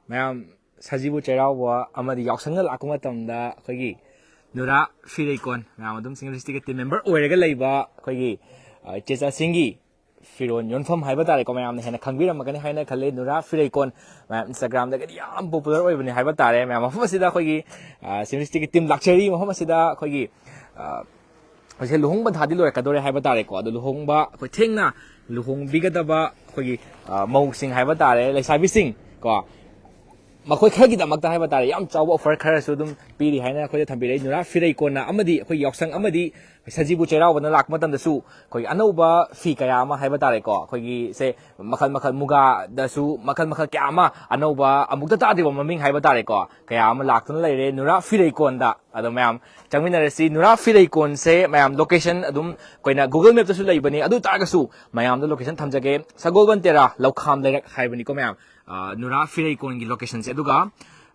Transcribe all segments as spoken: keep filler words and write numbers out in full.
ꯃꯌꯥꯝ, ꯁꯖꯤꯕꯨ ꯆꯩꯔꯥꯎꯕ ꯑꯃꯗꯤ ꯌꯥꯎꯁꯪꯅ ꯂꯥꯛꯄ ꯃꯇꯝꯗ ꯑꯩꯈꯣꯏꯒꯤ ꯅꯨꯔꯥ ꯐꯤꯔꯩꯀꯣꯟ, ꯃꯌꯥꯝ ꯑꯗꯨꯝ ꯁꯤꯡꯖꯃꯩ ꯗꯤꯁꯇ꯭ꯔꯤꯛꯀꯤ ꯇꯤꯝ ꯃꯦꯝꯕꯔ ꯑꯣꯏꯔꯒ ꯂꯩꯕ ꯑꯩꯈꯣꯏꯒꯤ, ꯑ, ꯏꯆꯦ ꯆꯥꯁꯤꯡꯒꯤ ꯐꯤꯔꯣꯟ ꯌꯣꯟꯐꯝ ꯍꯥꯏꯕ ꯇꯥꯔꯦꯀꯣ, ꯃꯌꯥꯝꯅ ꯍꯦꯟꯅ ꯈꯪꯕꯤꯔꯝꯃꯒꯅꯤ ꯍꯥꯏꯅ ꯈꯜꯂꯦ꯫ ꯅꯨꯔꯥ ꯐꯤꯔꯩꯀꯣꯟ, ꯃꯌꯥꯝ, Instagram-ꯗꯒꯗꯤ ꯌꯥꯝ popular ꯑꯣꯏꯕꯅꯤ ꯍꯥꯏꯕ ꯇꯥꯔꯦ꯫ ꯃꯌꯥꯝ, ꯃꯐꯝ ꯑꯁꯤꯗ ꯑꯩꯈꯣꯏꯒꯤ, ꯑ, ꯁꯤꯡꯖꯃꯩ ꯗꯤꯁꯇ꯭ꯔꯤꯛꯀꯤ ꯇꯤꯝ ꯂꯥꯛꯆꯔꯤ꯫ ꯃꯐꯝ ꯑꯁꯤꯗ ꯑꯩꯈꯣꯏꯒꯤ, ꯑ, ꯍꯧꯖꯤꯛ ꯂꯨꯍꯣꯡꯕ ꯊꯥꯗꯤ ꯂꯣꯏꯔꯛꯀꯗꯧꯔꯦ ꯍꯥꯏꯕ ꯇꯥꯔꯦꯀꯣ꯫ ꯑꯗꯣ ꯂꯨꯍꯣꯡꯕ, ꯑꯩꯈꯣꯏ ꯊꯦꯡꯅ ꯂꯨꯍꯣꯡꯕꯤꯒꯗꯕ ꯑꯩꯈꯣꯏꯒꯤ, ꯑ, ꯃꯧꯁꯤꯡ ꯍꯥꯏꯕ ꯇꯥꯔꯦ, ꯂꯩꯁꯥꯕꯤꯁꯤꯡ ꯀꯣ, ꯃꯈꯣꯏ ꯈꯔꯒꯤꯗꯃꯛꯇ ꯍꯥꯏꯕ ꯇꯥꯔꯦ, ꯌꯥꯝ ꯆꯥꯎꯕ offer ꯈꯔꯁꯨ ꯑꯗꯨꯝ ꯄꯤꯔꯤ ꯍꯥꯏꯅ ꯑꯩꯈꯣꯏꯗ ꯊꯝꯕꯤꯔꯛꯏ꯫ ꯅꯨꯔꯥ ꯐꯤꯔꯩꯀꯣꯟꯅ ꯑꯃꯗꯤ ꯑꯩꯈꯣꯏ ꯌꯥꯎꯁꯪ ꯑꯃꯗꯤ ꯁꯖꯤꯕꯨ ꯆꯩꯔꯥꯎꯕꯅ ꯂꯥꯛꯄ ꯃꯇꯝꯗꯁꯨ ꯑꯩꯈꯣꯏ ꯑꯅꯧꯕ ꯐꯤ ꯀꯌꯥ ꯑꯃ ꯍꯥꯏꯕ ꯇꯥꯔꯦꯀꯣ, ꯑꯩꯈꯣꯏꯒꯤ ꯁꯦ ꯃꯈꯜ ꯃꯈꯜ, ꯃꯨꯒꯥꯗꯁꯨ ꯃꯈꯜ ꯃꯈꯜ ꯀꯌꯥ ꯑꯃ, ꯑꯅꯧꯕ ꯑꯃꯨꯛꯇ ꯇꯥꯗ꯭ꯔꯤꯕ ꯃꯃꯤꯡ ꯍꯥꯏꯕ ꯇꯥꯔꯦꯀꯣ, ꯀꯌꯥ ꯑꯃ ꯂꯥꯛꯇꯨꯅ ꯂꯩꯔꯦ ꯅꯨꯔꯥ ꯐꯤꯔꯩꯀꯣꯟꯗ꯫ ꯑꯗꯣ ꯃꯌꯥꯝ ꯆꯪꯃꯤꯟꯅꯔꯁꯤ꯫ ꯅꯨꯔꯥ ꯐꯤꯔꯩꯀꯣꯟꯁꯦ ꯃꯌꯥꯝ location ꯑꯗꯨꯝ ꯑꯩꯈꯣꯏꯅ Google Map-ꯇꯁꯨ ꯂꯩꯕꯅꯤ, ꯑꯗꯨ ꯇꯥꯔꯒꯁꯨ ꯃꯌꯥꯝꯗ location ꯊꯝꯖꯒꯦ꯫ ꯁꯒꯣꯜꯕꯟ ꯇꯦꯔꯥ ꯂꯧꯈꯥꯝ ꯂꯩꯔꯛ ꯍꯥꯏꯕꯅꯤꯀꯣ ꯃꯌꯥꯝ꯫ ꯑ, ꯅꯨꯔꯥ ꯐꯤꯔꯩꯀꯣꯟꯒꯤ location-ꯁꯦ꯫ ꯑꯗꯨꯒ,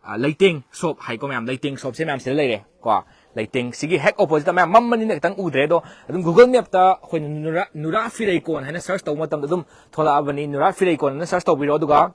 ꯑ, ꯂꯩꯇꯦꯡ shop ꯍꯥꯏꯀꯣ ꯃꯌꯥꯝ, ꯂꯩꯇꯦꯡ shop-ꯁꯦ ꯃꯌꯥꯝ ꯁꯤꯗ ꯂꯩꯔꯦ ꯀꯣ꯫ ꯂꯩꯇꯦꯡ ꯁꯤꯒꯤ ꯍꯦꯛ opposite-ꯇ, ꯃꯌꯥꯝ ꯃꯝꯕꯅꯤꯅ ꯈꯤꯇꯪ ꯎꯗ꯭ꯔꯦ, ꯑꯗꯣ ꯑꯗꯨꯝ Google Map-ꯇ ꯑꯩꯈꯣꯏꯅ ꯅꯨꯔꯥ, ꯅꯨꯔꯥ ꯐꯤꯔꯩꯀꯣꯟ ꯍꯥꯏꯅ search ꯇꯧꯕ ꯃꯇꯝꯗ ꯑꯗꯨꯝ ꯊꯣꯛꯂꯛꯑꯕꯅꯤ꯫ ꯅꯨꯔꯥ ꯐꯤꯔꯩꯀꯣꯟ ꯍꯥꯏꯅ search ꯇꯧꯕꯤꯔꯣ, ꯑꯗꯨꯒ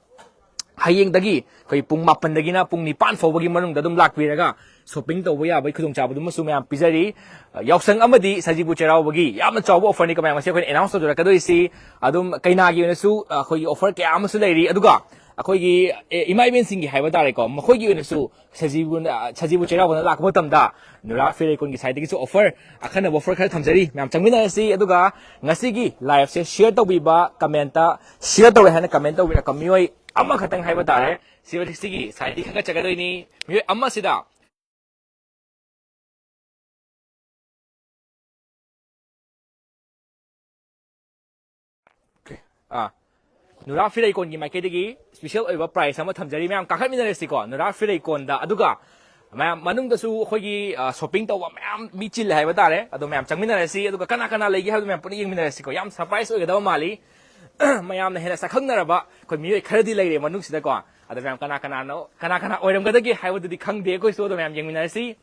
ꯍꯌꯦꯡꯗꯒꯤ ꯑꯩꯈꯣꯏ ꯄꯨꯡ ꯃꯥꯄꯟꯗꯒꯤꯅ ꯄꯨꯡ ꯅꯤꯄꯥꯟ ꯐꯥꯎꯕꯒꯤ ꯃꯅꯨꯡꯗ ꯑꯗꯨꯝ ꯂꯥꯛꯄꯤꯔꯒ shopping ꯇꯧꯕ ꯌꯥꯕꯒꯤ ꯈꯨꯗꯣꯡꯆꯥꯕꯗꯨꯃꯁꯨ ꯃꯌꯥꯝ ꯄꯤꯖꯔꯤ꯫ ꯌꯥꯎꯁꯪ ꯑꯃꯗꯤ ꯁꯖꯤꯕꯨ ꯆꯩꯔꯥꯎꯕꯒꯤ ꯌꯥꯝꯅ ꯆꯥꯎꯕ offer-ꯅꯤꯀꯣ ꯃꯌꯥꯝ, ꯉꯁꯤ ꯑꯩꯈꯣꯏꯅ announce ꯇꯧꯖꯔꯛꯀꯗꯣꯏꯁꯤ꯫ ꯑꯗꯨꯝ ꯀꯩꯅꯥꯒꯤ ꯑꯣꯏꯅꯁꯨ ꯑꯩꯈꯣꯏꯒꯤ offer ꯀꯌꯥ ꯑꯃꯁꯨ ꯂꯩꯔꯤ, ꯑꯗꯨꯒ ꯑꯩꯈꯣꯏꯒꯤ, ꯑꯦ, ꯏꯃꯥ ꯏꯕꯦꯟꯁꯤꯡꯒꯤ ꯍꯥꯏꯕ ꯇꯥꯔꯦꯀꯣ, ꯃꯈꯣꯏꯒꯤ ꯑꯣꯏꯅꯁꯨ ꯁꯖꯤꯕꯨ, ꯁꯖꯤꯕꯨ ꯆꯩꯔꯥꯎꯕꯅ ꯂꯥꯛꯄ ꯃꯇꯝꯗ ꯅꯨꯔꯥ ꯐꯤꯔꯩꯀꯣꯟꯒꯤ side-ꯇꯒꯤꯁꯨ offer, ꯑꯈꯟꯅꯕ offer ꯈꯔ ꯊꯝꯖꯔꯤ꯫ ꯃꯌꯥꯝ ꯆꯪꯃꯤꯟꯅꯔꯁꯤ, ꯑꯗꯨꯒ ꯉꯁꯤꯒꯤ live-ꯁꯦ share ꯇꯧꯕꯤꯕ, comment-ꯇ share ꯇꯧꯔꯦ ꯍꯥꯏꯅ comment ꯇꯧꯕꯤꯔꯛꯄ ꯃꯤꯑꯣꯏ ꯑꯃꯈꯛꯇꯪ ꯍꯥꯏꯕ ꯇꯥꯔꯦ, ꯁꯤ ꯁꯤꯒꯤ side-ꯇꯒꯤ ꯈꯪꯒꯠꯆꯒꯗꯣꯏꯅꯤ꯫ ꯃꯤꯑꯣꯏ ꯑꯃꯁꯤꯗ ꯑꯥ, ꯅꯨꯔꯥ ꯐꯤꯔꯩꯀꯣꯟꯒꯤ ꯃꯥꯏꯀꯩꯗꯒꯤ special ꯑꯣꯏꯕ prize ꯑꯃ ꯊꯝꯖꯔꯤ꯫ ꯃꯌꯥꯝ ꯀꯥꯈꯠꯃꯤꯟꯅꯔꯁꯤꯀꯣ, ꯅꯨꯔꯥ ꯐꯤꯔꯩꯀꯣꯟꯗ꯫ ꯑꯗꯨꯒ ꯃꯌꯥꯝ ꯃꯅꯨꯡꯗꯁꯨ ꯑꯩꯈꯣꯏꯒꯤ, ꯑ, shopping ꯇꯧꯕ ꯃꯌꯥꯝ ꯃꯤ ꯆꯤꯜꯂꯦ ꯍꯥꯏꯕ ꯇꯥꯔꯦ꯫ ꯑꯗꯣ ꯃꯌꯥꯝ ꯆꯪꯃꯤꯟꯅꯔꯁꯤ, ꯑꯗꯨꯒ ꯀꯅꯥ ꯀꯅꯥ ꯂꯩꯒꯦ ꯍꯥꯏꯕꯗꯣ ꯃꯌꯥꯝ ꯄꯨꯟꯅ ꯌꯦꯡꯃꯤꯟꯅꯔꯁꯤꯀꯣ꯫ ꯌꯥꯝ surprise ꯑꯣꯏꯒꯗꯕ ꯃꯥꯜꯂꯤ꯫ ꯃꯌꯥꯝꯅ ꯍꯦꯟꯅ ꯁꯛꯈꯪꯅꯔꯕ ꯑꯩꯈꯣꯏ ꯃꯤꯑꯣꯏ ꯈꯔꯗꯤ ꯂꯩꯔꯦ ꯃꯅꯨꯡꯁꯤꯗꯀꯣ꯫ ꯑꯗꯣ ꯃꯌꯥꯝ ꯀꯅꯥ ꯀꯅꯥꯅꯣ, ꯀꯅꯥ ꯀꯅꯥ ꯑꯣꯏꯔꯝꯒꯗꯒꯦ ꯍꯥꯏꯕꯗꯨꯗꯤ ꯈꯪꯗꯦ ꯑꯩꯈꯣꯏꯁꯨ꯫ ꯑꯗꯣ ꯃꯌꯥꯝ ꯌꯦꯡꯃꯤꯟꯅꯔꯁꯤ꯫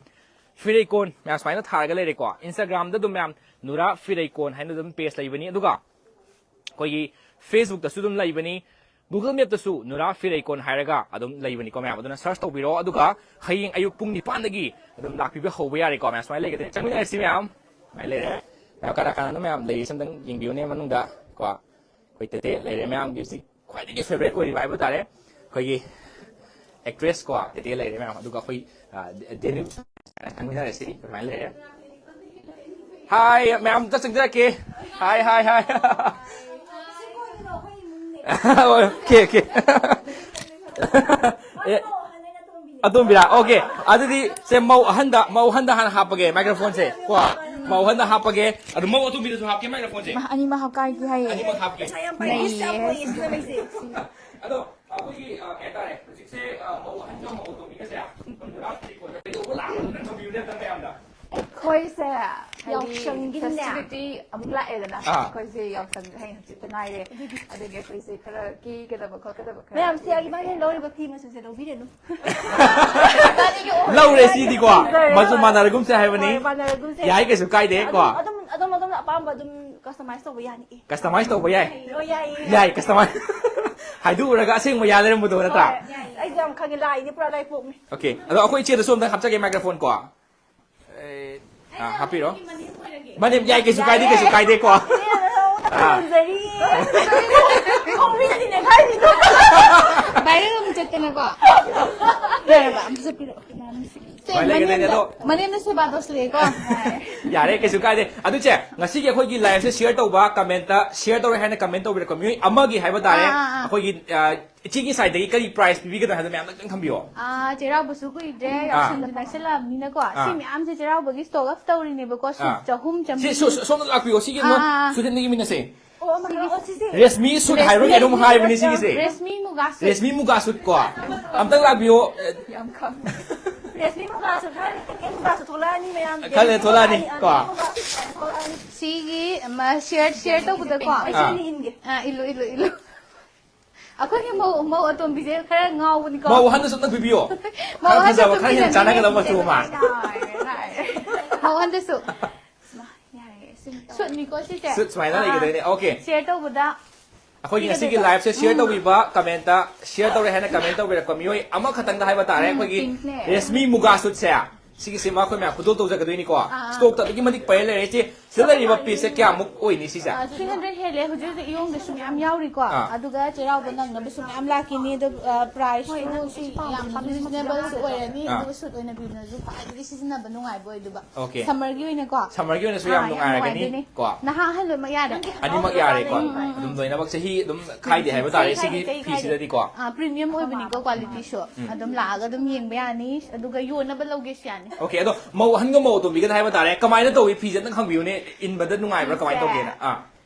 ꯐꯤꯔꯩꯀꯣꯟ ꯃꯌꯥꯝ ꯁꯨꯃꯥꯏꯅ ꯊꯥꯔꯒ ꯂꯩꯔꯦꯀꯣ꯫ Instagram-ꯗ ꯑꯗꯨꯝ ꯃꯌꯥꯝ ꯅꯨꯔꯥ ꯐꯤꯔꯩꯀꯣꯟ ꯍꯥꯏꯅ ꯑꯗꯨꯝ page ꯂꯩꯕꯅꯤ, ꯑꯗꯨꯒ ꯑꯩꯈꯣꯏꯒꯤ Facebook-ꯇꯁꯨ ꯑꯗꯨꯝ ꯂꯩꯕꯅꯤ꯫ Google Map ꯇꯁꯨ ꯅꯨꯔꯥ ꯐꯤꯔꯩꯀꯣꯟ ꯍꯥꯏꯔꯒ ꯑꯗꯨꯝ ꯂꯩꯕꯅꯤꯀꯣ ꯃꯌꯥꯝ, ꯑꯗꯨꯅ search ꯇꯧꯕꯤꯔꯣ꯫ ꯑꯗꯨꯒ ꯍꯌꯦꯡ ꯑꯌꯨꯛ ꯄꯨꯡ ꯅꯤꯄꯥꯟꯗꯒꯤ ꯑꯗꯨꯝ ꯂꯥꯛꯄꯤꯕ ꯍꯧꯕ ꯌꯥꯔꯦꯀꯣ ꯃꯌꯥꯝ꯫ ꯁꯨꯃꯥꯏꯅ ꯂꯩꯒꯗꯣꯏꯅꯦ, ꯆꯪꯃꯤꯟꯅꯔꯁꯤ ꯃꯌꯥꯝ꯫ ꯁꯨꯃꯥꯏꯅ ꯂꯩꯔꯦ ꯃꯌꯥꯝ, ꯀꯅꯥ ꯀꯅꯥꯅꯣ ꯃꯌꯥꯝ ꯂꯩꯔꯤꯁꯦ ꯑꯝꯇꯪ ꯌꯦꯡꯕꯤꯌꯨꯅꯦ ꯃꯅꯨꯡꯗ ꯀꯣ꯫ ꯑꯩꯈꯣꯏ ꯇꯦꯇꯦ ꯂꯩꯔꯦ ꯃꯌꯥꯝꯒꯤ ꯍꯧꯖꯤꯛ ꯈ꯭ꯋꯥꯏꯗꯒꯤ favourite ꯑꯣꯏꯔꯤꯕ ꯍꯥꯏꯕ ꯇꯥꯔꯦ, ꯑꯩꯈꯣꯏꯒꯤ actress ꯀꯣ ꯇꯦꯇꯦ ꯂꯩꯔꯦ ꯃꯌꯥꯝ꯫ ꯑꯗꯨꯒ ꯑꯩꯈꯣꯏ, ꯑ, ꯗꯦꯅꯤꯜ ꯈꯪꯃꯤꯟꯅꯔꯁꯤ꯫ ꯑꯗꯨꯃꯥꯏꯅ ꯂꯩꯔꯦ꯫ Hi ꯃꯌꯥꯝ ꯑꯝꯇ ꯆꯪꯖꯔꯛꯀꯦ꯫ Hi, hi, hi꯫ Okay, okay꯫ ꯑꯦ, ꯑꯇꯣꯝꯕꯤꯔꯥ? Okay꯫ ꯑꯗꯨꯗꯤ ꯁꯦ, ꯃꯧ ꯑꯍꯟꯗ, ꯃꯧ ꯑꯍꯟꯗ ꯍꯥꯟꯅ ꯍꯥꯞꯄꯒꯦ microphone ꯁꯦ ꯀꯣ꯫ ꯃꯧ ꯑꯍꯟꯗ ꯍꯥꯞꯄꯒꯦ꯫ ꯑꯗꯨ ꯃꯧ ꯑꯇꯣꯝꯕꯤꯗꯁꯨ ꯍꯥꯞꯀꯦ microphone ꯁꯦ꯫ ꯃꯥ ꯑꯅꯤꯃꯛ ꯍꯥꯞꯀꯥꯏꯒꯦ ꯍꯥꯏꯌꯦ꯫ ꯑꯅꯤꯃꯛ ꯍꯥꯞꯀꯦ꯫ ꯄꯩꯁꯥ ꯌꯥꯝ ꯄꯥꯏ, ꯅꯩꯌꯦ꯫ ꯄꯩꯁꯥ ꯌꯥꯝ ꯄꯥꯏ, ꯁꯤ ꯂꯩꯁꯦ꯫ ꯑꯗꯣ ꯑꯩꯈꯣꯏꯒꯤ, ꯑ, ꯀꯩ ꯍꯥꯏꯇꯥꯔꯦ, ꯍꯧꯖꯤꯛꯁꯦ, ꯑ, ꯃꯧ ꯑꯍꯟꯒ ꯃꯧ ꯑꯇꯣꯝꯕꯤꯒꯁꯦ ꯀꯩꯗꯧꯕ ꯂꯥꯛꯄꯅꯣ ꯈꯪꯕꯤꯌꯨꯅꯦ ꯑꯝꯇ ꯃꯌꯥꯝꯗ꯫ ꯑꯩꯈꯣꯏꯁꯦ ꯍꯥꯏꯗꯤ ꯌꯥꯎꯁꯪꯒꯤꯅꯦ꯫ Festivity ꯑꯃꯨꯛ ꯂꯥꯛꯑꯦꯗꯅ꯫ ꯑꯥ꯫ ꯑꯩꯈꯣꯏꯁꯦ ꯌꯥꯎꯁꯪꯁꯦ ꯍꯌꯦꯡ ꯍꯪꯆꯤꯠꯇ ꯉꯥꯏꯔꯦ꯫ ꯑꯗꯨꯒꯤ ꯑꯩꯈꯣꯏꯁꯦ ꯈꯔ ꯀꯦꯒꯗꯕ ꯈꯣꯠꯀꯗꯕ ꯈꯔ ꯃꯌꯥꯝꯁꯦ ꯌꯦꯡꯉꯁꯦ꯫ ꯏꯕꯥꯅꯤꯅ ꯂꯧꯔꯤꯕ ꯐꯤ ꯃꯆꯨꯁꯦ ꯂꯧꯕꯤꯔꯅꯨ꯫ ꯂꯧꯔꯦ ꯁꯤꯗꯤꯀꯣ꯫ ꯐꯖꯔꯦ꯫ ꯃꯆꯨ ꯃꯥꯟꯅꯔꯒꯨꯝꯁꯦ ꯍꯥꯏꯕꯅꯤ꯫ ꯍꯣꯏ, ꯃꯥꯟꯅꯔꯒꯨꯝꯁꯦ꯫ ꯌꯥꯏ, ꯀꯩꯁꯨ ꯀꯥꯏꯗꯦ ꯀꯣ꯫ ꯑꯗꯨꯝ, ꯑꯗꯨꯝ, ꯑꯗꯨꯝ, ꯑꯗꯨꯝ ꯑꯄꯥꯝꯕ ꯑꯗꯨꯝ customize ꯇꯧꯕ ꯌꯥꯅꯤ꯫ Customize ꯇꯧꯕ ꯌꯥꯏ? ꯑꯣ, ꯌꯥꯏꯌꯦ꯫ ꯌꯥꯏ, customize꯫ ꯍꯥꯏꯗꯣꯛꯎꯔꯒ ꯑꯁꯦꯡꯕ ꯌꯥ ꯂꯩꯔꯝꯕꯗꯣ ꯅꯠꯇ꯭ꯔꯥ? ꯍꯣꯏ, ꯌꯥꯏꯌꯦ꯫ ꯑꯩꯁꯨ ꯌꯥꯝ ꯈꯪꯉꯦ, ꯂꯥꯏꯅꯦ ꯄꯨꯔꯥ ꯂꯥꯏꯄꯣꯛꯅꯦ꯫ Okay꯫ ꯑꯗꯣ ꯑꯩꯈꯣꯏ ꯏꯆꯦꯗꯁꯨ ꯑꯝꯇꯪ ꯍꯥꯞꯆꯒꯦ microphone ꯀꯣ꯫ ꯑꯦ, ꯑꯥ, ꯍꯥꯞꯄꯤꯔꯣ꯫ ꯃꯅꯦꯝ ꯌꯥꯏ, ꯀꯩꯁꯨ ꯀꯥꯏꯗꯦ, ꯀꯩꯁꯨ ꯀꯥꯏꯗꯦ ꯀꯣ꯫ ꯑꯥ꯫ ꯐꯖꯔꯤ꯫ ꯈꯣꯡꯕꯤꯗꯅꯤꯅꯦ ꯈꯥꯏꯔꯤꯗꯣ꯫ Viral ꯑꯃꯨꯛ ꯆꯠꯇꯅꯀꯣ꯫ ꯌꯥꯔꯕ? ꯑꯝꯇ ꯆꯠꯄꯤꯔꯛꯑꯣ꯫ ꯁꯦ, ꯁꯨꯃꯥꯏꯅ ꯂꯩꯒꯗꯣꯏꯅꯦ, ꯃꯅꯦꯝꯅ, ꯑꯗꯣ ꯃꯅꯦꯝꯅ ꯁꯦꯕꯥ ꯇꯧꯁꯤꯜꯂꯛꯑꯦꯀꯣ꯫ ꯌꯥꯔꯦ, ꯀꯩꯁꯨ ꯀꯥꯏꯗꯦ꯫ ꯑꯗꯨ ꯆꯦ, ꯉꯁꯤꯒꯤ ꯑꯩꯈꯣꯏꯒꯤ live ꯁꯦ share ꯇꯧꯕ, comment ꯇ share ꯇꯧꯔꯦ ꯍꯥꯏꯅ comment ꯇꯧꯕꯤꯔꯛꯄ ꯃꯤꯑꯣꯏ ꯑꯃꯒꯤ ꯍꯥꯏꯕ ꯇꯥꯔꯦ, ꯑꯥ, ꯑꯥ, ꯑꯥ꯫ ꯑꯩꯈꯣꯏꯒꯤ, ꯑ, ꯏꯆꯦꯒꯤ side ꯇꯒꯤ ꯀꯔꯤ prize ꯄꯤꯕꯤꯒꯗꯕ ꯍꯥꯏꯕꯗꯣ ꯃꯌꯥꯝꯅ ꯈꯤꯇꯪ ꯊꯝꯕꯤꯌꯣ꯫ ꯑꯥ, ꯆꯩꯔꯥꯎꯕꯁꯨ ꯀꯨꯏꯗ꯭ꯔꯦ, ꯑꯥ꯫ ꯌꯥꯎꯁꯪꯁꯨ ꯅꯛꯁꯜꯂꯛꯑꯕꯅꯤꯅꯀꯣ, ꯁꯤ ꯑꯥ꯫ ꯃꯌꯥꯝꯁꯦ ꯆꯩꯔꯥꯎꯕꯒꯤ stock up ꯇꯧꯔꯤꯅꯦꯕꯀꯣ, ꯁꯨꯠ ꯑꯥ꯫ ꯆꯍꯨꯝ, ꯁꯤ, ꯆꯥꯝꯃꯔꯤ꯫ ꯁꯣ-, ꯁꯣ-, ꯁꯣꯝꯗ ꯂꯥꯛꯄꯤꯌꯣ, ꯁꯤꯒꯤ ꯑꯥ, ꯑꯥ, ꯑꯥ꯫ Student ꯅ ꯌꯦꯡꯃꯤꯟꯅꯁꯦ꯫ ꯑꯣ, ꯑꯃ ꯈꯔ, ꯑꯣ, ꯁꯤꯁꯦ꯫ ꯔꯦꯁꯃꯤ ꯁꯨꯠ ꯍꯥꯏꯕ꯭ꯔꯥ ꯔꯦꯁꯃꯤ ꯀꯩꯅꯣꯝ ꯍꯥꯏꯕꯅꯤ ꯁꯤꯒꯤꯁꯦ꯫ ꯔꯦꯁꯃꯤ ꯃꯨꯒꯥ ꯁꯨꯠ꯫ ꯔꯦꯁꯃꯤ ꯃꯨꯒꯥ ꯁꯨꯠ ꯀꯣ꯫ ꯑꯝꯇꯪ ꯂꯥꯛꯄꯤꯌꯣ꯫ ꯌꯥꯝ ꯈꯪ-, ꯔꯦꯁꯃꯤ ꯃꯨꯒꯥ ꯁꯨꯠ ꯍꯥꯏꯔꯤ, ꯃꯨꯒꯥ ꯁꯨꯠ ꯊꯣꯛꯂꯛꯑꯅꯤ ꯃꯌꯥꯝ꯫ ꯈꯔ ꯂꯩꯔ ꯊꯣꯛꯂꯛꯑꯅꯤ, ꯀꯣ꯫ ꯊꯣꯛꯂꯛꯑꯅꯤ꯫ ꯁꯤꯒꯤ ꯑꯃ share, share ꯇꯧꯕꯗꯀꯣ꯫ ꯑꯩ ꯁꯤꯅ ꯑꯥ꯫ ꯏꯟꯒꯦ꯫ ꯑꯥ, ꯏꯜꯂꯨ, ꯏꯜꯂꯨ, ꯏꯜꯂꯨ꯫ ꯑꯩꯈꯣꯏꯒꯤ ꯃꯧ, ꯃꯧ ꯑꯇꯣꯝꯕꯤꯁꯦ ꯈꯔ ꯉꯥꯎꯕꯅꯤꯀꯣ꯫ ꯃꯧ ꯑꯍꯟꯗꯁꯨ ꯑꯝꯇꯪ ꯄꯤꯕꯤꯌꯣ꯫ ꯃꯧ ꯈꯔ ꯑꯍꯟꯗꯁꯨ ꯐꯖꯕ, ꯈꯔ ꯍꯦꯟꯅ ꯄꯤꯖꯅꯤꯡꯉꯦ꯫ ꯆꯥꯟꯅꯒꯗꯕ ꯃꯆꯨ ꯑꯃ꯫ ꯌꯥꯔꯦ, ꯌꯥꯔꯦ꯫ ꯃꯧ ꯑꯍꯟꯗꯁꯨ꯫ ꯌꯥꯔꯦ, ꯁꯨꯝ ꯇꯧ-, ꯁꯨꯠꯅꯤꯀꯣ ꯁꯤꯁꯦ? ꯁꯨꯠ ꯁꯨꯃꯥꯏꯅ ꯑꯥ, ꯂꯩꯒꯗꯣꯏꯅꯦ꯫ Okay꯫ Share ꯇꯧꯕꯗ꯫ ꯑꯩꯈꯣꯏꯒꯤ ꯉꯁꯤꯒꯤ live ꯁꯦ share ꯇꯧꯕꯤꯕ, comment ꯇ share ꯇꯧꯔꯦ ꯍꯥꯏꯅ comment ꯇꯧꯕꯤꯔꯛꯄ ꯃꯤꯑꯣꯏ ꯑꯃꯈꯛꯇꯪꯗ ꯍꯥꯏꯕ ꯇꯥꯔꯦ, ꯑꯩꯈꯣꯏꯒꯤ ꯔꯦꯁꯃꯤ ꯃꯨꯒꯥ ꯁꯨꯠꯁꯦ, ꯁꯤꯒꯤꯁꯤꯃ ꯑꯩꯈꯣꯏ ꯃꯌꯥꯝ ꯈꯨꯗꯣꯜ ꯇꯧꯖꯒꯗꯣꯏꯅꯤꯀꯣ꯫ Stock ꯇ ꯑꯗꯨꯛꯀꯤ ꯃꯇꯤꯛ ꯄꯩꯔ ꯂꯩꯔꯦ꯫ ꯏꯆꯦ, ꯁꯤꯗ ꯂꯩꯔꯤꯕ piece ꯁꯦ ꯀꯌꯥꯃꯨꯛ ꯑꯣꯏꯅꯤ ꯁꯤꯁꯦ? Three hundred ꯍꯦꯜꯂꯦ꯫ ꯍꯧꯖꯤꯛ ꯍꯧꯖꯤꯛ ꯏꯌꯣꯡꯗꯁꯨ ꯃꯌꯥꯝ ꯌꯥꯎꯔꯤꯀꯣ꯫ ꯑꯥ꯫ ꯑꯗꯨꯒ ꯆꯩꯔꯥꯎꯕ ꯅꯪꯅꯕꯁꯨ ꯃꯌꯥꯝ ꯂꯥꯛꯈꯤꯅꯤ꯫ ꯑꯗꯣ, ꯑ, price ꯁꯨ ꯌꯥꯝ reasonable ꯁꯨ ꯑꯣꯏꯔꯅꯤ꯫ ꯑꯥ꯫ ꯑꯗꯨꯒ suit ꯑꯣꯏꯅ ꯄꯤꯕꯅꯁꯨ ꯈ꯭ꯋꯥꯏꯗꯒꯤ ꯁꯤꯖꯤꯟꯅꯕ ꯅꯨꯡꯉꯥꯏꯕ ꯑꯣꯏꯗꯣꯏꯕ꯫ Okay꯫ Summer ꯒꯤ ꯑꯣꯏꯅꯀꯣ꯫ Summer ꯒꯤ ꯑꯣꯏꯅꯁꯨ ꯌꯥꯝ ꯅꯨꯡꯉꯥꯏꯔꯒꯅꯤ꯫ ꯀꯣ꯫ ꯅꯍꯥ ꯑꯍꯜ ꯂꯣꯏꯅꯃꯛ ꯌꯥꯔꯦ꯫ ꯑꯅꯤꯃꯛ ꯌꯥꯔꯦꯀꯣ꯫ ꯎꯝ, ꯎꯝ, ꯎꯝ꯫ ꯑꯗꯨꯝ ꯂꯣꯏꯅꯃꯛ ꯆꯍꯤ ꯑꯗꯨꯝ ꯈꯥꯏꯗꯦ ꯍꯥꯏꯕ ꯇꯥꯔꯦ, ꯁꯤꯒꯤ ꯐꯤꯁꯤꯗꯗꯤꯀꯣ꯫ ꯑꯥ, premium ꯑꯣꯏꯕꯅꯤꯀꯣ, quality ꯁꯨ꯫ ꯎꯝ꯫ ꯑꯗꯨꯝ ꯂꯥꯛꯑꯒ ꯑꯗꯨꯝ ꯌꯦꯡꯕ ꯌꯥꯅꯤ, ꯑꯗꯨꯒ ꯌꯣꯟꯅꯕ ꯂꯧꯒꯦꯁꯨ ꯌꯥꯅꯤ꯫ Okay, ꯑꯗꯣ ꯃꯧ ꯑꯍꯟꯒ ꯃꯧ ꯑꯇꯣꯝꯕꯤꯒꯗ ꯍꯥꯏꯕ ꯇꯥꯔꯦ, ꯀꯃꯥꯏꯅ ꯇꯧꯏ? ꯐꯤꯁꯦ ꯑꯝꯇꯪ ꯍꯪꯕꯤꯌꯨꯅꯦ, ꯏꯟꯕꯗ ꯅꯨꯡꯉꯥꯏꯕ꯭ꯔꯥ, ꯀꯃꯥꯏꯅ ꯇꯧꯒꯦꯅ? ꯑꯥ꯫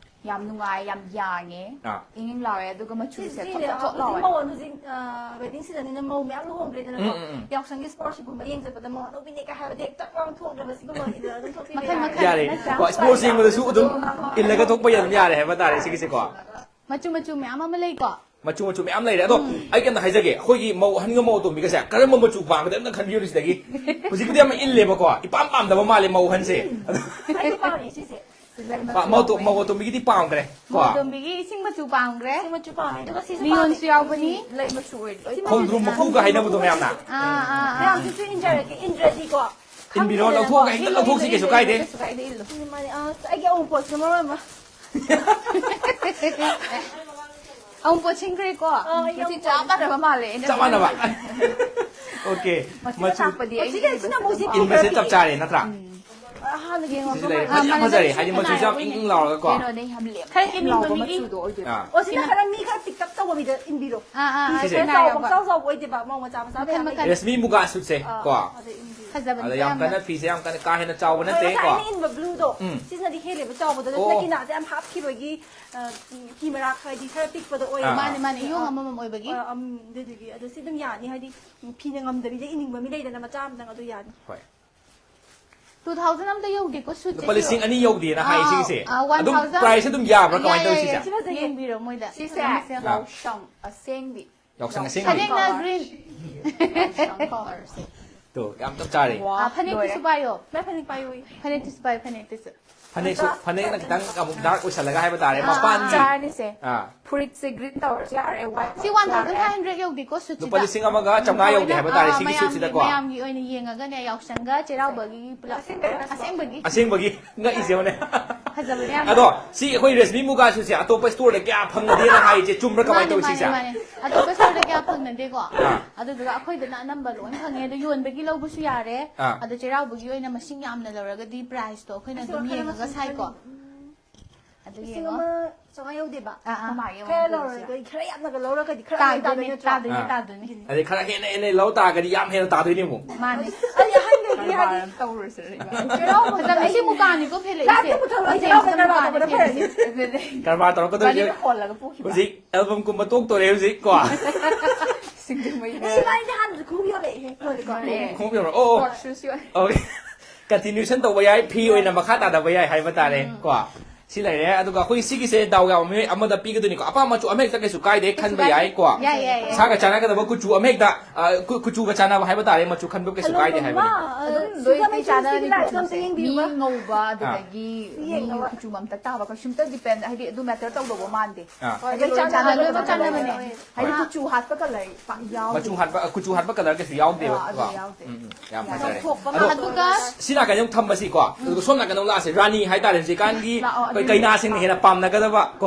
ꯌꯥꯝ ꯅꯨꯡꯉꯥꯏ, ꯌꯥꯝ ꯌꯥꯡꯉꯦ꯫ ꯑꯥ꯫ ꯏꯪ ꯏꯪ ꯂꯥꯎꯋꯦ, ꯑꯗꯨꯒ ꯃꯆꯨꯁꯦ ꯊꯣꯠ ꯊꯣꯠ ꯊꯣꯠ ꯂꯥꯎꯋꯦ꯫ ꯃꯧ ꯍꯧꯖꯤꯛ, ꯑ, wedding season ꯅꯤꯅ ꯃꯧ ꯃꯌꯥꯝ ꯂꯨꯍꯣꯡꯈ꯭ꯔꯦꯗꯅꯀꯣ꯫ ꯎꯝ, ꯎꯝ, ꯎꯝ꯫ ꯌꯥꯎꯁꯪꯒꯤ sports ꯀꯨꯝꯕ ꯌꯦꯡ ꯆꯠꯄꯗ ꯃꯧ ꯑꯅꯧꯕꯤꯅꯦ ꯀꯥꯏ ꯍꯥꯏꯕꯗꯤ ꯍꯦꯛꯇ ꯄꯥꯡꯊꯣꯛꯅꯕ ꯁꯤꯒꯨꯝꯕ ꯏꯜꯂꯒ ꯑꯗꯨꯝ ꯊꯣꯛꯄꯤꯕ ꯃꯈꯜ ꯌꯥꯏ꯫ ꯃꯈꯜ ꯌꯥꯔꯦ꯫ ꯅꯠꯇ꯭ꯔꯥ? ꯀꯣ, sports ꯌꯦꯡꯕꯗꯁꯨ ꯑꯗꯨꯝ ꯏꯜꯂꯒ ꯊꯣꯛꯄ ꯑꯗꯨꯝ ꯌꯥꯔꯦ ꯍꯥꯏꯕ ꯇꯥꯔꯦ ꯁꯤꯒꯤꯁꯦꯀꯣ꯫ ꯃꯆꯨ ꯃꯆꯨ ꯃꯌꯥꯝ ꯑꯃ ꯂꯩꯀꯣ꯫ ꯃꯆꯨ ꯃꯆꯨ ꯃꯌꯥꯝ ꯂꯩꯔꯦ꯫ ꯑꯗꯣ ꯎꯝ꯫ ꯑꯩ ꯀꯩꯅꯣꯝꯇ ꯍꯥꯏꯖꯒꯦ, ꯑꯩꯈꯣꯏꯒꯤ ꯃꯧ ꯑꯍꯟꯒ ꯃꯧ ꯑꯇꯣꯝꯕꯤꯒꯁꯦ ꯀꯔꯝꯕ ꯃꯆꯨ ꯄꯥꯝꯒꯗꯕꯅ ꯈꯟꯕꯤꯌꯨꯅꯦ ꯁꯤꯗꯒꯤ꯫ ꯍꯧꯖꯤꯛꯄꯨꯗꯤ ꯑꯃ ꯏꯜꯂꯦꯕꯀꯣ, ꯏꯄꯥꯝ ꯄꯥꯝꯗꯕ ꯃꯥꯜꯂꯦ ꯃꯧ ꯑꯍꯟꯁꯦ꯫ ꯑꯗꯣ ꯑꯩꯁꯨ ꯄꯥꯝꯃꯦ ꯁꯤꯁꯦ꯫ ꯄꯥ-, ꯃꯧ ꯑꯇꯣꯝ-, ꯃꯧ ꯑꯇꯣꯝꯕꯤꯒꯤꯗꯤ ꯄꯥꯝꯈ꯭ꯔꯦ ꯀꯣ꯫ ꯃꯧ ꯑꯇꯣꯝꯕꯤꯒꯤ ꯏꯁꯤꯡ ꯃꯆꯨ ꯄꯥꯝꯈ꯭ꯔꯦ꯫ ꯏꯁꯤꯡ ꯃꯆꯨ ꯄꯥꯝꯃꯦ꯫ ꯑꯗꯨꯒ ꯁꯤꯁꯨ neon ꯄꯥꯝꯃꯦ꯫ ꯁꯨ ꯌꯥꯎꯕꯅꯤ꯫ ꯂꯩ ꯃꯆꯨ ꯑꯣꯏꯔꯗꯤ ꯂꯣꯏ ꯈꯣꯡꯗ꯭ꯔꯨꯝ ꯄꯥꯝꯃꯦ꯫ ꯃꯀꯨꯒ ꯍꯥꯏꯅꯕꯗꯣ ꯃꯌꯥꯝꯅ꯫ ꯑꯥ, ꯑꯥ, ꯑꯥ꯫ ꯃꯌꯥꯝꯁꯤꯁꯨ ꯏꯟꯖꯔꯒꯦ, ꯏꯟꯗ꯭ꯔꯗꯤꯀꯣ꯫ ꯏꯟꯕꯤꯔꯣ, ꯈꯪꯗꯦꯗꯅꯀꯣ꯫ ꯂꯧꯊꯣꯛꯑꯒ ꯍꯦꯛꯇ ꯏꯜꯂꯨ, ꯂꯧꯊꯣꯛꯁꯤ, ꯏꯜꯂꯨ, ꯀꯩꯁꯨ ꯏꯜꯂꯨ, ꯀꯥꯏꯗꯦ꯫ ꯀꯩꯁꯨ ꯀꯥꯏꯗꯦ, ꯏꯜꯂꯨ꯫ ꯃꯥꯅꯦ, ꯃꯥꯅꯦ꯫ ꯑꯁ, ꯑꯩꯒꯤ ꯑꯋꯨꯟꯄꯣꯠꯁꯤꯅ ꯃꯔꯣꯟ ꯑꯃ꯫ ꯑꯃꯨꯛ ꯄꯣꯠꯁꯤꯟꯈ꯭ꯔꯦꯀꯣ꯫ ꯑꯥ, ꯌꯥꯝ ꯃꯁꯤ ꯆꯞ ꯃꯥꯟꯅꯕ ꯃꯥꯜꯂꯦ ꯑꯩꯅ ꯆꯞ ꯃꯥꯟꯅꯕ꯫ ꯈꯟꯕꯗ꯫ Okay, ꯃꯁꯤꯅ ꯃꯆꯨ ꯇꯥꯛꯄꯗꯤ ꯑꯩꯒꯤ ꯁꯤꯅ, ꯁꯤꯅ ꯑꯃꯨꯛ ꯏꯟꯕꯁꯦ ꯆꯞ ꯆꯥꯔꯦ ꯅꯠꯇ꯭ꯔꯥ? ꯎꯝ꯫ ꯑꯍꯥꯟꯕꯒꯤ ꯁꯤꯁꯨ ꯂꯩꯔꯦ꯫ ꯑꯥ, ꯐꯖ-, ꯌꯥꯝ ꯃꯥꯟꯅꯗꯕ ꯐꯖꯔꯦ꯫ ꯁꯤꯅ ꯍꯥꯏꯗꯤ ꯃꯆꯨꯁꯨ ꯌꯥꯝ ꯀꯅꯥꯏ ꯏꯪ ꯏꯪ ꯂꯥꯎꯔꯒꯀꯣ꯫ ꯀꯩꯅꯣꯅꯦ, ꯌꯥꯝ ꯂꯦꯝ ꯈꯔ ꯂꯦꯝ ꯂꯥꯎꯕ ꯏꯪꯕ ꯃꯤꯒꯤ ꯃꯆꯨꯗꯣ ꯑꯣꯏꯗꯣꯏꯕ꯫ ꯑꯥ꯫ ꯑꯣ, ꯁꯤꯅ ꯈꯔ ꯃꯤ ꯈꯔ ꯄꯤꯛꯇꯛ ꯇꯧꯕ ꯃꯤꯗ ꯏꯟꯕꯤꯔꯣ꯫ ꯑꯥ, ꯑꯥ, ꯑꯥ, ꯁꯤꯁꯦ ꯈꯔ ꯆꯥꯎꯕ, ꯀꯅꯥꯏ ꯄꯪꯆꯥꯎ ꯆꯥꯎꯕ ꯑꯣꯏꯗꯦꯕ, ꯃꯧ ꯃꯆꯥ ꯃꯆꯥ ꯃꯈꯜ ꯃꯌꯥꯝ ꯃꯈꯜ꯫ ꯂꯩ꯫ ꯔꯦꯁꯃꯤ ꯃꯨꯒꯥ ꯁꯨꯠꯁꯦ ꯑꯥ, ꯀꯣ꯫ ꯑꯗ ꯏꯟꯕꯤꯔꯣ꯫ ꯐꯖꯕꯅꯤ ꯑꯗ ꯌꯥꯝ ꯌꯥꯝꯅ꯫ ꯀꯟꯅ ꯐꯤꯁꯦ ꯌꯥꯝ ꯀꯟꯅ ꯀꯥ ꯍꯦꯟꯅ ꯆꯥꯎꯕ ꯑꯗ ꯅꯠꯇꯦ ꯉꯁꯥꯏ ꯀꯣ꯫ ꯑꯩꯅ ꯏꯟꯕ blue ꯗꯣ, ꯎꯝ꯫ ꯁꯤꯁꯤꯅꯗꯤ ꯍꯦꯜꯂꯦꯕ ꯆꯥꯎꯕꯗꯣ, ꯑꯣ, ꯅꯠꯇ꯭ꯔ ꯑꯣ꯫ ꯀꯤꯅꯥꯁꯦ ꯌꯥꯝ ꯍꯥꯞꯈꯤꯕꯒꯤ, ꯑ, ꯐꯤ ꯃꯔꯥꯛ ꯍꯥꯏꯗꯤ ꯈꯔ ꯄꯤꯛꯄꯗꯣ ꯑꯣꯏꯌꯦꯕ꯫ ꯑꯥ, ꯑꯥ꯫ ꯃꯥꯅꯦ, ꯃꯥꯅꯦ, ꯏꯌꯣꯡ ꯑꯥ, ꯑꯃꯃꯝ ꯑꯣꯏꯕꯒꯤ꯫ ꯑꯥ, ꯑꯝ, ꯑꯗꯨꯗꯨꯒꯤ꯫ ꯑꯗꯣ ꯁꯤ ꯑꯗꯨꯝ ꯌꯥꯅꯤ, ꯍꯥꯏꯗꯤ, ꯎꯝ, ꯐꯤꯅ ꯉꯝꯗꯕꯤꯗ ꯏꯅꯤꯡꯕ ꯃꯤ ꯂꯩꯗꯅ, ꯃꯆꯥ ꯑꯃꯇꯪ, ꯑꯗꯨ ꯌꯥꯅꯤ꯫ ꯍꯣꯏ꯫ Two thousand ꯑꯝꯇ ꯌꯧꯗꯦꯀꯣ, ꯁꯨꯠꯁꯦ? ꯂꯨꯄꯥ ꯂꯤꯁꯤꯡ ꯑꯅꯤ ꯌꯧꯗꯦꯅ ꯍꯥꯏꯌꯦ ꯑꯥ, ꯁꯤꯒꯤꯁꯦ꯫ ꯑꯥ, ꯑꯗꯨꯝ one thousand? Price ꯑꯗꯨꯝ ꯌꯥꯕ꯭ꯔꯥ? ꯀꯃꯥꯏꯅ ꯇꯧꯋꯤ ꯌꯥꯏ, ꯁꯤꯁꯦ? ꯌꯥꯏ, ꯌꯥꯏ꯫ ꯌꯦꯡꯕꯤꯔꯣ ꯃꯣꯏꯗ꯫ ꯁꯤꯁꯦ ꯌꯦꯡꯕꯤꯁꯦ꯫ ꯑꯥ꯫ ꯌꯥꯎꯁꯪ ꯑꯁꯦꯡꯕꯤ꯫ ꯌꯥꯎꯁꯪ ꯑꯁꯦꯡꯕꯤ꯫ ꯐꯅꯦꯛꯅ green꯫ ꯌꯥꯎꯁꯪ colour ꯁꯦ꯫ ꯇꯣ, ꯌꯥꯝ ꯆꯞ ꯆꯥꯔꯦ꯫ ꯋꯥ, ꯐꯅꯦꯛꯇꯨꯁꯨ ꯂꯣꯏꯔꯦ꯫ ꯄꯥꯏꯌꯣ꯫ ꯃꯥ ꯐꯅꯦꯛ ꯄꯥꯏꯌꯣ꯫ ꯐꯅꯦꯛꯇꯨꯁꯨ ꯄꯥꯏꯌꯨ, ꯐꯅꯦꯛꯇꯨꯁꯨ꯫ ꯐꯅꯦꯛꯁꯨ, ꯐꯅꯦꯛꯅ ꯈꯤꯇꯪ ꯑꯃꯨꯛ ꯗꯥꯔꯛ ꯑꯣꯏꯁꯜꯂꯒ ꯍꯥꯏꯕ ꯇꯥꯔꯦ, ꯑꯥ, ꯃꯄꯥꯟꯒꯤ꯫ ꯆꯥꯔꯅꯤꯁꯦ꯫ ꯑꯥ꯫ ꯐꯨꯔꯤꯠꯁꯦ ꯒ꯭ꯔꯤꯟ ꯇꯧꯔꯁꯨ ꯌꯥꯔꯦ, ꯋꯥꯏꯠ ꯁꯤ ꯋꯥꯟ ꯊꯥꯎꯖꯟ ꯐꯥꯏꯚ ꯍꯟꯗ꯭ꯔꯦꯗ ꯌꯧꯗꯦꯀꯣ, ꯁꯨꯠꯁꯤꯗ꯫ ꯂꯨꯄꯥ ꯂꯤꯁꯤꯡ ꯑꯃꯒ ꯆꯥꯝꯃꯉꯥ ꯌꯧꯗꯦ ꯍꯥꯏꯕ ꯇꯥꯔꯦ, ꯑꯥ, ꯁꯤꯒꯤ ꯃꯌꯥꯝꯒꯤ, ꯁꯨꯠꯁꯤꯗꯀꯣ꯫ ꯃꯌꯥꯝꯒꯤ ꯑꯣꯏꯅ ꯌꯦꯡꯉꯒꯅꯦ, ꯌꯥꯎꯁꯪꯒ ꯆꯩꯔꯥꯎꯕꯒꯤ ꯄꯨꯂꯞ꯫ ꯑꯁꯦꯡꯕꯒꯤ꯫ ꯑꯁꯦꯡꯕꯒꯤ꯫ ꯉꯛꯏꯁꯦ ꯌꯦꯡꯉꯨꯅꯦ꯫ ꯐꯖꯕꯅꯦ ꯌꯥꯝꯅ꯫ ꯑꯗꯣ ꯁꯤ ꯑꯩꯈꯣꯏ ꯔꯦꯁꯃꯤ ꯃꯨꯒꯥ ꯁꯨꯠꯁꯦ ꯑꯇꯣꯞꯄ ꯁ꯭ꯇꯣꯔꯗ ꯀꯌꯥ ꯐꯪꯅꯗꯦꯅ ꯍꯥꯏꯁꯦ, ꯆꯨꯝꯕ꯭ꯔꯥ ꯀꯃꯥꯏꯅ ꯃꯥꯅꯦ, ꯇꯧꯏ ꯃꯥꯅꯦ, ꯁꯤꯁꯦ? ꯃꯥꯅꯦ꯫ ꯑꯇꯣꯞꯄ ꯁ꯭ꯇꯣꯔꯗ ꯀꯌꯥ ꯐꯪꯅꯗꯦꯀꯣ꯫ ꯑꯥ꯫ ꯑꯗꯨꯗꯨꯒ ꯑꯩꯈꯣꯏꯗꯅ ꯑꯅꯝꯕ ꯂꯣꯏ ꯐꯪꯉꯦ꯫ ꯑꯗꯣ ꯌꯣꯟꯕꯒꯤ ꯂꯧꯕꯁꯨ ꯌꯥꯔꯦ꯫ ꯑꯥ꯫ ꯑꯗꯣ ꯆꯩꯔꯥꯎꯕꯒꯤ ꯑꯣꯏꯅ ꯃꯁꯤꯡ ꯌꯥꯝꯅ ꯂꯧꯔꯒꯗꯤ ꯄ꯭ꯔꯥꯏꯁꯇꯣ ꯑꯩꯈꯣꯏꯅ ꯑꯗꯨꯝ ꯌꯦꯡꯉꯒ ꯁꯥꯏꯀꯣ꯫ ꯑꯗꯨ ꯂꯤꯁꯤꯡ ꯌꯦꯡꯉꯣ꯫ ꯑꯃ ꯆꯥꯝꯃꯉꯥ ꯌꯧꯗꯦꯕ꯫ ꯑꯥ, ꯑꯥ꯫ ꯃꯃꯥ ꯌꯧꯗꯦ꯫ ꯈꯔ ꯂꯧꯔꯒ ꯈꯔ ꯌꯥꯝꯅꯒ ꯂꯧꯔꯒꯗꯤ ꯈꯔ ꯇꯥꯗꯣꯏꯅꯦ, ꯇꯥꯗꯣꯏ ꯅꯠꯇ꯭ꯔꯥ? ꯇꯥꯗꯣꯏꯅꯦ, ꯑꯥ꯫ ꯇꯥꯗꯣꯏꯅꯦ꯫ ꯑꯗꯩ ꯈꯔ ꯍꯦꯟꯅ ꯍꯦꯟꯅ ꯂꯧ ꯇꯥꯔꯒꯗꯤ ꯌꯥꯝ ꯍꯦꯟꯅ ꯇꯥꯗꯣꯏꯅꯦ ꯑꯃꯨꯛ꯫ ꯃꯥꯅꯦ꯫ ꯑꯩ ꯑꯍꯟꯈꯩꯗꯤ ꯍꯥꯏꯗꯤ ꯀꯔꯕꯥꯔ ꯑꯃ ꯇꯧꯔꯨꯔꯁꯤꯔ ꯏꯕꯥꯅꯤ? ꯆꯩꯔꯥꯎꯕꯗ ꯑꯩꯁꯦ ꯃꯨꯀꯥꯅꯤꯀꯣ ꯐꯦꯜꯂꯛꯏꯁꯦ꯫ ꯂꯥꯏꯞꯇ ꯄꯨꯊꯣꯔꯛꯑꯣ, ꯑꯩꯁꯦ ꯆꯩꯔꯥꯎꯕꯗ ꯃꯨꯀꯥꯅꯤ ꯀꯔꯕꯥꯔ ꯇꯧꯕꯅ ꯐꯦꯜꯂꯤꯁꯦ꯫ ꯐꯔꯅꯤ꯫ ꯑꯗꯨꯅꯦ꯫ ꯀꯔꯕꯥꯔ ꯇꯧꯔꯛꯀꯗꯣꯏꯁꯦ꯫ ꯒꯥꯔꯤꯗ ꯍꯣꯜꯂꯒ ꯄꯨꯈꯤꯕ꯫ ꯍꯧꯖꯤꯛ ꯑꯦꯜꯕꯝꯒꯨꯝꯕ ꯇꯣꯛꯇꯣꯔꯦ ꯍꯧꯖꯤꯛ ꯀꯣ꯫ ꯁꯤꯡꯖꯃꯩꯗ꯫ ꯏꯕꯥꯅꯤꯗꯤ ꯍꯥꯟꯅꯁꯨ ꯈꯣꯡꯎꯞ ꯌꯣꯜꯂꯛꯑꯦꯍꯦ꯫ ꯂꯣꯏꯔꯦꯀꯣ? ꯂꯣꯏꯔꯦ꯫ ꯈꯣꯡꯎꯞ ꯌꯣꯜꯂꯛꯑꯣ꯫ ꯑꯣ꯫ ꯁ꯭ꯄꯣꯔꯠꯁ ꯁꯨꯁ ꯌꯣꯜꯂꯦ꯫ ꯑꯣꯀꯦ꯫ ꯀꯟꯇꯤꯅ꯭ꯌꯨꯁꯟ ꯇꯧꯕ ꯌꯥꯏ, ꯐꯤ ꯑꯣꯏꯅ ꯃꯈꯥ ꯇꯥꯗꯕ ꯌꯥꯏ ꯍꯥꯏꯕ ꯇꯥꯔꯦ ꯀꯣ꯫ ꯁꯤ ꯂꯩꯔꯦ꯫ ꯑꯗꯨꯒ ꯑꯩꯈꯣꯏ ꯁꯤꯒꯤꯁꯦ ꯗꯥꯎ ꯌꯥꯕ ꯃꯤꯑꯣꯏ ꯑꯃꯗ ꯄꯤꯒꯗꯣꯏꯅꯤꯀꯣ꯫ ꯑꯄꯥꯝꯕ ꯃꯆꯨ ꯑꯃ ꯍꯦꯛꯇ ꯀꯩꯁꯨ ꯀꯥꯏꯗꯦ, ꯈꯟꯕ ꯌꯥꯏ ꯀꯣ꯫ ꯌꯥꯏ, ꯌꯥꯏ, ꯌꯥꯏ꯫ ꯏꯁꯥꯒ ꯆꯥꯟꯅꯒꯗꯕ ꯀꯨꯆꯨ ꯑꯃ ꯍꯦꯛꯇ, ꯑ, ꯀꯨ-, ꯀꯨꯆꯨꯒ ꯆꯥꯟꯅꯕ ꯍꯥꯏꯕ ꯇꯥꯔꯦ, ꯃꯆꯨ ꯈꯟꯕ ꯀꯩꯁꯨ ꯀꯥꯏꯗꯦ ꯍꯥꯏꯕꯅꯤ꯫ ꯑꯗꯨꯝ ꯁꯤꯒ ꯂꯣꯏ ꯃꯆꯨꯁꯤꯒꯤ ꯆꯥꯟꯅꯔꯅꯤ ꯂꯥꯏꯠꯁꯨ ꯑꯝꯇ ꯄꯣꯠꯁꯦ꯫ ꯃꯤ ꯌꯦꯡꯕꯤꯌꯨꯕ꯫ ꯉꯧꯕ, ꯑꯥ꯫ ꯑꯗꯨꯗꯒꯤ ꯃꯤ ꯌꯦꯡꯅꯕ꯫ ꯀꯨꯆꯨ ꯃꯝꯇꯛ ꯇꯥꯕ ꯀꯩꯁꯨꯝꯇ ꯗꯤꯄꯦꯟ, ꯍꯥꯏꯗꯤ ꯑꯗꯨ ꯃꯦꯇꯔ ꯇꯧꯗꯧꯕ ꯃꯥꯟꯗꯦ꯫ ꯑꯥ꯫ ꯍꯣꯏ, ꯍꯥꯏꯗꯤ ꯂꯣꯏ ꯆꯥꯟꯅꯕ ꯆꯥꯟꯅꯕꯅꯦ꯫ ꯃꯇꯝꯗ ꯍꯥꯏꯗꯤ ꯍꯣꯏ꯫ ꯀꯨꯆꯨ ꯍꯥꯠꯄ ꯀꯂꯔ ꯄꯥꯛ ꯌꯥꯎꯗꯦ꯫ ꯃꯆꯨ ꯍꯥꯠꯄ, ꯀꯨꯆꯨ ꯍꯥꯠꯄ ꯀꯂꯔ ꯀꯩꯁꯨ ꯌꯥꯎꯗꯦꯕ꯫ ꯑꯥ, ꯑꯗꯨ ꯀꯣ? ꯌꯥꯎꯗꯦ꯫ ꯎꯝ, ꯎꯝ, ꯌꯥꯝ ꯐꯖꯔꯦ꯫ ꯂꯧꯊꯣꯛꯄ ꯑꯗꯣ ꯉꯝꯗꯕ ꯑꯗꯨꯒ ꯁꯤ ꯅꯥꯀꯟꯗ ꯑꯃꯨꯛ ꯊꯝꯕꯁꯤꯀꯣ꯫ ꯑꯗꯨꯒ ꯁꯣꯝ ꯅꯥꯀꯟꯗ ꯑꯃꯨꯛ ꯂꯥꯛꯑꯁꯦ꯫ ꯔꯥꯅꯤ ꯍꯥꯏꯇꯥꯔꯦ ꯍꯧꯖꯤꯛꯀꯥꯟꯒꯤ ꯂꯥꯛꯑꯣ, ꯑꯩꯈꯣꯏ ꯑꯗꯨꯅꯦ꯫ ꯀꯩꯅꯥꯁꯤꯡꯅ ꯍꯦꯟꯅ ꯄꯥꯝꯅꯒꯗꯕ ꯀꯣ꯫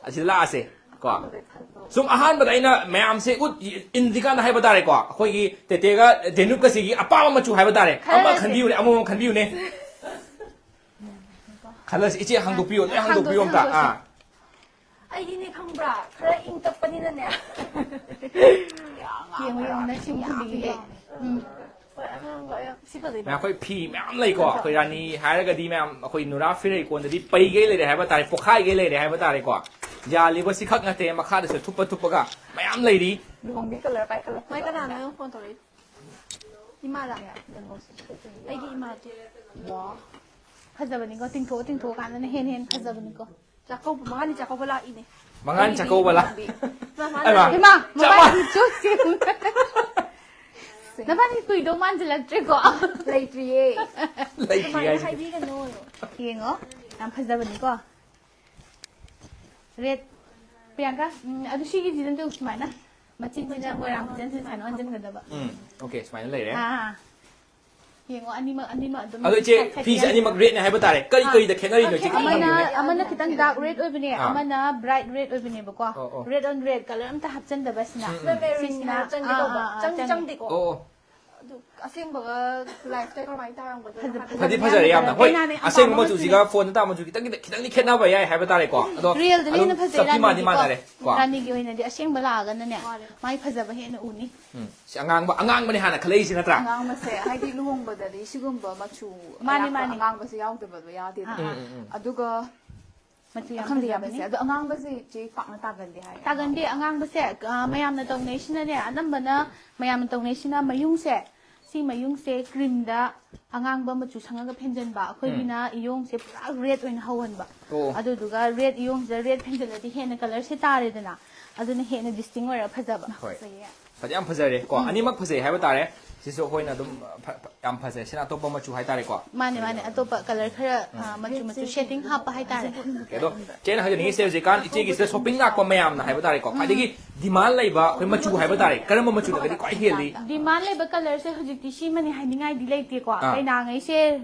ꯑꯁꯤꯗ ꯂꯥꯛꯑꯁꯦ ꯀꯣ꯫ ꯁꯨꯝ ꯑꯍꯥꯟꯕꯗ ꯑꯩꯅ ꯃꯌꯥꯝꯁꯦ ꯎꯠ, ꯏꯟꯗ꯭ꯔꯤꯀꯥꯟꯗ ꯍꯥꯏꯕ ꯇꯥꯔꯦꯀꯣ꯫ ꯑꯩꯈꯣꯏꯒꯤ ꯇꯦꯇꯦꯒ ꯗꯦꯅꯨꯞꯀꯁꯤꯒꯤ ꯑꯄꯥꯝꯕ ꯃꯆꯨ ꯍꯥꯏꯕ ꯇꯥꯔꯦ꯫ ꯑꯃ ꯈꯜꯂꯁꯦ꯫ ꯈꯟꯕꯤꯌꯨꯅꯦ, ꯑꯃꯃꯝ ꯈꯟꯕꯤꯌꯨꯅꯦ꯫ ꯈꯜꯂꯁꯤ, ꯏꯆꯦ ꯍꯥꯡꯗꯣꯛꯄꯤꯌꯨ, ꯂꯣꯏ ꯍꯥꯡꯗꯣꯛꯄꯤꯌꯨ ꯍꯥꯡꯗꯣꯛꯁꯤ, ꯑꯝꯇ꯫ ꯍꯥꯡꯗꯣꯛꯁꯤ꯫ ꯑꯥ꯫ ꯑꯩꯗꯤꯅꯦ ꯈꯪꯕ꯭ꯔꯥ? ꯈꯔ ꯏꯪ ꯇꯞꯄꯅꯤꯅꯅꯦ꯫ ꯌꯦꯡꯉꯨ, ꯌꯦꯡꯉꯨ, ꯅꯪ ꯁꯤ ꯌꯥꯝ ꯈꯨꯕꯤꯒꯦ꯫ ꯌꯥꯝ ꯎꯝ꯫ ꯍꯣꯏ, ꯑꯉꯥꯡꯕ ꯌꯥꯝ ꯁꯤ ꯐꯖꯩ꯫ ꯃꯌꯥꯝ ꯑꯩꯈꯣꯏ ꯐꯤ ꯃꯌꯥꯝ ꯂꯩꯀꯣ꯫ ꯑꯩꯈꯣꯏ ꯔꯥꯅꯤ ꯍꯥꯏꯔꯒꯗꯤ ꯃꯌꯥꯝ ꯑꯩꯈꯣꯏ ꯅꯨꯔꯥ ꯐꯤꯔꯩꯀꯣꯟꯗꯗꯤ ꯄꯩꯒꯩ ꯂꯩꯔꯦ ꯍꯥꯏꯕ ꯇꯥꯔꯦ, ꯄꯣꯛꯈꯥꯏꯒꯩ ꯂꯩꯔꯦ ꯍꯥꯏꯕ ꯇꯥꯔꯦꯀꯣ꯫ ꯌꯥꯜꯂꯤꯕ ꯁꯤꯈꯛ ꯅꯠꯇꯦ, ꯃꯈꯥꯗꯁꯨ ꯊꯨꯞꯄ ꯊꯨꯞꯄꯒ ꯃꯌꯥꯝ ꯂꯩꯔꯤ꯫ ꯂꯨꯍꯣꯡꯕꯤ ꯀꯂꯔ ꯄꯥꯏ ꯀꯂꯔ꯫ ꯃꯣꯏ ꯀꯅꯥꯅꯣ ꯑꯩꯉꯣꯟꯗ ꯐꯣꯟ ꯇꯧꯔꯛꯏ? ꯏꯃꯥꯗ꯫ ꯑꯩꯒꯤ ꯏꯃꯥꯗꯣ꯫ ꯋꯥ꯫ ꯐꯖꯕꯅꯤꯀꯣ, ꯇꯤꯡꯊꯣꯛꯑ ꯇꯤꯡꯊꯣꯛꯑꯀꯥꯟꯗꯅ ꯍꯦꯟꯅ ꯍꯦꯟꯅ ꯐꯖꯕꯅꯤꯀꯣ꯫ ꯆꯥꯛꯀꯧꯕ, ꯃꯉꯥꯅꯤ ꯆꯥꯛꯀꯧꯕ ꯂꯥꯛꯏꯅꯦ꯫ ꯃꯉꯥꯅꯤ ꯆꯥꯛꯀꯧꯕ ꯂꯥꯛ-, ꯃꯥ, ꯃꯥ ꯑꯩꯃ, ꯂꯥꯛꯑꯦ꯫ ꯏꯃꯥ, ꯆꯞ mobile ꯃꯥꯟꯅꯩ꯫ ꯆꯨꯁ ꯌꯦꯡꯉꯨ꯫ ꯅꯕꯥꯅꯤ ꯀꯨꯏꯗꯧ ꯃꯥꯟꯁꯤꯜꯂꯛꯇ꯭ꯔꯦꯀꯣ꯫ ꯂꯩꯇ꯭ꯔꯤꯌꯦ꯫ ꯂꯩꯇ꯭ꯔꯤ ꯑꯗꯨꯃꯥꯏꯅ ꯍꯥꯏꯁꯦ꯫ ꯍꯥꯏꯕꯤꯒꯅꯣ꯫ ꯌꯦꯡꯉꯣ, ꯌꯥꯝ ꯐꯖꯕꯅꯤꯀꯣ꯫ ꯔꯦꯠ꯫ ꯄ꯭ꯔꯤꯌꯥꯡꯀꯥ, ꯎꯝ, ꯑꯗꯨ ꯁꯤꯒꯤꯁꯤꯗ ꯑꯗꯨ ꯁꯨꯃꯥꯏꯅ ꯃꯆꯤꯟꯁꯤꯅ ꯃꯣꯏꯔꯥꯡ ꯐꯤꯖꯟꯁꯦ ꯁꯨꯃꯥꯏꯅ ꯑꯣꯟꯁꯤꯟꯒꯗꯕ꯫ ꯎꯝ, ꯑꯣꯀꯦ, ꯁꯨꯃꯥꯏꯅ ꯂꯩꯔꯦ꯫ ꯑꯥ, ꯌꯦꯡꯉꯣ, ꯑꯅꯤꯃꯛ, ꯑꯅꯤꯃꯛ ꯑꯗꯨꯝ ꯑꯗꯣ ꯏꯆꯦ, side side ꯐꯤꯁꯦ ꯌꯥꯝ ꯑꯅꯤꯃꯛ ꯔꯦꯠꯅꯦ ꯍꯥꯏꯕ ꯇꯥꯔꯦ꯫ ꯀꯔꯤ ꯑꯥ꯫ ꯀꯔꯤꯗ ꯈꯦꯠꯅꯔꯤꯅꯣ ꯏꯆꯦ? ꯑꯃꯅ ꯈꯪꯅꯤꯡꯉꯦ꯫ ꯑꯃꯅ ꯈꯤꯇꯪ ꯗꯥꯔꯛ ꯔꯦꯠ ꯑꯣꯏꯕꯅꯦ, ꯑꯥ꯫ ꯑꯃꯅ ꯕ꯭ꯔꯥꯏꯠ ꯔꯦꯠ ꯑꯣꯏꯕꯅꯦꯕꯀꯣ꯫ ꯑꯣ, ꯑꯣ꯫ ꯔꯦꯠ ꯑꯣꯟ ꯔꯦꯠ ꯀꯂꯔ ꯑꯝꯇ ꯍꯥꯞꯆꯟꯗꯕ ꯁꯤꯅ꯫ ꯃꯦꯔꯨꯟ ꯁꯤꯁꯤꯅ ꯍꯥꯏꯕ ꯆꯪꯗꯦꯀꯣ꯫ ꯑꯥ, ꯑꯥ, ꯑꯥ, ꯆꯪ ꯆꯪꯗꯦ꯫ ꯆꯪꯗꯦꯀꯣ꯫ ꯑꯣ, ꯑꯣ꯫ ꯑꯗꯨ ꯑꯁꯦꯡꯕꯒ ꯂꯥꯏꯐꯇ ꯀꯃꯥꯏꯅ ꯇꯥꯔꯝꯒꯗꯣꯏꯅꯣ ꯐꯖ- ꯍꯥꯏꯕꯗꯤ ꯐꯗꯤ ꯌꯥꯝ ꯐꯖꯔꯦ ꯌꯥꯝꯅ꯫ ꯐꯖꯔꯦ꯫ ꯍꯣꯏ, ꯀꯩꯅꯥꯅ ꯌꯥꯝ ꯑꯁꯦꯡꯕ ꯄꯥꯝꯕ ꯃꯆꯨꯁꯤꯒ ꯐꯣꯟꯗ ꯇꯥꯕ ꯃꯆꯨ ꯈꯤꯇꯪ ꯈꯤꯇꯪ ꯈꯤꯇꯪꯗꯤ ꯈꯦꯠꯅꯕ ꯌꯥꯏ ꯍꯥꯏꯕ ꯇꯥꯔꯦꯀꯣ꯫ ꯑꯗꯣ ꯔꯤꯌꯦꯜꯗꯗꯤ ꯑꯗꯨꯝ ꯍꯦꯟꯅ ꯐꯖꯩ ꯆꯞꯇꯤ ꯃꯥꯟꯗꯤ ꯔꯥꯅꯤꯒꯤꯀꯣ꯫ ꯃꯥꯟꯅꯔꯦ꯫ ꯀꯣ꯫ ꯔꯥꯅꯤꯒꯤ ꯑꯣꯏꯅꯗꯤ ꯑꯁꯦꯡꯕ ꯂꯥꯛꯑꯒꯅꯅꯦ, ꯃꯥꯅꯦ꯫ ꯃꯥꯏ ꯐꯖꯕ ꯍꯦꯟꯅ ꯎꯅꯤ꯫ ꯎꯝ꯫ ꯁꯤ ꯑꯉꯥꯡꯕ, ꯑꯉꯥꯡꯕꯅꯦ ꯍꯥꯟꯅ ꯈꯜꯂꯛꯏꯁꯤ ꯅꯠꯇ꯭ꯔꯥ? ꯑꯉꯥꯡꯕꯁꯦ ꯍꯥꯏꯗꯤ ꯂꯨꯍꯣꯡꯕꯗꯗꯤ ꯁꯤꯒꯨꯝꯕ ꯃꯆꯨ ꯃꯥꯅꯦ, ꯑꯌꯥꯛꯄ ꯃꯥꯅꯦ꯫ ꯑꯉꯥꯡꯕꯁꯦ ꯌꯥꯎꯗꯕꯗꯣ ꯌꯥꯗꯦꯗꯅ꯫ ꯑꯥ, ꯑꯥ꯫ ꯑꯗꯨꯒ ꯃꯆꯨ ꯌꯥꯝ ꯈꯪꯗꯦ, ꯌꯥꯝ ꯐꯖꯕꯅꯤ꯫ ꯐꯖꯩ꯫ ꯑꯗꯣ ꯑꯉꯥꯡꯕꯁꯦ ꯆꯦ ꯄꯥꯛꯅ ꯇꯥꯒꯟꯗꯦ ꯍꯥꯏ꯫ ꯇꯥꯒꯟꯗꯦ꯫ ꯑꯉꯥꯡꯕꯁꯦ, ꯑ, ꯃꯌꯥꯝꯅ ꯇꯧꯅꯩꯁꯤꯅꯅꯦ, ꯑꯅꯝꯕꯅ ꯃꯌꯥꯝꯅ ꯇꯧꯅꯩꯁꯤꯅ ꯃꯌꯨꯡꯁꯦ, ꯁꯤ ꯃꯌꯨꯡꯁꯦ ꯀ꯭ꯔꯤꯝꯗ ꯑꯉꯥꯡꯕ ꯃꯆꯨ ꯁꯪꯉꯒ ꯐꯦꯟꯖꯟꯕ, ꯑꯩꯈꯣꯏꯒꯤꯅ ꯏꯌꯣꯡꯁꯦ ꯄꯨꯔꯥ ꯔꯦꯠ ꯑꯣꯏꯅ ꯍꯧꯍꯟꯕ꯫ ꯑꯣ꯫ ꯑꯗꯨꯗꯨꯒ ꯔꯦꯠ, ꯏꯌꯣꯡꯁꯤꯗ ꯔꯦꯠ ꯐꯦꯟꯖꯜꯂꯗꯤ ꯍꯦꯟꯅ ꯀꯂꯔꯁꯦ ꯇꯥꯔꯦꯗꯅ, ꯑꯗꯨꯅ ꯍꯦꯟꯅ ꯗꯤꯁꯇꯤꯡ ꯑꯣꯏꯔꯒ ꯐꯖꯕ꯫ ꯍꯣꯏ꯫ ꯐꯖꯩꯌꯦ꯫ ꯐꯗꯤ ꯌꯥꯝ ꯐꯖꯔꯦ ꯀꯣ꯫ ꯑꯅꯤꯃꯛ ꯐꯖꯩ ꯍꯥꯏꯕ ꯇꯥꯔꯦ꯫ ꯁꯤꯁꯨ ꯑꯩꯈꯣꯏꯅ ꯑꯗꯨꯝ ꯐ- ꯐ- ꯌꯥꯝ ꯐꯖꯩ꯫ ꯁꯤꯅ ꯑꯇꯣꯞꯄ ꯃꯆꯨ ꯍꯥꯏꯇꯥꯔꯦꯀꯣ꯫ ꯃꯥꯅꯦ, ꯃꯥꯅꯦ꯫ ꯑꯇꯣꯞꯄ ꯀꯂꯔ ꯈꯔ, ꯑ, ꯃꯆꯨ ꯃꯆꯨ ꯁꯦꯗꯤꯡ ꯍꯥꯞꯄ ꯍꯥꯏꯇꯥꯔꯦ꯫ ꯑꯣꯀꯦ, ꯑꯗꯣ ꯆꯦꯅ ꯍꯥꯏꯖꯅꯤꯡꯉꯤꯁꯦ, ꯍꯧꯖꯤꯛꯀꯥꯟ ꯏꯆꯦꯒꯤꯁꯤꯗ ꯁꯣꯞꯄꯤꯡ ꯂꯥꯛꯄ ꯃꯌꯥꯝꯅ ꯍꯥꯏꯕ ꯇꯥꯔꯦꯀꯣ, ꯈ꯭ꯋꯥꯏꯗꯒꯤ ꯗꯤꯃꯥꯟ ꯂꯩꯕ ꯑꯩꯈꯣꯏ ꯃꯆꯨ ꯍꯥꯏꯕ ꯇꯥꯔꯦ, ꯀꯔꯝꯕ ꯃꯆꯨꯅꯒꯗꯤ ꯈ꯭ꯋꯥꯏ ꯍꯦꯜꯂꯤ? ꯗꯤꯃꯥꯟ ꯂꯩꯕ ꯀꯂꯔꯁꯦ ꯍꯧꯖꯤꯛꯇꯤ ꯁꯤꯃꯅꯤ ꯍꯥꯏꯅꯤꯡꯉꯥꯏꯗꯤ ꯂꯩꯇꯦꯀꯣ꯫ ꯑꯥ꯫ ꯀꯩꯅꯥꯉꯩꯁꯦ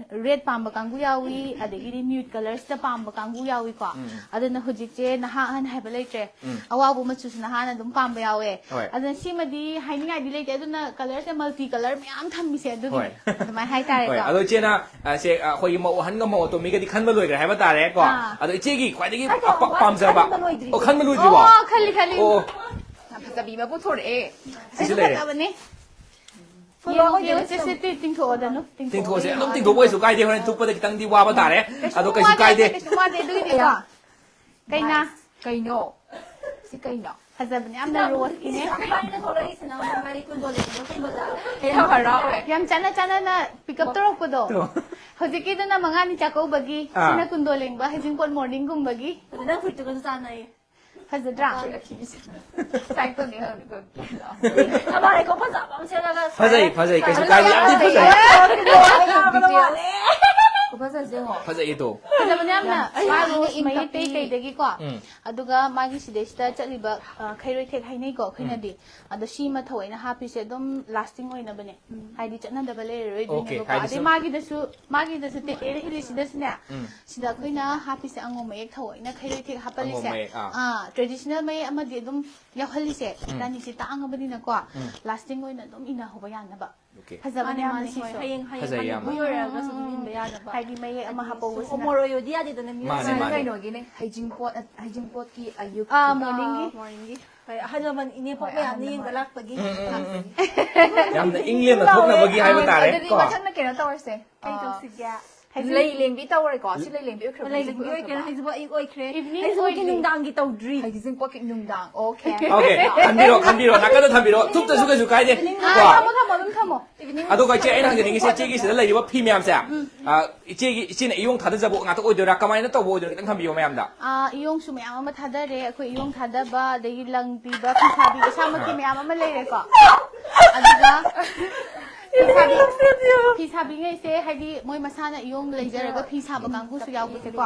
ꯔꯦꯗ ꯄꯥꯝꯕ ꯀꯥꯡꯕꯨ ꯌꯥꯎꯏ, ꯑꯗꯒꯤꯗꯤ ꯅ꯭ꯌꯨꯗ ꯀꯂꯔꯁꯤꯗ ꯄꯥꯝꯕ ꯀꯥꯡꯕꯨ ꯌꯥꯎꯏꯀꯣ꯫ ꯑꯗꯨꯅ ꯍꯧꯖꯤꯛꯁꯦ ꯅꯍꯥ ꯑꯍꯟ ꯍꯥꯏꯕ ꯂꯩꯇ꯭ꯔꯦ꯫ ꯑꯋꯥꯎꯕ ꯃꯆꯨꯁꯤꯅ ꯍꯥꯟꯅ ꯑꯗꯨꯝ ꯄꯥꯝꯕ ꯌꯥꯎꯋꯦ꯫ ꯍꯣꯏ꯫ ꯑꯗꯨꯅ ꯁꯤꯃꯗꯤ ꯍꯥꯏꯅꯤꯡꯉꯥꯏꯗꯤ ꯂꯩꯇꯦ꯫ ꯑꯗꯨꯅ ꯀꯂꯔꯁꯦ ꯃꯜꯇꯤ ꯀꯂꯔ ꯃꯌꯥꯝ ꯊꯝꯃꯤꯁꯦ ꯑꯗꯨꯒꯤꯅꯦ꯫ ꯍꯣꯏ꯫ ꯑꯗꯨꯃꯥꯏꯅ ꯍꯥꯏꯇꯥꯔꯦꯀꯣ꯫ ꯍꯣꯏ, ꯑꯗꯣ ꯏꯆꯦꯅ, ꯑ, ꯁꯦ, ꯑ, ꯑꯩꯈꯣꯏꯒꯤ ꯃꯧ ꯑꯍꯟꯒ ꯃꯧ ꯑꯇꯣꯝꯕꯤꯒꯗꯤ ꯈꯟꯕ ꯂꯣꯏꯈ꯭ꯔꯦ ꯍꯥꯏꯕ ꯇꯥꯔꯦꯀꯣ꯫ ꯑꯥ꯫ ꯑꯗꯣ ꯏꯆꯦꯒꯤ ꯈ꯭ꯋꯥꯏꯗꯒꯤ ꯑꯄꯥ- ꯄꯥꯝꯖꯕ꯫ ꯈꯟꯕ ꯂꯣꯏꯗ꯭ꯔꯤ꯫ ꯑꯣ, ꯈꯟꯕ ꯂꯣꯏꯗ꯭ꯔꯤꯕꯣ? ꯑꯣ, ꯈꯜꯂꯤ, ꯈꯜꯂꯤ꯫ ꯑꯣ, ꯌꯥꯝ ꯐꯖꯕꯤ ꯑꯃ ꯄꯨꯊꯣꯔꯛꯑꯦ꯫ ꯁꯤꯁꯨ ꯂꯩꯔꯦ꯫ ꯐꯖꯕꯅꯤ꯫ ꯐꯨꯜꯂꯣ ꯌꯦꯡꯉꯣ, ꯑꯣꯏꯗꯣꯏꯔꯣ ꯌꯦꯡꯉꯣ, ꯁꯦ, ꯁꯦ, ꯇꯤꯡꯊꯣꯛꯑꯣꯗꯅꯨ꯫ ꯇꯤꯡꯊꯣꯛꯑꯁꯦ, ꯑꯗꯨꯝ ꯇꯤꯡꯊꯣꯛꯄ ꯀꯩꯁꯨ ꯀꯥꯏꯗꯦ, ꯍꯣꯔꯦꯟ ꯊꯨꯞꯄꯗ ꯈꯤꯇꯪꯗꯤ ꯋꯥꯕ ꯇꯥꯔꯦ꯫ ꯑꯗꯣ ꯀꯩꯁꯨ ꯀꯥꯏꯗꯦ꯫ ꯀꯩꯁꯨ ꯋꯥꯗꯦ ꯑꯗꯨꯒꯤꯗꯤꯀꯣ꯫ ꯀꯩꯅꯥ꯫ ꯀꯩꯅꯣ? ꯁꯤ ꯀꯩꯅꯣ? ꯐꯖꯕꯅꯦ ꯌꯥꯝꯅ ꯔꯣꯁꯀꯤꯅꯦ꯫ ꯀꯃꯥꯏꯅ ꯊꯣꯛꯂꯛꯏꯁꯤꯅ ꯃꯥꯏ ꯀꯨꯟꯗꯣ ꯂꯩꯕꯗꯣ ꯀꯨꯝꯕꯗ꯫ ꯑꯩ ꯌꯥꯝ ꯍꯔꯥꯎꯋꯦ꯫ ꯌꯥꯝ ꯆꯥꯟꯅ ꯆꯥꯟꯅꯅ ꯄꯤꯛ ꯑꯞ ꯇꯧꯔꯛꯄꯗꯣ꯫ ꯇꯣ꯫ ꯍꯧꯖꯤꯛꯀꯤꯗꯨꯅ ꯃꯉꯥꯅꯤ ꯆꯥꯛꯀꯧꯕꯒꯤ, ꯑꯥ꯫ ꯁꯤꯅ ꯀꯨꯟꯗꯣ ꯂꯦꯡꯕ ꯍꯩꯖꯤꯡꯄꯣꯠ ꯃꯣꯔꯅꯤꯡꯒꯨꯝꯕꯒꯤ꯫ ꯑꯗꯨ ꯅꯪ ꯐꯨꯔꯤꯠꯇꯨꯒꯁꯨ ꯆꯥꯟꯅꯩꯌꯦ꯫ ꯐꯖꯗ꯭ꯔꯥ? ꯀꯃꯥꯏꯅꯀꯣ ꯐꯖꯕ ꯑꯃ ꯁꯦꯠꯂꯒ ꯐꯖꯩ ꯐꯖꯩ ꯀꯩꯁꯨ ꯀꯥꯏꯗꯦ ꯌꯥꯝ ꯊꯤ ꯐꯖꯩ ꯐꯖꯁꯦ ꯌꯦꯡꯉꯣ꯫ ꯐꯖꯩ ꯑꯗꯣ ꯐꯖꯕꯅꯦ ꯌꯥꯝꯅ ꯑꯩ ꯃꯥꯒꯤ ꯍꯥꯏꯅꯤꯡꯉꯤ ꯃꯌꯦꯛ ꯏꯪ ꯇꯞꯄꯤ꯫ ꯇꯩ ꯀꯩꯗꯒꯤꯀꯣ ꯎꯝ ꯑꯗꯨꯒ ꯃꯥꯒꯤ ꯁꯤꯗꯩꯁꯤꯗ ꯆꯠꯂꯤꯕ ꯑ, ꯈꯩꯔꯣꯏ ꯊꯦꯛ ꯍꯥꯏꯅꯩꯀꯣ ꯑꯩꯈꯣꯏꯅꯗꯤ꯫ ꯑꯗꯣ ꯁꯤꯃ ꯊꯑꯣꯏꯅ ꯍꯥꯞꯄꯤꯁꯦ ꯑꯗꯨꯝ ꯂꯥꯁꯇꯤꯡ ꯑꯣꯏꯅꯕꯅꯦ꯫ ꯍꯥꯏꯗꯤ ꯆꯠꯅꯗꯕ Okay, ꯂꯩꯔꯔꯣꯏꯗꯣꯏꯅꯦꯕꯀꯣ꯫ ꯍꯥꯏꯗꯤ ꯑꯗꯩ ꯁꯨꯝ ꯃꯥꯒꯤꯗꯁꯨ ꯃꯥꯒꯤꯗꯁꯨ ꯇꯦꯛꯑꯦ ꯏꯜꯂꯤꯁꯤꯗꯁꯨꯅꯦ꯫ ꯎꯝ ꯁꯤꯗ ꯑꯩꯈꯣꯏꯅ ꯍꯥꯞꯄꯤꯁꯦ ꯑꯉꯧ ꯃꯌꯦꯛ ꯊꯑꯣꯏꯅ ꯈꯩꯔꯣꯏ ꯊꯦꯛ ꯑꯉꯧ ꯍꯥꯞꯄꯜꯂꯤꯁꯦ꯫ ꯃꯌꯦꯛ ꯑꯥ ꯑꯥ ꯇ꯭ꯔꯦꯗꯤꯁꯅꯦꯜ ꯃꯌꯦꯛ ꯑꯃꯗꯤ ꯑꯗꯨꯝ ꯌꯥꯎꯍꯜꯂꯤꯁꯦ꯫ ꯎꯝ ꯔꯥꯅꯤꯁꯦ ꯇꯥꯡꯉꯕꯅꯤꯅꯀꯣ ꯎꯝ ꯂꯥꯁꯇꯤꯡ ꯑꯣꯏꯅ ꯑꯗꯨꯝ ꯏꯟꯅꯍꯧꯕ ꯌꯥꯅꯕ꯫ Okay. ꯐꯖꯕꯅꯦ ꯃꯥꯅꯦ ꯌꯥꯝꯅ ꯃꯥꯅꯦ ꯍꯣꯏ ꯁꯤꯁꯨ꯫ ꯍꯌꯦꯡ ꯍꯌꯦꯡ ꯐꯖꯩ ꯌꯥꯝꯅ꯫ ꯍꯅꯨꯕꯤ ꯑꯣꯏꯔꯒꯁꯨ ꯑꯗꯨꯝ ꯏꯟꯕ ꯌꯥꯅꯕ꯫ ꯍꯥꯏꯗꯤ ꯃꯌꯦꯛ ꯑꯃ ꯍꯥꯞꯄꯧꯕꯁꯤꯅ꯫ ꯃꯣꯔꯣꯏ ꯑꯣꯏꯗꯤ ꯌꯥꯗꯦꯗꯅ ꯃꯤ ꯃꯥꯅꯦ, ꯑꯣꯏꯕꯅꯤꯅ꯫ ꯃꯥꯅꯦ꯫ ꯀꯩꯅꯣꯒꯤꯅꯦ ꯍꯩꯖꯤꯡꯄꯣꯠ ꯍꯩꯖꯤꯡꯄꯣꯠꯀꯤ ꯑꯌꯨꯛ ꯑꯥ ꯃꯣꯔꯅꯤꯡꯒꯤ꯫ ꯃꯣꯔꯅꯤꯡꯒꯤ ꯍꯣꯏ ꯑꯍꯜ ꯂꯃꯟ ꯏꯅꯦ ꯄꯣꯛꯄ ꯍꯣꯏ, ꯌꯥꯝ ꯑꯍꯜ ꯌꯦꯡꯕ ꯂꯃꯟ꯫ ꯂꯥꯛꯄꯒꯤ ꯎꯝ, ꯎꯝ, ꯎꯝ꯫ ꯌꯥꯝꯅ ꯏꯪ ꯂꯦꯝꯅ ꯊꯣꯛꯅꯕꯒꯤ ꯍꯥꯏꯕ ꯇꯥꯔꯦ ꯑꯗꯨꯗꯤ ꯀꯣ ꯃꯊꯪꯗ ꯀꯩꯅꯣ ꯇꯧꯔꯁꯦ꯫ ꯀꯩ ꯇꯧꯁꯤꯒꯦ? ꯂꯩ ꯂꯦꯡꯕꯤ ꯇꯧꯔꯦꯀꯣ꯫ ꯁꯤ ꯂꯩ ꯂꯦꯡꯕꯤ ꯑꯣꯏꯈ꯭ꯔꯕ? ꯂꯩ ꯂꯦꯡꯕꯤ ꯑꯣꯏꯈ꯭ꯔꯦ ꯍꯧꯖꯤꯛ ꯑꯌꯨꯛ ꯑꯣꯏꯈ꯭ꯔꯦ Evening ꯍꯧꯖꯤꯛꯐꯥꯎꯒꯤ ꯑꯣꯏꯈ꯭ꯔꯦ꯫ ꯅꯨꯡꯗꯥꯡꯒꯤ ꯇꯧꯗ꯭ꯔꯤ꯫ ꯍꯩꯖꯤꯡꯄꯣꯠꯀꯤ ꯅꯨꯡꯗꯥꯡ꯫ ꯑꯣꯀꯦ꯫ Okay, ꯊꯝꯕꯤꯔꯣ ꯊꯝꯕꯤꯔꯣ ꯅꯥꯀꯟꯗ ꯊꯝꯕꯤꯔꯣ ꯊꯨꯞꯇꯁꯨ ꯀꯩꯁꯨ ꯀꯥꯏꯗꯦ ꯀꯣ꯫ ꯊꯝꯃꯣ ꯊꯝꯃꯣ ꯑꯗꯨꯝ ꯊꯝꯃꯣ꯫ ꯑꯗꯣ ꯏꯆꯦ ꯑꯩꯅ ꯍꯪꯖꯅꯤꯡꯉꯤꯁꯦ ꯏꯆꯦꯒꯤ ꯁꯤꯗ ꯂꯩꯔꯤꯕ ꯐꯤ ꯃꯌꯥꯝꯁꯦ ꯑ, ꯏꯆꯦꯒꯤ ꯏꯆꯦꯅ ꯏꯌꯣꯡ ꯊꯥꯗꯖꯕ ꯉꯥꯛꯇ ꯑꯣꯏꯗꯣꯏꯔꯥ ꯀꯃꯥꯏꯅ ꯇꯧꯕ ꯑꯣꯏꯗꯣꯏꯅꯣ ꯈꯤꯇꯪ ꯊꯝꯕꯤꯌꯣ ꯃꯌꯥꯝꯗ꯫ ꯑꯥ, ꯏꯌꯣꯡꯁꯨ ꯃꯌꯥꯝ ꯑꯃ ꯊꯥꯗꯔꯦ꯫ ꯑꯩꯈꯣꯏ ꯏꯌꯣꯡ ꯊꯥꯗꯕ ꯑꯗꯒꯤ ꯂꯪ ꯄꯤꯕ ꯐꯤ ꯁꯥꯕꯤ ꯏꯁꯥꯃꯛꯀꯤ ꯃꯌꯥꯝ ꯑꯃ ꯂꯩꯔꯦꯀꯣ꯫ ꯑꯗꯨꯒ ꯐꯤ ꯁꯥꯕꯤ ꯐꯤ ꯁꯥꯕꯤꯉꯩꯁꯦ ꯍꯥꯏꯗꯤ ꯃꯣꯏ ꯃꯁꯥꯅ ꯏꯌꯣꯡ ꯂꯩꯖꯔꯒ ꯐꯤ ꯁꯥꯕ ꯀꯥꯡꯕꯨꯁꯨ ꯌꯥꯎꯕꯁꯦꯀꯣ꯫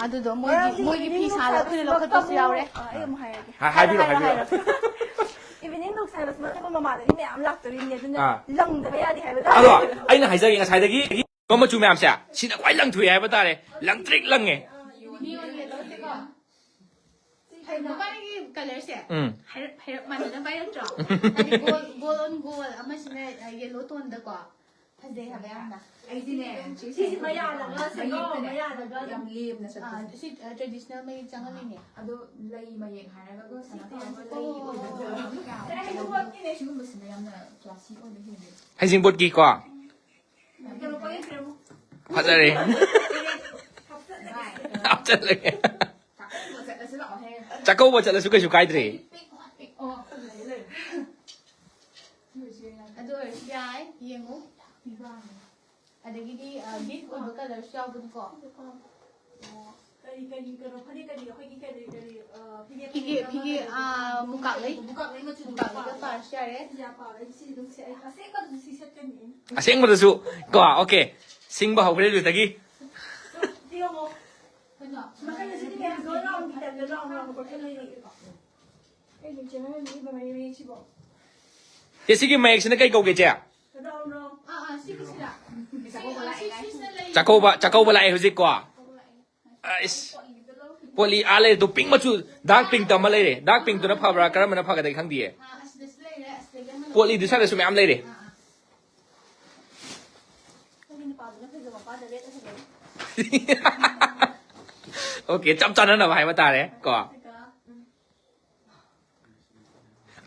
ꯑꯗꯨꯗꯣ ꯃꯣꯏꯒꯤ ꯃꯣꯏꯒꯤ ꯐꯤ ꯁꯥꯕ ꯑꯩꯈꯣꯏꯅ ꯂꯧꯈꯠꯄꯁꯨ ꯌꯥꯎꯔꯦ꯫ ꯑꯩ ꯑꯃꯨꯛ ꯍꯥꯏꯔꯒꯦ꯫ ꯍꯥꯏ- ꯍꯥꯏꯕꯤꯔꯣ ꯍꯥꯏꯔꯣ, ꯍꯥꯏꯕꯤꯔꯣ꯫ ꯍꯥꯏꯔꯣ꯫ Evening look ꯍꯥꯏꯕꯁꯤꯃ ꯑꯇꯣꯞꯄ ꯃꯃꯥꯟꯅꯕꯤ ꯃꯌꯥꯝ ꯂꯥꯛꯇꯣꯔꯤꯕꯅꯦ ꯑꯗꯨꯅ ꯑꯥ꯫ ꯂꯪꯗꯕ ꯌꯥꯗꯦ ꯍꯥꯏꯕ ꯑꯗꯣ ꯇꯥꯔꯦ꯫ ꯑꯩꯅ ꯍꯥꯏꯖꯒꯦ ꯉꯁꯥꯏꯗꯒꯤ ꯃꯆꯨ ꯃꯌꯥꯝꯁꯦ ꯁꯤꯅ ꯈ꯭ꯋꯥꯏ ꯂꯪꯊꯣꯛꯑꯦ ꯍꯥꯏꯕ ꯇꯥꯔꯦ ꯂꯪꯇ꯭ꯔꯤꯛ ꯂꯪꯉꯦ꯫ ꯅꯤꯌꯣꯟ ꯌꯦꯜꯂꯣꯁꯦꯀꯣ꯫ ꯃꯕꯥꯅꯤꯒꯤ ꯀꯂꯔꯁꯦ ꯎꯝ ꯍꯥꯏꯔꯞ ꯍꯥꯏꯔꯞ ꯃꯥꯟꯅꯅ ꯄꯥꯏꯔꯛꯇ꯭ꯔꯣ? ꯍꯥꯏꯗꯤ ꯒꯣꯜ ꯒꯣꯜ ꯑꯣꯟ ꯒꯣꯜ ꯑꯃꯁꯤꯅ ꯌꯦꯜꯂꯣ ꯇꯣꯟꯗꯀꯣ꯫ ꯐꯖꯩ ꯍꯥꯏꯕ ꯌꯥꯝꯅ꯫ ꯑꯩꯗꯤꯅꯦ ꯁꯤꯁꯤ ꯃꯌꯥꯜꯂꯒ ꯁꯦꯒꯥꯎ ꯃꯌꯥꯜꯂꯒ ꯌꯥꯝ ꯂꯦꯝꯅ ꯑꯥ, ꯆꯠꯄꯁꯦ꯫ ꯁꯤ ꯇ꯭ꯔꯦꯗꯤꯁꯅꯦꯜ ꯃꯌꯦꯛ ꯆꯪꯍꯜꯂꯤꯅꯦ꯫ ꯑꯗꯣ ꯂꯩ ꯃꯌꯦꯛ ꯍꯥꯏꯔꯒ ꯁꯅꯥ ꯊꯥꯕ ꯂꯩ ꯑꯣꯏꯕꯗꯣ ꯁꯤꯒꯨꯝꯕꯁꯤꯅ ꯌꯥꯝꯅ ꯀ꯭ꯂꯥꯁꯤ ꯑꯣꯏꯕ ꯍꯦꯜꯂꯦ꯫ ꯍꯩꯖꯤꯡꯄꯣꯠꯀꯤꯀꯣ ꯀꯩꯅꯣ ꯄꯣꯛꯂꯛꯇ꯭ꯔꯦꯕꯨ꯫ ꯐꯖꯔꯦ꯫ ꯍꯥꯞꯆꯜꯂꯒꯦ꯫ ꯆꯠꯂꯁꯤ ꯂꯥꯛꯑꯣꯍꯦ꯫ ꯆꯥꯛꯀꯧꯕ ꯆꯠꯂꯁꯨ ꯀꯩꯁꯨ ꯀꯥꯏꯗ꯭ꯔꯦ꯫ ꯑꯣ ꯐꯖꯩ ꯂꯩ꯫ ꯑꯗꯨ ꯑꯣꯏꯔꯁꯨ ꯌꯥꯏ ꯌꯦꯡꯉꯨ꯫ ꯑꯗꯒꯤꯗꯤ ꯒꯤꯐ ꯑꯣꯏꯕ ꯀꯂꯔꯁꯨ ꯌꯥꯎꯕꯅꯤꯀꯣ꯫ ꯀꯔꯤ ꯀꯔꯤ ꯀꯩꯅꯣ ꯐꯅꯦꯛ ꯀꯔꯤ ꯑꯩꯈꯣꯏꯒꯤ ꯀꯔꯤ ꯀꯔꯤ ꯑ, ꯐꯤꯒꯦ ꯐꯤꯒꯦ ꯐꯅꯦꯛ ꯑꯃ ꯐꯤꯒꯦ ꯀꯔꯤ ꯑꯥ, ꯃꯨꯀꯥꯛꯂꯩ ꯃꯨꯀꯥꯛꯂꯩ ꯃꯆꯨ ꯃꯨꯀꯥꯛꯂꯩꯒ ꯃꯨꯀꯥꯛꯂꯩ꯫ ꯄꯥꯔꯁꯨ ꯌꯥꯔꯦ꯫ ꯁꯤ ꯌꯥꯝ ꯄꯥꯝꯃꯦ꯫ ꯑꯩ ꯁꯤ ꯑꯗꯨꯝ ꯁꯦ-, ꯑꯩ ꯑꯁꯦꯡꯕꯗꯨꯁꯨ ꯁꯤ ꯁꯦꯠꯀꯅꯤ꯫ ꯑꯁꯦꯡꯕꯗꯁꯨ ꯀꯣ꯫ ꯑꯣꯀꯦ, ꯁꯤꯡꯕ ꯍꯧꯈ꯭ꯔꯦ ꯍꯧꯖꯤꯛꯇꯒꯤ꯫ ꯁꯤ ꯌꯦꯡꯉꯣ꯫ ꯀꯩꯅꯣ? ꯃꯈꯜ ꯑꯁꯤꯗꯤ ꯃꯌꯥꯝ ꯂꯣꯏ ꯔꯥꯎꯟ ꯐꯤꯗꯝꯗ ꯔꯥꯎꯟ ꯔꯥꯎꯟ ꯀꯣꯏꯁꯜꯂꯛꯏꯅꯦ꯫ ꯑꯩ ꯑꯗꯨꯝ ꯆꯦꯟꯅꯔꯅꯤ ꯏꯕ ꯃꯌꯦꯛ ꯃꯌꯦꯛꯁꯤꯕꯣ꯫ ꯆꯦ, ꯁꯤꯒꯤ ꯃꯌꯦꯛꯁꯤꯅ ꯀꯩ ꯀꯧꯒꯦ, ꯆꯦ? ꯔꯥꯎꯟ ꯔꯥꯎꯟ꯫ ꯑꯥ, ꯑꯥ, ꯁꯤꯒꯤꯁꯤꯔꯥ? ꯁꯤ, ꯁꯤ, ꯁꯤꯁꯤꯅ ꯂꯩ꯫ ꯆꯥꯛꯀꯧꯕ, ꯆꯥꯛꯀꯧꯕ ꯂꯥꯛꯑꯦ ꯍꯧꯖꯤꯛꯀꯣ꯫ ꯆꯥꯛꯀꯧꯕ ꯂꯥꯛꯑꯦ꯫ ꯑꯩꯁ, ꯄꯣꯠꯂꯤ ꯑꯥ ꯂꯩꯔꯦ꯫ ꯑꯗꯨ ꯄꯤꯡ ꯃꯆꯨ, ꯗꯥꯔꯛ ꯄꯤꯡ ꯑꯃ ꯂꯩꯔꯦ꯫ ꯗꯥꯔꯛ ꯄꯤꯡꯇꯨꯅ ꯐꯕ꯭ꯔꯥ, ꯀꯔꯝꯕꯅ ꯐꯒꯗꯒꯦ ꯈꯪꯗꯤꯌꯦ꯫ ꯑꯥ, ꯑꯁꯤꯗꯁꯨ ꯂꯩꯔꯦ, ꯑꯁꯤꯗꯒꯤ ꯑꯃ ꯄꯣꯠꯂꯤꯗꯨ ꯂꯧꯊꯣꯛ-, ꯁ꯭ꯋꯥꯏꯗꯁꯨ ꯃꯌꯥꯝ ꯂꯩꯔꯦ꯫ ꯑꯥ, ꯑꯥ꯫ ꯑꯩꯈꯣꯏꯒꯤ ꯅꯨꯄꯥꯗꯨꯅ ꯐꯖꯕ ꯃꯄꯥꯗ ꯔꯦꯠ ꯑꯣꯏꯍꯜꯂꯦ꯫ ꯑꯣꯀꯦ, ꯆꯞ ꯆꯥꯅꯅꯕ ꯍꯥꯏꯕ ꯇꯥꯔꯦ ꯀꯣ꯫ ꯑꯗꯨꯒ, ꯎꯝ꯫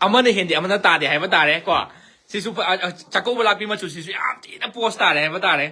ꯑꯃꯅ ꯍꯦꯟꯗꯦ, ꯑꯃꯅ ꯇꯥꯗꯦ ꯍꯥꯏꯕ ꯇꯥꯔꯦ ꯀꯣ꯫ ꯁꯤꯁꯨ ꯐ-, ꯑ, ꯑ, ꯆꯥꯛꯀꯧꯕ ꯂꯥꯛꯄꯤ ꯃꯆꯨꯁꯤꯁꯨ ꯌꯥꯝ ꯊꯤꯅ ꯄꯣꯁ ꯇꯥꯔꯦ ꯍꯥꯏꯕ ꯇꯥꯔꯦ꯫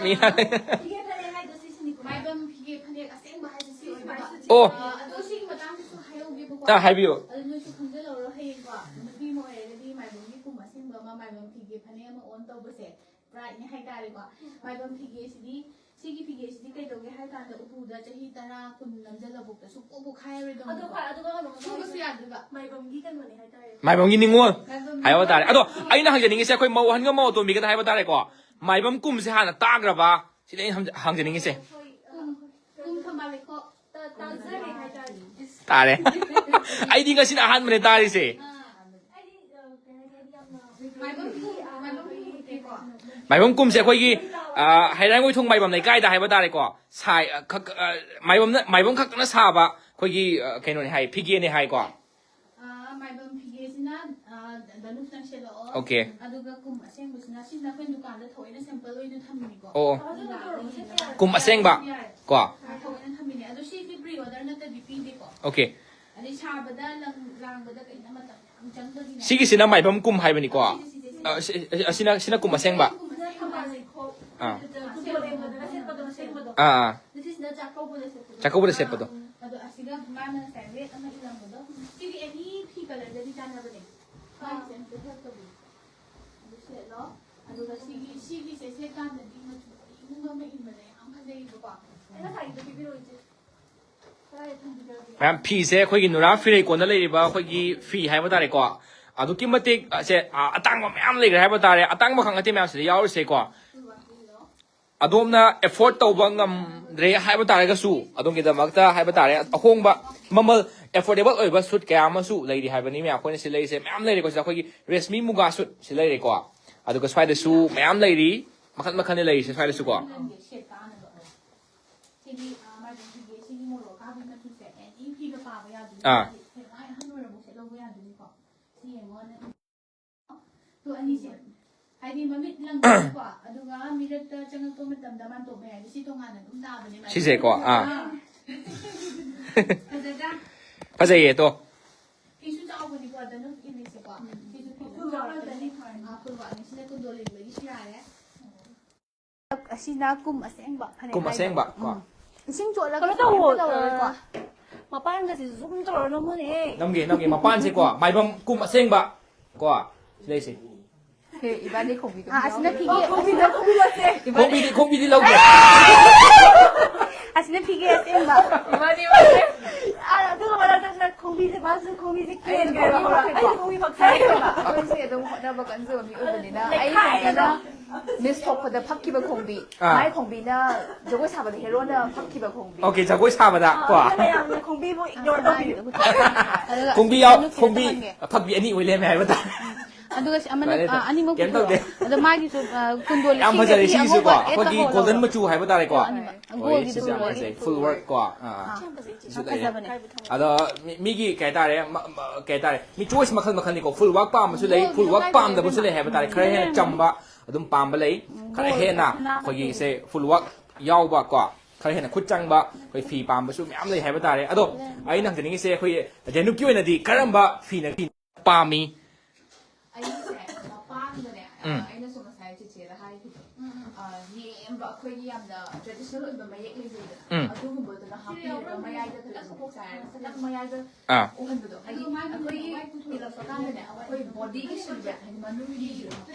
ꯃꯤ ꯍꯥꯠꯂꯦ꯫ ꯐꯤꯒꯦ ꯐꯅꯦꯛ ꯍꯥꯏꯗꯣ ꯁꯤꯁꯤꯅꯤꯀꯣ꯫ ꯃꯥꯏꯕꯝ ꯐꯤꯒꯦ ꯐꯅꯦꯛ ꯑꯁꯦꯡꯕ ꯍꯥꯏꯁꯦ ꯁꯤ ꯑꯣꯏꯗꯣꯏꯕ꯫ ꯑꯣ꯫ ꯑ, ꯑꯗꯣ ꯁꯤꯒꯤ ꯃꯇꯥꯡꯗꯁꯨ ꯍꯥꯏꯍꯧꯒꯦꯕꯀꯣ꯫ ꯑ, ꯍꯥꯏꯕꯤꯌꯨ꯫ ꯑꯗꯣ ꯅꯣꯏꯁꯨ ꯈꯪꯖꯜꯍꯧꯔꯣ ꯍꯌꯦꯡꯀꯣ꯫ ꯅꯨꯄꯤ ꯑꯃ ꯑꯣꯏꯔꯒꯗꯤ ꯃꯥꯏꯕꯝꯒꯤ ꯀꯨꯝ ꯑꯁꯦꯡꯕ ꯑꯃ, ꯃꯥꯏꯕꯝ ꯐꯤꯒꯦ ꯐꯅꯦꯛ ꯑꯃ ꯑꯣꯟ ꯇꯧꯕꯁꯦ ꯄ꯭ꯔꯥꯏꯗꯅꯦ ꯍꯥꯏꯇꯥꯔꯦꯀꯣ꯫ ꯃꯥꯏꯕꯝ ꯐꯤꯒꯦꯁꯤꯗꯤ, ꯁꯤꯒꯤ ꯐꯤꯒꯦꯁꯤꯗꯤ ꯀꯩꯗꯧꯒꯦ ꯍꯥꯏ ꯀꯥꯟꯗ ꯎꯄꯨꯗ ꯆꯍꯤ ꯇꯔꯥ, ꯀꯨꯟ ꯅꯝꯖꯜꯂꯕꯨꯛꯇ ꯁꯨꯛꯄꯣꯛ ꯄꯣꯛꯈꯥꯏꯔꯔꯣꯏꯗꯧꯅꯤꯀꯣ꯫ ꯑꯗꯣ ꯈ꯭ꯋꯥꯏ-, ꯑꯗꯨꯒ ꯀꯩꯅꯣ ꯁꯨꯕꯁꯨ ꯌꯥꯗꯣꯏꯕ꯫ ꯃꯥꯏꯕꯝꯒꯤ ꯀꯩꯅꯣꯅꯦ ꯍꯥꯏꯇꯥꯔꯦ꯫ ꯃꯥꯏꯕꯝꯒꯤ ꯅꯤꯉꯣꯜ ꯃꯥꯏꯕꯝ ꯍꯥꯏꯕ ꯇꯥꯔꯦ꯫ ꯑꯗꯣ ꯅꯤꯉꯣꯜ꯫ ꯑꯩꯅ ꯍꯪꯖꯅꯤꯡꯉꯤꯁꯦ ꯑꯩꯈꯣꯏ ꯃꯧ ꯑꯍꯟꯒ ꯃꯧ ꯑꯇꯣꯝꯕꯤꯒꯗ ꯍꯥꯏꯕ ꯇꯥꯔꯦꯀꯣ꯫ ꯃꯥꯏꯕꯝ ꯀꯨꯝꯁꯦ ꯍꯥꯟꯅ ꯇꯥꯈ꯭ꯔꯕ? ꯁꯤꯅꯤ ꯑꯩꯅ ꯍꯪꯖ-, ꯍꯪꯖꯅꯤꯡꯉꯤꯁꯦ꯫ ꯀꯨꯝ, ꯀꯨꯝ ꯊꯝꯕꯥꯜ ꯂꯩꯈꯣꯛ꯫ ꯇꯥ-, ꯇꯥꯖꯔꯦ ꯍꯥꯏꯇꯥꯔꯦ꯫ ꯇꯥꯔꯦ꯫ ꯑꯩꯗꯤ ꯉꯁꯤꯅ ꯑꯍꯥꯟꯕꯅꯦ ꯇꯥꯔꯤꯁꯦ꯫ ꯑꯥ꯫ ꯍꯥꯏꯗꯤ, ꯑ, ꯀꯩ ꯍꯥꯏꯅꯤ, ꯍꯥꯏꯗꯤ ꯌꯥꯝꯅ ꯃꯥꯏꯕꯝ ꯀꯨꯝ, ꯃꯥꯏꯕꯝ ꯀꯨꯝ ꯀꯩꯀꯣ? ꯃꯥꯏꯕꯝ ꯀꯨꯝꯁꯦ ꯑꯩꯈꯣꯏꯒꯤ, ꯑ, ꯍꯩꯔꯥꯡꯒꯣꯏꯊꯣꯡ ꯃꯥꯏꯕꯝ ꯂꯩꯀꯥꯏꯗ ꯍꯥꯏꯕ ꯇꯥꯔꯦꯀꯣ꯫ ꯁꯥꯏ, ꯑ, ꯈꯛ-, ꯑ, ꯃꯥꯏꯕꯝꯅ, ꯃꯥꯏꯕꯝ ꯈꯛꯇꯅ ꯁꯥꯕ ꯑꯩꯈꯣꯏꯒꯤ, ꯑ, ꯀꯩꯅꯣꯅꯦ ꯍꯥꯏ, ꯐꯤꯒꯦꯅꯦ ꯍꯥꯏꯀꯣ꯫ ꯑ, ꯃꯥꯏꯕꯝ ꯐꯤꯒꯦꯁꯤꯅ, ꯑ, ꯙꯅꯨꯁꯅ ꯁꯦꯠꯂꯛꯑꯣ꯫ ꯑꯣꯀꯦ꯫ ꯑꯗꯨꯒ ꯀꯨꯝ ꯑꯁꯦꯡꯕꯁꯤꯅ, ꯁꯤꯁꯤꯅ ꯑꯩꯈꯣꯏ ꯗꯨꯀꯥꯟꯗ ꯊꯑꯣꯏꯅ ꯁꯦꯝꯄꯜ ꯑꯣꯏꯅ ꯊꯝꯃꯤꯅꯤꯀꯣ꯫ ꯑꯣ꯫ ꯑꯗꯨꯒ ꯀꯨꯝ ꯑꯁꯦꯡꯕ꯫ ꯌꯥꯔꯦ꯫ ꯀꯣ꯫ ꯑ, ꯊꯑꯣꯏꯅ ꯊꯝꯃꯤꯅꯦ꯫ ꯑꯗꯣ ꯁꯤꯗꯤ pre order ꯅꯠꯇ꯭ꯔꯗꯤ ꯄꯤꯗꯦꯀꯣ꯫ ꯑꯣꯀꯦ꯫ ꯑꯗꯩ ꯁꯥꯕꯗ ꯂꯪ ꯂꯥꯡꯕꯗ ꯀꯩꯅ ꯃꯇꯝ ꯌꯥꯝ ꯆꯪꯕꯒꯤꯅꯦ꯫ ꯁꯤꯒꯤꯁꯤꯅ ꯃꯥꯏꯕꯝ ꯀꯨꯝ ꯍꯥꯏꯕꯅꯤꯀꯣ꯫ ꯁꯤꯁꯦ, ꯁꯤꯁꯦ, ꯁꯤꯁꯦ꯫ ꯑ, ꯁꯤ-, ꯑꯁꯤꯅ, ꯁꯤꯅ ꯀꯨꯝ ꯑꯁꯦꯡꯕ꯫ ꯀꯨꯝ ꯑꯁꯦꯡꯕ꯫ ꯑꯥ꯫ ꯑꯗꯨꯒ ꯁꯤꯁꯤꯅ ꯆꯥꯛꯀꯧꯕꯗ ꯁꯦꯠꯄꯗꯣ꯫ ꯑꯥ, ꯑꯥ꯫ ꯆꯥꯛꯀꯧꯕꯗ ꯁꯦꯠꯄꯗꯣ꯫ ꯑꯥ, ꯑꯥ꯫ ꯑꯗꯣ ꯑꯁꯤꯒ ꯃꯥꯅ ꯉꯁꯥꯏ ꯔꯦꯠ ꯑꯃ ꯏꯜꯂꯝꯕꯗꯣ꯫ ꯁꯤꯗꯤ ꯑꯦꯅꯤ ꯐꯤ ꯀꯂꯔꯗꯗꯤ ꯆꯥꯟꯅꯕꯅꯦ꯫ ꯃꯥꯒꯤꯁꯦ ꯑꯝꯇ ꯍꯦꯜꯞ ꯇꯧꯕꯤꯌꯨ꯫ ꯑꯗꯨ ꯁꯦꯠꯂꯣ꯫ ꯑꯗꯨꯒ ꯁꯤꯒꯤ, ꯁꯤꯒꯤꯁꯦ ꯁꯦꯠꯀꯥꯟꯗꯗꯤ ꯃꯆꯨ ꯑꯏꯪꯕ ꯑꯃ ꯏꯟꯕꯅꯦ꯫ ꯌꯥꯝ ꯐꯖꯩ꯫ ꯂꯩꯕꯀꯣ꯫ ꯑꯩ ꯉꯁꯥꯏꯒꯤꯗꯣ ꯄꯤꯕꯤꯔꯛꯑꯣ, ꯏꯆꯦ꯫ ꯀꯗꯥꯏꯗ ꯊꯝꯕꯤꯈ꯭ꯔꯒꯦ? ꯃꯌꯥꯝ ꯐꯤꯁꯦ ꯑꯩꯈꯣꯏꯒꯤ ꯅꯨꯔꯥ ꯐꯤꯔꯩꯀꯣꯟꯗ ꯂꯩꯔꯤꯕ ꯑꯩꯈꯣꯏꯒꯤ ꯐꯤ ꯍꯥꯏꯕ ꯇꯥꯔꯦꯀꯣ, ꯑꯗꯨꯛꯀꯤ ꯃꯇꯤꯛ ꯁꯦ, ꯑ, ꯑꯇꯥꯡꯕ ꯃꯌꯥꯝ ꯂꯩꯈ꯭ꯔꯦ ꯍꯥꯏꯕ ꯇꯥꯔꯦ꯫ ꯑꯇꯥꯡꯕ ꯈꯛ ꯅꯠꯇꯦ ꯃꯌꯥꯝꯁꯤꯗ ꯌꯥꯎꯔꯤꯁꯦꯀꯣ꯫ ꯑꯗꯣꯝꯅ ꯑꯦꯐꯣꯔꯗ ꯇꯧꯕ ꯉꯝꯗ꯭ꯔꯦ ꯍꯥꯏꯕ ꯇꯥꯔꯒꯁꯨ, ꯑꯗꯣꯝꯒꯤꯗꯃꯛꯇ ꯍꯥꯏꯕ ꯇꯥꯔꯦ, ꯑꯍꯣꯡꯕ ꯃꯃꯜ, ꯑꯦꯐꯣꯔꯗꯦꯕꯜ ꯑꯣꯏꯕ ꯁꯨꯠ ꯀꯌꯥ ꯑꯃꯁꯨ ꯂꯩꯔꯤ ꯍꯥꯏꯕꯅꯤ꯫ ꯃꯌꯥꯝ ꯑꯩꯈꯣꯏꯅ ꯁꯤ ꯂꯩꯔꯤꯁꯦ ꯃꯌꯥꯝ ꯂꯩꯔꯦꯀꯣ꯫ ꯁꯤꯗ ꯑꯩꯈꯣꯏꯒꯤ ꯔꯦꯁꯃꯤ ꯃꯨꯒꯥ ꯁꯨꯠ ꯁꯤ ꯂꯩꯔꯦꯀꯣ꯫ ꯑꯗꯨꯒ ꯁ꯭ꯋꯥꯏꯗꯁꯨ ꯃꯌꯥꯝ ꯂꯩꯔꯤ, ꯃꯈꯜ ꯃꯈꯜꯅꯤ ꯂꯩꯔꯤꯁꯦ ꯁ꯭ꯋꯥꯏꯗꯁꯨꯀꯣ꯫ ꯁꯤꯒꯤ, ꯑ, ꯃꯥꯒꯤ ꯁꯤꯒꯤ, ꯁꯤꯒꯤ ꯃꯣꯔꯣꯛ ꯑꯀꯥꯕꯤ ꯃꯆꯨꯁꯦ ꯑꯦꯅꯤ ꯐꯤꯒ ꯄꯥꯕ ꯌꯥꯗꯣꯏꯅꯤ꯫ ꯑꯥ꯫ ꯍꯥꯏꯗꯤ ꯁꯦꯠ-, ꯍꯥꯏ ꯑꯍꯟ ꯑꯣꯏꯔꯕꯧ ꯁꯦꯠꯍꯧꯕ ꯌꯥꯗꯣꯏꯅꯤꯀꯣ꯫ ꯁꯤ ꯌꯦꯡꯉꯣ ꯅꯪ꯫ ꯇꯣ ꯑꯅꯤꯁꯦ꯫ ꯍꯥꯏꯗꯤ ꯃꯃꯤꯠ ꯂꯪꯕꯀꯣ, ꯑꯗꯨꯒ ꯃꯤꯔꯛꯇ ꯆꯪꯉꯛꯄ ꯃꯇꯝꯗ ꯃꯥꯟꯇꯣꯞ ꯃꯌꯥꯏꯗ ꯁꯤ ꯇꯣꯉꯥꯟꯅ ꯑꯗꯨꯝ ꯇꯥꯕꯅꯦ ꯃꯥꯗꯤ꯫ ꯁꯤꯁꯦꯀꯣ, ꯑꯥ꯫ ꯑꯥ꯫ ꯐꯖꯗ꯭ꯔꯥ? ꯐꯖꯩꯌꯦ, ꯇꯣ꯫ ꯐꯤꯁꯨ ꯆꯥꯎꯕꯅꯤꯀꯣ, ꯑꯗ ꯑꯗꯨꯝ ꯏꯜꯂꯤꯁꯦꯀꯣ꯫ ꯐꯤꯁꯨ ꯐꯤꯁꯨ ꯆꯥꯎꯔꯛꯀꯅꯤ꯫ ꯑꯥ, ꯐꯨꯜ ꯋꯥꯛꯅꯤ꯫ ꯁꯤꯅ ꯀꯨꯟꯗꯣ ꯂꯦꯡꯕꯒꯤꯁꯨ ꯌꯥꯔꯦ꯫ ꯑꯁꯤꯅ ꯀꯨꯝ ꯑꯁꯦꯡꯕ ꯐꯅꯦꯛ ꯀꯨꯝ ꯍꯥꯏꯗꯣ꯫ ꯑꯁꯦꯡꯕ, ꯀꯣ꯫ ꯎꯝ꯫ ꯏꯁꯤꯡ ꯆꯣꯠꯂꯒ ꯀꯩꯅꯣ ꯇꯧꯋꯣ, ꯁꯦꯡꯕ ꯇꯧꯔꯔꯣꯏꯀꯣ? ꯑ, ꯃꯄꯥꯟꯒꯁꯦ ꯖꯨꯝ ꯇꯧꯔ ꯅꯝꯃꯨꯅꯦ꯫ ꯅꯝꯒꯦ, ꯅꯝꯒꯦ꯫ ꯃꯄꯥꯟꯁꯦꯀꯣ, ꯃꯥꯏꯕꯝ ꯀꯨꯝ ꯑꯁꯦꯡꯕ, ꯀꯣ꯫ ꯁꯤꯗꯩꯁꯦ꯫ ꯍꯦ, ꯏꯕꯥꯅꯤ ꯈꯣꯡꯕꯤꯗꯣ ꯑ, ꯑꯁꯤꯅ ꯌꯥꯎꯔꯦ꯫ ꯐꯤꯒꯦ꯫ ꯑꯣ, ꯈꯣꯡꯕꯤꯗꯣ, ꯈꯣꯡꯕꯤꯗꯣ ꯑꯁꯦ꯫ ꯈꯣꯡꯕꯤꯗꯤ, ꯈꯣꯡꯕꯤꯗꯤ ꯂꯧꯗꯦ꯫ ꯑꯁꯤꯅ ꯐꯤꯒꯦ ꯑꯁꯦꯡꯕ꯫ ꯏꯕꯥꯅꯤ ꯃꯁꯦ꯫ ꯑ, ꯑꯗꯨꯒ ꯃꯔꯛꯇ ꯈꯣꯡꯕꯤꯁꯦ, ꯃꯥꯁꯨ ꯈꯣꯡꯕꯤꯁꯦ ꯑꯩ ꯀꯦꯟꯒ꯭ꯔꯦꯕ꯫ ꯈꯣꯡꯕꯤ ꯐꯛꯁꯦ꯫ ꯑꯩ ꯈꯣꯡꯕꯤ ꯐꯛꯁꯦ꯫ ꯑꯩꯈꯣꯏꯁꯦ ꯑꯗꯨꯝ ꯍꯣꯠꯅꯕ ꯀꯟꯖꯕ ꯃꯤ ꯑꯣꯏꯕꯅꯤꯅ, ꯑꯩ ꯈꯣꯡꯕꯤꯅ ꯃꯤꯁ ꯊꯣꯛꯄꯗ ꯐꯛꯈꯤꯕ ꯈꯣꯡꯕꯤ, ꯑꯥ꯫ ꯃꯥꯏ ꯈꯣꯡꯕꯤꯅ ꯖꯒꯣꯏ ꯁꯥꯕꯗ ꯍꯦꯔꯣꯅ ꯐꯛꯈꯤꯕ ꯈꯣꯡꯕꯤ꯫ ꯑꯣꯀꯦ, ꯖꯒꯣꯏ ꯁꯥꯕꯗ, ꯀꯣ꯫ ꯑꯗꯨꯅ ꯌꯥꯝꯅ ꯈꯣꯡꯕꯤꯕꯨ ꯏꯒꯅꯣꯔ ꯇꯧꯕꯤꯌꯨ꯫ ꯑꯗꯨꯒ ꯈꯣꯡꯕꯤ ꯌꯥꯎ-, ꯅꯨꯄꯤꯗ ꯈꯣꯡꯕꯤ ꯍꯪꯉꯦ꯫ ꯐꯛꯄꯤ ꯑꯅꯤ ꯑꯣꯏ ꯂꯩꯔꯝꯃꯦ ꯍꯥꯏꯕ ꯇꯥꯔꯦ꯫ ꯑꯗꯨꯒ ꯁꯤ ꯑꯃꯅ, ꯁꯨꯃꯥꯏꯅ ꯂꯩꯇꯦ꯫ ꯑ, ꯑꯅꯤꯃꯛ ꯀꯩꯝ ꯄꯨꯊꯣꯛꯑꯣ꯫ ꯇꯧꯗꯦ꯫ ꯑꯗꯣ ꯃꯥꯒꯤꯁꯨ, ꯑ, ꯀꯨꯟꯗꯣ ꯌꯥꯝ ꯂꯤꯁꯤꯡ ꯐꯖꯔꯦ꯫ ꯑꯅꯤ ꯁꯤꯒꯤꯁꯨꯀꯣ, ꯑꯉꯧꯕ ꯑꯩꯈꯣꯏꯒꯤ ꯑꯦꯠ ꯒꯣꯜꯗꯟ ꯇꯧꯍꯧꯔꯣ꯫ ꯃꯆꯨ ꯍꯥꯏꯕ ꯇꯥꯔꯦꯀꯣ꯫ ꯑꯣ, ꯑꯅꯤꯃꯛ꯫ ꯍꯣꯏ, ꯒꯣꯜꯒꯤꯗꯨ ꯁꯤꯁꯨ ꯌꯥꯝ ꯄꯨꯔꯛꯑꯣ꯫ ꯐꯖꯩ꯫ ꯐꯨꯜ ꯋꯥꯔꯛ ꯀꯣ꯫ ꯑꯥ, ꯑꯥ꯫ ꯁꯤꯁꯨ ꯂꯩꯔꯦ꯫ ꯐꯖꯕꯅꯦ꯫ ꯑꯗꯣ ꯃꯤ-, ꯃꯤꯒꯤ ꯀꯩ ꯍꯥꯏꯇꯥꯔꯦ, ꯃ-, ꯃ-, ꯀꯩ ꯍꯥꯏꯇꯥꯔꯦ, ꯃꯤ ꯆꯣꯏꯁ ꯃꯈꯜ ꯃꯈꯜꯅꯤꯀꯣ꯫ ꯐꯨꯜ ꯋꯥꯔꯛ ꯄꯥꯝꯕꯁꯨ ꯂꯩ, ꯒꯣꯜꯒꯤꯗꯣ ꯐꯨꯜ ꯋꯥꯔꯛ ꯀꯥꯏꯗꯅꯣ ꯄꯥꯝꯗꯕꯁꯨ ꯂꯩ ꯍꯥꯏꯕ ꯇꯥꯔꯦ꯫ ꯈꯔ ꯍꯦꯟꯅ ꯆꯝꯕ ꯑꯗꯨꯝ ꯄꯥꯝꯕ ꯂꯩ, ꯎꯝ, ꯈꯔ ꯒꯣꯜ ꯍꯦꯟꯅ ꯑꯩꯈꯣꯏꯒꯤ ꯁꯦ ꯐꯨꯜ ꯋꯥꯔꯛ ꯌꯥꯎꯕ ꯀꯣ, ꯈꯔ ꯍꯦꯟꯅ ꯈꯨꯠ ꯆꯪꯕ ꯑꯩꯈꯣꯏ ꯐꯤ ꯄꯥꯝꯕꯁꯨ ꯃꯌꯥꯝ ꯂꯩ ꯍꯥꯏꯕ ꯇꯥꯔꯦ꯫ ꯑꯗꯣ ꯑꯩꯅ ꯍꯪꯖꯅꯤꯡꯉꯤꯁꯦ, ꯑꯩꯈꯣꯏ ꯖꯦꯅꯨꯞꯀꯤ ꯑꯣꯏꯅꯗꯤ ꯀꯔꯝꯕ ꯐꯤꯅ ꯐꯤ ꯄꯥꯝꯃꯤ? ꯑꯩꯁꯦ ꯃꯄꯥꯟꯗꯅꯦ, ꯎꯝ꯫ ꯑꯩꯅꯁꯨ ꯉꯁꯥꯏ ꯆꯤꯆꯦꯗ ꯍꯥꯏꯈꯤꯕꯗꯣ, ꯑ, ꯅꯦꯝꯕ ꯑꯩꯈꯣꯏꯒꯤ ꯌꯥꯝꯅ ꯇ꯭ꯔꯦꯗꯤꯁꯅꯦꯜ ꯑꯣꯏꯕ ꯃꯌꯦꯛ ꯂꯩꯖꯩꯗꯅ, ꯎꯝ꯫ ꯑꯗꯨꯒꯨꯝꯕꯗꯨꯅ ꯍꯥꯞꯄꯤꯔꯒ ꯃꯌꯥꯏꯗ ꯈꯤꯇꯪ ꯈꯣꯡꯆꯥꯏꯔꯒ ꯈꯤꯇꯪ ꯃꯌꯥꯏꯗ ꯑꯥ꯫ ꯎꯍꯟꯕꯗꯣ, ꯍꯥꯏꯗꯤ ꯑꯩꯈꯣꯏꯒꯤ ꯏꯜꯂꯛꯄ ꯀꯥꯟꯗꯅꯦ, ꯑꯩꯈꯣꯏ ꯕꯣꯗꯤꯒꯤ ꯁꯤꯜꯂꯨꯔꯦ, ꯍꯥꯏꯗꯤ ꯃꯅꯨꯡꯒꯤ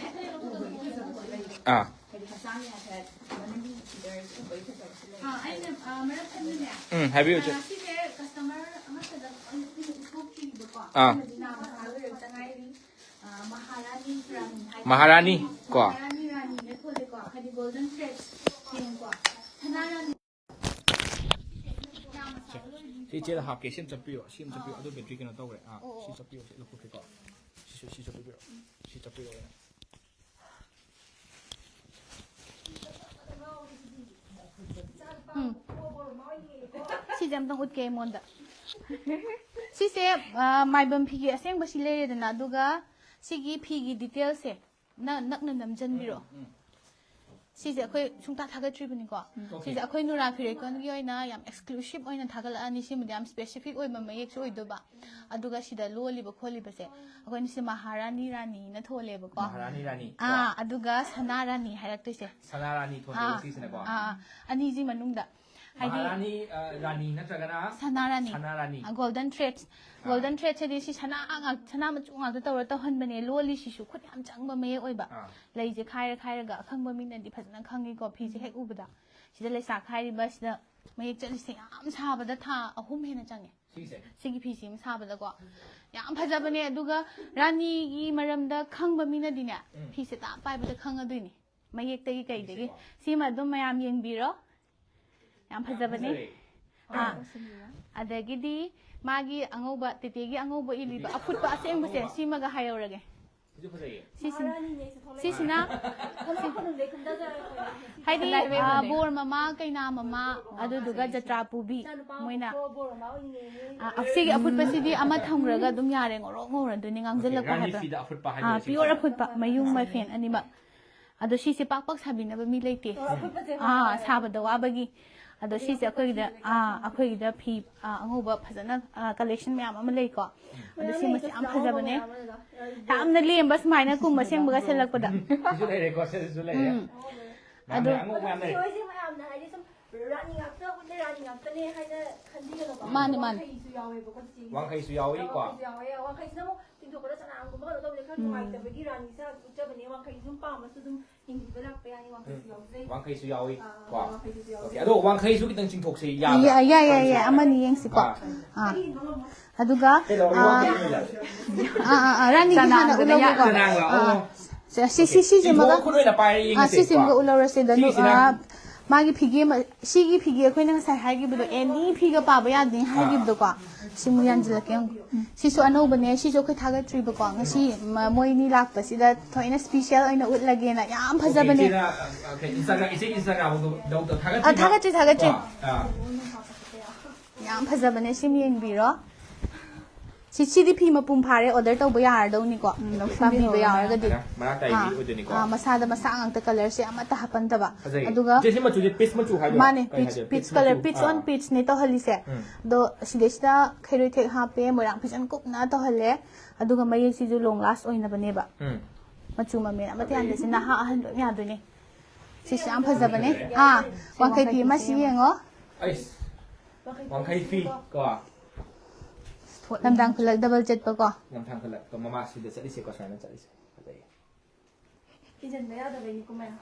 ꯎꯕꯒꯤ ꯐꯖꯕꯗꯣ ꯂꯩ꯫ ꯑꯥ꯫ ꯍꯥꯏꯗꯤ ꯍꯛꯆꯥꯡꯒꯤ ꯍꯥꯏꯐꯦꯠ ꯃꯅꯨꯡꯒꯤ ꯐꯤꯒꯔꯁ ꯎꯕꯒꯤ ꯐꯖꯕ꯫ ꯎꯝ, ꯍꯥꯏꯕꯤꯌꯨ, ꯏꯆꯦ꯫ ꯑꯥ, ꯁꯤꯁꯦ ꯀꯁꯇꯃꯔ ꯑꯃꯠꯇꯗ ꯑꯩꯅ ꯄꯤꯕꯗꯤ ꯊꯣꯛꯇ꯭ꯔꯤꯕꯀꯣ꯫ ꯑꯥ꯫ ꯑꯃꯗꯤ ꯅꯥꯕ ꯁꯥ ꯂꯣꯏꯔꯛꯇ ꯉꯥꯏꯔꯤ꯫ ꯑꯥ, ꯃꯍꯥꯔꯥꯅꯤ ꯔꯥꯅꯤ ꯍꯥꯏ-, ꯃꯍꯥꯔꯥꯅꯤ ꯀꯣ꯫ ꯃꯍꯥꯔꯥꯅꯤ ꯔꯥꯅꯤꯅ ꯊꯣꯜꯂꯦꯀꯣ꯫ ꯍꯥꯏꯗꯤ ꯒꯣꯜꯗꯟ ꯊ꯭ꯔꯦꯗ ꯌꯦꯡꯉꯨꯀꯣ꯫ ꯁꯅꯥ ꯔꯥꯅꯤ꯫ ꯁꯤ ꯏꯆꯦꯗ ꯍꯥꯞꯀꯦ꯫ ꯁꯤ ꯑꯃ ꯆꯠꯄꯤꯌꯣ꯫ ꯁꯤ ꯑꯃ ꯆꯠꯄꯤꯌꯣ꯫ ꯑꯗꯨ ꯕꯦꯇ꯭ꯔꯤ ꯀꯩꯅꯣ ꯇꯧꯈ꯭ꯔꯦ꯫ ꯑꯥ, ꯑꯣ, ꯁꯤ ꯑꯣ꯫ ꯆꯠꯄꯤꯌꯣ꯫ ꯁꯤ ꯂꯧꯊꯣꯛꯈ꯭ꯔꯦꯀꯣ꯫ ꯁꯤꯁꯨ ꯁꯤ ꯆꯠꯄꯤꯔꯣ꯫ ꯁꯤ ꯆꯠꯄꯤꯔꯣ ꯑꯣꯏꯅ꯫ ꯎꯝ꯫ ꯁꯤꯁꯦ ꯑꯝꯇꯪ ꯎꯠꯀꯦ ꯑꯩꯉꯣꯟꯗ꯫ ꯁꯤꯁꯦ, ꯑ, ꯃꯥꯏꯕꯝ ꯐꯤꯒꯤ ꯑꯁꯦꯡꯕ ꯁꯤ ꯂꯩꯔꯦꯗꯅ, ꯑꯗꯨꯒ ꯁꯤꯒꯤ ꯐꯤꯒꯤ ꯗꯤꯇꯦꯜꯁꯦ ꯅ-, ꯅꯛꯅ ꯅꯝꯖꯟꯕꯤꯔꯣ꯫ ꯎꯝ, ꯎꯝ꯫ ꯁꯤꯁꯦ ꯑꯩꯈꯣꯏ ꯁꯨꯡꯊꯥ ꯊꯥꯒꯠꯇ꯭ꯔꯤꯕꯅꯤꯀꯣ꯫ ꯎꯝ꯫ ꯁꯤꯁꯦ ꯑꯩꯈꯣꯏ ꯅꯨꯔꯥ ꯐꯤꯔꯦꯀꯣꯟꯒꯤ ꯑꯣꯏꯅ ꯌꯥꯝ ꯑꯦꯛꯁꯀ꯭ꯂꯨꯁꯤꯞ ꯑꯣꯏꯅ ꯊꯥꯒꯠꯂꯛꯑꯅꯤ꯫ ꯁꯤꯃꯗꯤ ꯌꯥꯝ ꯁ꯭ꯄꯦꯁꯤꯐꯤꯛ ꯑꯣꯏꯕ ꯃꯌꯦꯛꯁꯨ ꯑꯣꯏꯗꯣꯏꯕ꯫ ꯑꯗꯨꯒ ꯁꯤꯗ ꯂꯣꯜꯂꯤꯕ ꯈꯣꯠꯂꯤꯕꯁꯦ ꯑꯩꯈꯣꯏꯅ ꯁꯤ ꯃꯍꯥꯔꯥꯅꯤ ꯔꯥꯅꯤꯅ ꯊꯣꯜꯂꯦꯕꯀꯣ꯫ ꯃꯍꯥꯔꯥꯅꯤ ꯔꯥꯅꯤ꯫ ꯑꯥ, ꯑꯗꯨꯒ ꯁꯅꯥ ꯔꯥꯅꯤ ꯍꯥꯏꯔꯛꯇꯣꯏꯁꯦ꯫ ꯁꯅꯥ ꯔꯥꯅꯤ ꯊꯣꯟꯗꯣꯏꯕ ꯑꯥ, ꯁꯤꯁꯤꯅꯀꯣ꯫ ꯑꯥ, ꯑꯥ꯫ ꯑꯅꯤꯁꯤ ꯃꯅꯨꯡꯗ ꯍꯥꯏꯗꯤ ꯃꯍꯥꯔꯥꯅꯤ, ꯑ, ꯔꯥꯅꯤ ꯅꯠꯇ꯭ꯔꯒꯅ ꯁꯅꯥ ꯔꯥꯅꯤ꯫ ꯁꯅꯥ ꯔꯥꯅꯤ꯫ ꯑ, ꯒꯣꯜꯗꯟ ꯊ꯭ꯔꯦꯗ꯫ ꯑꯥ꯫ ꯒꯣꯜꯗꯟ ꯊ꯭ꯔꯦꯗꯁꯤꯗꯤ ꯁꯤ ꯁꯅꯥ ꯉꯥꯛ-, ꯁꯅꯥ ꯃꯆꯨ ꯉꯥꯛꯇ ꯇꯧꯔ ꯇꯧꯍꯟꯕꯅꯦ꯫ ꯂꯣꯜꯂꯤꯁꯤꯁꯨ ꯈꯨꯠ ꯌꯥꯝ ꯆꯪꯕ ꯃꯌꯦꯛ ꯑꯣꯏꯕ꯫ ꯑꯥ꯫ ꯂꯩꯁꯦ ꯈꯥꯏꯔ ꯈꯥꯏꯔꯒ ꯑꯈꯪꯕ ꯃꯤꯅꯗꯤ ꯐꯖꯅ ꯈꯪꯉꯤꯀꯣ ꯐꯤꯁꯦ ꯎꯝ꯫ ꯍꯦꯛ ꯎꯕꯗ꯫ ꯁꯤꯗ ꯂꯩꯁꯥ ꯈꯥꯏꯔꯤꯕ ꯁꯤꯗ ꯃꯌꯦꯛ ꯆꯠꯂꯤꯁꯦ ꯌꯥꯝ ꯁꯥꯕꯗ ꯊꯥ ꯑꯍꯨꯝ ꯍꯦꯟꯅ ꯆꯪꯉꯦ꯫ ꯁꯤꯒꯤꯁꯦ? ꯁꯤꯒꯤ ꯐꯤꯁꯤ ꯑꯃ ꯁꯥꯕꯗꯀꯣ꯫ ꯌꯥꯝ ꯐꯖꯕꯅꯦ꯫ ꯑꯗꯨꯒ ꯔꯥꯅꯤꯒꯤ ꯃꯔꯝꯗ ꯈꯪꯕ ꯃꯤꯅꯗꯤꯅꯦ, ꯎꯝ꯫ ꯐꯤꯁꯦ ꯇꯥꯞ ꯄꯥꯏꯕꯗ ꯈꯪꯉꯗꯣꯏꯅꯤ꯫ ꯃꯌꯦꯛꯇꯒꯤ ꯀꯩꯗꯒꯤ꯫ ꯁꯤꯁꯦꯀꯣ? ꯁꯤꯃ ꯑꯗꯨꯝ ꯃꯌꯥꯝ ꯌꯦꯡꯕꯤꯔꯣ꯫ ꯌꯥꯝ ꯐꯖꯕꯅꯦ꯫ ꯐꯖꯔꯦ꯫ ꯑꯥ꯫ ꯑꯗꯒꯤꯗꯤ ꯃꯥꯒꯤ ꯑꯉꯧꯕ, ꯇꯦꯇꯦꯒꯤ ꯑꯉꯧꯕ ꯏꯜꯂꯤꯕ ꯑꯐꯨꯠꯄ ꯑꯁꯦꯡꯕꯁꯦ, ꯑꯉꯧꯕ꯫ ꯁꯤꯃꯒ ꯍꯥꯏꯍꯧꯔꯒꯦ꯫ ꯁꯤꯁꯨ ꯐꯖꯩꯌꯦ꯫ ꯁꯤꯁꯤꯅ, ꯃꯍꯥꯔꯥꯅꯤꯅꯦ, ꯑꯩꯁꯨ ꯊꯣꯛꯂꯛꯑꯦ꯫ ꯁꯤꯁꯤꯅ, ꯁꯤ-, ꯍꯥꯏꯗꯤ, ꯂꯥꯏꯕ꯭ꯔꯦꯔꯤ ꯑꯥ, ꯑꯣꯏꯅ꯫ ꯕꯣꯔ ꯃꯃꯥ, ꯀꯩꯅꯥ ꯃꯃꯥ, ꯑꯗꯨꯗꯨꯒ ꯖꯇ꯭ꯔꯥ ꯄꯨꯕꯤ, ꯏꯆꯥꯅꯨꯄꯥ ꯃꯣꯏꯅ꯫ ꯑꯃꯨꯛꯁꯨ ꯕꯣꯔ ꯃꯃꯥ ꯑꯣꯏꯅꯤꯡꯉꯦ꯫ ꯑꯥ, ꯑꯁꯤꯒꯤ ꯑꯐꯨꯠꯄꯁꯤꯗꯤ ꯑꯃ ꯊꯝꯈ꯭ꯔꯒ ꯑꯗꯨꯝ ꯌꯥꯔꯦ, ꯉꯧꯔꯣꯛ ꯉꯧꯔꯗꯣꯏꯅꯦ, ꯉꯥꯡꯁꯤꯜꯂꯛꯄ ꯑꯣꯀꯦ, ꯔꯥꯅꯤ ꯍꯥꯏꯕ꯭ꯔꯥ? ꯐꯤꯗ ꯑꯐꯨꯠꯄ ꯑꯥ, ꯍꯥꯏꯗꯣꯏꯔꯣ ꯁꯤꯁꯦ? ꯄꯤꯌꯣꯔ ꯑꯐꯨꯠꯄ, ꯃꯌꯨꯡ ꯃꯐꯦꯟ ꯑꯅꯤꯃꯛ꯫ ꯑꯗꯣ ꯁꯤꯁꯦ ꯄꯥꯛ ꯄꯥꯛ ꯁꯥꯕꯤꯅꯕ ꯃꯤ ꯂꯩꯇꯦ꯫ ꯑꯣ, ꯑꯐꯨꯠꯄꯁꯦ ꯑꯥ, ꯍꯣꯏ꯫ ꯁꯥꯕꯗ ꯋꯥꯕꯒꯤ꯫ ꯑꯗꯣ ꯁꯤꯁꯦ ꯑꯩꯈꯣꯏꯒꯤꯗ, ꯑꯥ, ꯑꯩꯈꯣꯏꯒꯤꯗ ꯐꯤ, ꯑꯥ, ꯑꯉꯧꯕ ꯐꯖꯅ, ꯑꯥ, ꯀꯂꯦꯛꯁꯟ ꯃꯌꯥꯝ ꯑꯃ ꯂꯩꯀꯣ꯫ ꯑꯗꯣ ꯃꯌꯥꯝ ꯁꯤꯃꯁꯦ ꯂꯩ, ꯌꯥꯝ ꯑꯉꯧꯕ ꯐꯖꯕꯅꯦ꯫ ꯃꯌꯥꯝ ꯑꯃ ꯂꯩ꯫ ꯌꯥꯝꯅ ꯂꯦꯝꯕ ꯁꯨꯃꯥꯏꯅ ꯀꯨꯝ ꯑꯁꯦꯡꯕꯒ ꯁꯦꯠꯂꯛꯄꯗ꯫ ꯁꯤꯁꯨ ꯂꯩꯔꯦꯀꯣ, ꯁꯤꯁꯨ ꯂꯩꯔꯦ꯫ ꯎꯝ꯫ ꯃꯌꯥꯝ ꯑꯗꯣ ꯂꯩ, ꯑꯉꯧꯕ ꯃꯌꯥꯝ ꯂꯩ꯫ ꯁꯤ ꯍꯣꯏꯁꯦ ꯃꯌꯥꯝꯅ ꯍꯥꯏꯗꯤ ꯁꯨꯝ ꯔꯥꯅꯤ ꯉꯥꯛꯇ ꯎꯠꯂꯦ, ꯔꯥꯅꯤ ꯉꯥꯛꯇꯅꯦ ꯍꯥꯏꯅ ꯈꯟꯕꯤꯒꯅꯣꯕ꯫ ꯃꯥꯅꯦ, ꯃꯥꯅꯦ꯫ ꯋꯥꯡꯈꯩꯁꯨ ꯌꯥꯎꯋꯦꯕꯀꯣ ꯆꯤꯆꯦꯒꯤ꯫ ꯋꯥꯡꯈꯩꯁꯨ ꯌꯥꯎꯋꯤꯀꯣ꯫ ꯋꯥꯡꯈꯩꯁꯨ ꯌꯥꯎꯋꯦ꯫ ꯋꯥꯡꯈꯩꯁꯤꯅ ꯑꯃꯨꯛ ꯇꯤꯡꯊꯣꯛꯄꯗ ꯆꯅꯥꯡꯒꯨꯝꯕ ꯀꯩꯅꯣ ꯇꯧꯕꯗ ꯈꯔ ꯅꯨꯡꯉꯥꯏꯇꯕꯒꯤ ꯔꯥꯅꯤ ꯁꯥ ꯎꯠꯆꯕꯅꯦ꯫ ꯋꯥꯡꯈꯩ ꯁꯨꯝ ꯄꯥꯝꯃꯁꯨ ꯑꯗꯨꯝ ꯌꯦꯡꯕꯤꯕ ꯂꯥꯛꯄ ꯌꯥꯅꯤ꯫ ꯋꯥꯡꯈꯩꯁꯨ ꯌꯥꯎꯖꯩ꯫ ꯋꯥꯡꯈꯩꯁꯨ ꯌꯥꯎꯏ꯫ ꯑꯥ, ꯀꯣ ꯋꯥꯡꯈꯩꯁꯨ ꯌꯥꯎꯏ꯫ ꯑꯣꯀꯦ, ꯑꯗꯣ ꯋꯥꯡꯈꯩꯁꯨ ꯈꯤꯇꯪ ꯆꯤꯡꯊꯣꯛꯁꯦ, ꯌꯥꯕ꯭ꯔꯥ? ꯌꯥꯏ ꯌꯥꯏ ꯌꯥꯏ ꯌꯥꯏ ꯑꯃꯅꯤ ꯌꯦꯡꯁꯤꯀꯣ꯫ ꯑꯥ꯫ ꯑꯥ ꯑꯗꯨꯒ ꯀꯩꯗꯧꯔꯒꯦ? ꯑꯥ ꯋꯥꯡꯈꯩ ꯂꯩꯔꯦ꯫ ꯑꯥ ꯑꯥ ꯑꯥ ꯔꯥꯅꯤꯒꯤ ꯍꯥꯟꯅ ꯆꯅꯥꯡꯗꯨꯅ ꯎꯠꯂꯧꯒꯦꯀꯣ꯫ ꯆꯅꯥꯡꯂꯣ? ꯑꯥ ꯑꯣ꯫ ꯁꯤ ꯁꯤ ꯁꯤꯁꯤꯃꯒ ꯆꯤꯡꯊꯣꯛꯑ ꯈꯨꯠ ꯑꯣꯏꯅ ꯄꯥꯏꯔ ꯑꯥ ꯌꯦꯡꯉꯁꯦ꯫ ꯁꯤꯁꯤꯃꯒ ꯎꯠꯂꯧꯔꯁꯦ꯫ ꯑꯗꯨ ꯁꯤꯁꯤꯅ ꯑꯥ, ꯃꯥꯒꯤ ꯐꯤꯒꯦ ꯑꯃ ꯁꯤꯒꯤ ꯐꯤꯒꯦ ꯑꯩꯈꯣꯏꯅ ꯉꯁꯥꯏ ꯍꯥꯏꯈꯤꯕꯗꯣ ꯑꯦꯅꯤ ꯐꯤꯒ ꯄꯥꯕ ꯌꯥꯗꯦ ꯍꯥꯏꯈꯤꯕꯗꯣ ꯀꯣ꯫ ꯁꯤꯃꯨꯛ ꯌꯥꯟꯁꯤꯜꯂꯛꯀꯦ ꯌꯦꯡꯉꯨ꯫ ꯁꯤꯁꯨ ꯑꯅꯧꯕꯅꯦ꯫ ꯁꯤꯁꯨ ꯑꯩꯈꯣꯏ ꯊꯥꯒꯠꯇ꯭ꯔꯤꯕꯀꯣ꯫ ꯉꯁꯤ ꯃ- ꯃꯣꯏꯅꯤ ꯂꯥꯛꯄꯁꯤꯗ ꯊꯣꯏꯅ ꯁ꯭ꯄꯤꯁꯦꯜ ꯑꯣꯏꯅ ꯎꯠꯂꯒꯦꯅ꯫ ꯌꯥꯝ ꯐꯖꯕꯅꯦ꯫ ꯏꯆꯦꯅ, ꯑ, ꯀꯩ, Instagram, ꯏꯆꯦ Instagram ꯗ ꯊꯥꯒꯠ- ꯑ, ꯊꯥꯒꯠꯇ꯭ꯔꯤ, ꯊꯥꯒꯠꯇ꯭ꯔꯤ꯫ ꯑꯥ, ꯑꯥ꯫ ꯌꯥꯝ ꯐꯖꯕꯅꯦ꯫ ꯁꯤꯃ ꯌꯦꯡꯕꯤꯔꯣ꯫ ꯁꯤ ꯁꯤꯗꯤ ꯐꯤ ꯃꯄꯨꯝ ꯐꯥꯔꯦ꯫ ꯑꯣꯔꯗꯔ ꯇꯧꯕ ꯌꯥꯔꯗꯧꯅꯤꯀꯣ꯫ ꯎꯝ, ꯂꯧꯁꯤꯟꯕꯤꯍꯧꯔꯣ꯫ ꯄꯥꯝꯕꯤꯕ ꯌꯥꯎꯔꯒꯗꯤ꯫ ꯃꯔꯥꯡ ꯇꯥꯏꯕꯤ ꯑꯥ, ꯑꯣꯏꯗꯣꯏꯅꯤꯀꯣ꯫ ꯑꯥ, ꯃꯁꯥꯗ ꯃꯁꯥ ꯉꯥꯛꯇ ꯀꯂꯔꯁꯦ ꯑꯃꯠꯇ ꯍꯥꯞꯄꯟꯗꯕ꯫ ꯐꯖꯩ꯫ ꯑꯗꯨꯒ ꯏꯆꯦ, ꯁꯤ ꯃꯆꯨꯁꯦ ꯄꯤꯁ ꯃꯆꯨ ꯍꯥꯏꯗꯣꯏꯔꯥ? ꯃꯥꯅꯦ ꯀꯩ ꯄꯤꯆ ꯍꯥꯏꯗꯣꯏꯔꯥ? ꯄꯤꯆ ꯄꯤꯁ ꯀꯂꯔ ꯃꯆꯨ꯫ ꯄꯤꯆ ꯑꯥ꯫ ꯑꯣꯟ ꯄꯤꯆꯅꯦ ꯇꯧꯍꯜꯂꯤꯁꯦ꯫ ꯎꯝ꯫ ꯑꯗꯣ ꯁꯤꯗꯩꯁꯤꯗ ꯈꯩꯔꯣꯏ ꯊꯦꯛ ꯍꯥꯞꯄꯦ꯫ ꯃꯣꯏꯔꯥꯡ ꯐꯤꯖꯟ ꯀꯨꯞꯅ ꯇꯧꯍꯜꯂꯦ꯫ ꯑꯗꯨꯒ ꯃꯌꯦꯛꯁꯤꯁꯨ ꯂꯣꯡ ꯂꯥꯁ ꯑꯣꯏꯅꯕꯅꯦꯕ꯫ ꯎꯝ꯫ ꯃꯆꯨ ꯃꯃꯦꯟ ꯑꯃꯠꯇ ꯌꯥꯟꯗꯦ꯫ ꯁꯤ ꯅꯍꯥ ꯑꯍꯟ ꯂꯣꯏ ꯌꯥꯗꯣꯏꯅꯦ꯫ ꯁꯤꯁꯨ ꯌꯥꯝ ꯐꯖꯕꯅꯦ꯫ ꯑꯥ ꯋꯥꯡꯈꯩ ꯐꯤ ꯑꯃ ꯁꯤ ꯌꯦꯡꯉꯣ꯫ ꯑꯩꯁ, ꯋꯥꯡꯈꯩ ꯐꯤ ꯀꯣ꯫ ꯂꯝꯗꯥꯡ ꯈꯨꯂꯛ ꯗꯕꯜ ꯆꯠꯄ ꯀꯣ꯫ ꯂꯝꯊꯥꯡ ꯈꯨꯂꯛꯇꯣ ꯃꯃꯥ ꯁꯤꯗ ꯆꯠꯂꯤꯁꯦꯀꯣ, ꯁꯨꯃꯥꯏꯅ ꯆꯠꯂꯤꯁꯦ꯫ ꯐꯖꯩꯌꯦ꯫ ꯏꯟꯁꯤꯟꯕ ꯌꯥꯗꯕꯩꯅꯤꯀꯣ ꯃꯌꯥꯝ꯫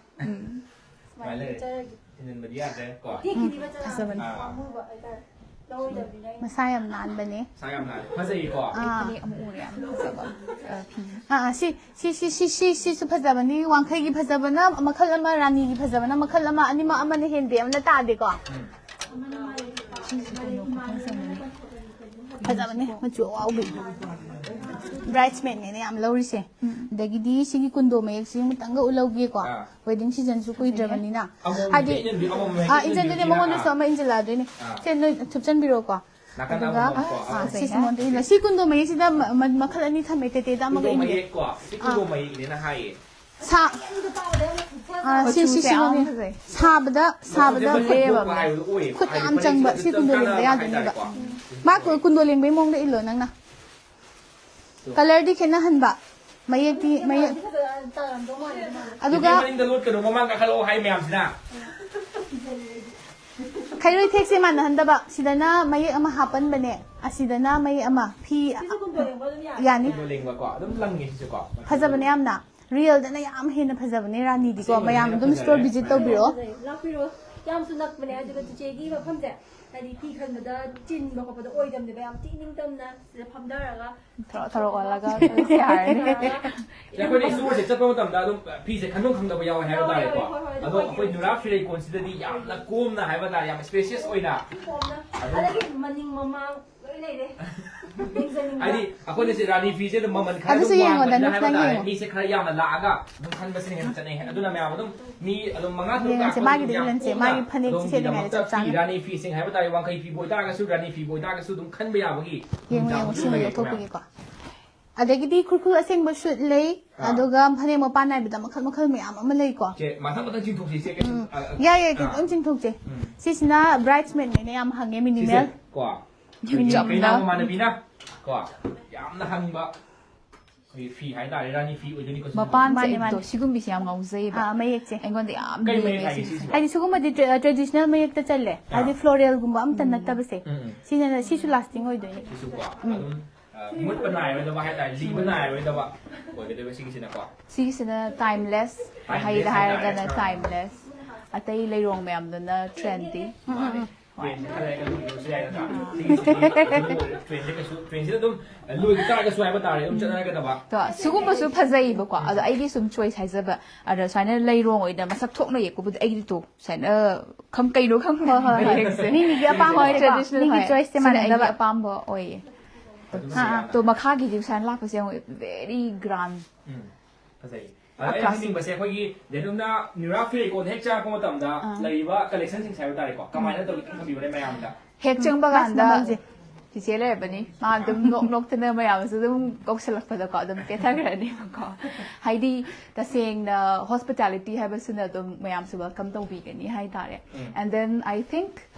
ꯁꯨꯃꯥꯏꯅ ꯂꯩꯔꯦ꯫ ꯏꯟꯁꯤꯟꯕꯗꯤ ꯌꯥꯗ꯭ꯔꯦ ꯀꯣ꯫ ꯇꯦꯛꯈꯤꯅꯤꯕ ꯆꯅꯥꯡ ꯐꯖꯕꯅꯦ꯫ ꯑꯥ꯫ ꯄꯥꯝꯃꯨꯕ ꯍꯥꯏꯇꯥꯔꯦ꯫ ꯂꯧꯔꯣꯏꯗꯕꯅꯤꯅ ꯑꯩꯅ꯫ ꯃꯁꯥ ꯌꯥꯝ ꯅꯥꯟꯕꯅꯦ꯫ ꯁꯥ ꯌꯥꯝ ꯅꯥꯜꯂꯦ꯫ ꯐꯖꯩꯀꯣ꯫ ꯑꯥ꯫ ꯐꯅꯦꯛ ꯑꯃ ꯎꯔꯦ ꯌꯥꯝ ꯐꯖꯕ꯫ ꯑ, ꯐꯤ꯫ ꯑꯥ ꯁꯤ ꯁꯤ ꯁꯤ ꯁꯤ ꯁꯤ ꯁꯤꯁꯨ ꯐꯖꯕꯅꯤ꯫ ꯋꯥꯡꯈꯩꯒꯤ ꯐꯖꯕꯅ ꯃꯈꯜ ꯑꯃ, ꯔꯥꯅꯤꯒꯤ ꯐꯖꯕꯅ ꯃꯈꯜ ꯑꯃ꯫ ꯑꯅꯤꯃꯛ ꯑꯃꯅ ꯍꯦꯟꯗꯦ ꯑꯃꯅ ꯇꯥꯗꯦꯀꯣ꯫ ꯁꯤꯁꯨ ꯀꯩꯅꯣ ꯈꯨꯐꯖ ꯑꯃꯅꯤ꯫ ꯐꯖꯕꯅꯦ ꯃꯆꯨ ꯑꯋꯥꯎꯕꯤ꯫ ꯕ꯭ꯔꯥꯏꯠꯁꯃꯦꯠꯅꯦꯅ ꯌꯥꯝ ꯂꯧꯔꯤꯁꯦ꯫ ꯑꯗꯒꯤꯗꯤ ꯁꯤꯒꯤ ꯀꯨꯟꯗꯣ ꯃꯌꯦꯛꯁꯤ ꯑꯃꯇꯪꯒ ꯎꯠꯍꯧꯒꯦꯀꯣ꯫ ꯑꯥ꯫ ꯋꯦꯗꯤꯡ ꯁꯤꯖꯟꯁꯨ ꯀꯨꯏꯗ꯭ꯔꯕꯅꯤꯅ꯫ ꯑꯃꯃꯝ ꯍꯥꯏꯗꯤ ꯏꯟꯖꯟꯕꯤ, ꯑꯃꯃꯝ ꯍꯦꯛ ꯑꯥ ꯏꯟꯖꯟꯕꯤ ꯏꯟꯖꯟꯗꯣꯏꯅꯦ꯫ ꯏꯟꯖꯟꯕꯤ꯫ ꯃꯉꯣꯟꯗꯁꯨ ꯑꯥ꯫ ꯑꯃ ꯏꯟꯖꯜꯂꯛꯑꯗꯣꯏꯅꯦ꯫ ꯑꯥ꯫ ꯁꯦ ꯅꯣꯏ ꯊꯨꯞꯆꯟꯕꯤꯔꯣꯀꯣ꯫ ꯅꯥꯀꯟ ꯑꯗꯨꯒ ꯑꯃꯃꯝꯀꯣ꯫ ꯑꯥ, ꯁꯤꯁꯦ ꯃꯉꯣꯟꯗ ꯏꯜꯂꯣ꯫ ꯁꯤ ꯀꯨꯟꯗꯣ ꯃꯌꯦꯛꯁꯤꯗ ꯃ- ꯃ- ꯃꯈꯜ ꯑꯅꯤ ꯊꯝꯃꯦ꯫ ꯇꯦꯇꯦꯗ ꯑꯃꯒ ꯀꯨꯟꯗꯣ ꯏꯟꯒꯦ꯫ ꯃꯌꯦꯛꯀꯣ꯫ ꯁꯤ ꯀꯨꯟꯗꯣ ꯃꯌꯦꯛꯅꯦꯅ ꯍꯥꯏꯌꯦ꯫ ꯁꯥ ꯑꯥ, ꯁꯤ ꯁꯤ ꯃꯆꯨꯁꯦ ꯁꯤꯃꯅꯦ꯫ ꯌꯥꯝ ꯐꯖꯩ꯫ ꯁꯥꯕꯗ ꯁꯥꯕꯗ ꯃꯆꯨꯁꯦ ꯐꯖꯕ ꯍꯥꯏꯕꯗꯣ ꯑꯣꯏꯌꯦꯕ꯫ ꯈꯨꯠ ꯍꯥꯏꯗꯤ ꯌꯥꯝ ꯆꯪꯕ꯫ ꯐꯅꯦꯛꯁꯦ ꯁꯤ ꯀꯨꯟꯗꯣ ꯆꯞ ꯂꯦꯡꯕ ꯆꯥꯅ ꯌꯥꯗꯣꯏꯅꯦꯕ꯫ ꯍꯥꯏꯇꯥꯔꯦꯀꯣ꯫ ꯃꯥ ꯀꯨ- ꯀꯨꯟꯗꯣ ꯂꯦꯡꯕꯩ ꯃꯑꯣꯡꯗ ꯏꯜꯂꯣ ꯅꯪꯅ꯫ ꯀꯂꯔꯗꯤ ꯈꯦꯠꯅꯍꯟꯕ꯫ ꯃꯌꯦꯛꯇꯤ ꯃꯌꯦꯛ꯫ ꯐꯖꯅ ꯇꯥꯔꯝꯗꯧ ꯃꯥꯜꯂꯦ ꯑꯗꯨ ꯃꯥꯜꯂꯦ꯫ ꯑꯗꯨꯒ ꯏꯆꯦ ꯃꯅꯤꯡꯗ ꯂꯣꯠꯀꯅꯨ, ꯃꯃꯥꯡ ꯀꯥꯈꯠꯂꯛꯑꯣ ꯍꯥꯏ ꯃꯌꯥꯝꯁꯤꯅ꯫ ꯈꯩꯔꯣꯏ ꯊꯦꯛꯁꯦ ꯃꯥꯟꯅꯍꯟꯗꯕ꯫ ꯁꯤꯗꯅ ꯃꯌꯦꯛ ꯑꯃ ꯍꯥꯞꯄꯟꯕꯅꯦ꯫ ꯑꯁꯤꯗꯅ ꯃꯌꯦꯛ ꯑꯃ ꯐꯤ ꯁꯤꯁꯨ ꯀꯨꯝꯕ ꯌꯦꯡꯕ ꯑꯗꯨꯝ ꯌꯥꯏ꯫ ꯌꯥꯅꯤ꯫ ꯀꯨꯝꯕ ꯂꯦꯡꯕꯀꯣ ꯑꯗꯨꯝ ꯂꯪꯉꯦ ꯁꯤꯁꯨꯀꯣ꯫ ꯐꯖꯕꯅꯦ ꯌꯥꯝꯅ꯫ ꯔꯤꯌꯦꯜꯗꯅ ꯌꯥꯝ ꯍꯦꯟꯅ ꯐꯖꯕꯅꯦ ꯔꯥꯅꯤꯗꯤꯀꯣ꯫ ꯑꯁꯦꯡꯕꯅꯦ ꯃꯌꯥꯝ ꯍꯦꯟꯅ ꯑꯗꯨꯝ store ꯐꯖꯔꯦ꯫ visit ꯇꯧꯕꯤꯔꯣ꯫ ꯂꯥꯛꯄꯤꯔꯣ꯫ ꯌꯥꯝꯁꯨ ꯅꯛꯄꯅꯦ ꯑꯗꯨꯒ ꯆꯤꯆꯦꯒꯤ ꯃꯐꯝꯁꯦ ꯍꯥꯏꯗꯤ ꯐꯤ ꯈꯟꯕꯗ ꯆꯤꯟꯕ ꯈꯣꯠꯄꯗ ꯑꯣꯏꯗꯕꯅꯦꯕ꯫ ꯌꯥꯝ ꯊꯤ ꯏꯅꯤꯡꯇꯝꯅ ꯁꯤꯗ ꯐꯝꯊꯔꯒ ꯊꯧꯔꯛ ꯊꯧꯔꯛ ꯑꯣꯜꯂꯒ ꯁꯤ ꯍꯥꯏꯔꯅꯤ꯫ ꯑꯩꯈꯣꯏꯅ storeꯁꯦ ꯆꯠꯄ ꯃꯇꯝꯗ ꯑꯗꯨꯝ ꯐꯤꯁꯦ ꯈꯟꯐꯝ ꯈꯪꯗꯕ ꯌꯥꯎꯋꯦ ꯍꯥꯏꯕ ꯇꯥꯔꯦꯀꯣ꯫ ꯍꯣꯏ, ꯍꯣꯏ, ꯍꯣꯏ, ꯑꯗꯣ ꯍꯣꯏ꯫ ꯑꯩꯈꯣꯏ ꯅꯨꯔꯥ ꯐꯤ ꯂꯩꯀꯣꯜꯁꯤꯗꯗꯤ ꯌꯥꯝꯅ ꯀꯣꯝꯅ ꯍꯥꯏꯕ ꯇꯥꯔꯦ, ꯌꯥꯝ spacious ꯑꯣꯏꯅ꯫ ꯐꯣꯝꯅ ꯑꯗꯒꯤ ꯃꯅꯤꯡ ꯃꯃꯥꯡ ꯂꯣꯏ ꯂꯩꯔꯦ꯫ ꯌꯦꯡꯖꯅꯤꯡꯕ꯫ ꯍꯥꯏꯗꯤ ꯑꯩꯈꯣꯏꯅ ꯁꯤ ꯔꯥꯅꯤ ꯐꯤꯁꯦ ꯑꯗꯨꯝ ꯃꯃꯜ ꯈꯔ ꯑꯗꯨꯁꯨ ꯑꯗꯨꯝ ꯌꯦꯡꯉꯣꯗꯅ ꯋꯥꯡꯕꯅꯤꯅ ꯍꯥꯏꯕ ꯈꯤꯇꯪ ꯇꯥꯔꯦ꯫ ꯌꯦꯡꯉꯣ꯫ ꯃꯤꯁꯦ ꯈꯔ ꯌꯥꯝꯅ ꯂꯥꯛꯑꯒ ꯑꯗꯨꯝ ꯈꯟꯕꯁꯤꯅ ꯍꯦꯟꯅ ꯆꯠꯅꯩ꯫ ꯑꯗꯨꯅ ꯃꯌꯥꯝ ꯑꯗꯨꯝ ꯃꯤ ꯑꯗꯨꯝ ꯃꯉꯥ ꯇꯔꯨꯛ ꯌꯦꯡꯉꯁꯦ, ꯂꯥꯛꯄ ꯃꯥꯒꯤꯗꯤ ꯑꯗꯨꯝ ꯌꯥꯝ ꯂꯤꯂꯟꯁꯦ, ꯀꯣꯝꯅ ꯃꯥꯒꯤ ꯐꯅꯦꯛ ꯑꯗꯣꯝꯒꯤꯗꯃꯛꯇ ꯁꯦꯠꯂꯤꯉꯩꯗ ꯆꯞ ꯐꯤ ꯆꯥꯅ꯫ ꯔꯥꯅꯤ ꯐꯤꯁꯤꯡ ꯍꯥꯏꯕ ꯇꯥꯔꯦ, ꯋꯥꯡꯈꯩ ꯐꯤꯕꯨ ꯑꯣꯏꯇꯥꯔꯒꯁꯨ ꯔꯥꯅꯤ ꯐꯤꯕꯨ ꯑꯣꯏꯇꯥꯔꯒꯁꯨ ꯑꯗꯨꯝ ꯈꯟꯕ ꯌꯥꯕꯒꯤ ꯌꯦꯡꯉꯣ ꯌꯦꯡꯉꯣ, ꯁꯤ ꯃꯣꯏ ꯈꯨꯗꯣꯡꯆꯥꯕꯁꯨ ꯂꯧꯊꯣꯛꯄꯒꯤ ꯂꯩꯔꯦꯀꯣ꯫ ꯀꯣ꯫ ꯑꯗꯒꯤꯗꯤ ꯈꯨꯔꯈꯨꯜ ꯑꯁꯦꯡꯕ ꯁꯨꯠ ꯂꯩ꯫ ꯑꯥ꯫ ꯑꯗꯨꯒ ꯐꯅꯦꯛ ꯃꯄꯥꯟ ꯅꯥꯏꯕꯗ ꯃꯈꯜ ꯃꯈꯜ ꯃꯌꯥꯝ ꯑꯃ ꯂꯩꯀꯣ꯫ ꯆꯦ ꯃꯊꯪ ꯃꯊꯪ ꯆꯤꯡꯊꯣꯛꯁꯤ ꯏꯆꯦ ꯀꯩꯁꯨ꯫ ꯑ, ꯑ, ꯌꯥꯏ ꯌꯥꯏ, ꯑꯥ꯫ ꯑꯗꯨꯝ ꯆꯤꯡꯊꯣꯛꯁꯦ꯫ ꯎꯝ꯫ ꯁꯤꯁꯤꯅ bridesmaidꯅꯦꯅ ꯌꯥꯝ ꯍꯪꯉꯦ, ꯁꯤꯁꯦ minimal꯫ ꯀꯣ꯫ ꯌꯥꯝ ꯆꯝꯕ꯫ ꯏꯅꯥꯎ ꯃꯃꯥꯟꯅꯕꯤꯅ ꯀꯣ ꯌꯥꯝꯅ ꯍꯪꯕ ꯑꯩꯈꯣꯏꯒꯤ ꯐꯤ ꯍꯥꯏꯇꯥꯔꯦ, ꯔꯥꯅꯤ ꯐꯤ ꯑꯣꯏꯗꯣꯏꯅꯤꯀꯣ ꯁꯤꯁꯨ꯫ ꯃꯄꯥꯟꯁꯦ ꯃꯥꯅꯦ, ꯃꯥꯅꯦ꯫ ꯑꯩꯗꯣ ꯁꯤꯒꯨꯝꯕꯤꯁꯦ ꯌꯥꯝ ꯉꯥꯎꯖꯩꯌꯦꯕ꯫ ꯑꯥ, ꯃꯌꯦꯛꯁꯦ꯫ ꯑꯩꯉꯣꯟꯗ ꯌꯥꯝ ꯀꯩ ꯂꯦꯝꯃꯦ ꯃꯌꯦꯛ ꯍꯥꯏꯒꯦ ꯁꯤꯁꯦ꯫ ꯁꯤꯁꯦ꯫ ꯍꯥꯏꯗꯤ ꯁꯤꯒꯨꯝꯕꯗꯤ tra- traditional ꯃꯌꯦꯛꯇ ꯆꯜꯂꯦ꯫ ꯍꯥꯏꯗꯤ ꯑꯥ꯫ floral ꯒꯨꯝꯕ ꯑꯝꯇ ꯅꯠꯇꯕꯁꯦ꯫ ꯎꯝ, ꯎꯝ꯫ ꯁꯤꯅ ꯁꯤꯁꯨ lasting ꯑꯣꯏꯗꯣꯏꯅꯦ꯫ ꯁꯤꯁꯨꯀꯣ ꯑꯗꯨꯝ ꯑ, ꯃꯨꯠꯄ ꯅꯥꯏꯔꯣꯏꯗꯕ ꯍꯥꯏꯇꯥꯔꯦ, ꯂꯤꯕ ꯅꯥꯏꯔꯣꯏꯗꯕ ꯑꯣꯏꯒꯗꯣꯏꯕ ꯁꯤꯒꯤꯁꯤꯅꯀꯣ꯫ ꯁꯤꯒꯤꯁꯤꯅ timeless꯫ Timeless ꯍꯩꯗ ꯍꯥꯏꯔꯒꯅ ꯍꯥꯏꯇꯥꯔꯦ꯫ Timeless꯫ ꯑꯇꯩ ꯂꯩꯔꯣꯡ ꯃꯌꯥꯝꯗꯨꯅ trendy꯫ ꯃꯥꯅꯦ꯫ Trendꯁꯦ ꯈꯔ ꯂꯩꯔꯒ ꯑꯗꯨꯝ ꯂꯨꯕꯁꯨ ꯌꯥꯏ ꯅꯠꯇ꯭ꯔꯥ? ꯁꯤꯒꯤꯁꯤꯗꯤ ꯑꯗꯨꯝ trendꯁꯦ ꯀꯩꯁꯨ, trendꯁꯤꯗ ꯑꯗꯨꯝ ꯂꯣꯏꯈꯤ ꯇꯥꯔꯒꯁꯨ ꯍꯥꯏꯕ ꯇꯥꯔꯦ, ꯑꯗꯨꯝ ꯆꯠꯅꯔꯒꯗꯕ꯫ ꯇꯣ, ꯁꯤꯒꯨꯝꯕꯁꯨ ꯐꯖꯩꯕꯀꯣ꯫ ꯑꯗꯣ ꯑꯩꯒꯤ ꯁꯨꯝ choice ꯍꯥꯏꯖꯕ, ꯑꯗ ꯁꯨꯃꯥꯏꯅ ꯂꯩꯔꯣꯡ ꯑꯣꯏꯅ ꯃꯁꯛ ꯊꯣꯛꯅ ꯌꯦꯛꯄꯕꯨꯗꯤ ꯑꯩꯒꯤꯗꯤ ꯇꯣ ꯁꯨꯃꯥꯏꯅ ꯈꯪ ꯀꯩꯅꯣ ꯈꯪꯕ ꯍꯣꯏ, ꯍꯣꯏ꯫ ꯃꯌꯦꯛꯁꯦ꯫ ꯃꯤ ꯃꯤꯒꯤ ꯑꯄꯥꯝꯕ ꯍꯣꯏ, ꯍꯥꯏꯕꯀꯣ꯫ traditional ꯃꯤꯒꯤ ꯍꯣꯏ꯫ choiceꯁꯦ ꯁꯤꯅ ꯑꯩꯒꯤ ꯃꯥꯟꯅꯗꯕ꯫ ꯑꯄꯥꯝꯕ ꯑꯣꯏꯌꯦ꯫ ꯑꯗꯨꯝ ꯑꯥ, ꯑꯥ꯫ ꯌꯥꯝ- ꯇꯣ ꯃꯈꯥꯒꯤꯗꯤ ꯁꯨꯃꯥꯏꯅ ꯂꯥꯛꯄꯁꯦ ꯌꯦꯡꯉꯣ, very grand꯫ ꯎꯝ, ꯐꯖꯩ꯫ ꯑꯗ ꯑꯩꯅ classic꯫ ꯍꯥꯏꯅꯤꯡꯕꯁꯦ ꯑꯩꯈꯣꯏꯒꯤ ꯗꯦꯅꯨꯝꯅ ꯅ꯭ꯌꯨꯔꯥ ꯐꯤ ꯂꯩꯀꯣꯜꯗ ꯍꯦꯛ ꯆꯪꯉꯛꯄ ꯃꯇꯝꯗ ꯂꯩꯔꯤꯕ collectionꯁꯤꯡꯁꯦ ꯍꯥꯏꯕ ꯇꯥꯔꯦꯀꯣ, ꯀꯃꯥꯏꯅ ꯇꯧꯒꯦ ꯈꯤꯇꯪ ꯊꯝꯕꯤꯌꯨꯅꯦ ꯃꯌꯥꯝꯗ꯫ ꯍꯦꯛ ꯆꯪꯕ ꯀꯥꯟꯗ ꯃꯃꯜꯁꯦ꯫ ꯆꯤꯆꯦ ꯂꯩꯔꯕꯅꯤ꯫ ꯃꯥ ꯑꯗꯨꯝ ꯅꯣꯛ ꯅꯣꯛꯇꯅ ꯃꯌꯥꯝꯁꯨ ꯑꯗꯨꯝ ꯀꯧꯁꯜꯂꯛꯄꯗꯀꯣ ꯑꯗꯨꯝ ꯄꯦꯊꯈ꯭ꯔꯅꯦꯕꯀꯣ꯫ ꯍꯥꯏꯗꯤ ꯇꯁꯦꯡꯅ hospitality ꯍꯥꯏꯕꯁꯤꯅ ꯑꯗꯨꯝ ꯃꯌꯥꯝꯁꯨ welcome ꯇꯧꯕꯤꯒꯅꯤ ꯍꯥꯏꯇꯥꯔꯦ꯫ ꯎꯝ꯫ And then I think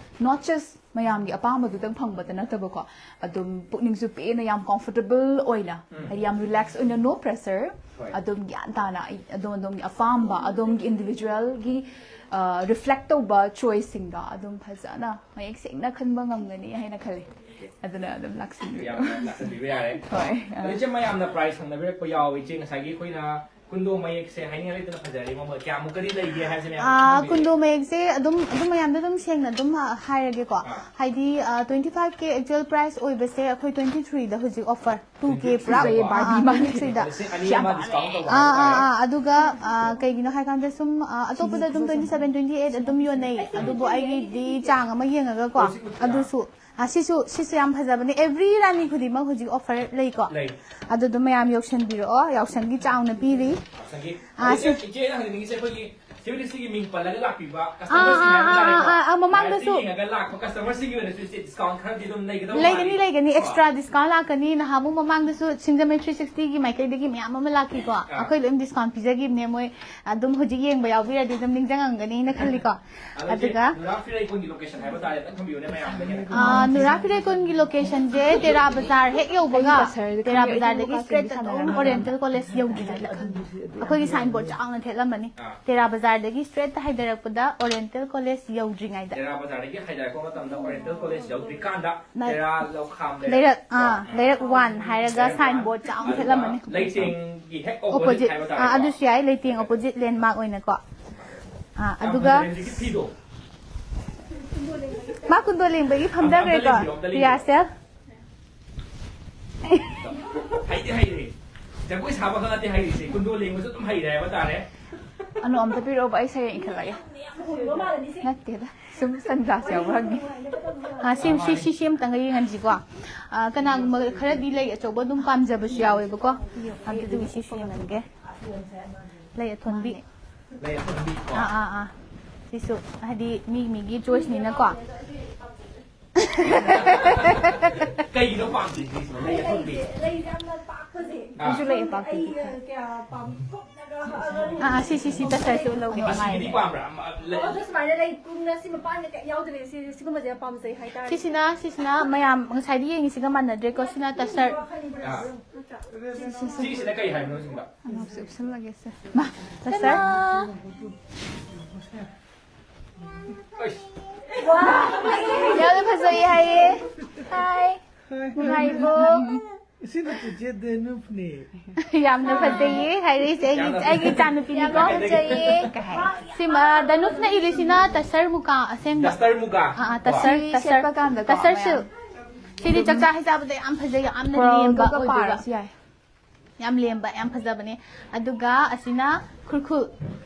not just ꯃꯌꯥꯝꯒꯤ ꯑꯄꯥꯝꯕꯗꯨꯗꯪ ꯐꯪꯕꯗ ꯅꯠꯇꯕꯀꯣ, ꯑꯗꯨꯝ ꯄꯨꯛꯅꯤꯡꯁꯨ ꯄꯦꯟꯅ ꯌꯥꯝ comfortable ꯑꯣꯏꯅ, ꯎꯝ꯫ ꯍꯥꯏꯗꯤ ꯌꯥꯝ relax ꯑꯣꯏꯅ, no pressure, ꯍꯣꯏ꯫ ꯑꯗꯨꯝ ꯒ꯭ꯌꯥꯟ ꯇꯥꯅ ꯑꯩ ꯑꯗꯣꯝ ꯑꯗꯣꯝꯒꯤ ꯑꯄꯥꯝꯕ, ꯑꯗꯣꯝꯒꯤ individualꯒꯤ, ꯑ, reflect ꯇꯧꯕ choiceꯁꯤꯡꯗꯣ ꯑꯗꯨꯝ ꯐꯖꯅ ꯃꯌꯦꯛ ꯁꯦꯡꯅ ꯈꯟꯕ ꯉꯝꯒꯅꯤ ꯍꯥꯏꯅ ꯈꯜꯂꯤ꯫ ꯑꯗꯨꯅ ꯑꯗꯨꯝ ꯂꯥꯛꯁꯤꯟꯕꯤꯌꯨ꯫ ꯌꯥꯝꯅ ꯂꯥꯛꯆꯟꯕꯤꯕ ꯌꯥꯔꯦ꯫ ꯍꯣꯏ ꯑꯥ꯫ ꯑꯗꯣ ꯏꯆꯦ, ꯃꯌꯥꯝꯅ ꯄ꯭ꯔꯥꯏꯁ ꯍꯪꯅꯕꯤꯔꯛꯄ ꯌꯥꯎꯋꯦ꯫ ꯏꯆꯦ, ꯉꯁꯥꯏꯒꯤ ꯑꯩꯈꯣꯏꯅ ꯀꯨꯟꯗꯣ ꯃꯌꯦꯛꯁꯦ ꯍꯥꯏꯅꯤꯡꯉꯥꯏ ꯂꯩꯇꯅ ꯐꯖꯔꯦ꯫ ꯃꯃꯜ ꯀꯌꯥꯃꯨꯛꯀꯗꯤ ꯂꯩꯒꯦ ꯍꯥꯏꯕꯁꯤꯅꯦ ꯌꯥꯝ ꯑꯥ, ꯈꯪꯍꯟꯕꯤꯔꯛꯑꯣ꯫ ꯀꯨꯟꯗꯣ ꯃꯌꯦꯛꯁꯦ ꯑꯗꯨꯝ ꯑꯗꯨꯝ ꯃꯌꯥꯝꯗ ꯑꯗꯨꯝ ꯁꯦꯡꯅ ꯑꯗꯨꯝ ꯍꯥꯏꯔꯒꯦꯀꯣ꯫ ꯑꯥ꯫ ꯍꯥꯏꯗꯤ ꯇ꯭ꯋꯦꯟꯇꯤ ꯐꯥꯏꯚ ꯀꯦ ꯑꯦꯛꯆꯨꯋꯦꯜ ꯄ꯭ꯔꯥꯏꯁ ꯑꯣꯏꯕꯁꯦ ꯑꯩꯈꯣꯏ ꯇ꯭ꯋꯦꯟꯇꯤ ꯊ꯭ꯔꯤꯗ ꯍꯧꯖꯤꯛ ꯑꯣꯐꯔ ꯇꯨ ꯀꯦ ꯄꯨꯔꯥ ꯐꯖꯩꯌꯦ, ꯑꯥ, ꯕꯥꯔꯕꯤ ꯑꯥ, ꯃꯥꯜꯂꯦ꯫ ꯇ꯭ꯋꯦꯟꯇꯤ ꯊ꯭ꯔꯤꯗ꯫ ꯂꯤꯁꯤꯡ ꯑꯅꯤ ꯑꯃ ꯗꯤꯁꯀꯥꯎꯟ ꯇꯧꯕ ꯑꯥ ꯑꯥ ꯍꯥꯏꯕ ꯇꯥꯔꯦ꯫ ꯑꯥ ꯑꯗꯨꯒ ꯑꯥ, ꯀꯩꯒꯤꯅꯣ ꯍꯥꯏꯀꯥꯟꯗ ꯁꯨꯝ ꯑꯥ, ꯑꯇꯣꯞꯄꯗ ꯑꯗꯨꯝ ꯇ꯭ꯋꯦꯟꯇꯤ ꯁꯚꯦꯟ ꯇ꯭ꯋꯦꯟꯇꯤ ꯑꯩꯠ ꯑꯗꯨꯝ ꯌꯣꯟꯅꯩ꯫ ꯑꯗꯨꯕꯨ ꯑꯩꯒꯤꯗꯤ ꯆꯥꯡ ꯑꯃ ꯌꯦꯡꯉꯒꯀꯣ꯫ ꯑꯗꯨꯁꯨ ꯑꯥ, ꯁꯤꯁꯨ ꯁꯤꯁꯨ ꯌꯥꯝ ꯐꯖꯕꯅꯦ꯫ ꯑꯦꯕ꯭ꯔꯤ ꯔꯥꯅꯤ ꯈꯨꯗꯤꯡꯃꯛ ꯍꯧꯖꯤꯛ ꯑꯣꯐꯔ ꯂꯩꯀꯣ꯫ ꯂꯩ꯫ ꯑꯗꯨꯗꯨꯝ ꯃꯌꯥꯝ ꯌꯧꯁꯟꯕꯤꯔꯛꯑꯣ꯫ ꯌꯥꯎꯁꯪꯒꯤ ꯆꯥꯎꯅ ꯄꯤꯔꯤ꯫ ꯉꯁꯥꯏꯒꯤ ꯑꯥ, ꯑꯗꯒꯤ ꯁꯤ- ꯏꯆꯦꯅ ꯍꯪꯅꯤꯡꯉꯤꯁꯦ ꯑꯩꯈꯣꯏꯒꯤ ꯁꯤꯕꯤꯂꯤꯁꯤꯒꯤ ꯃꯤꯡ ꯄꯜꯂꯒ ꯂꯥꯛꯄꯤꯕ ꯑꯥ, ꯀꯁꯇꯃꯔꯁꯤꯡ ꯑꯥ, ꯍꯥꯏꯕ ꯑꯥ, ꯇꯥꯔꯦꯀꯣ꯫ ꯑꯥ, ꯑꯥ, ꯃꯃꯥꯡꯗꯁꯨ ꯂꯥꯏꯐꯇ ꯌꯦꯡꯉꯒ ꯂꯥꯛꯄ ꯀꯁꯇꯃꯔꯁꯤꯡꯒꯤ ꯑꯣꯏꯅꯁꯨ ꯏꯆꯦ ꯗꯤꯁꯀꯥꯎꯟ ꯈꯔꯗꯤ ꯑꯗꯨꯝ ꯂꯩꯒꯗꯧꯕ ꯂꯩꯒꯅꯤ ꯃꯥꯜꯂꯤ꯫ ꯂꯩꯒꯅꯤ꯫ ꯀꯣ? ꯑꯦꯛꯁꯇ꯭ꯔꯥ ꯗꯤꯁꯀꯥꯎꯟ ꯂꯥꯛꯀꯅꯤ꯫ ꯅꯍꯥꯟꯃꯨꯛ ꯃꯃꯥꯡꯗꯁꯨ ꯁꯤꯡꯖꯃꯩ ꯊ꯭ꯔꯤ ꯁꯤꯛꯁꯇꯤꯒꯤ ꯃꯥꯏꯀꯩꯗꯒꯤ ꯃꯌꯥꯝ ꯑꯃ ꯂꯥꯛꯈꯤꯀꯣ꯫ ꯑꯩꯈꯣꯏ ꯂꯣꯏ ꯗꯤꯁꯀꯥꯎꯟ ꯄꯤꯖꯈꯤꯕꯅꯦ꯫ ꯃꯣꯏ ꯑꯗꯨꯝ ꯍꯧꯖꯤꯛ ꯌꯦꯡꯕ ꯌꯥꯎꯕꯤꯔꯗꯤ ꯑꯗꯨꯝ ꯅꯤꯡꯁꯤꯡꯉꯝꯒꯅꯤꯅ ꯈꯜꯂꯤꯀꯣ꯫ ꯑꯗꯣ ꯏꯆꯦ, ꯑꯗꯨꯒ ꯅꯨꯔꯥ ꯐꯤꯔꯩꯀꯣꯟꯒꯤ ꯂꯣꯀꯦꯁꯟ ꯍꯥꯏꯕ ꯇꯥꯔꯦ, ꯑꯝꯇꯪ ꯊꯝꯕꯤꯌꯨꯅꯦ ꯃꯌꯥꯝꯗ ꯍꯦꯟꯅ ꯑꯥ, ꯈꯪꯍꯟꯕꯤꯌꯨ꯫ ꯅꯨꯔꯥ ꯐꯤꯔꯩꯀꯣꯟꯒꯤ ꯂꯣꯀꯦꯁꯟꯁꯦ ꯇꯦꯔꯥ ꯕꯖꯥꯔ ꯍꯦꯛ ꯌꯧꯕꯒ, ꯇꯦꯔꯥ ꯕꯖꯥꯔꯗꯒꯤ ꯁ꯭ꯇ꯭ꯔꯦꯠꯇ ꯑꯗꯨꯝ ꯑꯣꯔꯤꯌꯦꯟꯇꯦꯜ ꯀꯣꯂꯦꯖ ꯌꯧꯗ꯭ꯔꯤꯉꯩꯗ ꯑꯩꯈꯣꯏꯒꯤ ꯁꯥꯏꯟ ꯕꯣꯔꯗ ꯆꯥꯎꯅ ꯊꯦꯠꯂꯝꯃꯅꯤ꯫ ꯑꯥ꯫ ꯇꯦꯔꯥ ꯕꯖꯥꯔꯗꯒꯤ ꯁ꯭ꯇ꯭ꯔꯦꯠꯇ ꯍꯥꯏꯊꯔꯛꯄꯗ ꯑꯣꯔꯤꯌꯦꯟꯇꯦꯜ ꯀꯣꯂꯦꯖ ꯌꯧꯗ꯭ꯔꯤꯉꯩꯗ꯫ ꯇꯦꯔꯥ ꯕꯖꯥꯔꯗꯒꯤ ꯍꯥꯏꯊꯔꯛꯄ ꯃꯇꯝꯗ ꯑꯣꯔꯤꯌꯦꯟꯇꯦꯜ ꯀꯣꯂꯦꯖ ꯌꯧꯗ꯭ꯔꯤꯀꯥꯟꯗ ꯅ- ꯇꯦꯔꯥ ꯂꯧꯈꯥꯝ ꯂꯩꯔꯛ ꯑꯥ, ꯂꯩꯔꯛ ꯋꯥꯟ ꯍꯥꯏꯔꯒ ꯂꯩꯔꯛ ꯁꯥꯏꯟ ꯋꯥꯟ꯫ ꯕꯣꯔꯗ ꯆꯥꯎꯅ ꯑꯗꯨꯒ ꯊꯦꯠꯂꯝꯃꯅꯤ꯫ ꯂꯩꯇꯦꯡꯒꯤ ꯍꯦꯛ ꯑꯣꯄꯣꯖꯤꯠ ꯑꯣꯄꯣꯖꯤꯠ ꯍꯥꯏꯕ ꯑꯥ, ꯇꯥꯔꯦꯀꯣ꯫ ꯑꯗꯨꯁꯨ ꯌꯥꯏ꯫ ꯂꯩꯇꯦꯡ ꯑꯣꯄꯣꯖꯤꯠ ꯂꯦꯟꯃꯥꯔꯛ ꯑꯣꯏꯅꯀꯣ꯫ ꯑꯥ, ꯌꯥꯝ ꯑꯗꯨꯒ ꯐꯖꯔꯦ ꯍꯧꯖꯤꯛꯀꯤ ꯐꯤꯗꯣ꯫ ꯃꯥ ꯀꯨꯟꯗꯣ ꯂꯦꯡꯕꯒꯤ ꯑꯝꯇ, ꯑꯝꯇ ꯐꯝꯊꯈ꯭ꯔꯦꯀꯣ꯫ ꯂꯦꯡꯕꯤꯌꯣ, ꯑꯝꯇ ꯂꯦꯡꯕꯤꯌꯣ꯫ ꯔꯤꯍꯥꯔꯁꯦꯜ꯫ ꯍꯩꯗꯤ ꯍꯩꯔꯦ꯫ ꯖꯒꯣꯏ ꯁꯥꯕ ꯈꯛ ꯅꯠꯇꯦ ꯍꯩꯔꯤꯁꯦ, ꯀꯨꯟꯗꯣ ꯂꯦꯡꯕꯁꯨ ꯑꯗꯨꯝ ꯍꯩꯔꯦ ꯍꯥꯏꯕ ꯇꯥꯔꯦ꯫ ꯑꯅꯣ ꯑꯝꯇ ꯄꯤꯔꯛꯑꯣꯕ, ꯑꯩ ꯁꯩꯔꯦꯡ ꯏꯈꯠꯂꯒꯦ꯫ ꯅꯠꯇꯦꯗ, ꯁꯨꯝ ꯁꯟꯒ꯭ꯂꯥꯁ ꯌꯥꯎꯕ꯭ꯔꯥ ꯍꯪꯉꯤ꯫ ꯑꯥ, ꯁꯤ, ꯁꯤ, ꯁꯤ, ꯁꯤ ꯑꯝꯇꯪꯒ ꯌꯦꯡꯍꯟꯁꯤꯀꯣ꯫ ꯑꯥ, ꯀꯅꯥꯒꯨꯝꯕ ꯈꯔꯗꯤ ꯂꯩ ꯑꯆꯧꯕ ꯑꯗꯨꯝ ꯄꯥꯝꯖꯕꯁꯨ ꯌꯥꯎꯋꯦꯕꯀꯣ꯫ ꯑꯗꯨꯗꯨꯒꯤ ꯁꯤꯁꯨ ꯌꯦꯡꯍꯟꯒꯦ꯫ ꯂꯩ ꯑꯊꯣꯟꯕꯤ꯫ ꯂꯩ ꯑꯊꯣꯟꯕꯤ ꯀꯣ꯫ ꯑꯥ, ꯑꯥ, ꯑꯥ꯫ ꯁꯤꯁꯨ ꯍꯥꯏꯗꯤ ꯃꯤ ꯃꯤꯒꯤ ꯆꯣꯏꯁꯅꯤꯅꯀꯣ꯫ ꯀꯩꯒꯤꯅꯣ ꯄꯥꯝꯗ꯭ꯔꯤꯁꯤꯅ ꯂꯩ ꯑꯊꯣꯟꯕꯤ? ꯂꯩꯁꯦ ꯌꯥꯝꯅ ꯄꯥꯛꯄꯁꯦ꯫ ꯑꯥ꯫ ꯁꯤꯁꯨ ꯂꯩ ꯑꯄꯥꯛꯄꯤ꯫ ꯑꯩ ꯀꯌꯥ ꯄꯥꯝ ꯀꯨꯞꯅꯒ ꯍꯛꯑꯒ ꯑꯥ, ꯑꯥ, ꯁꯤ, ꯁꯤ, ꯁꯤ ꯇꯁꯔꯁꯨ ꯂꯧꯒꯦ꯫ ꯑꯁꯤꯒꯤꯗꯤ ꯄꯥꯝꯕ꯭ꯔꯥ? ꯑꯃ, ꯂꯩ- ꯑꯗꯣ ꯁꯨꯃꯥꯏꯅ ꯂꯩ ꯀꯨꯡꯅ ꯁꯤ ꯃꯄꯥꯟꯒ ꯀꯌꯥ ꯌꯥꯎꯗꯕꯤ ꯁꯤ, ꯁꯤꯒꯨꯝꯕꯁꯦ ꯌꯥꯝ ꯄꯥꯝꯖꯩ ꯍꯥꯏꯇꯥꯔꯦ꯫ ꯁꯤꯁꯤꯅ, ꯁꯤꯁꯤꯅ ꯃꯌꯥꯝ ꯉꯁꯥꯏꯗꯤ ꯌꯦꯡꯉꯤꯁꯤꯒ ꯃꯥꯟꯅꯗ꯭ꯔꯦꯀꯣ꯫ ꯁꯤꯅ ꯇꯁꯔ꯫ ꯑꯥ꯫ ꯅꯠꯇ꯭ꯔꯥ? ꯁꯤꯁꯤꯅ ꯀꯩ ꯍꯥꯏꯕꯅꯣ ꯁꯤꯗ? ꯑꯉꯧꯕꯁꯦ ꯎꯞꯁꯜꯂꯒꯦꯁꯦ꯫ ꯃꯥ, ꯇꯁꯔ꯫ ꯌꯥꯝꯅ ꯐꯖꯩ ꯍꯥꯏꯌꯦ꯫ ꯍꯥꯏ꯫ ꯅꯨꯡꯉꯥꯏꯕꯣ? ꯁꯤꯅ ꯆꯤꯆꯦ ꯗꯦꯅꯨꯞꯅꯦ꯫ ꯌꯥꯝꯅ ꯐꯖꯩꯌꯦ ꯍꯥꯏꯔꯛꯏꯁꯦ ꯑꯩꯒꯤ, ꯌꯥꯝꯅ ꯑꯩꯒꯤ ꯏꯆꯥꯅꯨꯄꯤꯅꯤꯀꯣ꯫ ꯌꯥꯝꯅ ꯐꯖꯩꯌꯦ꯫ ꯀꯩ ꯍꯥꯏ? ꯁꯤꯃ ꯗꯅꯨꯞꯅ ꯏꯜꯂꯤꯁꯤꯅ ꯇꯁꯔ ꯃꯨꯀꯥ ꯑꯁꯦꯡꯕ꯫ ꯇꯁꯔ ꯃꯨꯀꯥ꯫ ꯑꯥ, ꯑꯥ, ꯇꯁꯔ, ꯁꯤ ꯇꯁꯔ, ꯁꯦꯠꯄ ꯀꯥꯟꯗꯀꯣ ꯇꯁꯔ ꯃꯌꯥꯝ ꯁꯤꯜꯛ꯫ ꯁꯤꯗꯤ ꯆꯥꯛꯆꯥ ꯍꯩꯖꯥꯕꯗ ꯌꯥꯝ ꯐꯖꯩ, ꯌꯥꯝꯅ ꯂꯦꯝꯕ ꯀꯣꯔꯜꯒ ꯑꯣꯏꯗꯣꯏꯕ꯫ ꯄꯥꯔꯁꯨ ꯌꯥꯏ꯫ ꯌꯥꯝ ꯂꯦꯝꯕ, ꯌꯥꯝ ꯐꯖꯕꯅꯦ꯫ ꯑꯗꯨꯒ ꯑꯁꯤꯅ ꯈꯨꯔꯈꯨꯜ꯫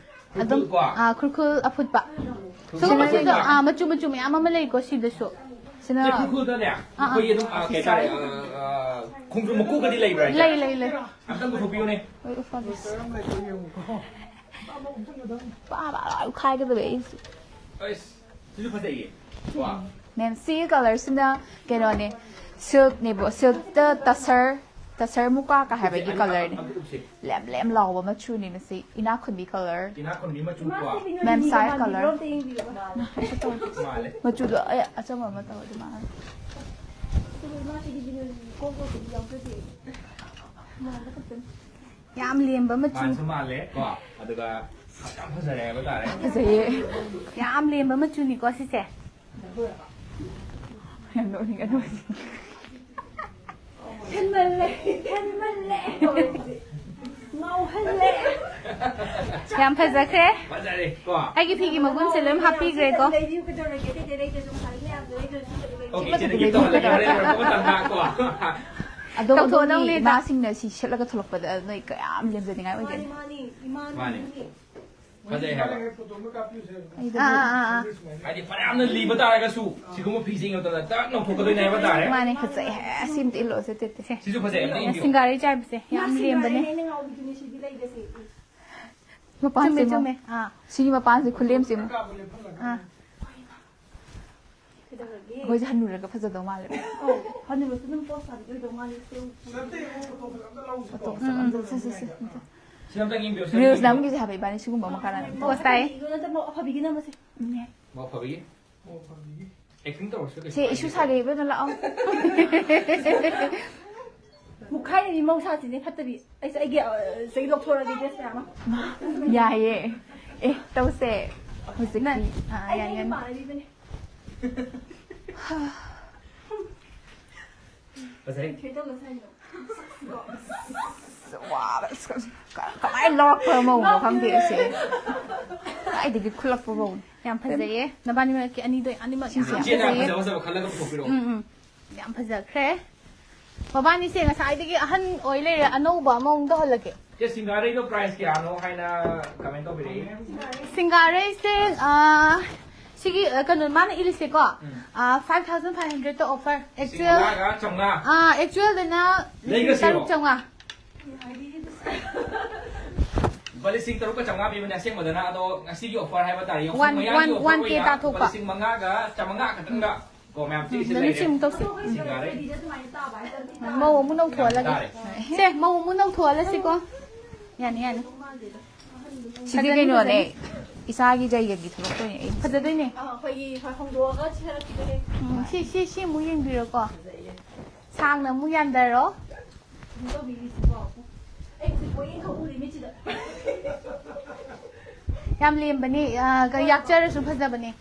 ꯑꯗꯨꯝ, ꯈꯨꯔꯈꯨꯜ ꯀꯣ? ꯑꯥ, ꯈꯨꯔꯈꯨꯜ ꯑꯐꯨꯠꯄ꯫ ꯈꯨꯔꯈꯨꯜ ꯁꯤꯒꯨꯝꯕꯁꯤꯁꯨ, ꯑꯐꯨꯠꯄ꯫ ꯑꯥ, ꯃꯆꯨ ꯃꯆꯨ ꯃꯌꯥꯝ ꯑꯃ ꯂꯩꯀꯣ ꯁꯤꯗꯁꯨ꯫ ꯁꯤꯅ ꯁꯤ ꯈꯨꯔꯈꯨꯜꯗꯅꯦ, ꯑꯥ, ꯑꯥ꯫ ꯑꯩꯈꯣꯏꯒꯤ ꯑꯗꯨꯝ, ꯑꯥ, ꯀꯩ ꯍꯥꯏꯇꯥꯔꯦ, ꯑꯥ, ꯑꯥ, ꯈꯣꯡꯗ꯭ꯔꯨꯝ ꯃꯀꯨꯒꯗꯤ ꯂꯩꯕ꯭ꯔꯥ ꯍꯥꯏꯁꯦ? ꯂꯩ, ꯂꯩ, ꯂꯩ꯫ ꯑꯝꯇꯪ ꯄꯨꯊꯣꯛꯄꯤꯌꯨꯅꯦ꯫ ꯍꯣꯏ, ꯎꯐꯥꯕꯤꯁ꯫ ꯄꯥ, ꯄꯥ, ꯄꯥ, ꯎꯈꯥꯏꯒꯗꯕ ꯑꯩꯁꯨ꯫ ꯑꯩꯁ, ꯁꯤꯁꯨ ꯐꯖꯩꯌꯦ꯫ ꯋꯥ꯫ ꯃꯦꯝ, ꯁꯤꯒꯤ ꯀꯂꯔꯁꯤꯅ ꯀꯩꯅꯣꯅꯦ, ꯁꯤꯜꯛꯅꯦꯕꯣ, ꯁꯤꯜꯛꯇ ꯇꯁꯔ, ꯇꯁꯔ ꯃꯨꯀꯥꯀ ꯍꯥꯏꯕꯒꯤ ꯎꯁꯦ, ꯑꯅꯤ ꯀꯂꯔꯅꯦ꯫ ꯑꯝꯇ ꯎꯁꯦ꯫ ꯂꯦꯝ ꯂꯦꯝ ꯂꯥꯎꯕ ꯃꯆꯨꯅꯤ ꯃꯁꯤ, ꯏꯅꯥꯛ ꯈꯨꯟꯕꯤ ꯀꯂꯔ꯫ ꯏꯅꯥꯛ ꯈꯨꯟꯕꯤ ꯃꯆꯨ ꯀꯣ꯫ ꯃꯦꯝ, ꯁꯥꯏ ꯀꯂꯔ꯫ ꯃꯥꯜꯂꯦ꯫ ꯃꯆꯨꯗꯣ ꯑꯩ ꯑꯆꯝꯕ ꯑꯃ ꯇꯧꯔꯗꯤ ꯃꯥꯜꯂꯦ꯫ ꯌꯥꯝ ꯂꯦꯝꯕ ꯃꯆꯨ꯫ ꯃꯥꯟꯁꯨ ꯃꯥꯜꯂꯦ ꯀꯣ, ꯑꯗꯨꯒ ꯌꯥꯝ ꯐꯖꯔꯦ ꯍꯥꯏꯕ ꯇꯥꯔꯦ꯫ ꯐꯖꯩꯌꯦ꯫ ꯌꯥꯝ ꯂꯦꯝꯕ ꯃꯆꯨꯅꯤꯀꯣ ꯁꯤꯁꯦ꯫ ꯌꯥꯝ ꯅꯣꯛꯅꯤꯡꯉꯦ, ꯅꯣꯛꯅꯤꯡꯉꯦ꯫ ꯍꯦꯟꯃꯜꯂꯦ, ꯍꯦꯟꯃꯜꯂꯦ꯫ ꯉꯥꯎꯍꯜꯂꯦ꯫ ꯌꯥꯝ ꯐꯖꯈ꯭ꯔꯦ꯫ ꯐꯖꯔꯦ ꯀꯣ꯫ ꯑꯩꯒꯤ ꯐꯤꯒꯤ ꯃꯒꯨꯟꯁꯦ ꯂꯣꯏ ꯍꯥꯞꯄꯤꯈ꯭ꯔꯦꯀꯣ꯫ ꯂꯩꯕꯤꯌꯨ, ꯀꯩꯗꯧꯔꯒꯦ? ꯀꯩꯀꯩ ꯂꯩꯗ꯭ꯔꯁꯨ ꯉꯁꯥꯏꯒꯤ ꯃꯌꯥꯝꯗꯣ ꯂꯩꯗ꯭ꯔꯁꯨ ꯀꯩꯗꯧꯔꯒꯦ? ꯑꯣꯀꯦ, ꯏꯆꯦꯗ ꯒꯤꯐ ꯇꯧꯍꯜꯂꯒꯦ ꯍꯣꯔꯦꯟ ꯂꯣꯏꯔꯛꯄ ꯃꯇꯝꯗ ꯀꯣ꯫ ꯑꯗꯣ ꯇꯧꯊꯣꯛꯑꯣ ꯑꯗꯣꯝꯒꯤ ꯅꯪꯅꯦ, ꯇ- ꯏꯃꯥꯁꯤꯡꯅ ꯁꯤ ꯁꯦꯠꯂꯒ ꯊꯣꯛꯂꯛꯄꯗ ꯅꯣꯏ ꯀꯌꯥꯝ ꯂꯦꯝꯖꯅꯤꯡꯉꯥꯏ ꯑꯣꯏꯒꯦ? ꯃꯥꯅꯤ, ꯃꯥꯅꯤ, ꯏꯃꯥꯅꯤ, ꯃꯥꯅꯤ꯫ ꯃꯤꯅꯤ꯫ ꯐꯖꯩ ꯍꯥꯏꯕ꯫ ꯑꯩꯗꯣ ꯑꯥ, ꯑꯥ, ꯑꯥ, ꯑꯥ꯫ ꯍꯥꯏꯗꯤ ꯐꯅꯌꯥꯝꯅ ꯂꯤꯕ ꯇꯥꯔꯒꯁꯨ ꯁꯤꯒꯨꯝꯕ ꯐꯤꯁꯦ ꯌꯦꯡꯕ ꯃꯇꯝꯗ ꯇꯛ ꯂꯧꯊꯣꯛꯀꯗꯣꯏꯅꯦ ꯍꯥꯏꯕ ꯇꯥꯔꯦ꯫ ꯃꯥꯅꯦ, ꯐꯖꯩ꯫ ꯑꯦ, ꯁꯤ ꯑꯝꯇ ꯏꯜꯂꯣꯁꯦ, ꯇꯦ, ꯇꯦ꯫ ꯁꯤꯁꯨ ꯐꯖꯩ, ꯑꯝꯇ ꯌꯦꯡꯕꯤꯌꯨ꯫ ꯁꯤꯡꯒꯥꯔꯩ ꯆꯥꯏꯕꯁꯦ ꯌꯥꯝ ꯂꯦꯝꯕꯅꯦ꯫ ꯑꯩꯅ ꯉꯥꯎꯕꯤꯗꯨꯅꯦ ꯁꯤꯗꯤ ꯂꯩꯕꯁꯦ꯫ ꯃꯄꯥꯟꯁꯦ ꯆꯨꯝꯃꯦ, ꯌꯦꯡꯉꯣ꯫ ꯆꯨꯝꯃꯦ꯫ ꯑꯥ꯫ ꯁꯤꯒꯤ ꯃꯄꯥꯟꯁꯦ ꯈꯨꯂꯦꯝꯁꯦ ꯌꯦꯡꯉꯣ꯫ ꯑꯥ꯫ ꯀꯩꯗꯧꯔꯒꯦ? ꯑꯩꯈꯣꯏꯁꯦ ꯍꯟꯅꯨꯔꯒ ꯐꯖꯗꯧ ꯃꯥꯜꯂꯦ꯫ ꯑꯧ, ꯍꯟꯅꯨꯔꯁꯨ ꯑꯗꯨꯝ ꯄꯣꯁ ꯇꯥꯕꯤꯗꯣꯏꯗꯧ ꯃꯥꯜꯂꯦ꯫ ꯐꯣꯇꯣ ꯎꯝ, ꯎꯝ, ꯁꯦ, ꯁꯦ, ꯁꯦ, ꯁꯦ꯫ ꯁꯤ ꯑꯝꯇꯪ ꯌꯦꯡꯕꯤꯌꯨ, ꯁꯤ ꯑꯝꯇꯪ ꯔꯤꯜꯁ ꯌꯦꯡꯕꯤꯌꯨ꯫ ꯅꯝꯈꯤꯁꯦ ꯍꯥꯏꯕ ꯏꯕꯥꯅꯤ ꯁꯤꯒꯨꯝꯕ ꯑꯃ ꯀꯥꯟꯅꯗ꯫ ꯄꯣꯁ ꯇꯥꯏ꯫ ꯑꯗꯨ ꯅꯠꯇꯕ ꯑꯐꯕꯤꯒꯤ ꯅꯝꯃꯁꯦ꯫ ꯎꯝ꯫ ꯃꯧ ꯐꯕꯤꯒꯤ? ꯑꯦꯛꯇꯤꯡ ꯇꯧꯔꯁꯨ ꯀꯩꯁꯨ ꯁꯦ, ꯏꯁꯨ ꯀꯥꯏꯗꯦ꯫ ꯁꯥꯔꯦ, ꯏꯕꯦꯝꯃ, ꯂꯥꯛꯑꯣ꯫ ꯃꯨꯛꯈꯥꯏꯔꯤꯕꯤ ꯃꯧ ꯁꯥꯁꯤꯅꯦ, ꯐꯠꯇꯕꯤ꯫ ꯑꯩꯁꯦ ꯑꯩꯒꯤ, ꯑ, ꯁꯤꯗꯒꯤ ꯂꯧꯊꯣꯔꯛꯑꯒꯦ ꯗ꯭ꯔꯦꯁ ꯃꯌꯥꯝ ꯑꯃ꯫ ꯌꯥꯏꯌꯦ꯫ ꯑꯦ, ꯇꯧꯁꯦ꯫ ꯍꯧꯖꯤꯛꯇꯤ꯫ ꯑꯥ, ꯌꯥꯅꯤ, ꯌꯥꯅꯤ꯫ ꯐꯖꯩ꯫ ꯋꯥꯕ, ꯑꯁ, ꯀꯃꯥꯏꯅ ꯂꯧꯔꯛꯄ ꯃꯧꯅꯣ ꯈꯪꯗꯦ ꯑꯩꯁꯦ꯫ ꯀꯗꯥꯏꯗꯒꯤ ꯈꯨꯠꯂꯛꯄ ꯃꯧꯅꯣ? ꯌꯥꯝ ꯐꯖꯩꯌꯦ꯫ ꯅꯕꯥꯅꯤꯃꯛꯀꯤ ꯑꯅꯤꯗꯣ ꯑꯅꯤꯃꯛ ꯌꯥꯝ ꯁꯤꯁꯦ ꯌꯥꯝ ꯏꯆꯦꯅ ꯌꯥꯝ ꯐꯖꯩꯌꯦ꯫ ꯐꯖ ꯐꯖꯕ ꯈꯜꯂꯒ ꯄꯨꯊꯣꯛꯄꯤꯔꯛꯑꯣ꯫ ꯎꯝ, ꯎꯝ꯫ ꯌꯥꯝ ꯐꯖꯈ꯭ꯔꯦ꯫ ꯃꯕꯥꯅꯤꯁꯦ ꯉꯁꯥꯏꯗꯒꯤ ꯑꯍꯟ ꯑꯣꯏ ꯂꯩꯔꯦ, ꯑꯅꯧꯕ ꯑꯃꯃꯨꯛ ꯇꯧꯍꯜꯂꯒꯦ꯫ ꯁꯤꯡꯒꯥꯔꯩꯗꯣ ꯄ꯭ꯔꯥꯏꯁ ꯀꯌꯥꯅꯣ ꯍꯥꯏꯅ ꯀꯃꯦꯟ ꯇꯧꯕꯤꯔꯛꯏ꯫ ꯁꯤꯡꯒꯥꯔꯩꯁꯦ, ꯑꯥ, ꯁꯤꯒꯤ, ꯑ, ꯀꯩꯅꯣ, ꯃꯥꯅ ꯏꯜꯂꯤꯁꯦꯀꯣ, ꯎꯝ꯫ ꯑꯥ, five thousand five hundred ꯇ offer꯫ ꯂꯤꯁꯤꯡ Actual, ꯃꯉꯥꯒ ꯆꯥꯝꯃꯉꯥ꯫ ꯑꯥ, actual ꯗꯅ ꯂꯤꯁꯤꯡ ꯂꯩꯒ꯭ꯔꯁꯤꯔꯣ? ꯇꯔꯨꯛ ꯆꯥꯝꯃꯉꯥ꯫ ꯂꯨꯄꯥ ꯂꯤꯁꯤꯡ ꯇꯔꯨꯛꯀ ꯆꯥꯝꯃꯉꯥ ꯄꯤꯕꯅꯦ ꯑꯁꯦꯡꯕꯗꯅ, ꯑꯗꯣ ꯉꯁꯤꯒꯤ offer ꯍꯥꯏꯕ ꯇꯥꯔꯦ, ꯌꯥꯎꯁꯪ One, ꯃꯌꯥꯒꯤ one, offer one K ꯑꯣꯏꯅ ꯂꯨꯄꯥ ꯇꯥꯊꯣꯛꯄ꯫ ꯂꯤꯁꯤꯡ ꯃꯉꯥꯒ ꯆꯥꯝꯃꯉꯥ ꯈꯛꯇꯪꯗ ꯀꯣ ꯃꯌꯥꯝ ꯁꯤꯒꯤꯁꯦ ꯎꯝ, ꯂꯩꯔꯦ꯫ ꯁꯤꯃꯨꯛ ꯇꯧꯁꯤ꯫ ꯁꯤꯡꯒꯥꯔꯩ꯫ ꯃꯧ ꯑꯃꯨꯛ ꯅꯧꯊꯣꯛꯍꯜꯂꯒꯦ꯫ ꯌꯥꯝ ꯇꯥꯔꯦ꯫ ꯁꯦ, ꯃꯧ ꯑꯃꯨꯛ ꯅꯧꯊꯣꯛꯍꯜꯂꯁꯤꯀꯣ꯫ ꯌꯥꯅꯤ, ꯌꯥꯅꯤ꯫ ꯁꯤꯗꯤ ꯀꯩꯅꯣꯅꯦ, ꯏꯆꯥꯒꯤ ꯖꯩꯒꯒꯤ ꯊꯣꯛꯂꯛꯇꯣꯏꯅꯦ ꯑꯩ꯫ ꯐꯖꯗꯣꯏꯅꯦ꯫ ꯑꯥ, ꯑꯩꯈꯣꯏꯒꯤ ꯍꯣꯏ ꯍꯣꯡꯗꯣꯛꯑꯒ ꯁꯦꯠꯂꯛꯈꯤꯗꯣꯏꯅꯦ꯫ ꯎꯝ, ꯁꯤ, ꯁꯤ, ꯁꯤ ꯑꯃꯨꯛ ꯌꯦꯡꯕꯤꯔꯣꯀꯣ꯫ ꯁꯥꯡꯅ ꯑꯃꯨꯛ ꯌꯥꯟꯊꯔꯣ꯫ ꯑꯗꯨꯝ ꯇꯧꯕꯤꯔꯤꯁꯤꯕꯣ꯫ ꯑꯩ ꯍꯧꯖꯤꯛ ꯄꯣꯌꯦꯡ ꯈꯛ ꯎꯔꯤ ꯃꯤꯠꯁꯤꯗ꯫ ꯌꯥꯝ ꯂꯦꯝꯕꯅꯤ, ꯑ, ꯀ-, ꯌꯥꯛꯆꯔꯁꯨ ꯐꯖꯕꯅꯤ꯫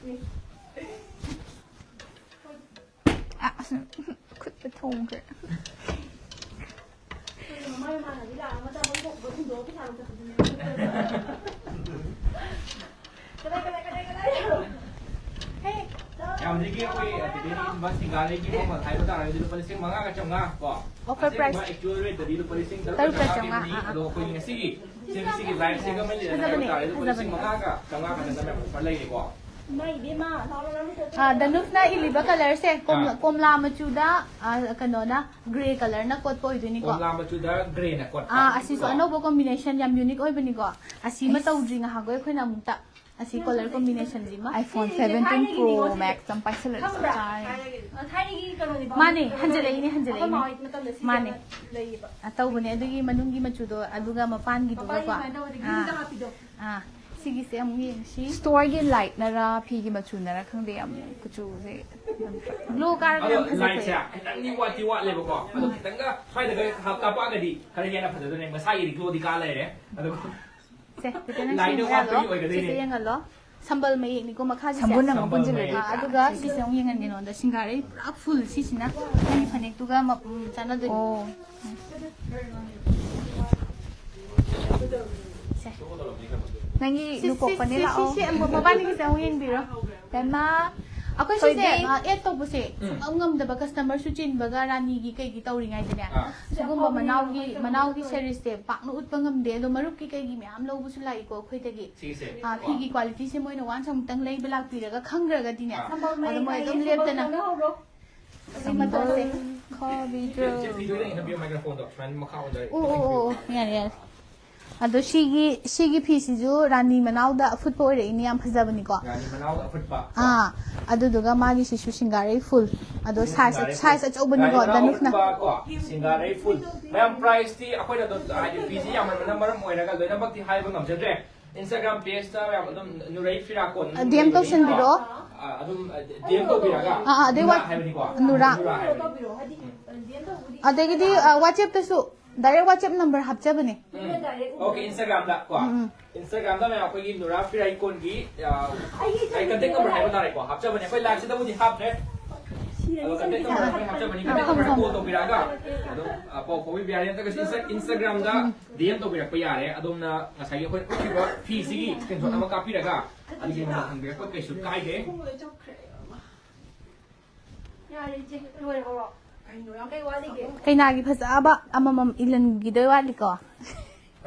ꯑ, ꯑꯁ, ꯈꯨꯠꯇ ꯊꯣꯡꯈ꯭ꯔꯦ꯫ ꯑꯩꯈꯣꯏꯅ ꯃꯃꯥ ꯃꯃꯥꯟꯅꯕꯤ ꯂꯥꯛꯑꯒ ꯃꯆꯥ ꯃꯔꯨ ꯀꯣꯛꯄꯗꯣ ꯍꯨꯟꯗꯣꯛꯑ ꯄꯩꯁꯥ ꯂꯧꯊꯣꯛꯄꯗꯨꯅꯦ꯫ ꯀꯗꯥꯏ, ꯀꯗꯥꯏ, ꯀꯗꯥꯏ, ꯀꯗꯥꯏ? ꯍꯦ, ꯌꯥꯝꯗꯒꯤ ꯑꯩꯈꯣꯏ ꯑꯗꯨꯗꯒꯤ ꯁꯤꯡꯒꯥꯔꯩꯒꯤ ꯃꯃꯜ ꯍꯥꯏꯕ ꯇꯥꯔꯒꯗꯤ ꯂꯨꯄꯥ ꯂꯤꯁꯤꯡ ꯃꯉꯥꯒ ꯆꯥꯝꯃꯉꯥ ꯀꯣ꯫ Offer price꯫ ꯑꯁꯦꯡꯕ actual rate ꯇꯗꯤ ꯂꯨꯄꯥ ꯂꯤꯁꯤꯡ ꯇꯔꯨꯛꯀ ꯇꯔꯨꯛꯀ ꯆꯥꯝꯃꯉꯥ, ꯆꯥꯝꯃꯉꯥ꯫ ꯑꯥ, ꯑꯥ꯫ ꯑꯗꯣ ꯑꯩꯈꯣꯏ ꯉꯁꯤꯒꯤ ꯁꯤꯒꯤ ꯂꯥꯏꯐꯁꯤꯒ ꯃꯔꯤ ꯂꯩꯅꯕ ꯐꯖꯕꯅꯦ, ꯍꯥꯏꯕ ꯇꯥꯔꯒꯗꯤ ꯂꯨꯄꯥ ꯂꯤꯁꯤꯡ ꯐꯖꯕꯅꯦ꯫ ꯃꯉꯥꯒ ꯆꯥꯝꯃꯉꯥ ꯈꯛꯇꯪꯗ ꯃꯌꯥꯝ offer ꯂꯩꯔꯦꯀꯣ꯫ ꯏꯃꯥ ꯏꯕꯦꯝꯃ, ꯂꯥꯎꯔ ꯂꯥꯎꯔ ꯆꯠ-, ꯑ, ꯗꯅꯨꯞꯅ ꯏꯜꯂꯤꯕ colourꯁꯦ ꯀꯣꯝꯂꯥ, ꯑꯥ꯫ ꯀꯣꯝꯂꯥ ꯃꯆꯨꯗ, ꯑ, ꯀꯩꯅꯣꯅ grey colourꯅ ꯀꯣꯠꯄ ꯑꯣꯏꯗꯣꯏꯅꯤꯀꯣ꯫ ꯀꯣꯝꯂꯥ ꯃꯆꯨꯗ greyꯅ ꯀꯣꯠꯄ꯫ ꯑꯥ, ꯑꯁꯤꯁꯨ ꯀꯣ꯫ ꯑꯅꯧꯕ combination ꯌꯥꯝ unique ꯑꯣꯏꯕꯅꯤꯀꯣ꯫ ꯑꯁꯤꯃ ꯑꯩꯁ꯫ ꯇꯧꯗ꯭ꯔꯤ ꯉꯍꯥꯟꯈꯣꯏ ꯑꯩꯈꯣꯏꯅ ꯑꯃꯨꯛꯇ꯫ ꯑꯁꯤ colour combinationꯁꯤꯃ꯫ iPhone seventeen Pro Max ꯑꯃ ꯄꯥꯏꯁꯜꯂꯗꯤ ꯆꯞ ꯆꯥꯔꯦ꯫ ꯑ, ꯊꯥꯏꯅꯒꯤ ꯀꯩꯅꯣꯅꯤꯕ꯫ ꯃꯥꯅꯦ, ꯍꯟꯖꯤꯜꯂꯛꯏꯅꯦ, ꯍꯟꯖꯤꯜꯂꯛꯏꯅꯦ꯫ ꯑꯩꯈꯣꯏ ꯃꯥ ꯍꯣꯏ ꯃꯇꯝꯗ ꯁꯤꯖꯤꯟꯅ-, ꯃꯥꯅꯦ꯫ ꯂꯩꯌꯦꯕ꯫ ꯑ, ꯇꯧꯕꯅꯦ꯫ ꯑꯗꯨꯒꯤ ꯃꯅꯨꯡꯒꯤ ꯃꯆꯨꯗꯣ, ꯑꯗꯨꯒ ꯃꯄꯥꯟꯒꯤꯗꯨꯒꯀꯣ꯫ ꯃꯄꯥꯟꯒꯤ ꯁꯨꯃꯥꯏꯅ ꯇꯧꯕꯗꯤ greenꯗ ꯑꯥ꯫ ꯍꯥꯞꯄꯤꯗꯣ꯫ ꯑꯥ, ꯁꯤꯒꯤꯁꯦ ꯑꯃꯨꯛ ꯌꯦꯡꯁꯤ꯫ Storeꯒꯤ lightꯅꯔꯥ ꯐꯤꯒꯤ ꯃꯆꯨꯅꯔꯥ ꯈꯪꯗꯦ, ꯌꯥꯝ ꯀꯨꯆꯨꯁꯦ ꯌꯥꯝ Glow ꯀꯥꯔꯒ ꯌꯥꯝ ꯑꯗꯣ ꯐꯖꯩ꯫ ꯂꯥꯏꯠꯁꯦ ꯈꯤꯇꯪꯗꯤ ꯋꯥꯠꯇꯤ ꯋꯥꯠꯂꯦꯕꯀꯣ꯫ ꯑꯗꯣ ꯈꯤꯇꯪꯒ ꯁ꯭ꯋꯥꯏꯗꯒ ꯍꯥꯞ-, ꯀꯥꯞꯄꯛꯑꯒꯗꯤ ꯈꯔ ꯍꯦꯟꯅ ꯐꯖꯗꯣꯏꯅꯦ꯫ ꯃꯁꯥꯒꯤꯗꯤ glowꯗꯤ ꯀꯥ ꯂꯩꯔꯦ꯫ ꯑꯗꯣ ꯁꯦ, ꯇꯤꯇꯦꯅ lightꯅ ꯁꯤ ꯋꯥꯠꯄꯒꯤ ꯌꯦꯡꯍꯜꯂꯣ꯫ ꯑꯣꯏꯒꯗꯣꯏꯅꯦ꯫ ꯁꯤꯁꯦ ꯌꯦꯡꯍꯜꯂꯣ꯫ ꯁꯝꯕꯜ ꯃꯌꯦꯛꯅꯤꯀꯣ ꯃꯈꯥꯒꯤꯁꯦ꯫ ꯁꯝꯕꯨꯟ ꯑꯃ ꯁꯝꯕꯜ ꯄꯨꯟꯁꯤꯜꯂꯦ꯫ ꯃꯌꯦꯛ꯫ ꯑꯥ, ꯑꯗꯨꯒ ꯁꯤꯁꯦ ꯑꯃꯨꯛ ꯌꯦꯡꯍꯟꯒꯦ ꯅꯉꯣꯟꯗ꯫ ꯁꯤꯡꯒꯥꯔꯩ ꯄꯨꯔꯥ ꯐꯨꯜ ꯁꯤꯁꯤꯅ ꯅꯪꯒꯤ ꯐꯅꯦꯛꯇꯨꯒ ꯃ-, ꯎꯝ, ꯆꯥꯟꯅꯗꯣꯏꯅꯤ꯫ ꯑꯣ꯫ ꯁꯦ꯫ ꯅꯪꯒꯤ ꯁꯤ, ꯁꯤ, ꯂꯨꯀꯣꯛꯄꯅꯦ ꯁꯤ, ꯂꯥꯛꯑꯣ꯫ ꯁꯤ, ꯁꯤ ꯑꯃꯨꯛ ꯃꯕꯥꯅꯤꯒꯤꯁꯦ ꯑꯃꯨꯛ ꯌꯦꯡꯕꯤꯔꯣ꯫ ꯕꯦꯝꯃ, ꯑꯩꯈꯣꯏ ꯁꯤꯁꯦ, ꯊꯣꯏꯕꯤ꯫ ꯑ, add ꯇꯧꯕꯁꯦ ꯎꯝ꯫ ꯁꯨꯡꯉꯝ ꯉꯝꯗꯕ, customerꯁꯨ ꯆꯤꯟꯕꯒ ꯔꯥꯅꯤꯒꯤ ꯀꯩꯒꯤ ꯇꯧꯔꯤꯉꯩꯗꯅꯦ꯫ ꯑꯥ꯫ ꯁꯤꯒꯨꯝꯕ ꯃꯅꯥꯎꯒꯤ, ꯃꯅꯥꯎꯒꯤ seriesꯁꯦ ꯄꯥꯛꯅ ꯎꯠꯄ ꯉꯝꯗꯦ꯫ ꯑꯗꯣ ꯃꯔꯨꯞꯀꯤ ꯀꯩꯒꯤ ꯃꯌꯥꯝ ꯂꯧꯕꯁꯨ ꯂꯥꯛꯏꯀꯣ ꯑꯩꯈꯣꯏꯗꯒꯤ꯫ ꯁꯤꯒꯤꯁꯦ꯫ ꯑ, ꯐꯤꯒꯤ qualityꯁꯦ ꯃꯣꯏꯅ once ꯑꯃꯨꯛꯇꯪ ꯂꯩꯕ ꯂꯥꯛꯄꯤꯔꯒ ꯈꯪꯈ꯭ꯔꯒꯗꯤꯅꯦ꯫ ꯑꯥ꯫ ꯑꯗꯣ ꯃꯣꯏ ꯑꯗꯨꯝ ꯂꯦꯞꯇꯅ꯫ ꯁꯤ ꯃꯇꯣꯟꯁꯦ꯫ ꯁꯤ, ꯁꯤ ꯐꯤꯗꯨꯗ ꯏꯟꯅꯕꯤꯌꯨ, microphoneꯗꯣ ꯁꯨꯃꯥꯏꯅ ꯃꯈꯥ ꯑꯣꯟꯊꯔꯛꯑꯦ꯫ ꯑꯣ, ꯑꯣ, ꯑꯣ, ꯑꯣ, ꯌꯥꯔꯦ, ꯌꯥꯔꯦ꯫ ꯑꯗꯣ ꯁꯤꯒꯤ, ꯁꯤꯒꯤ ꯐꯤꯁꯤꯁꯨ ꯔꯥꯅꯤ ꯃꯅꯥꯎꯗ ꯑꯐꯨꯠꯄ ꯑꯣꯏꯔꯛꯏꯅꯦ, ꯌꯥꯝ ꯐꯖꯕꯅꯤꯀꯣ꯫ ꯔꯥꯅꯤ ꯃꯅꯥꯎꯗ ꯑꯐꯨꯠꯄ꯫ ꯑꯥ, ꯑꯗꯨꯗꯨꯒ ꯃꯥꯒꯤꯁꯤꯁꯨ ꯁꯤꯡꯒꯥꯔꯩ ꯐꯨꯜ꯫ ꯑꯗꯣ size, ꯁꯤꯡꯒꯥꯔꯩ size ꯐꯨꯜ꯫ ꯑꯆꯧꯕꯅꯤꯀꯣ, ꯔꯥꯅꯤ ꯃꯅꯥꯎ ꯗꯅꯨꯐꯅ꯫ ꯑꯐꯨꯠꯄ ꯀꯣ, ꯁꯤꯡꯒꯥꯔꯩ ꯐꯨꯜ꯫ ꯃꯌꯥꯝ priceꯇꯤ ꯑꯩꯈꯣꯏꯅ ꯑꯗꯨꯝ ꯍꯥꯏꯗꯤ ꯐꯤꯁꯤ ꯌꯥꯝꯃꯟꯕꯅ ꯃꯔꯝ ꯑꯣꯏꯔꯒ ꯂꯣꯏꯅꯃꯛꯇꯤ ꯍꯥꯏꯕ ꯉꯝꯖꯗ꯭ꯔꯦ꯫ Instagram pageꯇ ꯃꯌꯥꯝ ꯑꯗꯨꯝ ꯅꯨꯔꯩ ꯐꯤꯔꯥꯀꯣꯟ ꯑ, DM ꯇꯧꯁꯟꯕꯤꯔꯣ꯫ ꯑ, ꯑꯗꯨꯝ, ꯑ, DM ꯇꯧꯕꯤꯔꯒ ꯑꯥ, ꯑꯥ, ꯑꯗꯩ ꯅꯨꯔꯥ ꯋꯥ-, ꯍꯥꯏꯕꯅꯤꯀꯣ꯫ ꯅꯨꯔꯥ꯫ ꯅꯨꯔꯥ ꯍꯥꯏꯕꯅꯤ꯫ ꯑꯗꯒꯤꯗꯤ, ꯑ, WhatsAppꯇꯁꯨ direct WhatsApp number ꯍꯥꯞꯆꯕꯅꯦ꯫ ꯎꯝ꯫ Okay, Instagramꯗ ꯀꯣ꯫ ꯎꯝ, ꯎꯝ꯫ Instagramꯗ ꯃꯌꯥꯝ ꯑꯩꯈꯣꯏꯒꯤ ꯅꯨꯔꯥ ꯐꯤꯔꯥꯏꯀꯣꯟꯒꯤ, ꯑ, ꯑꯩ contact number ꯍꯥꯏꯕ ꯇꯥꯔꯦꯀꯣ, ꯍꯥꯞꯆꯕꯅꯦ꯫ ꯑꯩꯈꯣꯏ liveꯁꯤꯗꯕꯨꯗꯤ ꯍꯥꯞꯇ꯭ꯔꯦ꯫ ꯑꯗꯣ contact number ꯑꯩꯈꯣꯏ ꯍꯥꯞꯆꯕꯅꯤ꯫ Contact number call ꯇꯧꯕꯤꯔꯛꯑꯒ ꯑꯗꯨꯝ, ꯑ, ꯄꯥꯎ ꯐꯥꯎꯕꯤꯕ ꯌꯥꯔꯦ꯫ ꯅꯠꯇ꯭ꯔꯒ Insta-, Instagramꯗ DM ꯇꯧꯕꯤꯔꯛꯄ ꯌꯥꯔꯦ꯫ ꯑꯗꯣꯝꯅ ꯉꯁꯥꯏꯒꯤ ꯑꯩꯈꯣꯏꯅ ꯎꯠꯈꯤꯕ ꯐꯤꯁꯤꯒꯤ screenshot ꯑꯃ ꯀꯥꯞꯄꯤꯔꯒ ꯑꯗꯨꯒꯤ ꯃꯃꯜ ꯍꯪꯕꯤꯔꯛꯄ ꯀꯩꯁꯨ ꯀꯥꯏꯗꯦ꯫ ꯌꯥꯔꯦ ꯏꯆꯦ, ꯂꯣꯏꯔꯦ ꯍꯧꯔꯣ꯫ ꯀꯩꯅꯣ ꯌꯥꯝ ꯀꯩ ꯋꯥꯠꯂꯤꯒꯦ? ꯀꯩꯅꯥꯒꯤ ꯐꯖꯕ ꯑꯃꯃꯝ ꯏꯜꯍꯟꯈꯤꯗꯣꯏ ꯋꯥꯠꯂꯤꯀꯣ꯫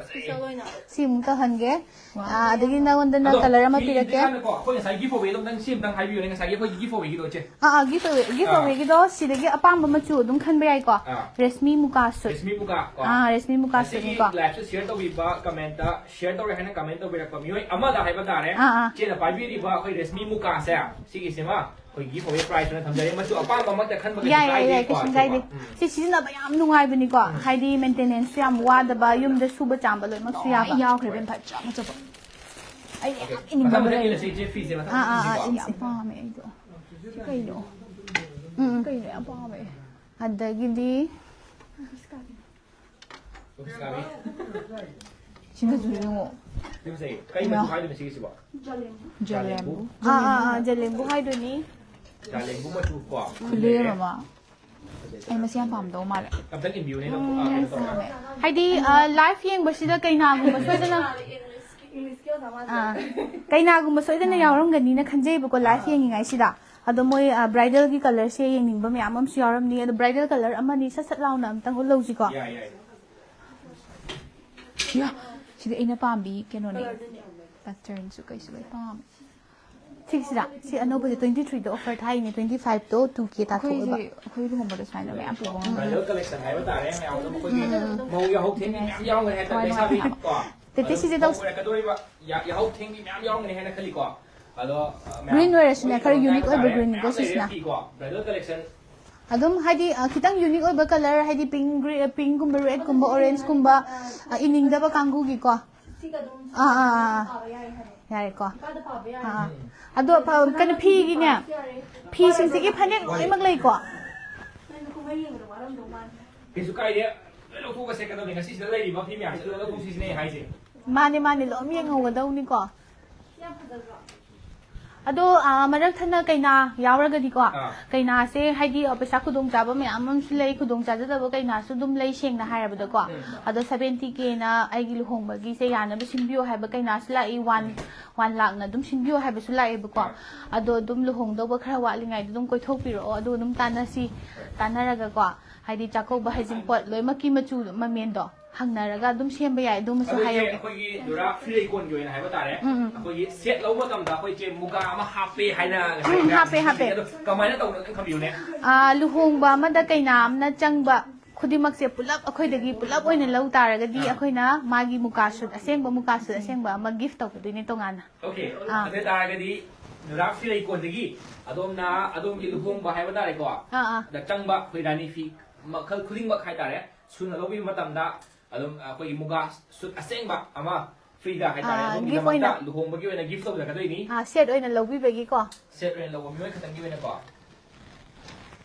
Special ꯑꯣꯏꯅ꯫ ꯁꯤ ꯑꯃꯨꯛ ꯇꯧꯍꯟꯒꯦ꯫ ꯑꯥ, ꯑꯗꯒꯤ ꯅꯉꯣꯟꯗꯅ colour ꯑꯃ ꯄꯤꯔꯛꯀꯦ꯫ ꯑꯩꯈꯣꯏ ꯉꯁꯥꯏ giveaway ꯑꯗꯣꯝꯇꯪ ꯁꯤ ꯑꯝꯇꯪ ꯍꯥꯏꯕꯤꯌꯨꯅꯦ, ꯉꯁꯥꯏꯒꯤ ꯑꯩꯈꯣꯏꯒꯤ giveawayꯒꯤꯗꯣ ꯏꯆꯦ꯫ ꯑꯥ, ꯑꯥ, giveaway, giveawayꯒꯤꯗꯣ ꯁꯤꯗꯒꯤ ꯑꯄꯥꯝꯕ ꯃꯆꯨ ꯑꯗꯨꯝ ꯈꯟꯕ ꯌꯥꯏꯀꯣ꯫ ꯑꯥ꯫ ꯔꯦꯁꯃꯤ ꯃꯨꯀꯥ suit꯫ ꯔꯦꯁꯃꯤ ꯃꯨꯀꯥ ꯀꯣ꯫ ꯑꯥ, ꯔꯦꯁꯃꯤ ꯃꯨꯀꯥ ꯉꯁꯤꯒꯤ suitꯅꯤꯀꯣ꯫ Liveꯁꯦ share ꯇꯧꯕꯤꯕ, commentꯇ share ꯇꯧꯔꯦ ꯍꯥꯏꯅ comment ꯇꯧꯕꯤꯔꯛꯄ ꯃꯤꯑꯣꯏ ꯑꯃꯗ ꯍꯥꯏꯕ ꯇꯥꯔꯦ꯫ ꯑꯥ, ꯑꯥ꯫ ꯏꯆꯦꯅ ꯄꯥꯏꯕꯤꯔꯤꯕ ꯑꯩꯈꯣꯏ ꯔꯦꯁꯃꯤ ꯃꯨꯀꯥꯁꯦ ꯁꯤꯒꯤꯁꯤꯃ ꯑꯩꯈꯣꯏ giveaway prizeꯇ ꯊꯝꯖꯔꯦ꯫ ꯃꯆꯨ ꯑꯄꯥꯝꯕ ꯑꯃꯛꯇ ꯈꯟꯕ ꯀꯩꯁꯨ ꯌꯥꯏ, ꯌꯥꯏ, ꯌꯥꯏ, ꯀꯥꯏꯗꯦꯀꯣ, ꯀꯩꯁꯨꯝ ꯁꯤꯀꯣ꯫ ꯀꯥꯏꯗꯦ꯫ ꯎꯝ꯫ ꯁꯤ ꯁꯤꯖꯤꯟꯅꯕ ꯌꯥꯝ ꯅꯨꯡꯉꯥꯏꯕꯅꯤꯀꯣ꯫ ꯍꯥꯏꯗꯤ maintenanceꯁꯨ ꯌꯥꯝ ꯋꯥꯗꯕ, ꯌꯨꯝꯗ ꯁꯨꯕ ꯆꯥꯝꯕ ꯂꯣꯏꯅꯃꯛꯁꯨ ꯌꯥꯕ꯫ ꯌꯥꯎꯈ꯭ꯔꯦ ꯏꯕꯦꯝ, ꯐꯖ ꯐꯖꯕ꯫ ꯑꯩ ꯌꯥꯝ ꯃꯊꯪ ꯏꯅꯤꯡꯕ ꯃꯊꯪ ꯂꯩꯔꯦ꯫ ꯏꯜꯂꯁꯤ ꯏꯆꯦ, ꯐꯤꯁꯦ ꯃꯊꯪ ꯑꯥ, ꯑꯥ, ꯑꯥ, ꯏꯜꯂꯁꯤꯀꯣ꯫ ꯏꯜꯂꯁꯤ꯫ ꯌꯥꯝ ꯄꯥꯝꯃꯦ ꯑꯩꯗꯣ꯫ ꯁꯤ ꯀꯩꯅꯣ? ꯎꯝ, ꯎꯝ꯫ ꯀꯩꯅꯣ ꯌꯥꯝ ꯄꯥꯝꯃꯦ꯫ ꯑꯗꯒꯤꯗꯤ ꯑꯣꯐꯤꯁ ꯀꯥꯕꯤ꯫ ꯁꯤꯅꯁꯨ ꯌꯦꯡꯉꯣ꯫ ꯁꯤ ꯐꯖꯩ꯫ ꯀꯩ ꯃꯆꯨ ꯍꯥꯏꯗꯣꯏꯅꯣ ꯁꯤꯒꯤꯁꯤꯕꯣ? ꯖꯂꯦꯝꯕꯨ꯫ ꯑꯥ ꯑꯥ ꯑꯥ, ꯖꯂꯦꯝꯕꯨ ꯍꯥꯏꯗꯣꯏꯅꯤ. ꯖꯂꯦꯝꯕꯨ ꯃꯆꯨ ꯀꯣ꯫ ꯈꯨꯂꯦꯝ ꯑꯃ. ꯑꯩ ꯃꯁꯤ ꯌꯥꯝ ꯄꯥꯝꯗꯧ ꯃꯥꯜꯂꯦ. ꯑꯝꯇꯪ ꯏꯟꯕꯤꯌꯨꯅꯦ ꯅꯪ, ꯑꯥ, ꯀꯩꯅꯣ ꯇꯧꯔꯒ꯫ ꯍꯥꯏꯗꯤ, ꯂꯥꯏꯐ ꯌꯦꯡꯕꯁꯤꯗ ꯀꯩꯅꯥꯒꯨꯝꯕ ꯁꯣꯏꯗꯅ, ꯏꯪꯂꯤꯁꯀꯤ ꯑꯣꯖꯥ ꯃꯥꯟꯕ. ꯑꯥ, ꯀꯩꯅꯥꯒꯨꯝꯕ ꯁꯣꯏꯗꯅ ꯌꯥꯎꯔꯝꯒꯅꯤꯅ ꯈꯟꯖꯩꯕꯀꯣ, ꯂꯥꯏꯐ ꯌꯦꯡꯉꯤꯉꯩꯁꯤꯗ. ꯑꯗꯣ ꯃꯣꯏ ꯕ꯭ꯔꯥꯏꯗꯜꯒꯤ ꯀꯂꯔꯁꯦ ꯌꯦꯡꯅꯤꯡꯕ ꯃꯌꯥꯝ ꯑꯃꯁꯨ ꯌꯥꯎꯔꯝꯅꯤ. ꯑꯗꯣ ꯕ꯭ꯔꯥꯏꯗꯜ ꯀꯂꯔ ꯑꯃꯅꯤ ꯁꯠ ꯁꯠ ꯂꯥꯎꯅ ꯑꯝꯇꯪ ꯎꯠꯂꯧꯁꯤꯀꯣ. ꯌꯥꯏ, ꯌꯥꯏ꯫ ꯌꯥ, ꯁꯤꯗꯤ ꯑꯩꯅ ꯄꯥꯝꯕꯤ ꯀꯩꯅꯣꯅꯦ. ꯄꯦꯇꯔꯟꯁꯨ ꯀꯩꯁꯨ ꯂꯣꯏ ꯄꯥꯝꯃꯦ. ꯁꯤꯁꯤꯗ, ꯁꯤ ꯑꯅꯧꯕꯁꯦ twenty threeꯗ ꯑꯣꯐꯔ ꯊꯥꯏꯅꯦ, twenty fiveꯇꯣ two K ꯑꯩꯈꯣꯏꯁꯦ ꯇꯥꯊꯣꯛꯑꯦꯕ. ꯑꯩꯈꯣꯏ ꯂꯨꯍꯣꯡꯕꯗ ꯁꯨꯃꯥꯏꯅ ꯃꯌꯥꯝ ꯄꯨꯕ ꯉꯝꯃꯦ. ꯕ꯭ꯔꯥꯏꯗꯜ ꯀꯂꯦꯛꯁꯟ ꯍꯥꯏꯕ ꯇꯥꯔꯦ ꯃꯌꯥꯝ ꯑꯗꯨꯝ ꯑꯩꯈꯣꯏꯒꯤ ꯃꯧ ꯌꯥꯍꯧ ꯊꯦꯡꯕꯤ ꯃꯌꯥꯝ ꯌꯥꯎꯔꯝꯒꯅꯤ ꯍꯥꯏꯇꯥꯔꯦ, ꯊꯋꯥꯏ ꯅꯨꯡꯉꯥꯏ ꯂꯩꯁꯥꯕꯤ ꯀꯣ. ꯇꯦꯇꯦ, ꯑꯗꯨꯝ ꯁꯤꯁꯦ ꯃꯧ ꯇꯧꯁꯤ. ꯑꯣꯏꯔꯛꯀꯗꯣꯔꯤꯕ ꯌꯥ-, ꯌꯥꯍꯧ ꯊꯦꯡꯕꯤ ꯃꯌꯥꯝ ꯌꯥꯎꯔꯝꯒꯅꯤ ꯍꯥꯏꯅ ꯈꯜꯂꯤꯀꯣ. ꯑꯗꯣ, ꯑ, ꯃꯌꯥꯝ Green ꯑꯣꯏꯔꯁꯨꯅꯦ, ꯈꯔ unique ꯑꯣꯏꯕ ꯃꯌꯥꯝ greenꯅꯤꯀꯣ ꯂꯩꯔꯦ ꯁꯤꯁꯤꯅ. ꯐꯤꯀꯣ, ꯕ꯭ꯔꯥꯏꯗꯜ ꯀꯂꯦꯛꯁꯟ. ꯑꯗꯨꯝ ꯍꯥꯏꯗꯤ, ꯑ, ꯈꯤꯇꯪ unique ꯑꯣꯏꯕ ꯀꯂꯔ, ꯍꯥꯏꯗꯤ pink, green, pinkꯀꯨꯝꯕ, redꯀꯨꯝꯕ, orangeꯀꯨꯝꯕ, ꯑ, ꯏꯅꯤꯡꯗꯕ ꯀꯥꯡꯕꯨꯒꯤꯀꯣ. ꯑꯥ, ꯑꯥ, ꯑꯥ, ꯑꯥ. ꯌꯥꯔꯦꯀꯣ. ꯑꯥ, ꯑꯥ. ꯑꯗꯣ ꯐ-, ꯀꯩꯅꯣ, ꯐꯤꯒꯤꯅꯦ, ꯐꯤꯁꯤꯡꯁꯤꯒꯤ ꯐꯅꯦꯛ ꯂꯣꯏꯅꯃꯛ ꯂꯩꯀꯣ. ꯀꯩꯁꯨ ꯀꯥꯏꯗꯦ, ꯂꯣꯏ ꯂꯧꯊꯣꯛꯑꯒ ꯁꯦꯠꯀꯗꯕꯅꯤ꯫ ꯉꯁꯤꯁꯤꯗ ꯂꯩꯔꯤꯕ ꯐꯤ ꯃꯌꯥꯝꯁꯦ ꯂꯣꯏ ꯂꯧꯊꯣꯛꯁꯤꯁꯤꯅꯦ ꯑꯩ ꯍꯥꯏꯁꯦ꯫ ꯃꯥꯅꯦ, ꯃꯥꯅꯦ, ꯂꯣꯏ ꯌꯦꯡꯍꯧꯒꯗꯧꯅꯤꯀꯣ. ꯑꯗꯣ, ꯑ, ꯃꯔꯛ ꯊꯠꯅ ꯀꯩꯅꯥ ꯌꯥꯎꯔꯒꯗꯤꯀꯣ, ꯑꯥ. ꯀꯩꯅꯥꯁꯦ ꯍꯥꯏꯗꯤ, ꯑ, ꯄꯩꯁꯥ ꯈꯨꯗꯣꯡꯆꯥꯕ ꯃꯌꯥꯝ ꯑꯃꯁꯨ ꯂꯩ, ꯈꯨꯗꯣꯡꯆꯥꯖꯗꯕ ꯀꯩꯅꯥꯁꯨ ꯑꯗꯨꯝ ꯂꯩ, ꯁꯦꯡꯅ ꯍꯥꯏꯔꯕꯗꯀꯣ. ꯎꯝ. ꯑꯗꯣ seventy Kꯅ ꯑꯩꯒꯤ ꯂꯨꯍꯣꯡꯕꯒꯤꯁꯦ ꯌꯥꯅꯕ ꯁꯤꯟꯕꯤꯌꯣ ꯍꯥꯏꯕ ꯀꯩꯅꯥꯁꯨ ꯂꯥꯛꯏ, one, one ꯂꯥꯛꯅ ꯑꯗꯨꯝ ꯁꯤꯟꯕꯤꯌꯣ ꯍꯥꯏꯕꯁꯨ ꯂꯥꯛꯑꯦꯕꯀꯣ. ꯑꯥ. ꯑꯗꯣ ꯑꯗꯨꯝ ꯂꯨꯍꯣꯡꯗꯧꯕ ꯈꯔ ꯋꯥꯠꯂꯤꯉꯩꯗ ꯑꯗꯨꯝ ꯀꯣꯏꯊꯣꯛꯄꯤꯔꯛꯑꯣ, ꯑꯗꯨꯒ ꯑꯗꯨꯝ ꯇꯥꯟꯅꯁꯤ, ꯇꯥꯟꯅꯔꯒꯀꯣ, ꯍꯥꯏꯗꯤ ꯆꯥꯛꯀꯧꯕ ꯍꯩꯖꯤꯡꯄꯣꯠ ꯂꯣꯏꯅꯃꯛꯀꯤ ꯃꯆꯨ ꯃꯃꯦꯟꯗꯣ ꯍꯪꯅꯔꯒ ꯑꯗꯨꯝ ꯁꯦꯝꯕ ꯌꯥꯏ, ꯑꯗꯨꯃꯁꯨ ꯑꯗꯨ ꯏꯆꯦ, ꯍꯥꯏꯍꯧꯒꯦ. ꯑꯩꯈꯣꯏꯒꯤ ꯅꯨꯔꯥ ꯐꯤꯂꯩꯀꯣꯟꯒꯤ ꯑꯣꯏꯅ ꯍꯥꯏꯕ ꯇꯥꯔꯦ, ꯎꯝ, ꯎꯝ. ꯑꯩꯈꯣꯏꯒꯤ ꯁꯦꯠ ꯂꯧꯕ ꯃꯇꯝꯗ ꯑꯩꯈꯣꯏ ꯏꯆꯦ ꯃꯨꯒꯥ ꯑꯃ ꯍꯥꯞꯄꯦ ꯍꯥꯏꯅ ꯎꯝ, ꯍꯥꯞꯄꯦ, ꯍꯥꯞꯄꯦ. ꯑꯗꯣ ꯀꯃꯥꯏꯅ ꯇꯧꯕꯅꯣ ꯑꯗꯨꯝ ꯊꯝꯕꯤꯌꯨꯅꯦ꯫ ꯑꯥ, ꯂꯨꯍꯣꯡꯕ ꯑꯃꯗ ꯀꯩꯅꯥ ꯑꯃꯅ ꯆꯪꯕ ꯈꯨꯗꯤꯡꯃꯛꯁꯦ ꯄꯨꯂꯞ ꯑꯩꯈꯣꯏꯗꯒꯤ ꯄꯨꯂꯞ ꯑꯣꯏꯅ ꯂꯧ ꯇꯥꯔꯒꯗꯤ, ꯑꯥ. ꯑꯩꯈꯣꯏꯅ ꯃꯥꯒꯤ ꯃꯨꯀꯥ ꯁꯨꯠ ꯑꯁꯦꯡꯕ, ꯃꯨꯀꯥ ꯁꯨꯠ ꯑꯁꯦꯡꯕ ꯑꯃ ꯒꯤꯐ ꯇꯧꯒꯗꯣꯏꯅꯦ ꯇꯣꯉꯥꯟꯅ. ꯑꯣꯀꯦ, ꯑꯥ. ꯑꯗꯨ ꯑꯣꯏꯇꯥꯔꯒꯗꯤ ꯅꯨꯔꯥ ꯐꯤꯂꯩꯀꯣꯟꯗꯒꯤ ꯑꯗꯣꯝꯅ ꯑꯗꯣꯝꯒꯤ ꯂꯨꯍꯣꯡꯕ ꯍꯥꯏꯕ ꯇꯥꯔꯦꯀꯣ, ꯑꯥ, ꯑꯥ. ꯗ ꯆꯪꯕ ꯑꯩꯈꯣꯏ ꯔꯥꯅꯤ ꯐꯤ ꯃꯈꯜ ꯈꯨꯗꯤꯡꯃꯛ ꯍꯥꯏꯇꯥꯔꯦ, ꯁꯨꯅ ꯂꯧꯕꯤꯕ ꯃꯇꯝꯗ ꯑꯗꯨꯝ ꯑꯩꯈꯣꯏꯒꯤ ꯃꯨꯒꯥ ꯁꯨꯠ ꯑꯁꯦꯡꯕ ꯑꯃ ꯐ꯭ꯔꯤꯗ ꯍꯥꯏꯇꯥꯔꯦ, ꯑꯥ, ꯑꯗꯣꯝꯒꯤꯗꯃꯛꯇ ꯒꯤꯐ ꯑꯣꯏꯅ. ꯂꯨꯍꯣꯡꯕꯒꯤ ꯑꯣꯏꯅ ꯒꯤꯐ ꯇꯧꯖꯔꯛꯀꯗꯣꯏꯅꯤ꯫ ꯑꯥ, ꯁꯦꯠ ꯑꯣꯏꯅ ꯂꯧꯕꯤꯕꯒꯤꯀꯣ. ꯁꯦꯠ ꯑꯣꯏꯅ ꯂꯧꯕ ꯃꯤꯑꯣꯏ ꯈꯛꯇꯪꯒꯤ ꯑꯣꯏꯅꯀꯣ꯫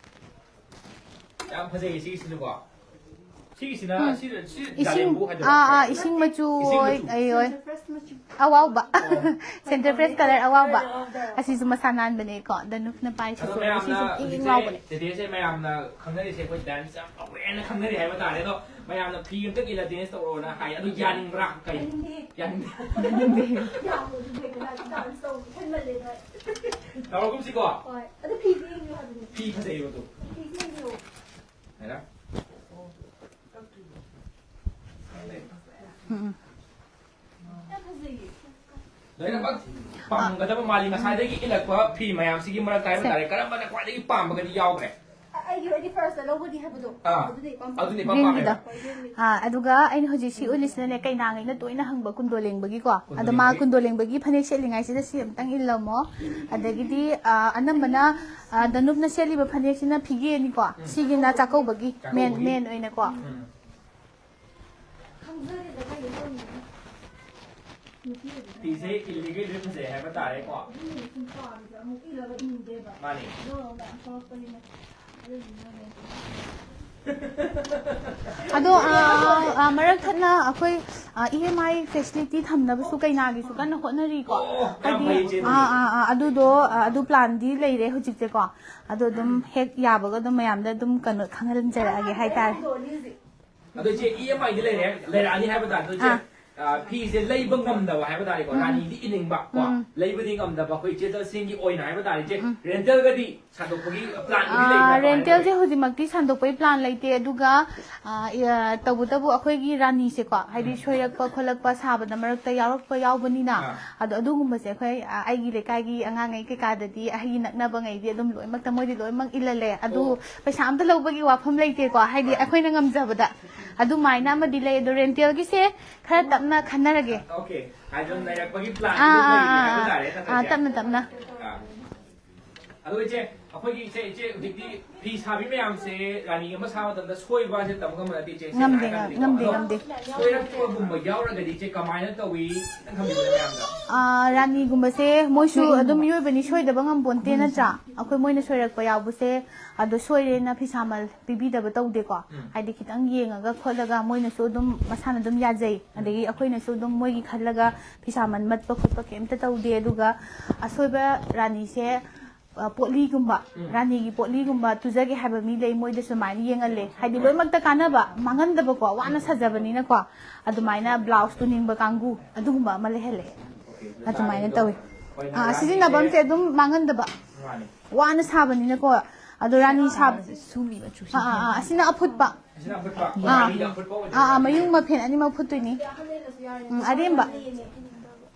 ꯌꯥꯝ ꯐꯖꯩꯌꯦ ꯁꯤꯒꯤꯁꯤꯁꯨꯀꯣ꯫ ꯁꯤꯒꯤꯁꯤꯅ ꯁꯤ ꯁꯤ ꯏꯁꯤꯡ ꯖꯥꯂꯦꯝꯕꯨ ꯍꯥꯏꯗꯣꯏꯔꯥ? ꯑꯥ ꯑꯥ ꯏꯁꯤꯡ ꯃꯆꯨ ꯏꯁꯤꯡ ꯑꯣꯏ ꯃꯆꯨ꯫ ꯑꯩ ꯑꯣꯏ ꯑꯋꯥꯎꯕ꯫ Center Fresh color ꯑꯋꯥꯎꯕ꯫ ꯑꯁꯤꯁꯨ ꯃꯁꯥ ꯅꯥꯟꯕꯅꯦꯀꯣ, ꯗꯅꯨꯞꯅ ꯄꯥꯏꯔꯤꯁꯤꯁꯨ꯫ ꯑꯗꯣ ꯃꯌꯥꯝꯅ ꯃꯁꯤꯁꯨ ꯏꯪ ꯏꯪ ꯍꯧꯖꯤꯛꯁꯦ ꯂꯥꯎꯕꯅꯦ꯫ ꯇꯦꯇꯦꯁꯦ ꯃꯌꯥꯝꯅ ꯈꯪꯅꯔꯤꯁꯦ, ꯑꯩꯈꯣꯏ dance ꯌꯥꯝ ꯇꯧꯋꯦꯅ ꯈꯪꯅꯔꯤ ꯍꯥꯏꯕ ꯇꯥꯔꯦ꯫ ꯑꯗꯣ ꯃꯌꯥꯝꯅ ꯐꯤ ꯑꯝꯇ ꯏꯜꯂ dance ꯇꯧꯔꯛꯑꯣꯅ ꯍꯥꯏ꯫ ꯑꯗꯨ ꯌꯥꯅꯤꯡꯕ꯭ꯔꯥ? ꯀꯩ? ꯌꯥꯅꯤꯡꯗꯦ꯫ ꯌꯥꯅꯤꯡꯗꯦ꯫ ꯌꯥꯕꯗꯨꯗꯤ ꯀꯅꯥ dance ꯇꯧꯕ ꯍꯦꯟꯃꯜꯂꯦ ꯅꯣꯏ꯫ ꯇꯧꯔꯒꯨꯝꯁꯤꯀꯣ꯫ ꯍꯣꯏ꯫ ꯑꯗꯨ ꯐꯤꯗꯤ ꯌꯦꯡꯕꯤꯌꯨ ꯍꯥꯏꯕꯅꯦ꯫ ꯐꯤ ꯐꯖꯩꯌꯦꯕ ꯑꯗꯨ꯫ ꯐꯤꯗꯤ ꯌꯦꯡꯕꯤꯌꯨ꯫ ꯍꯥꯏꯔ? ꯎꯝ꯫ ꯂꯣꯏꯅꯃꯛ ꯄꯥꯝꯒꯗꯕ ꯃꯥꯜꯂꯤ꯫ ꯉꯁꯥꯏꯗꯒꯤ ꯏꯜꯂꯛꯄ ꯐꯤ ꯃꯌꯥꯝꯁꯤꯒꯤ ꯃꯔꯛꯇ ꯍꯥꯏꯕ ꯁꯦ꯫ ꯇꯥꯔꯦ, ꯀꯔꯝꯕꯅ ꯈ꯭ꯋꯥꯏꯗꯒꯤ ꯄꯥꯝꯕꯒꯗꯤ ꯌꯥꯎꯈ꯭ꯔꯦ? ꯑꯩꯒꯤ ꯍꯥꯏꯗꯤ first ꯂꯧꯕꯗꯤ ꯍꯥꯏꯕꯗꯣ꯫ ꯑꯥ꯫ ꯑꯗꯨꯗꯤ ꯄꯥꯝꯕ꯫ ꯑꯗꯨꯅꯤ ꯏꯄꯥꯝ ꯄꯥꯝꯃꯦ꯫ Greenꯒꯤꯗꯣ꯫ ꯑꯥ, ꯑꯗꯨꯒ ꯑꯩꯅ ꯍꯧꯖꯤꯛ ꯁꯤ ꯎꯠꯂꯤꯁꯤꯅꯅꯦ, ꯀꯩꯅꯥꯉꯩꯅ ꯇꯣꯏꯅ ꯍꯪꯕ ꯀꯨꯟꯗꯣ ꯂꯦꯡꯕꯒꯤꯀꯣ꯫ ꯑꯗꯣ ꯃꯥ ꯀꯨꯟꯗꯣ ꯂꯦꯡꯕꯒꯤ꯫ ꯀꯨꯟꯗꯣ ꯂꯦꯡꯕꯒꯤ ꯐꯅꯦꯛ ꯁꯦꯠꯂꯤꯉꯩꯁꯤꯗ ꯁꯤ ꯑꯝꯇꯪ ꯏꯜꯂꯝꯃꯣ꯫ ꯑꯗꯒꯤꯗꯤ, ꯑꯥ, ꯑꯅꯝꯕꯅ, ꯑꯥ, ꯗꯅꯨꯞꯅ ꯁꯦꯠꯂꯤꯕ ꯐꯅꯦꯛꯁꯤꯅ ꯐꯤꯒꯦꯅꯤꯀꯣ꯫ ꯎꯝ꯫ ꯁꯤꯒꯤꯅ ꯆꯥꯛꯀꯧꯕꯒꯤ, main, ꯆꯥꯛꯀꯧꯕꯒꯤ꯫ Main ꯑꯣꯏꯅꯀꯣ꯫ ꯎꯝ꯫ ꯈꯪꯖꯗꯦꯗ ꯀꯩꯅꯣ ꯇꯧꯔꯤꯁꯦ꯫ ꯅꯨꯄꯤ ꯑꯣꯏꯕꯅ ꯐꯤꯁꯦ ꯏꯜꯂꯤꯒꯩ ꯂꯣꯏ ꯐꯖꯩ ꯍꯥꯏꯕ ꯇꯥꯔꯦꯀꯣ꯫ ꯑꯗꯨꯅ ꯁꯨꯝ ꯄꯥꯝꯃꯤꯁꯦ ꯑꯃꯨꯛ ꯏꯜꯂꯒ ꯏꯟꯗꯦꯕ꯫ ꯃꯥꯅꯤ꯫ ꯑꯗꯣ ꯃꯌꯥꯝ ꯊꯣꯛꯂꯛꯄꯅꯤꯅ꯫ ꯑꯗꯨꯗꯨꯅꯅꯦ꯫ ꯑꯗꯣ, ꯑꯥ, ꯑꯥ, ꯃꯔꯛ ꯊꯠꯅ ꯑꯩꯈꯣꯏ, ꯑꯥ, EMI facility ꯊꯝꯅꯕꯁꯨ ꯀꯩꯅꯥꯒꯤꯁꯨ ꯀꯟꯅ ꯍꯣꯠꯅꯔꯤꯀꯣ꯫ ꯑꯣ, ꯌꯥꯝ ꯍꯥꯏꯗꯤ, ꯐꯩ, ꯏꯆꯦ꯫ ꯑꯥ, ꯑꯥ, ꯑꯥ, ꯑꯗꯨꯗꯣ, ꯑꯥ, ꯑꯗꯨ planꯗꯤ ꯂꯩꯔꯦ ꯍꯧꯖꯤꯛꯁꯦꯀꯣ꯫ ꯑꯗꯣ ꯑꯗꯨꯝ ꯍꯦꯛ ꯌꯥꯕꯒ ꯑꯗꯨꯝ ꯃꯌꯥꯝꯗ ꯑꯗꯨꯝ ꯀꯩꯅꯣ ꯈꯪꯍꯟꯖꯔꯛꯑꯒꯦ ꯍꯥꯏꯇꯥꯔꯦ꯫ ꯑꯗꯣ ꯏꯆꯦ, EMIꯗꯤ ꯂꯩꯔꯦ, ꯂꯩꯔꯛꯑꯅꯤ ꯍꯥꯏꯕ ꯇꯥꯔꯦ꯫ ꯑꯗꯣ ꯏꯆꯦ, ꯑꯥ꯫ ꯑꯥ, ꯐꯤꯁꯦ ꯂꯩꯕ ꯉꯝꯗꯕ ꯍꯥꯏꯕ ꯇꯥꯔꯦꯀꯣ, ꯎꯝ꯫ ꯔꯥꯅꯤꯗꯤ ꯏꯅꯤꯡꯕ ꯀꯣ, ꯎꯝ꯫ ꯂꯩꯕꯗꯤ ꯉꯝꯗꯕ ꯑꯩꯈꯣꯏ ꯏꯆꯦ ꯇꯁꯦꯡꯒꯤ ꯑꯣꯏꯅ ꯍꯥꯏꯕ ꯇꯥꯔꯦ, ꯏꯆꯦ, ꯎꯝ꯫ Rentalꯒꯗꯤ ꯁꯥꯗꯣꯛꯄꯒꯤ planꯕꯨꯗꯤ ꯑꯥ, ꯂꯩꯕ꯭ꯔꯥ? ꯀꯃꯥꯏꯅ rentalꯁꯦ ꯇꯧꯋꯦ? ꯍꯧꯖꯤꯛꯃꯛꯇꯤ ꯁꯟꯗꯣꯛꯄꯒꯤ plan ꯂꯩꯇꯦ, ꯑꯗꯨꯒ, ꯑꯥ, ꯏ-, ꯑꯥ, ꯇꯧꯕꯇꯕꯨ ꯑꯩꯈꯣꯏꯒꯤ ꯔꯥꯅꯤꯁꯦꯀꯣ, ꯍꯥꯏꯗꯤ ꯎꯝ꯫ ꯁꯣꯏꯔꯛꯄ ꯈꯣꯠꯂꯛꯄ ꯁꯥꯕꯗ ꯃꯔꯛꯇ ꯌꯥꯎꯔꯛꯄ ꯌꯥꯎꯕꯅꯤꯅ, ꯑꯥ꯫ ꯑꯗꯣ ꯑꯗꯨꯒꯨꯝꯕꯁꯦ ꯑꯩꯈꯣꯏ, ꯑꯥ, ꯑꯩꯒꯤ ꯂꯩꯀꯥꯏꯒꯤ ꯑꯉꯥꯡꯉꯩ ꯀꯩꯀꯥꯗꯗꯤ, ꯑꯩꯒꯤ ꯅꯛꯅꯕꯉꯩꯗꯤ ꯑꯗꯨꯝ ꯂꯣꯏꯅꯃꯛꯇ ꯃꯣꯏꯗꯤ ꯂꯣꯏꯅꯃꯛ ꯏꯜꯍꯜꯂꯦ꯫ ꯑꯗꯨ ꯑꯣ꯫ ꯄꯩꯁꯥ ꯑꯝꯇ ꯂꯧꯕꯒꯤ ꯋꯥꯐꯝ ꯂꯩꯇꯦꯀꯣ, ꯍꯥꯏꯗꯤ ꯍꯣꯏ꯫ ꯑꯩꯈꯣꯏꯅ ꯉꯝꯖꯕꯗ꯫ ꯑꯗꯨꯃꯥꯏꯅ ꯑꯃꯗꯤ ꯂꯩ, ꯑꯗꯣ rentalꯒꯤꯁꯦ ꯈꯔ ꯇꯞꯅ ꯈꯟꯅꯔꯒꯦ꯫ Okay, ꯍꯥꯏꯗꯤ ꯑꯗꯨꯝ ꯂꯩꯔꯛꯄꯒꯤ planꯗꯤ ꯑꯥ, ꯑꯗꯨꯝ ꯑꯥ, ꯂꯩꯔꯤꯅꯦ ꯍꯥꯏꯕ ꯑꯥ, ꯇꯥꯔꯦ, ꯑꯥ, ꯅꯠꯇ꯭ꯔꯗꯤ? ꯇꯞꯅ ꯇꯞꯅ꯫ ꯑꯥ꯫ ꯑꯗꯣ ꯏꯆꯦ, ꯑꯩꯈꯣꯏꯒꯤ ꯏꯆꯦ, ꯏꯆꯦ ꯍꯧꯖꯤꯛꯇꯤ ꯐꯤ ꯁꯥꯕꯤ ꯃꯌꯥꯝꯁꯦ ꯔꯥꯅꯤ ꯑꯃ ꯁꯥꯕ ꯃꯇꯝꯗ ꯁꯣꯏꯕꯁꯦ ꯇꯝꯕ ꯉꯝꯕ ꯅꯠꯇꯦ ꯏꯆꯦ, ꯁꯦꯡꯅ ꯉꯝꯗꯦ, ꯍꯥꯏꯔꯀꯥꯟꯗꯗꯤꯀꯣ꯫ ꯉꯝꯗꯦ, ꯑꯗꯣ ꯉꯝꯗꯦ꯫ ꯁꯣꯏꯔꯛꯄꯒꯨꯝꯕ ꯌꯥꯎꯔꯒꯗꯤ ꯏꯆꯦ ꯀꯃꯥꯏꯅ ꯇꯧꯏ? ꯈꯤꯇꯪ ꯊꯝꯕꯤꯌꯨꯅꯦ ꯃꯌꯥꯝꯗ꯫ ꯑꯥ, ꯔꯥꯅꯤꯒꯨꯝꯕꯁꯦ ꯃꯣꯏꯁꯨ ꯑꯗꯨꯝ ꯃꯤꯑꯣꯏꯕꯅꯤ, ꯁꯣꯏꯗꯕ ꯉꯝꯄꯣꯟꯇꯦ ꯅꯠꯇ꯭ꯔꯥ? ꯑꯩꯈꯣꯏ ꯃꯣꯏꯅ ꯁꯣꯏꯔꯛꯄ ꯌꯥꯎꯕꯁꯦ ꯑꯗꯣ ꯁꯣꯏꯔꯦꯅ ꯐꯤꯁꯥꯃꯜ ꯄꯤꯕꯤꯗꯕ ꯇꯧꯗꯦꯀꯣ꯫ ꯎꯝ꯫ ꯍꯥꯏꯗꯤ ꯈꯤꯇꯪ ꯌꯦꯡꯉꯒ ꯈꯣꯠꯂꯒ ꯃꯣꯏꯅꯁꯨ ꯑꯗꯨꯝ ꯃꯁꯥꯅ ꯑꯗꯨꯝ ꯌꯥꯖꯩ꯫ ꯎꯝ꯫ ꯑꯗꯒꯤ ꯑꯩꯈꯣꯏꯅꯁꯨ ꯑꯗꯨꯝ ꯃꯣꯏꯒꯤ ꯈꯜꯂꯒ ꯐꯤꯁꯥꯃꯟ ꯃꯠꯄ ꯈꯣꯠꯄ ꯀꯩꯝꯇ ꯇꯧꯗꯦ꯫ ꯑꯗꯨꯒ ꯑꯁꯣꯏꯕ ꯔꯥꯅꯤꯁꯦ, ꯑ, ꯄꯣꯠꯂꯤꯒꯨꯝꯕ, ꯎꯝ꯫ ꯔꯥꯅꯤꯒꯤ ꯄꯣꯠꯂꯤꯒꯨꯝꯕ ꯇꯨꯖꯒꯦ ꯍꯥꯏꯕ ꯃꯤꯗꯩ ꯃꯣꯏꯗ ꯁꯨꯃꯥꯏꯅ ꯌꯦꯡꯍꯜꯂꯦ꯫ ꯍꯥꯏꯗꯤ ꯂꯣꯏꯅꯃꯛꯇ ꯀꯥꯟꯅꯕ, ꯃꯥꯡꯍꯟꯗꯕꯀꯣ, ꯋꯥꯅ ꯁꯥꯖꯕꯅꯤꯅꯀꯣ꯫ ꯑꯗꯨꯃꯥꯏꯅ ꯕ꯭ꯂꯥꯎꯁ ꯇꯨꯅꯤꯡꯕ ꯀꯥꯡꯕꯨ ꯑꯗꯨꯒꯨꯝꯕ ꯑꯃ ꯂꯩꯍꯜꯂꯦ꯫ ꯑꯣꯀꯦ꯫ ꯑꯗꯨꯃꯥꯏꯅ ꯇꯧꯋꯤ꯫ ꯍꯣꯏ, ꯑꯥ, ꯔꯥꯅꯤꯁꯦ ꯁꯤꯖꯤꯟꯅꯐꯝꯁꯦ ꯑꯗꯨꯝ ꯃꯥꯡꯍꯟꯗꯕ꯫ ꯃꯥꯅꯤ꯫ ꯋꯥꯅ ꯁꯥꯕꯅꯤꯅꯀꯣ꯫ ꯑꯗꯣ ꯔꯥꯅꯤ ꯁꯥꯕ, ꯁꯨꯝꯕꯤ ꯃꯆꯨ ꯑꯥ, ꯑꯥ, ꯑꯥ, ꯁꯤꯖꯤꯟꯅꯕ꯫ ꯑꯁꯤꯅ ꯑꯐꯨꯠꯄ꯫ ꯑꯁꯤꯅ ꯑꯐꯨꯠꯄ? ꯑꯥ꯫ ꯔꯥꯅꯤꯗ ꯑꯐꯨꯠꯄ ꯑꯣꯏꯗꯣꯏꯔꯥ? ꯑꯥ, ꯑꯥ, ꯃꯌꯨꯡ ꯃꯐꯦꯟ ꯑꯅꯤꯃꯛ ꯐꯨꯠꯇꯣꯏꯅꯤ꯫ ꯎꯝ, ꯑꯔꯦꯝꯕ꯫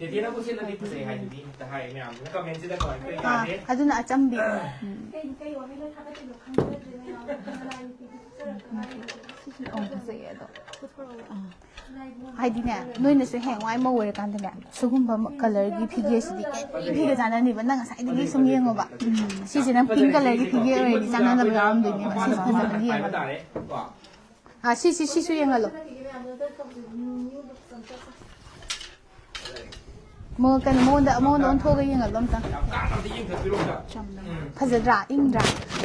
ꯇꯦꯇꯦꯅꯕꯨ ꯁꯦꯠꯂꯗꯤ ꯐꯖꯩ ꯍꯥꯏꯗꯨꯗꯤ ꯍꯦꯛꯇ ꯍꯥꯏ ꯃꯌꯥꯝꯗꯨꯅ comment ꯁꯤꯗꯀꯣ, ꯑꯩꯈꯣꯏ ꯑꯥ, ꯌꯥꯗꯦ꯫ ꯑꯗꯨꯅ ꯑꯆꯝꯕꯤ꯫ ꯎꯝ꯫ ꯀꯩ, ꯀꯩ ꯋꯥꯍꯩꯅ ꯊꯥꯒꯠꯇꯣꯏꯅꯣ ꯈꯪꯖꯗ꯭ꯔꯦ ꯃꯌꯥꯝ꯫ ꯅꯅꯥꯏ ꯅꯨꯄꯤꯗꯤ ꯆꯠꯆꯔꯛꯇ ꯉꯥꯏꯔꯤ꯫ ꯁꯤꯁꯨ ꯌꯥꯝ ꯐꯖꯩꯌꯦ ꯑꯗꯣ꯫ ꯑꯥ꯫ ꯍꯥꯏꯗꯤꯅꯦ, ꯅꯣꯏꯅꯁꯨ ꯍꯌꯦꯡꯋꯥꯏ ꯃꯧ ꯑꯣꯏꯔꯀꯥꯟꯗꯅꯦ, ꯁꯤꯒꯨꯝꯕ ꯀꯂꯔꯒꯤ ꯐꯤꯒꯦꯁꯤꯗꯤ ꯑꯦꯅꯤ ꯐꯤꯒ ꯆꯥꯟꯅꯅꯤꯕ꯫ ꯅꯪ ꯉꯁꯥꯏꯗꯒꯤ ꯁꯨꯝ ꯌꯦꯡꯉꯣꯕ꯫ ꯁꯤꯁꯤꯅ pink colourꯒꯤ ꯐꯤꯒꯦ ꯑꯣꯏꯔꯗꯤ ꯆꯥꯟꯅꯗꯕ ꯌꯥꯎꯔꯝꯗꯣꯏꯅꯦꯕ꯫ ꯁꯤꯁꯦ ꯐꯖꯕꯅꯤ, ꯌꯦꯡꯉꯣ꯫ ꯑꯥ, ꯁꯤ, ꯁꯤ, ꯁꯤꯁꯨ ꯌꯦꯡꯍꯜꯂꯣ꯫ ꯃꯉꯣꯟ-, ꯀꯩꯅꯣ, ꯃꯉꯣꯟꯗ, ꯃꯉꯣꯟꯗ ꯑꯣꯟꯊꯣꯛꯑꯒ ꯌꯦꯡꯍꯜꯂꯣ ꯑꯝꯇ꯫ ꯌꯥꯝ ꯀꯥ ꯑꯝꯇ ꯌꯦꯡꯊꯣꯛꯄꯤꯔꯣ ꯑꯝꯇ꯫ ꯆꯝꯅ꯫ ꯎꯝ꯫ ꯐꯖꯗ꯭ꯔꯥ? ꯏꯪꯗ꯭ꯔꯥ?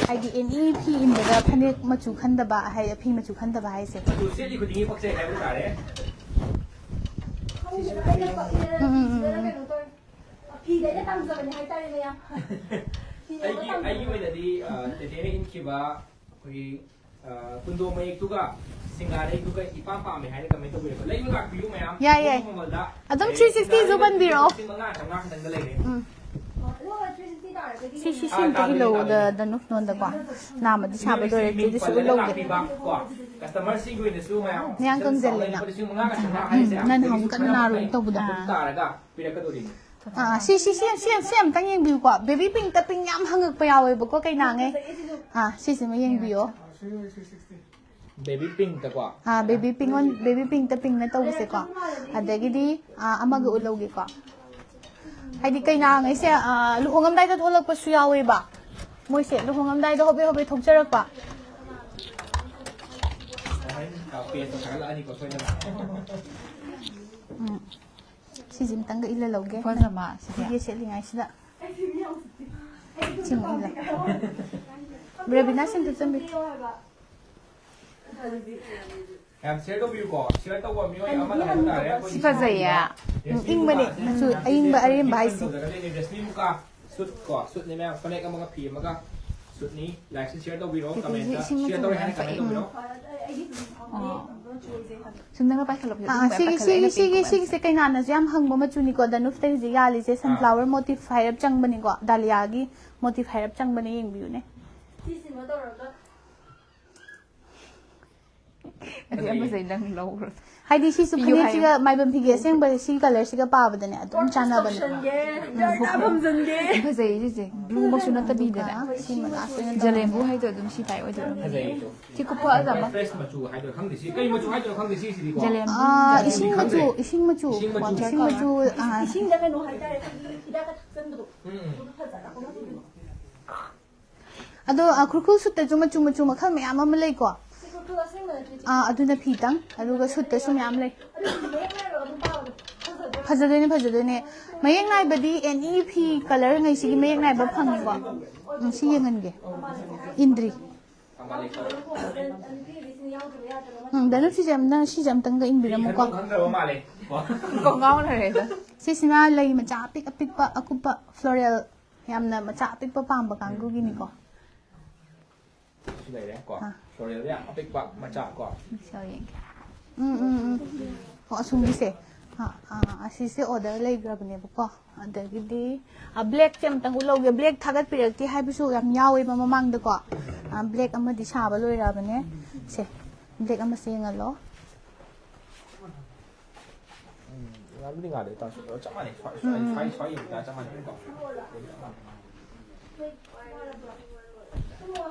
ꯍꯥꯏꯗꯤ ꯑꯦꯅꯤ ꯐꯤ ꯏꯟꯕꯗ ꯐꯅꯦꯛ ꯃꯆꯨ ꯈꯟꯗꯕ ꯍꯥꯏ-, ꯐꯤ ꯃꯆꯨ ꯈꯟꯗꯕ ꯍꯥꯏꯁꯦ꯫ ꯃꯆꯨ ꯁꯦꯠꯂꯤ ꯈꯨꯗꯤꯡꯒꯤ ꯄꯛꯆꯩ ꯍꯥꯏꯕ ꯇꯥꯔꯦ꯫ ꯎꯝ, ꯎꯝ, ꯎꯝ, ꯎꯝ꯫ ꯐꯤꯗ ꯑꯩꯅ ꯇꯝꯖꯕꯅꯦ ꯍꯥꯏꯇꯥꯔꯦ ꯃꯌꯥꯝ꯫ ꯐꯤꯗ ꯑꯩꯒꯤ, ꯇꯝꯖꯕꯅꯦ꯫ ꯑꯩꯒꯤ ꯑꯣꯏꯅꯗꯤ, ꯑ, ꯇꯦꯇꯦꯅ ꯏꯟꯈꯤꯕ ꯑꯩꯈꯣꯏꯒꯤ, ꯑ, ꯀꯨꯟꯗꯣ ꯃꯌꯦꯛꯇꯨꯒ ꯁꯤꯡꯒꯥꯔꯩꯗꯨꯒ ꯏꯄꯥꯝ ꯄꯥꯝꯃꯦ ꯍꯥꯏꯅ comment ꯇꯧꯕꯤꯔꯛꯄ꯫ ꯂꯩꯕ ꯂꯥꯛꯄꯤꯌꯨ ꯃꯌꯥꯝ꯫ ꯌꯥꯏ, ꯌꯥꯏ꯫ ꯍꯣꯡꯕ ꯃꯃꯜꯗ꯫ ꯑꯗꯨꯝ ꯂꯩꯔꯦ꯫ Three sixty ꯁꯨ ꯁꯤꯡꯒꯥꯔꯩꯗꯨꯗꯤ ꯄꯟꯕꯤꯔꯛꯑꯣ꯫ ꯂꯤꯁꯤꯡ ꯃꯉꯥ ꯆꯥꯝꯃꯉꯥ ꯈꯛꯇꯪꯗ ꯂꯩꯔꯦ꯫ ꯎꯝ꯫ ꯑꯗꯣ three sixty ꯇꯥꯔꯒꯗꯤ ꯁꯤ, ꯁꯤ, ꯁꯤ ꯑꯥ, ꯑꯝꯇ ꯇꯥꯕꯤꯔꯦ, ꯏꯜꯂꯧꯗ, ꯇꯥꯕꯤꯔꯦ꯫ ꯗ ꯅꯣꯐ ꯅꯣꯟꯗꯀꯣ꯫ ꯅꯥꯃꯗꯤ ꯁꯥꯕ ꯂꯣꯏꯔꯦ, ꯃꯤꯁꯦ ꯆꯦꯗꯤ ꯁꯨ ꯃꯤꯁꯦ ꯏꯜꯂꯧꯗꯦ꯫ ꯂꯥꯛꯄꯤꯕ ꯀꯣ꯫ Customer ꯁꯤꯡꯒꯤ ꯑꯣꯏꯅꯁꯨ ꯃꯌꯥꯝ ꯃꯌꯥꯡ ꯁꯤꯗ ꯀꯪꯁꯤꯜꯂꯦ ꯂꯨꯄꯥ ꯅꯪ꯫ ꯂꯤꯁꯤꯡ ꯃꯉꯥꯒ ꯆꯥꯝꯃꯉꯥ ꯍꯥꯏꯁꯦ꯫ ꯎꯝ, ꯅꯪ ꯅꯍꯥꯟꯃꯨꯛ ꯀꯟꯅ ꯅꯥꯔꯨꯏ ꯇꯧꯕꯗꯣ꯫ ꯑꯗꯨ ꯇꯥꯔꯒ ꯄꯤꯔꯛꯀꯗꯣꯔꯤꯅꯤ꯫ ꯑꯥ, ꯁꯤ, ꯁꯤ, ꯁꯤ, ꯁꯤ, ꯁꯤ ꯑꯝꯇꯪ ꯌꯦꯡꯕꯤꯌꯨꯀꯣ꯫ Baby pink ꯇ pink ꯌꯥꯝ ꯍꯪꯉꯛꯄ ꯌꯥꯎꯋꯦꯕꯀꯣ, ꯀꯩ ꯅꯥꯉꯦ? ꯑꯥ, ꯁꯤꯁꯤꯃ ꯌꯦꯡꯕꯤꯌꯣ꯫ Baby pink ꯇꯀꯣ? ꯑꯥ, baby pink ꯑꯣꯟ-, baby pink ꯇ pink ꯅ ꯇꯧꯕꯁꯦꯀꯣ꯫ ꯑꯗꯒꯤꯗꯤ, ꯑꯥ, ꯑꯃꯒ ꯎꯠꯂꯧꯒꯦꯀꯣ꯫ ꯍꯥꯏꯗꯤ ꯀꯩꯅꯥꯉꯩꯁꯦ, ꯑꯥ, ꯂꯨꯍꯣꯡꯉꯝꯗꯥꯏꯗ ꯑꯣꯜꯂꯛꯄꯁꯨ ꯌꯥꯎꯋꯦꯕ꯫ ꯃꯣꯏꯁꯦ ꯂꯨꯍꯣꯡꯉꯝꯗꯥꯏꯗ ꯍꯣꯕꯦ ꯍꯣꯕꯦ ꯊꯣꯛꯆꯔꯛꯄ꯫ ꯄꯦꯖꯇ ꯊꯥꯒꯠꯂꯛꯑꯅꯤꯀꯣ ꯁꯣꯏꯗꯅ꯫ ꯎꯝ꯫ ꯁꯤꯁꯤꯃꯇꯪꯒ ꯏꯜꯂ ꯂꯧꯒꯦ꯫ ꯐꯖꯃ ꯁꯤꯗꯤ꯫ ꯐꯤꯒꯦ ꯁꯦꯠꯂꯤꯉꯩꯁꯤꯗ꯫ ꯁꯤꯃ ꯏꯜꯂ꯫ ꯔꯕꯤꯅꯥ ꯁꯦꯟꯗꯨ ꯆꯟꯕꯤ꯫ ꯌꯥꯝ ꯁꯤꯌꯔ ꯇꯧꯕꯤꯌꯨꯀꯣ꯫ ꯁꯤꯌꯥꯔ ꯇꯧꯕ ꯃꯤꯑꯣꯏ ꯑꯃ ꯍꯥꯏꯕ ꯇꯥꯔꯦ꯫ ꯑꯩꯈꯣꯏꯒꯤ ꯁꯤ ꯐꯖꯩꯌꯦ꯫ ꯎꯝ, ꯏꯪꯕꯅꯦ꯫ ꯃꯆꯨ ꯑꯏꯪꯕ ꯑꯔꯦꯝꯕ ꯍꯥꯏꯁꯦ꯫ ꯇꯧꯖꯒꯗꯣꯏꯅꯦ꯫ ꯔꯦꯁꯃꯤ ꯃꯨꯀꯥ ꯁꯨꯠ ꯀꯣ, ꯁꯨꯠꯅꯦ ꯃꯌꯥꯝ, ꯐꯅꯦꯛ ꯑꯃꯒ ꯐꯤ ꯑꯃꯒ ꯁꯨꯠꯅꯤ꯫ ꯂꯥꯏꯛꯁꯦ ꯁꯤꯌꯔ ꯇꯧꯕꯤꯔꯣ, ꯇꯤꯇꯤꯁꯤ ꯀꯃꯦꯟꯇ ꯏꯁꯤꯡ ꯁꯤꯌꯔ ꯇꯧꯔꯦ ꯍꯥꯏꯅ ꯃꯆꯨꯝ ꯀꯃꯦꯟ ꯇꯧꯕꯤꯔꯣ꯫ ꯑꯣ꯫ ꯁꯨꯝ ꯅꯪꯅ ꯄꯥꯏꯈꯠꯂꯛꯄꯗ ꯑꯥ, ꯑꯗꯨꯝ ꯁꯤꯒꯤ ꯄꯥꯏꯈꯠꯂꯛꯑꯦ, ꯁꯤꯒꯤ ꯑꯩꯅ ꯁꯤꯒꯤ ꯄꯤꯛꯄ ꯁꯤꯒꯤꯁꯦ ꯀꯩꯅꯥꯅꯁꯨ ꯌꯥꯝ ꯍꯪꯕ ꯃꯆꯨꯅꯤꯀꯣ꯫ ꯗꯅꯨꯞꯇ ꯍꯧꯖꯤꯛ ꯌꯥꯜꯂꯤꯁꯦ ꯁꯟꯐ꯭ꯂꯥꯋꯔ ꯃꯣꯇꯤꯐ ꯍꯥꯏꯔꯞ ꯆꯪꯕꯅꯤꯀꯣ, ꯗꯥꯂꯤꯌꯥꯒꯤ ꯃꯣꯇꯤꯐ ꯍꯥꯏꯔꯞ ꯆꯪꯕꯅꯦ, ꯌꯦꯡꯕꯤꯌꯨꯅꯦ꯫ ꯑꯗꯨ ꯌꯥꯝ ꯐꯖꯩ, ꯅꯪ ꯂꯧꯈ꯭ꯔꯣ꯫ ꯍꯥꯏꯗꯤ ꯁꯤꯁꯨ ꯄꯤꯌꯨ ꯐꯅꯦꯛꯁꯤꯒ ꯃꯥꯏꯕꯝ ꯐꯤꯒꯦ ꯑꯁꯦꯡꯕ ꯁꯤ ꯀꯂꯔꯁꯤꯒ ꯄꯥꯕꯗꯅꯦ ꯑꯗꯨꯝ ꯆꯥꯟꯅꯕꯅꯦ꯫ ꯐꯖꯩ ꯁꯤꯁꯦ, ꯕ꯭ꯂꯨꯃꯛꯁꯨ ꯅꯠꯇꯕꯤꯗꯅꯦ꯫ ꯁꯤꯃ ꯂꯥꯁ ꯑꯣꯏꯅ ꯖꯂꯦꯝꯕꯨ ꯍꯥꯏꯗꯣ ꯑꯗꯨꯝ ꯁꯤ ꯇꯥꯏ ꯑꯣꯏꯗꯣꯏꯔꯝꯅꯤ꯫ ꯐꯖꯩꯌꯦ꯫ ꯁꯤ ꯀꯨꯞꯄꯛꯑꯒ ꯑꯃ꯫ ꯐ꯭ꯔꯦꯁ ꯃꯆꯨ ꯍꯥꯏꯗꯣꯏꯔꯥ ꯈꯪꯗꯦ꯫ ꯁꯤ ꯀꯩ ꯃꯆꯨ ꯍꯥꯏꯗꯣꯏꯔꯥ ꯈꯪꯗꯦ ꯁꯤꯁꯤꯗꯤꯀꯣ꯫ ꯖꯂꯦꯝꯕꯨ꯫ ꯑꯥ, ꯏꯁꯤꯡ ꯃꯆꯨ, ꯈꯪꯗꯦ꯫ ꯏꯁꯤꯡ ꯃꯆꯨ, ꯏꯁꯤꯡ ꯃꯆꯨ꯫ ꯏꯁꯤꯡ ꯃꯆꯨ, ꯑꯥ꯫ ꯏꯁꯤꯡꯗ ꯀꯩꯅꯣ ꯍꯥꯏꯇꯥꯔꯦ, ꯑꯩꯈꯣꯏꯒꯤ ꯍꯤꯗꯥꯛꯀ ꯊꯛꯆꯟꯕꯗꯣ꯫ ꯎꯝ, ꯎꯝ꯫ ꯑꯗꯨ ꯐꯖꯅ ꯀꯣꯛꯍꯟꯕꯤꯌꯨ꯫ ꯑꯗꯣ, ꯑ, ꯈꯨꯔꯈꯨꯜ ꯁꯨꯠꯇꯁꯨ ꯃꯆꯨ ꯃꯆꯨ ꯃꯈꯜ ꯃꯌꯥꯝ ꯑꯃ ꯂꯩꯀꯣ꯫ ꯁꯤ ꯈꯨꯔꯈꯨꯜ ꯑꯁꯦꯡꯕ ꯅꯠꯇ꯭ꯔꯣ, ꯏꯆꯦ? ꯑꯥ, ꯑꯗꯨꯅ ꯐꯤꯇꯪ, ꯑꯗꯨꯒ ꯁꯨꯠꯇꯁꯨ ꯃꯌꯥꯝ ꯂꯩ꯫ ꯑꯗꯨ ꯃꯌꯦꯛ ꯅꯥꯏꯔꯒ ꯑꯗꯨꯝ ꯄꯥꯕꯗꯣ ꯐꯖꯗꯣꯏꯔꯣ? ꯐꯖꯗꯣꯏꯅꯦ, ꯐꯖꯗꯣꯏꯅꯦ꯫ ꯃꯌꯦꯛ ꯅꯥꯏꯕꯗꯤ ꯑꯦꯅꯤ ꯐꯤ ꯀꯂꯔꯉꯩꯁꯤꯒꯤ ꯃꯌꯦꯛ ꯅꯥꯏꯕ ꯐꯪꯉꯤꯀꯣ꯫ ꯎꯝ, ꯁꯤ ꯌꯦꯡꯍꯟꯒꯦ꯫ ꯏꯟꯗ꯭ꯔꯤ꯫ ꯑꯗꯨ ꯐꯤꯒꯤꯗꯤ ꯁꯤꯅ ꯌꯥꯎꯗꯕ ꯌꯥꯗ꯭ꯔꯕ ꯃꯆꯨ꯫ ꯎꯝ, ꯗꯅꯨꯞ, ꯁꯤꯁꯦ ꯑꯝꯇꯪ, ꯁꯤꯁꯦ ꯑꯝꯇꯪꯒ ꯏꯟꯕꯤꯔꯝꯃꯨꯀꯣ꯫ ꯈꯪꯗꯕ ꯃꯥꯜꯂꯦ꯫ ꯀꯣꯛ ꯉꯥꯎꯅꯔꯦꯗ꯫ ꯁꯤꯁꯤꯅ ꯂꯩ ꯃꯆꯥ ꯑꯄꯤꯛ ꯑꯄꯤꯛꯄ ꯑꯀꯨꯞꯄ ꯐ꯭ꯂꯣꯔꯦꯜ, ꯌꯥꯝꯅ ꯃꯆꯥ ꯑꯄꯤꯛꯄ ꯄꯥꯝꯕ ꯀꯥꯡꯕꯨꯒꯤꯅꯤꯀꯣ꯫ ꯁꯤ ꯂꯩꯔꯦ ꯀꯣ꯫ ꯑꯥ꯫ ꯐ꯭ꯂꯣꯔꯦꯜ ꯌꯥꯝ ꯑꯄꯤꯛꯄ ꯃꯆꯥ ꯀꯣ꯫ ꯁꯦꯜ ꯌꯦꯡꯒꯦ꯫ ꯎꯝ, ꯎꯝ, ꯎꯝ꯫ ꯑꯣ, ꯑꯁꯣꯝꯒꯤꯁꯦ꯫ ꯑꯥ, ꯑꯥ, ꯑꯁꯤꯁꯦ ꯑꯣꯔꯗꯔ ꯂꯩꯈ꯭ꯔꯕꯅꯦꯕꯀꯣ꯫ ꯑꯗꯒꯤꯗꯤ, ꯑ, ꯕ꯭ꯂꯦꯛꯁꯦ ꯑꯝꯇꯪ ꯎꯠꯍꯧꯒꯦ꯫ ꯕ꯭ꯂꯦꯛ ꯊꯥꯒꯠꯄꯤꯔꯛꯇꯦ ꯍꯥꯏꯕꯁꯨ ꯌꯥꯝ ꯌꯥꯎꯋꯦꯕ ꯃꯃꯥꯡꯗꯀꯣ꯫ ꯑ, ꯕ꯭ꯂꯦꯛ ꯑꯃꯗꯤ ꯁꯥꯕ ꯂꯣꯏꯔꯛꯑꯕꯅꯦ꯫ ꯁꯦ, ꯕ꯭ꯂꯦꯛ ꯑꯃꯁꯦ ꯌꯦꯡꯍꯜꯂꯣ꯫ ꯎꯝ, ꯉꯥꯟꯕꯨꯗꯤ ꯉꯥꯜꯂꯦ, ꯇꯥꯔꯁꯨ ꯆꯞ ꯃꯥꯟꯅꯩ꯫ ꯁ꯭ꯋꯥꯏ, ꯁ꯭ꯋꯥꯏ, ꯁ꯭ꯋꯥꯏ, ꯁ꯭ꯋꯥꯏ ꯌꯦꯡꯕꯗ ꯆꯞ ꯃꯥꯟꯅꯩꯀꯣ꯫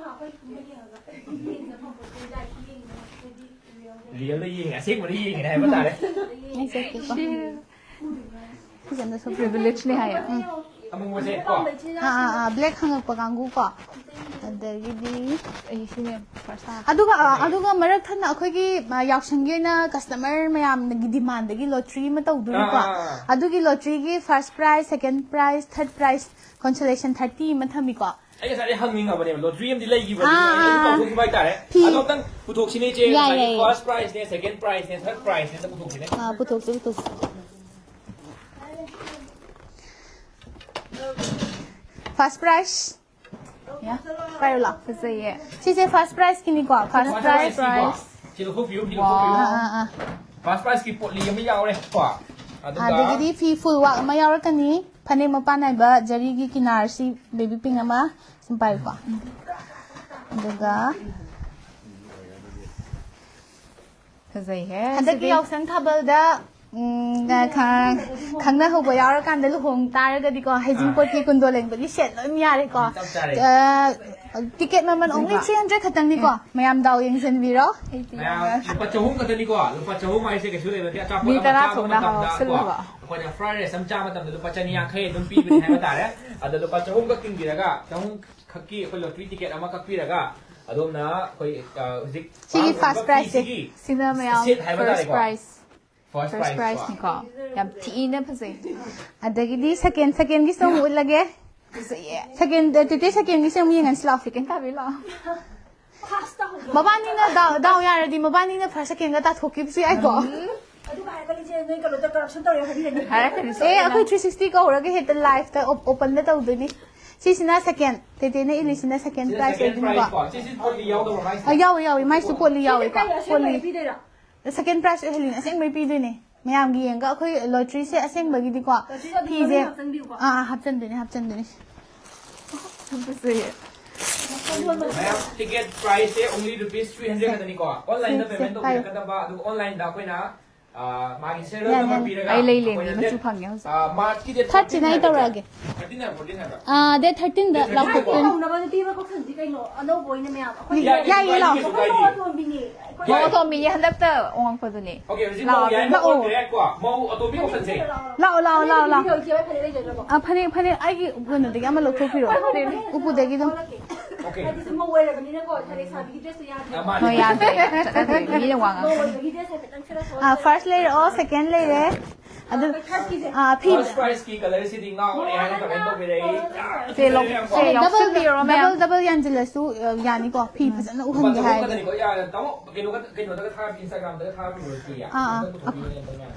ꯔꯤꯌꯦꯜꯗ ꯌꯦꯡꯉꯦ, ꯑꯁꯦꯡꯕꯗ ꯌꯦꯡꯉꯤꯅꯦ ꯍꯥꯏꯕ ꯇꯥꯔꯦ꯫ ꯑꯩ ꯆꯠꯀꯦꯀꯣ꯫ ꯁꯤꯁꯦ ꯑꯝꯇ ꯁꯨꯞ- ꯄ꯭ꯔꯤꯚꯤꯂꯦꯖꯅꯦ ꯍꯥꯏꯌꯦ꯫ ꯎꯝ꯫ ꯑꯃꯨꯕꯁꯦ ꯀꯣ꯫ ꯑꯥ ꯑꯥ ꯑꯥ ꯕ꯭ꯂꯦꯛ ꯍꯪꯉꯛꯄ ꯀꯥꯡꯕꯨ ꯀꯣ꯫ ꯑꯗꯒꯤꯗꯤ ꯑꯩ ꯁꯤꯅꯦ ꯐꯥꯔꯁ ꯍꯥꯞ ꯑꯗꯨꯒ ꯑ, ꯑꯗꯨꯒ ꯃꯔꯛ ꯊꯠꯅ ꯑꯩꯈꯣꯏꯒꯤ ꯑ, ꯌꯥꯎꯁꯪꯒꯤ ꯑꯣꯏꯅ ꯀꯁꯇꯃꯔ ꯃꯌꯥꯝꯒꯤ ꯗꯤꯃꯥꯟꯗꯒꯤ ꯂꯣꯇ꯭ꯔꯤ ꯑꯃ ꯇꯧꯗꯣꯏꯅꯤꯀꯣ꯫ ꯑꯥ, ꯑꯥ, ꯑꯥ. ꯑꯗꯨꯒꯤ ꯂꯣꯇ꯭ꯔꯤꯒꯤ ꯐꯥꯔꯁ ꯄ꯭ꯔꯥꯏꯖ, ꯁꯦꯀꯦꯟ ꯄ꯭ꯔꯥꯏꯖ, ꯊꯥꯔꯠ ꯄ꯭ꯔꯥꯏꯖ, ꯀꯣꯟꯁꯣꯂꯦꯁꯟ ꯊꯥꯔꯇꯤ ꯑꯃ ꯊꯝꯃꯤꯀꯣ꯫ ꯑꯩ ꯉꯁꯥꯏꯗꯩ ꯍꯪꯅꯤꯡꯉꯕꯅꯦꯕ, ꯂꯣꯇ꯭ꯔꯤ ꯑꯃꯗꯤ ꯂꯩꯈꯤꯕꯅꯤ, ꯑꯥ, ꯑꯩ ꯑꯗꯨꯝ ꯑꯥ, ꯑꯥ. ꯀꯥꯎꯊꯣꯛꯈꯤꯕ ꯍꯥꯏꯇꯥꯔꯦ. ꯐꯤ. ꯑꯗꯣ ꯑꯝꯇꯪ ꯄꯨꯊꯣꯛꯁꯤꯅꯦ, ꯏꯆꯦ. ꯌꯥꯏ, ꯉꯁꯥꯏꯒꯤ ꯌꯥꯏ, ꯌꯥꯏ. ꯐꯥꯔꯁ ꯄ꯭ꯔꯥꯏꯖꯅꯦ, ꯁꯦꯀꯦꯟ ꯄ꯭ꯔꯥꯏꯖꯅꯦ, ꯊꯥꯔꯠ ꯄ꯭ꯔꯥꯏꯖꯅꯦ, ꯑꯝꯇ ꯄꯨꯊꯣꯛꯁꯤꯅꯦ. ꯑꯥ, ꯄꯨꯊꯣꯛꯁꯤ, ꯄꯨꯊꯣꯛꯁꯤ. First prize. ꯌꯥ, ꯄꯥꯏꯔꯣ ꯂꯥꯎ. ꯐꯖꯩꯌꯦ꯫ ꯁꯤꯁꯦ ꯐꯥꯔꯁ ꯄ꯭ꯔꯥꯏꯖꯀꯤꯅꯤꯀꯣ, ꯐꯥꯔꯁ ꯐꯥꯔꯁ ꯄ꯭ꯔꯥꯏꯖ. ꯄ꯭ꯔꯥꯏꯖꯀꯤꯀꯣ. ꯁꯤ ꯂꯧꯊꯣꯛꯄꯤꯌꯨ, ꯁꯤ ꯂꯧꯊꯣꯛꯄꯤꯌꯨ. ꯑꯥ, ꯑꯥ, ꯑꯥ. ꯐꯥꯔꯁ ꯄ꯭ꯔꯥꯏꯖꯀꯤ ꯄꯣꯠꯂꯤ ꯑꯃ ꯌꯥꯎꯔꯦꯀꯣ. ꯑꯗꯨꯒ ꯑꯗꯒꯤꯗꯤ ꯐꯤ ꯐꯨꯜ ꯋꯥꯛ ꯑꯃ ꯌꯥꯎꯔꯛꯀꯅꯤ, ꯐꯅꯦꯛ ꯃꯄꯥꯟ ꯅꯥꯏꯕ ꯖꯔꯤꯒꯤ ꯀꯤꯅꯥꯔꯁꯤ ꯕꯦꯕꯤ ꯄꯤꯡ ꯑꯃ, ꯁꯨꯝ ꯄꯥꯏꯌꯨꯀꯣ. ꯑꯗꯨꯒ ꯐꯖꯩꯍꯦ꯫ ꯍꯟꯗꯛꯀꯤ ꯁꯤꯗꯤ꯫ ꯌꯥꯎꯁꯪ ꯊꯥꯕꯜꯗ ꯎꯝ, ꯈ- ꯈꯪꯅꯍꯧꯕ ꯌꯥꯎꯔꯀꯥꯟꯗ ꯂꯨꯍꯣꯡ ꯇꯥꯔꯒꯗꯤꯀꯣ, ꯍꯩꯖꯤꯡꯄꯣꯠꯀꯤ ꯀꯨꯟꯗꯣ ꯂꯦꯡꯕꯒꯤ ꯁꯦꯠ ꯂꯣꯏ ꯌꯥꯔꯦꯀꯣ. ꯆꯞ ꯆꯥꯔꯦ. ꯑ, ꯇꯤꯀꯦꯠ ꯃꯃꯜ only three hundred ꯈꯛꯇꯪꯅꯤꯀꯣ, ꯃꯌꯥꯝ ꯗꯥꯎ ꯌꯦꯡꯁꯤꯟꯕꯤꯔꯣ. ꯃꯌꯥꯝ ꯂꯨꯄꯥ ꯆꯍꯨꯝ ꯈꯛꯇꯅꯤꯀꯣ, ꯂꯨꯄꯥ ꯆꯍꯨꯝ ꯍꯥꯏꯁꯦ ꯀꯩꯁꯨ ꯂꯩꯕ ꯅꯠꯇꯦ. ꯑꯆꯥꯄꯣꯠ ꯃꯤ ꯑꯃ ꯇꯔꯥ ꯆꯥꯕ ꯊꯣꯛꯅ ꯃꯇꯝꯗ ꯀꯣ, ꯍꯥꯎꯁꯜꯂꯨꯕ꯫ ꯑꯩꯈꯣꯏꯅ ꯐ꯭ꯔꯥꯏ ꯔꯥꯏꯁ ꯑꯃ ꯆꯥꯕ ꯃꯇꯝꯗ ꯂꯨꯄꯥ ꯆꯅꯤ ꯌꯥꯡꯈꯩ ꯑꯗꯨꯝ ꯄꯤꯕꯅꯤ ꯍꯥꯏꯕ ꯇꯥꯔꯦ. ꯑꯗꯣ ꯂꯨꯄꯥ ꯆꯍꯨꯝ ꯈꯛ ꯇꯤꯡꯕꯤꯔꯒ, ꯆꯍꯨꯝ ꯈꯛꯀꯤ ꯑꯩꯈꯣꯏ ꯂꯣꯇ꯭ꯔꯤ ꯇꯤꯀꯦꯠ ꯑꯃ ꯀꯛꯄꯤꯔꯒ, ꯑꯗꯣꯝꯅ ꯑꯩꯈꯣꯏ, ꯑ, ꯍꯧꯖꯤꯛ ꯁꯤꯒꯤ ꯄꯥꯝꯂꯤꯕ ꯐꯥꯔꯁ ꯄ꯭ꯔꯥꯏꯖꯁꯦ. ꯐꯤꯁꯤꯒꯤ ꯁꯤꯅ ꯃꯌꯥꯝ ꯁꯦꯠ ꯍꯥꯏꯕ ꯐꯥꯔꯁ ꯇꯥꯔꯦꯀꯣ. ꯄ꯭ꯔꯥꯏꯖ꯫ ꯐꯥꯔꯁ ꯐꯥꯔꯁ ꯄ꯭ꯔꯥꯏꯖ ꯀꯣ. ꯄ꯭ꯔꯥꯏꯖꯅꯤꯀꯣ꯫ ꯌꯥꯝ ꯊꯤꯅ ꯐꯖꯩ꯫ ꯑꯗꯒꯤꯗꯤ ꯁꯦꯀꯦꯟ, ꯁꯦꯀꯦꯟꯒꯤꯁꯨ ꯑꯃꯨꯛ ꯎꯠꯂꯒꯦ. ꯐꯖꯩꯌꯦ꯫ ꯁꯦꯀꯦꯟ, ꯇꯦꯇꯦ, ꯁꯦꯀꯦꯟꯒꯤꯁꯦ ꯑꯃꯨꯛ ꯌꯦꯡꯍꯟꯁꯤ ꯂꯥꯎ. ꯁꯦꯀꯦꯟ ꯇꯥꯕꯤ ꯂꯥꯛꯑꯣ꯫ ꯃꯕꯥꯅꯤꯅ ꯗꯥꯎ, ꯗꯥꯎ ꯌꯥꯔꯗꯤ ꯃꯕꯥꯅꯤꯅ ꯐꯥꯔꯁ, ꯁꯦꯀꯦꯟꯒ ꯇꯥꯊꯣꯛꯈꯤꯕꯁꯨ ꯌꯥꯏꯀꯣ. ꯑꯗꯨꯒ ꯍꯥꯏꯔꯒꯗꯤ ꯏꯆꯦ ꯅꯣꯏ ꯀꯩꯅꯣꯗ ꯀꯔꯞꯁꯟ ꯇꯧꯔꯦ ꯍꯥꯏꯕꯤꯔꯅꯤ꯫ ꯍꯥꯏꯔꯛꯀꯅꯤ ꯑꯦ, ꯑꯩꯈꯣꯏ ꯁꯣꯏꯗꯅ꯫ ꯊ꯭ꯔꯤ ꯁꯤꯛꯁꯇꯤ ꯀꯧꯔꯒ ꯍꯦꯛꯇ ꯂꯥꯏꯐꯇ ꯑꯣꯞ-, ꯑꯣꯄꯟꯗ ꯇꯧꯗꯣꯏꯅꯤ. ꯁꯤꯁꯤꯅ ꯁꯦꯀꯦꯟ, ꯇꯦꯇꯦꯅ ꯏꯜꯂꯤꯁꯤꯅ ꯁꯦꯀꯦꯟ ꯁꯤꯅ ꯄ꯭ꯔꯥꯏꯖ ꯁꯦꯀꯦꯟ ꯑꯣꯏꯗꯣꯏꯅꯤꯀꯣ. ꯄ꯭ꯔꯥꯏꯖ ꯀꯣ. ꯁꯤ, ꯁꯤ ꯄꯣꯠꯂꯤ ꯌꯥꯎꯗꯕ꯭ꯔꯣ ꯃꯥꯏꯁꯦ? ꯑ, ꯌꯥꯎꯋꯦ, ꯌꯥꯎꯋꯦ, ꯃꯥꯏꯁꯨ ꯄꯣꯠꯂꯤ ꯌꯥꯎꯋꯦꯀꯣ. ꯀꯩꯅꯣ ꯑꯁꯦꯡꯕ ꯄꯣꯠꯂꯤ. ꯄꯤꯗꯣꯏꯔꯥ? ꯁꯦꯀꯦꯟ ꯄ꯭ꯔꯥꯏꯖ ꯑꯣꯏꯍꯜꯂꯤꯅꯦ, ꯑꯁꯦꯡꯕꯩ ꯄꯤꯗꯣꯏꯅꯦ. ꯃꯌꯥꯝꯒꯤ ꯌꯦꯡꯒ ꯑꯩꯈꯣꯏ ꯂꯣꯇ꯭ꯔꯤꯁꯦ ꯑꯁꯦꯡꯕꯒꯤꯗꯤꯀꯣ. ꯂꯣꯇ꯭ꯔꯤꯁꯦ ꯑꯗꯨꯝ ꯐꯤꯁꯦ ꯃꯃꯤꯡ ꯍꯥꯞꯆꯟꯕꯤꯌꯨꯀꯣ. ꯑꯥ, ꯑꯥ, ꯍꯥꯞꯆꯟꯗꯣꯏꯅꯦ, ꯍꯥꯞꯆꯟꯗꯣꯏꯅꯦ. ꯐꯖꯩꯌꯦ꯫ ꯃꯌꯥꯝ, ꯇꯤꯀꯦꯠ ꯄ꯭ꯔꯥꯏꯁꯁꯦ only rupees three hundred ꯈꯛꯇꯅꯤꯀꯣ. ꯑꯣꯟꯂꯥꯏꯟꯗ ꯁꯦ, ꯄꯦꯃꯦꯟ ꯁꯦ, ꯄꯥꯏꯌꯨ. ꯇꯧꯕꯤꯔꯛꯀꯗꯕ, ꯑꯗꯨꯒ ꯑꯣꯟꯂꯥꯏꯟꯗ ꯑꯩꯈꯣꯏꯅ ꯃꯥꯒꯤ ꯁꯦꯔꯤꯌꯦꯜ ꯅꯝꯕꯔ ꯄꯤꯔꯒ ꯑꯩ ꯂꯩ ꯂꯩ, ꯑꯩꯈꯣꯏꯅ ꯃꯆꯨ ꯗꯦꯠ, ꯐꯪꯉꯦ ꯍꯧꯖꯤꯛ꯫ ꯑꯥ, ꯃꯥꯔꯆꯀꯤ ꯗꯦꯠ ꯊꯥꯔꯇꯤꯟ ꯍꯥꯏ ꯇꯧꯔꯛꯑꯒꯦ꯫ ꯊꯥꯔꯇꯤꯟ ꯍꯥꯏꯕ, ꯐꯣꯔꯇꯤꯟ ꯍꯥꯏꯕ? ꯑꯥ, ꯗꯦꯠ ꯊꯥꯔꯇꯤꯟꯗ ꯗꯦꯠ ꯊꯥꯔꯇꯤꯟ ꯂꯥꯎꯊꯣꯛꯇꯣꯏꯅꯦ꯫ ꯀꯣ꯫ ꯍꯧꯅꯕ ꯅꯨꯄꯤ ꯑꯃ ꯀꯧꯁꯟꯁꯤ ꯀꯩꯅꯣ, ꯑꯅꯧꯕ ꯑꯣꯏꯅ ꯃꯌꯥꯝ꯫ ꯑꯩꯈꯣꯏ ꯌꯥꯏ, ꯌꯥꯏꯌꯦ, ꯌꯥꯏꯌꯦ, ꯂꯥꯛꯑꯣ꯫ ꯀꯩꯁꯨ ꯀꯥꯏꯗꯦ꯫ ꯑꯩꯈꯣꯏ ꯑꯇꯣꯝꯕꯤꯅꯤ꯫ ꯑꯩꯈꯣꯏ ꯃꯧ ꯑꯇꯣꯝꯕꯤꯅꯤ ꯍꯟꯗꯛꯇ ꯑꯣꯉꯛꯄꯗꯨꯅꯤ꯫ ꯑꯣꯀꯦ, ꯍꯧꯖꯤꯛ ꯂꯥꯛꯑꯣ, ꯃꯧ ꯌꯥꯏ, ꯂꯥꯛꯑꯣ꯫ ꯃꯧ ꯑꯣꯟꯈ꯭ꯔꯦ꯫ ꯀꯣ, ꯃꯧ ꯑꯇꯣꯝꯕꯤ ꯀꯧꯁꯟꯁꯦ꯫ ꯂꯥꯛꯑꯣ, ꯂꯥꯛꯑꯣ, ꯂꯥꯛꯑꯣ, ꯂꯥꯛꯑꯣ꯫ ꯐꯅꯦꯛ ꯐꯤꯔꯣꯜ ꯀꯦꯕ ꯐꯅꯦꯛ ꯂꯩꯖꯗ꯭ꯔꯕꯣ? ꯑꯥ, ꯐꯅꯦꯛ, ꯐꯅꯦꯛ ꯑꯩꯒꯤ ꯀꯩꯅꯣꯗꯒꯤ ꯑꯃ ꯂꯧꯊꯣꯛꯄꯤꯔꯣ꯫ ꯍꯣꯏ, ꯍꯣꯏ, ꯍꯣꯏ꯫ ꯎꯄꯨꯗꯒꯤ ꯑꯗꯨꯝ꯫ ꯊꯣꯛꯂꯛꯀꯦ꯫ ꯑꯣꯀꯦ꯫ ꯍꯥꯏꯗꯤ ꯁꯨꯝ ꯃꯧ ꯑꯣꯏꯔꯕꯅꯤꯅꯀꯣ, ꯐꯅꯦꯛ ꯁꯥꯕꯤꯒꯤ ꯗ꯭ꯔꯦꯁꯇꯣ ꯌꯥꯗ꯭ꯔꯦ꯫ ꯑꯥ, ꯃꯥꯅꯦ꯫ ꯍꯣꯏ, ꯌꯥꯗ꯭ꯔꯦ꯫ ꯆꯠꯅꯗ꯭ꯔꯦ꯫ ꯃꯤꯅ ꯋꯥ ꯃꯧ ꯉꯥꯡꯕꯅꯤ꯫ ꯑꯣꯏꯕꯒꯤ ꯗ꯭ꯔꯦꯁ ꯍꯥꯏꯐꯦꯠꯇꯪ ꯁꯦꯠꯂꯛꯑꯣ꯫ ꯑꯥ, ꯐꯥꯔꯁ ꯂꯩꯔꯛꯑꯣ, ꯁꯦꯀꯦꯟ ꯂꯩꯔꯦ꯫ ꯑꯗꯨ, ꯊꯥꯔꯠꯀꯤꯁꯦ꯫ ꯑꯥ, ꯐꯤ꯫ ꯐꯥꯔꯁ ꯄ꯭ꯔꯥꯏꯖꯀꯤ ꯀꯂꯔꯁꯤꯗꯤ ꯉꯥꯎꯔꯦ ꯍꯥꯏꯅ ꯀꯃꯦꯟ ꯇꯧꯕꯤꯔꯛꯏ꯫ ꯁꯦ, ꯂꯧ-, ꯁꯦ, ꯗꯕꯜ, ꯌꯥꯎꯁꯟꯕꯤꯔꯣ, ꯃꯌꯥꯝ꯫ ꯗꯕꯜ, ꯗꯕꯜ ꯌꯥꯟꯁꯤꯜꯂꯁꯨ, ꯑ, ꯌꯥꯅꯤꯀꯣ꯫ ꯐꯤ ꯐꯖꯅ ꯂꯨꯄꯥ ꯎꯍꯟꯒꯦ ꯆꯍꯨꯝ ꯍꯥꯏꯔꯗꯤ꯫ ꯈꯛꯇꯅꯤꯀꯣ, ꯌꯥꯔꯦ, ꯇꯥꯃꯣ, ꯀꯩꯅꯣꯒ, ꯀꯩꯅꯣꯗꯒ ꯊꯥꯔꯛꯀꯦ, Instagram-ꯗꯒ ꯊꯥꯔꯛꯄꯤꯔꯣ, ꯁꯤ ꯌꯥ-, ꯑꯥ, ꯑꯥ꯫ ꯑꯝꯇ ꯄꯨꯊꯣꯛꯄꯤꯔꯣꯅꯦ, ꯑꯝꯇ ꯃꯌꯥꯝ꯫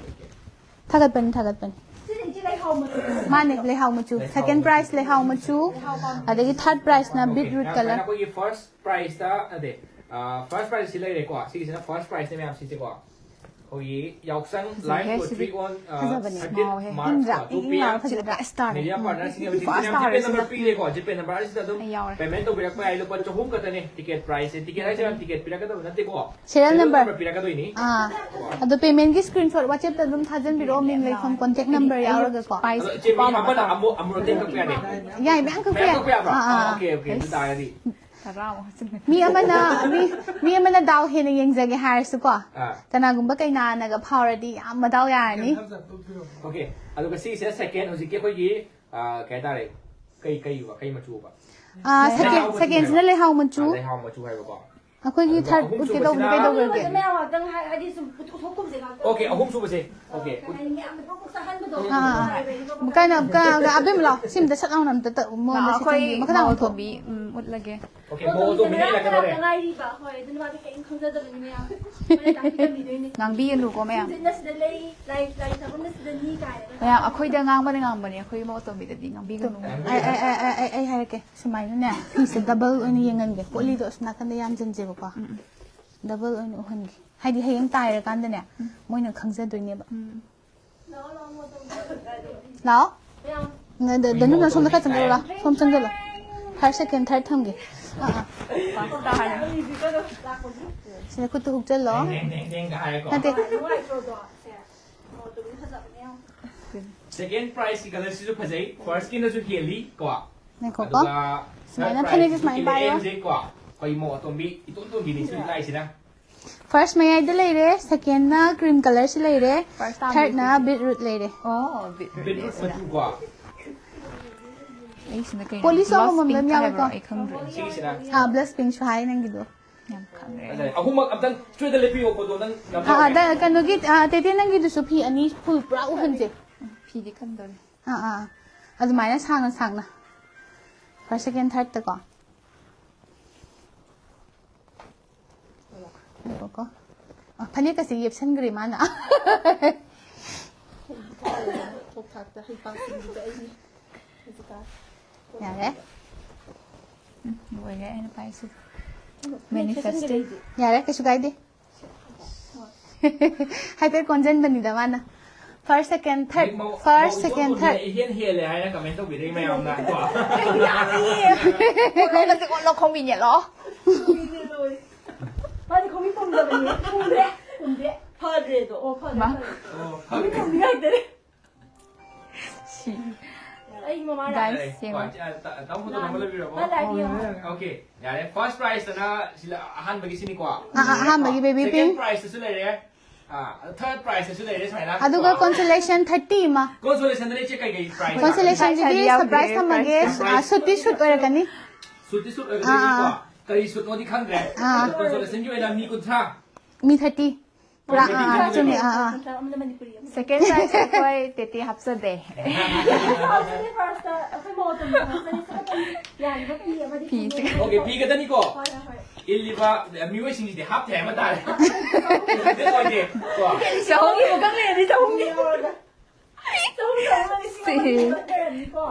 ꯊꯥꯒꯠꯄꯅꯤ, ꯊꯥꯒꯠꯄꯅꯤ꯫ ꯁꯤꯁꯦ ꯏꯆꯦ ꯂꯩꯍꯥꯎ ꯃꯆꯨ꯫ ꯃꯥꯅꯦ, ꯂꯩꯍꯥꯎ ꯃꯆꯨ꯫ ꯂꯩꯍꯥꯎ ꯁꯦꯀꯦꯟ ꯃꯆꯨ꯫ ꯄ꯭ꯔꯥꯏꯖ ꯂꯩꯍꯥꯎ ꯃꯆꯨ, ꯂꯩꯍꯥꯎ ꯄꯥꯝꯕꯤ꯫ ꯑꯗꯒꯤ ꯊꯥꯔꯠ ꯄ꯭ꯔꯥꯏꯖꯅ ꯑꯣꯀꯦ, ꯕꯤꯠꯔꯨꯠ ꯃꯌꯥꯝ ꯀꯂꯔ꯫ ꯑꯩꯈꯣꯏꯒꯤ ꯐꯥꯔꯁ ꯄ꯭ꯔꯥꯏꯖꯇ, ꯅꯠꯇꯦ, ꯑ, ꯐꯥꯔꯁ ꯄ꯭ꯔꯥꯏꯖꯁꯤ ꯂꯩꯔꯦꯀꯣ꯫ ꯁꯤꯒꯤꯁꯤꯅ ꯐꯥꯔꯁ ꯄ꯭ꯔꯥꯏꯖꯅꯦ ꯃꯌꯥꯝ, ꯁꯤꯁꯦꯀꯣ꯫ ꯑꯩꯈꯣꯏꯒꯤ ꯌꯥꯎꯁꯪ ꯐꯖꯩꯍꯦ live ꯁꯤꯗꯤ꯫ Poetry on, ꯑ, ꯐꯖꯕꯅꯦ꯫ ꯊꯥꯔꯇꯤꯟ ꯉꯥꯎꯋꯦ꯫ ꯃꯥꯔꯆ ꯏꯪꯗ꯭ꯔꯥ? ꯀꯣ, ꯇꯨ ꯄꯤ ꯑꯦꯝ꯫ ꯏꯪ ꯂꯥꯎꯔ ꯐꯖꯕ꯭ꯔꯥ? ꯁ꯭ꯇꯥꯔ꯫ ꯃꯦꯗꯤꯌꯥ ꯎꯝ꯫ ꯄꯥꯔꯠꯅꯔꯁꯤꯡꯒꯤ ꯍꯧꯖꯤꯛ ꯐꯥꯔꯁ ꯖꯤꯄꯦ ꯇꯥꯔꯦ ꯅꯝꯕꯔ ꯁꯤꯗ꯫ ꯄꯤꯔꯦꯀꯣ, ꯖꯤꯄꯦ ꯅꯝꯕꯔ ꯑꯁꯤꯗ ꯑꯗꯨꯝ ꯑꯩ ꯌꯥꯎꯔꯦ꯫ ꯄꯦꯃꯦꯟ ꯇꯧꯕꯤꯔꯛꯄ ꯌꯥꯏ꯫ ꯂꯨꯄꯥ ꯆꯍꯨꯝ ꯈꯛꯇꯅꯦ ꯇꯤꯀꯦꯠ ꯄ꯭ꯔꯥꯏꯁꯁꯦ꯫ ꯇꯤꯀꯦꯠ ꯍꯥꯏꯁꯦ ꯃꯌꯥꯝ ꯇꯤꯀꯦꯠ ꯄꯤꯔꯛꯀꯗꯕ ꯅꯠꯇꯦꯀꯣ꯫ Serial serial number. ꯅꯝꯕꯔ ꯄꯤꯔꯛꯀꯗꯣꯏꯅꯤ꯫ ꯑꯥ꯫ ꯑꯗꯣ ꯄꯦꯃꯦꯟꯒꯤ ꯁ꯭ꯀ꯭ꯔꯤꯟꯁꯣꯠ WhatsApp-ꯇ ꯑꯗꯨꯝ ꯊꯥꯖꯟꯕꯤꯔꯛꯑꯣ, ꯃꯤꯡ, ꯂꯩꯐꯝ, ꯀꯣꯟꯇꯦꯛ ꯅꯝꯕꯔ ꯌꯥꯎꯔꯒꯀꯣ꯫ ꯑꯗꯣ ꯏꯆꯦ, ꯃꯤ ꯑꯃꯅ ꯑꯃꯨ-, ꯑꯃꯨꯔꯛꯇꯪ ꯀꯛꯄ ꯌꯥꯗꯦ? ꯌꯥꯏ, ꯃꯌꯥꯝ ꯀꯛꯄ ꯃꯌꯥꯝ ꯌꯥꯏ꯫ ꯀꯛꯄ ꯌꯥꯕ꯭ꯔꯣ? ꯑꯥ, ꯑꯥ, ꯑꯥ, ꯑꯥ꯫ ꯑꯣꯀꯦ, ꯑꯣꯀꯦ, ꯑꯗꯨ ꯇꯥꯔꯒꯗꯤ꯫ ꯇꯔꯥꯃꯨꯛ ꯍꯥꯞꯆꯤꯟꯕꯅꯤ꯫ ꯃꯤ ꯑꯃꯅ, ꯃꯤ, ꯃꯤ ꯑꯃꯅ ꯗꯥꯎ ꯍꯦꯟꯅ ꯌꯦꯡꯖꯒꯦ ꯍꯥꯏꯔꯁꯨꯀꯣ, ꯑꯥ꯫ ꯀꯅꯥꯒꯨꯝꯕ ꯀꯩꯅꯥꯅꯒ ꯐꯥꯎꯔꯗꯤ ꯌꯥꯝ ꯃꯗꯥꯎ ꯌꯥꯔꯅꯤ꯫ ꯑꯣꯀꯦ, ꯑꯗꯨꯒ ꯁꯤꯒꯤꯁꯤꯅ ꯁꯦꯀꯦꯟ, ꯍꯧꯖꯤꯛꯀꯤ ꯑꯩꯈꯣꯏꯒꯤ, ꯑꯥ, ꯀꯩ ꯍꯥꯏꯇꯥꯔꯦ, ꯀꯩ, ꯀꯩ, ꯀꯩ ꯃꯆꯨꯕ? ꯑꯥ, ꯁꯦꯀꯦꯟ, ꯂꯩꯍꯥꯎ ꯃꯆꯨ ꯁꯦꯀꯦꯟꯁꯤꯅ ꯍꯥꯏꯕ꯫ ꯂꯩꯍꯥꯎ ꯃꯆꯨ꯫ ꯑꯥ, ꯂꯩꯍꯥꯎ ꯃꯆꯨ ꯍꯥꯏꯕꯀꯣ꯫ ꯑꯩꯈꯣꯏꯒꯤ ꯑꯗꯨꯒ ꯊꯥꯔꯠ ꯎꯠꯀꯦ ꯇꯧꯕꯅꯤ, ꯑꯍꯨꯝꯁꯨꯕꯁꯤꯅ ꯀꯩꯗꯧꯈ꯭ꯔꯒꯦ? ꯃꯌꯥꯝ ꯉꯥꯛꯇꯪ ꯍꯥꯏ-, ꯍꯥꯏꯗꯤ ꯁꯨꯝ ꯎꯠꯊꯣꯛ-, ꯎꯠꯊꯣꯛꯀꯨꯝꯁꯦ ꯉꯥꯛꯇꯪ꯫ ꯑꯣꯀꯦ, ꯑꯍꯨꯝꯁꯨꯕꯁꯦ꯫ ꯑꯣꯀꯦ, ꯎꯠ-, ꯍꯥꯏꯗꯤ ꯃꯌꯥꯝ ꯄꯨꯡꯁꯥ ꯁꯥꯍꯟꯕꯗꯣ꯫ ꯑꯥ, ꯑꯥ, ꯑꯥ꯫ ꯀꯩꯅꯣ, ꯀ-, ꯑꯕꯦꯝꯃ ꯂꯥꯎ, ꯁꯤꯝꯇ ꯁꯠ ꯂꯥꯎꯅ ꯑꯝꯇ ꯇ-, ꯃꯉꯣꯟꯗ ꯂꯥꯛꯑꯣ, ꯁꯤ ꯑꯩꯈꯣꯏ ꯆꯪꯕꯤꯌꯨ꯫ ꯃꯈꯥ ꯇꯥꯅ ꯃꯧ ꯎꯠꯊꯣꯛꯑꯣ꯫ ꯑꯇꯣꯝꯕꯤ, ꯎꯝ, ꯎꯠꯂꯒꯦ꯫ ꯑꯣꯀꯦ, ꯃꯧ ꯑꯇꯣꯝꯕꯤꯅ ꯇꯔꯥ ꯏꯜꯂꯛꯀꯗꯧꯔꯦ꯫ ꯉꯥꯛꯇ ꯉꯥꯏꯔꯤꯕ꯫ ꯍꯣꯏ, ꯑꯗꯨꯅ ꯃꯥꯗꯤ ꯀꯔꯤꯝ ꯈꯪꯖꯗꯕꯅꯤ ꯃꯌꯥꯝ꯫ ꯍꯣꯔꯦꯟ ꯇꯥꯛꯄꯤ ꯇꯝꯕꯤꯗꯣꯏꯅꯦ꯫ ꯉꯥꯡꯕꯤꯒꯅꯨꯀꯣ ꯃꯌꯥꯝ꯫ ꯁꯤꯗ ꯂꯩ, ꯂꯥꯏꯔꯤꯛ, ꯂꯥꯏꯔꯤꯛ ꯊꯥꯐꯝꯅ ꯁꯤꯗꯅꯤ ꯀꯥꯏꯅꯒ꯫ ꯃꯌꯥꯝ, ꯑꯩꯈꯣꯏꯗ ꯉꯥꯡꯕꯅꯦ ꯉꯥꯡꯕꯅꯦ, ꯑꯩꯈꯣꯏ ꯃꯧ ꯑꯇꯣꯝꯕꯤꯗꯗꯤ ꯉꯥꯡꯕꯤꯒꯅꯨ꯫ ꯑꯩ, ꯑꯩ, ꯑꯩ, ꯑꯩ, ꯑꯩ, ꯑꯩ ꯍꯥꯏꯔꯛꯀꯦ꯫ ꯁꯨꯃꯥꯏꯅꯅꯦ, ꯐꯤꯁꯦ ꯗꯕꯜ ꯑꯣꯏꯅ ꯌꯦꯡꯍꯟꯒꯦ꯫ ꯄꯣꯠꯂꯤꯗꯣ ꯑꯁꯣꯝ ꯅꯥꯀꯟꯗ ꯌꯥꯟꯁꯤꯟꯁꯦꯕꯀꯣ꯫ ꯎꯝ, ꯎꯝ꯫ ꯗꯕꯜ ꯑꯣꯏꯅ ꯎꯍꯟꯒꯦ꯫ ꯍꯥꯏꯗꯤ ꯍꯌꯦꯡ ꯇꯥꯏꯔꯀꯥꯟꯗꯅꯦ, ꯎꯝ꯫ ꯃꯣꯏꯅ ꯈꯪꯖꯗꯣꯏꯅꯦꯕ꯫ ꯎꯝ꯫ ꯂꯥꯛꯑꯣ꯫ ꯅ-, ꯗ-, ꯗꯅꯨ, ꯅꯪ ꯁꯣꯝꯗ ꯈꯔ ꯆꯪꯁꯤꯜꯂꯣ, ꯂꯥꯛꯑꯣ꯫ ꯁꯣꯝ ꯆꯪꯁꯤꯜꯂꯣ꯫ ꯐꯥꯔꯁ, ꯁꯦꯀꯦꯟ, ꯊꯥꯔꯠ ꯊꯝꯒꯦ꯫ ꯑꯥ, ꯑꯥ꯫ ꯄꯥꯁ ꯇꯥꯔꯦ꯫ ꯁꯤꯗ ꯈꯨꯠꯇꯨ ꯍꯨꯛꯆꯜꯂꯣ꯫ ꯗꯦꯡ, ꯗꯦꯡ, ꯗꯦꯡ, ꯗꯦꯡꯒ ꯍꯥꯏꯔꯦꯀꯣ꯫ ꯅꯠꯇꯦ꯫ ꯁꯦꯀꯦꯟ ꯄ꯭ꯔꯥꯏꯖꯀꯤ ꯀꯂꯔꯁꯤꯁꯨ ꯐꯖꯩ, ꯐꯥꯔꯁꯀꯤꯅꯁꯨ ꯍꯦꯜꯂꯤ ꯀꯣ꯫ ꯉꯥꯏꯈꯣꯀꯣ꯫ ꯑꯗꯨꯒ ꯁꯨꯃꯥꯏꯅ ꯊꯥꯔꯠ ꯐꯅꯦꯛꯁꯦ ꯄ꯭ꯔꯥꯏꯖꯀꯤ ꯁꯨꯃꯥꯏꯅ ꯄꯥꯏꯌꯣ꯫ ꯑꯦꯝꯁꯦ ꯀꯣ, ꯑꯩꯈꯣꯏ ꯃꯧ ꯑꯇꯣꯝꯕꯤ ꯏꯇꯣꯟ ꯇꯣꯟꯕꯤꯅꯤ ꯁꯤ ꯂꯥꯛꯏꯁꯤꯅ꯫ ꯐꯥꯔꯁ ꯃꯌꯥꯏꯗ ꯂꯩꯔꯦ, ꯁꯦꯀꯦꯟꯅ ꯀ꯭ꯔꯤꯝ ꯀꯂꯔꯁꯤ ꯂꯩꯔꯦ, ꯐꯥꯔꯁ ꯇꯥꯕ ꯊꯥꯔꯠꯅ ꯕꯤꯠꯔꯨꯠ ꯂꯩꯔꯦ꯫ ꯑꯣ, ꯕꯤꯠꯔꯨꯠ ꯕꯤꯠꯔꯨꯠ ꯂꯩꯁꯤꯅ꯫ ꯃꯆꯨ ꯀꯣ꯫ ꯑꯩꯁꯤꯅ ꯀꯩꯅꯣ? ꯄꯣꯂꯤꯁ ꯕ꯭ꯂꯥꯎꯁ ꯑꯃꯃꯝꯗ ꯄꯤꯡꯛ ꯌꯥꯎꯋꯦꯀꯣ꯫ ꯍꯥꯏꯕ꯭ꯔꯣ? ꯑꯩ ꯈꯪꯗ꯭ꯔꯦ꯫ ꯁꯤꯒꯤꯁꯤꯅ꯫ ꯑꯥ, ꯕ꯭ꯂꯁ ꯄꯤꯡꯁꯨ ꯍꯥꯏ ꯅꯪꯒꯤꯗꯣ꯫ ꯌꯥꯝ ꯈꯪꯉꯦ꯫ ꯑꯗ ꯑꯍꯨꯝꯃꯛ ꯑꯝꯇꯪ ꯁꯣꯏꯗ ꯂꯦꯞꯄꯤꯌꯣ, ꯐꯣꯇꯣ ꯅꯪ ꯑꯥ, ꯅꯝꯊꯣꯛꯑꯒꯦ꯫ ꯑꯗ ꯀꯩꯅꯣꯒꯤ, ꯑꯥ, ꯇꯦꯇꯦ ꯅꯪꯒꯤꯗꯨꯁꯨ ꯐꯤ ꯑꯅꯤ ꯐꯨꯜ ꯄꯨꯔꯥ ꯎꯍꯟꯁꯦ꯫ ꯐꯤꯗꯤ ꯈꯟꯗꯣꯔꯦ꯫ ꯑꯥ, ꯑꯥ꯫ ꯑꯗꯨꯃꯥꯏꯅ ꯁꯥꯡꯅ ꯁꯥꯡꯅ꯫ ꯐꯥꯔꯁ, ꯁꯦꯀꯦꯟ, ꯊꯥꯔꯠꯇꯀꯣ꯫ ꯉꯥꯏꯈꯣꯀꯣ꯫ ꯑ, ꯐꯅꯦꯛꯀꯁꯦ ꯌꯦꯞꯁꯟꯈ꯭ꯔꯦ ꯃꯥꯅ꯫ ꯊꯣꯛ ꯊꯥꯛꯇ ꯍꯩꯄꯥ ꯁꯤꯡꯕꯤꯕ ꯑꯩꯒꯤ ꯍꯧꯖꯤꯛꯀꯥꯟ꯫ ꯌꯥꯔꯦ꯫ ꯎꯝ, ꯂꯣꯏꯔꯦ ꯑꯩꯅ ꯄꯥꯏꯁꯤꯗꯤ꯫ ꯀꯩꯅꯣ, ꯐꯅꯦꯛ ꯁꯦꯠꯆꯟꯈ꯭ꯔꯦ ꯃꯦꯅꯤꯐꯦꯁꯇꯤꯡ꯫ ꯑꯩꯗꯤ꯫ ꯌꯥꯔꯦ, ꯀꯩꯁꯨ ꯀꯥꯏꯗꯦ꯫ ꯍꯣꯏ꯫ ꯍꯥꯏꯐꯦꯠ ꯀꯣꯟꯁꯤꯟꯕꯅꯤꯗ ꯃꯥꯅ꯫ ꯐꯥꯔꯁ, ꯁꯦꯀꯦꯟ, ꯊꯥꯔꯠ꯫ ꯍꯧꯖꯤꯛ ꯃꯧ-, ꯐꯥꯔꯁ, ꯃꯧ ꯁꯦꯀꯦꯟ, ꯏꯇꯣꯟ ꯊꯥꯔꯠ꯫ ꯇꯣꯟꯕꯤꯅ ꯏꯍꯦꯟ ꯍꯦꯜꯂꯦ ꯍꯥꯏꯅ ꯀꯃꯦꯟ ꯇꯧꯕꯤꯔꯛꯏ ꯃꯌꯥꯝꯅ ꯀꯣ꯫ ꯌꯥꯝꯃꯤꯌꯦ꯫ ꯀꯣꯠꯂꯣ, ꯀꯣꯠꯂꯣ, ꯈꯣꯡꯕꯤꯅꯦꯠꯂꯣ꯫ ꯃꯥꯗꯤ ꯈꯣꯡꯕꯤ ꯄꯨꯝꯗꯕꯅꯤ꯫ ꯄꯨꯝꯗꯦ꯫ ꯄꯨꯝꯗꯦ꯫ ꯐꯗ꯭ꯔꯦꯗꯣ꯫ ꯑꯣ, ꯐꯔꯦ, ꯃꯥ꯫ ꯐꯔꯦ꯫ ꯑꯣ, ꯈꯣꯡꯕꯤ ꯐꯔꯦ꯫ ꯄꯨꯝꯗꯤ ꯉꯥꯏꯗꯔꯦ꯫ ꯁꯤ꯫ ꯑꯩ ꯃꯃꯥ ꯂꯥꯛꯑꯦ꯫ ꯒꯥꯏꯁ, ꯌꯦꯡꯉꯣ꯫ ꯑꯦ, ꯇꯥ-, ꯇꯥꯃꯣ ꯐꯣꯇꯣ ꯅꯝꯕ ꯂꯣꯏꯕꯤꯔꯕꯣ? ꯃꯥ ꯂꯥꯛꯑꯦ, ꯌꯦꯡꯉꯣ꯫ ꯑꯣꯀꯦ, ꯌꯥꯔꯦ꯫ ꯐꯥꯔꯁ ꯄ꯭ꯔꯥꯏꯖꯇꯅ ꯁꯤꯗ ꯑꯍꯥꯟꯕꯒꯤꯁꯤꯅꯤꯀꯣ꯫ ꯑꯥ, ꯑꯥ, ꯑꯍꯥꯟꯕꯒꯤ ꯕꯦꯕꯤ ꯁꯦꯀꯦꯟ ꯄꯤꯡ꯫ ꯄ꯭ꯔꯥꯏꯖꯇꯁꯨ ꯂꯩꯔꯦ꯫ ꯑꯥ, ꯊꯥꯔꯠ ꯄ꯭ꯔꯥꯏꯖꯇꯁꯨ ꯂꯩꯔꯦ ꯁꯨꯃꯥꯏꯅ꯫ ꯑꯗꯨꯒ ꯀꯣ꯫ ꯀꯣꯟꯁꯣꯂꯦꯁꯟ ꯊꯥꯔꯇꯤ ꯑꯃ꯫ ꯀꯣꯟꯁꯣꯂꯦꯁꯟꯗꯅ ꯏꯆꯦ ꯀꯩꯀꯩ ꯄ꯭ꯔꯥꯏꯖ? ꯀꯣꯟꯁꯣꯂꯦꯁꯟꯁꯤꯗꯤ ꯁꯔꯄ꯭ꯔꯥꯏꯖ ꯊꯝꯃꯒꯦ꯫ ꯁꯔꯄ꯭ꯔꯥꯏꯖ꯫ ꯑꯥ, ꯁꯨꯠꯇꯤ ꯁꯨꯠ ꯑꯣꯏꯔꯛꯀꯅꯤ꯫ ꯁꯨꯠꯇꯤ ꯁꯨꯠ ꯑꯣꯏꯔꯛꯀꯅꯤꯀꯣ꯫ ꯑꯥ, ꯑꯥ꯫ ꯀꯔꯤ ꯁꯨꯠꯅꯣꯗꯤ ꯈꯪꯗ꯭ꯔꯦ꯫ ꯑꯥ꯫ ꯑꯗꯣ ꯀꯣꯟꯁꯣꯂꯦꯁꯟꯒꯤ ꯑꯣꯏꯅ ꯃꯤ ꯀꯨꯟꯊ꯭ꯔꯥ꯫ ꯃꯤ ꯊꯥꯔꯇꯤ꯫ ꯄꯨꯔꯥ, ꯑꯥ, ꯑꯥ, ꯆꯨꯝꯃꯦ, ꯑꯥ, ꯑꯥ꯫ ꯁꯦꯀꯦꯟ ꯄ꯭ꯔꯥꯏꯖ ꯑꯩꯈꯣꯏ ꯇꯦꯇꯦ ꯍꯥꯞꯆꯗꯦ꯫ ꯐꯤꯁꯦ꯫ ꯑꯣꯀꯦ, ꯐꯤ ꯈꯛꯇꯅꯤꯀꯣ? ꯍꯣꯏ, ꯍꯣꯏ, ꯍꯣꯏ꯫ ꯏꯜꯂꯤꯕ ꯃꯤꯑꯣꯏꯁꯤꯡꯁꯤꯗꯤ ꯍꯥꯞꯇꯦ ꯍꯥꯏꯕ ꯇꯥꯔꯦ꯫ ꯆꯍꯨꯝꯒꯤ ꯄꯨꯈꯝ ꯂꯩꯔꯗꯤ ꯆꯍꯨꯝꯒꯤ꯫ ꯁꯤ꯫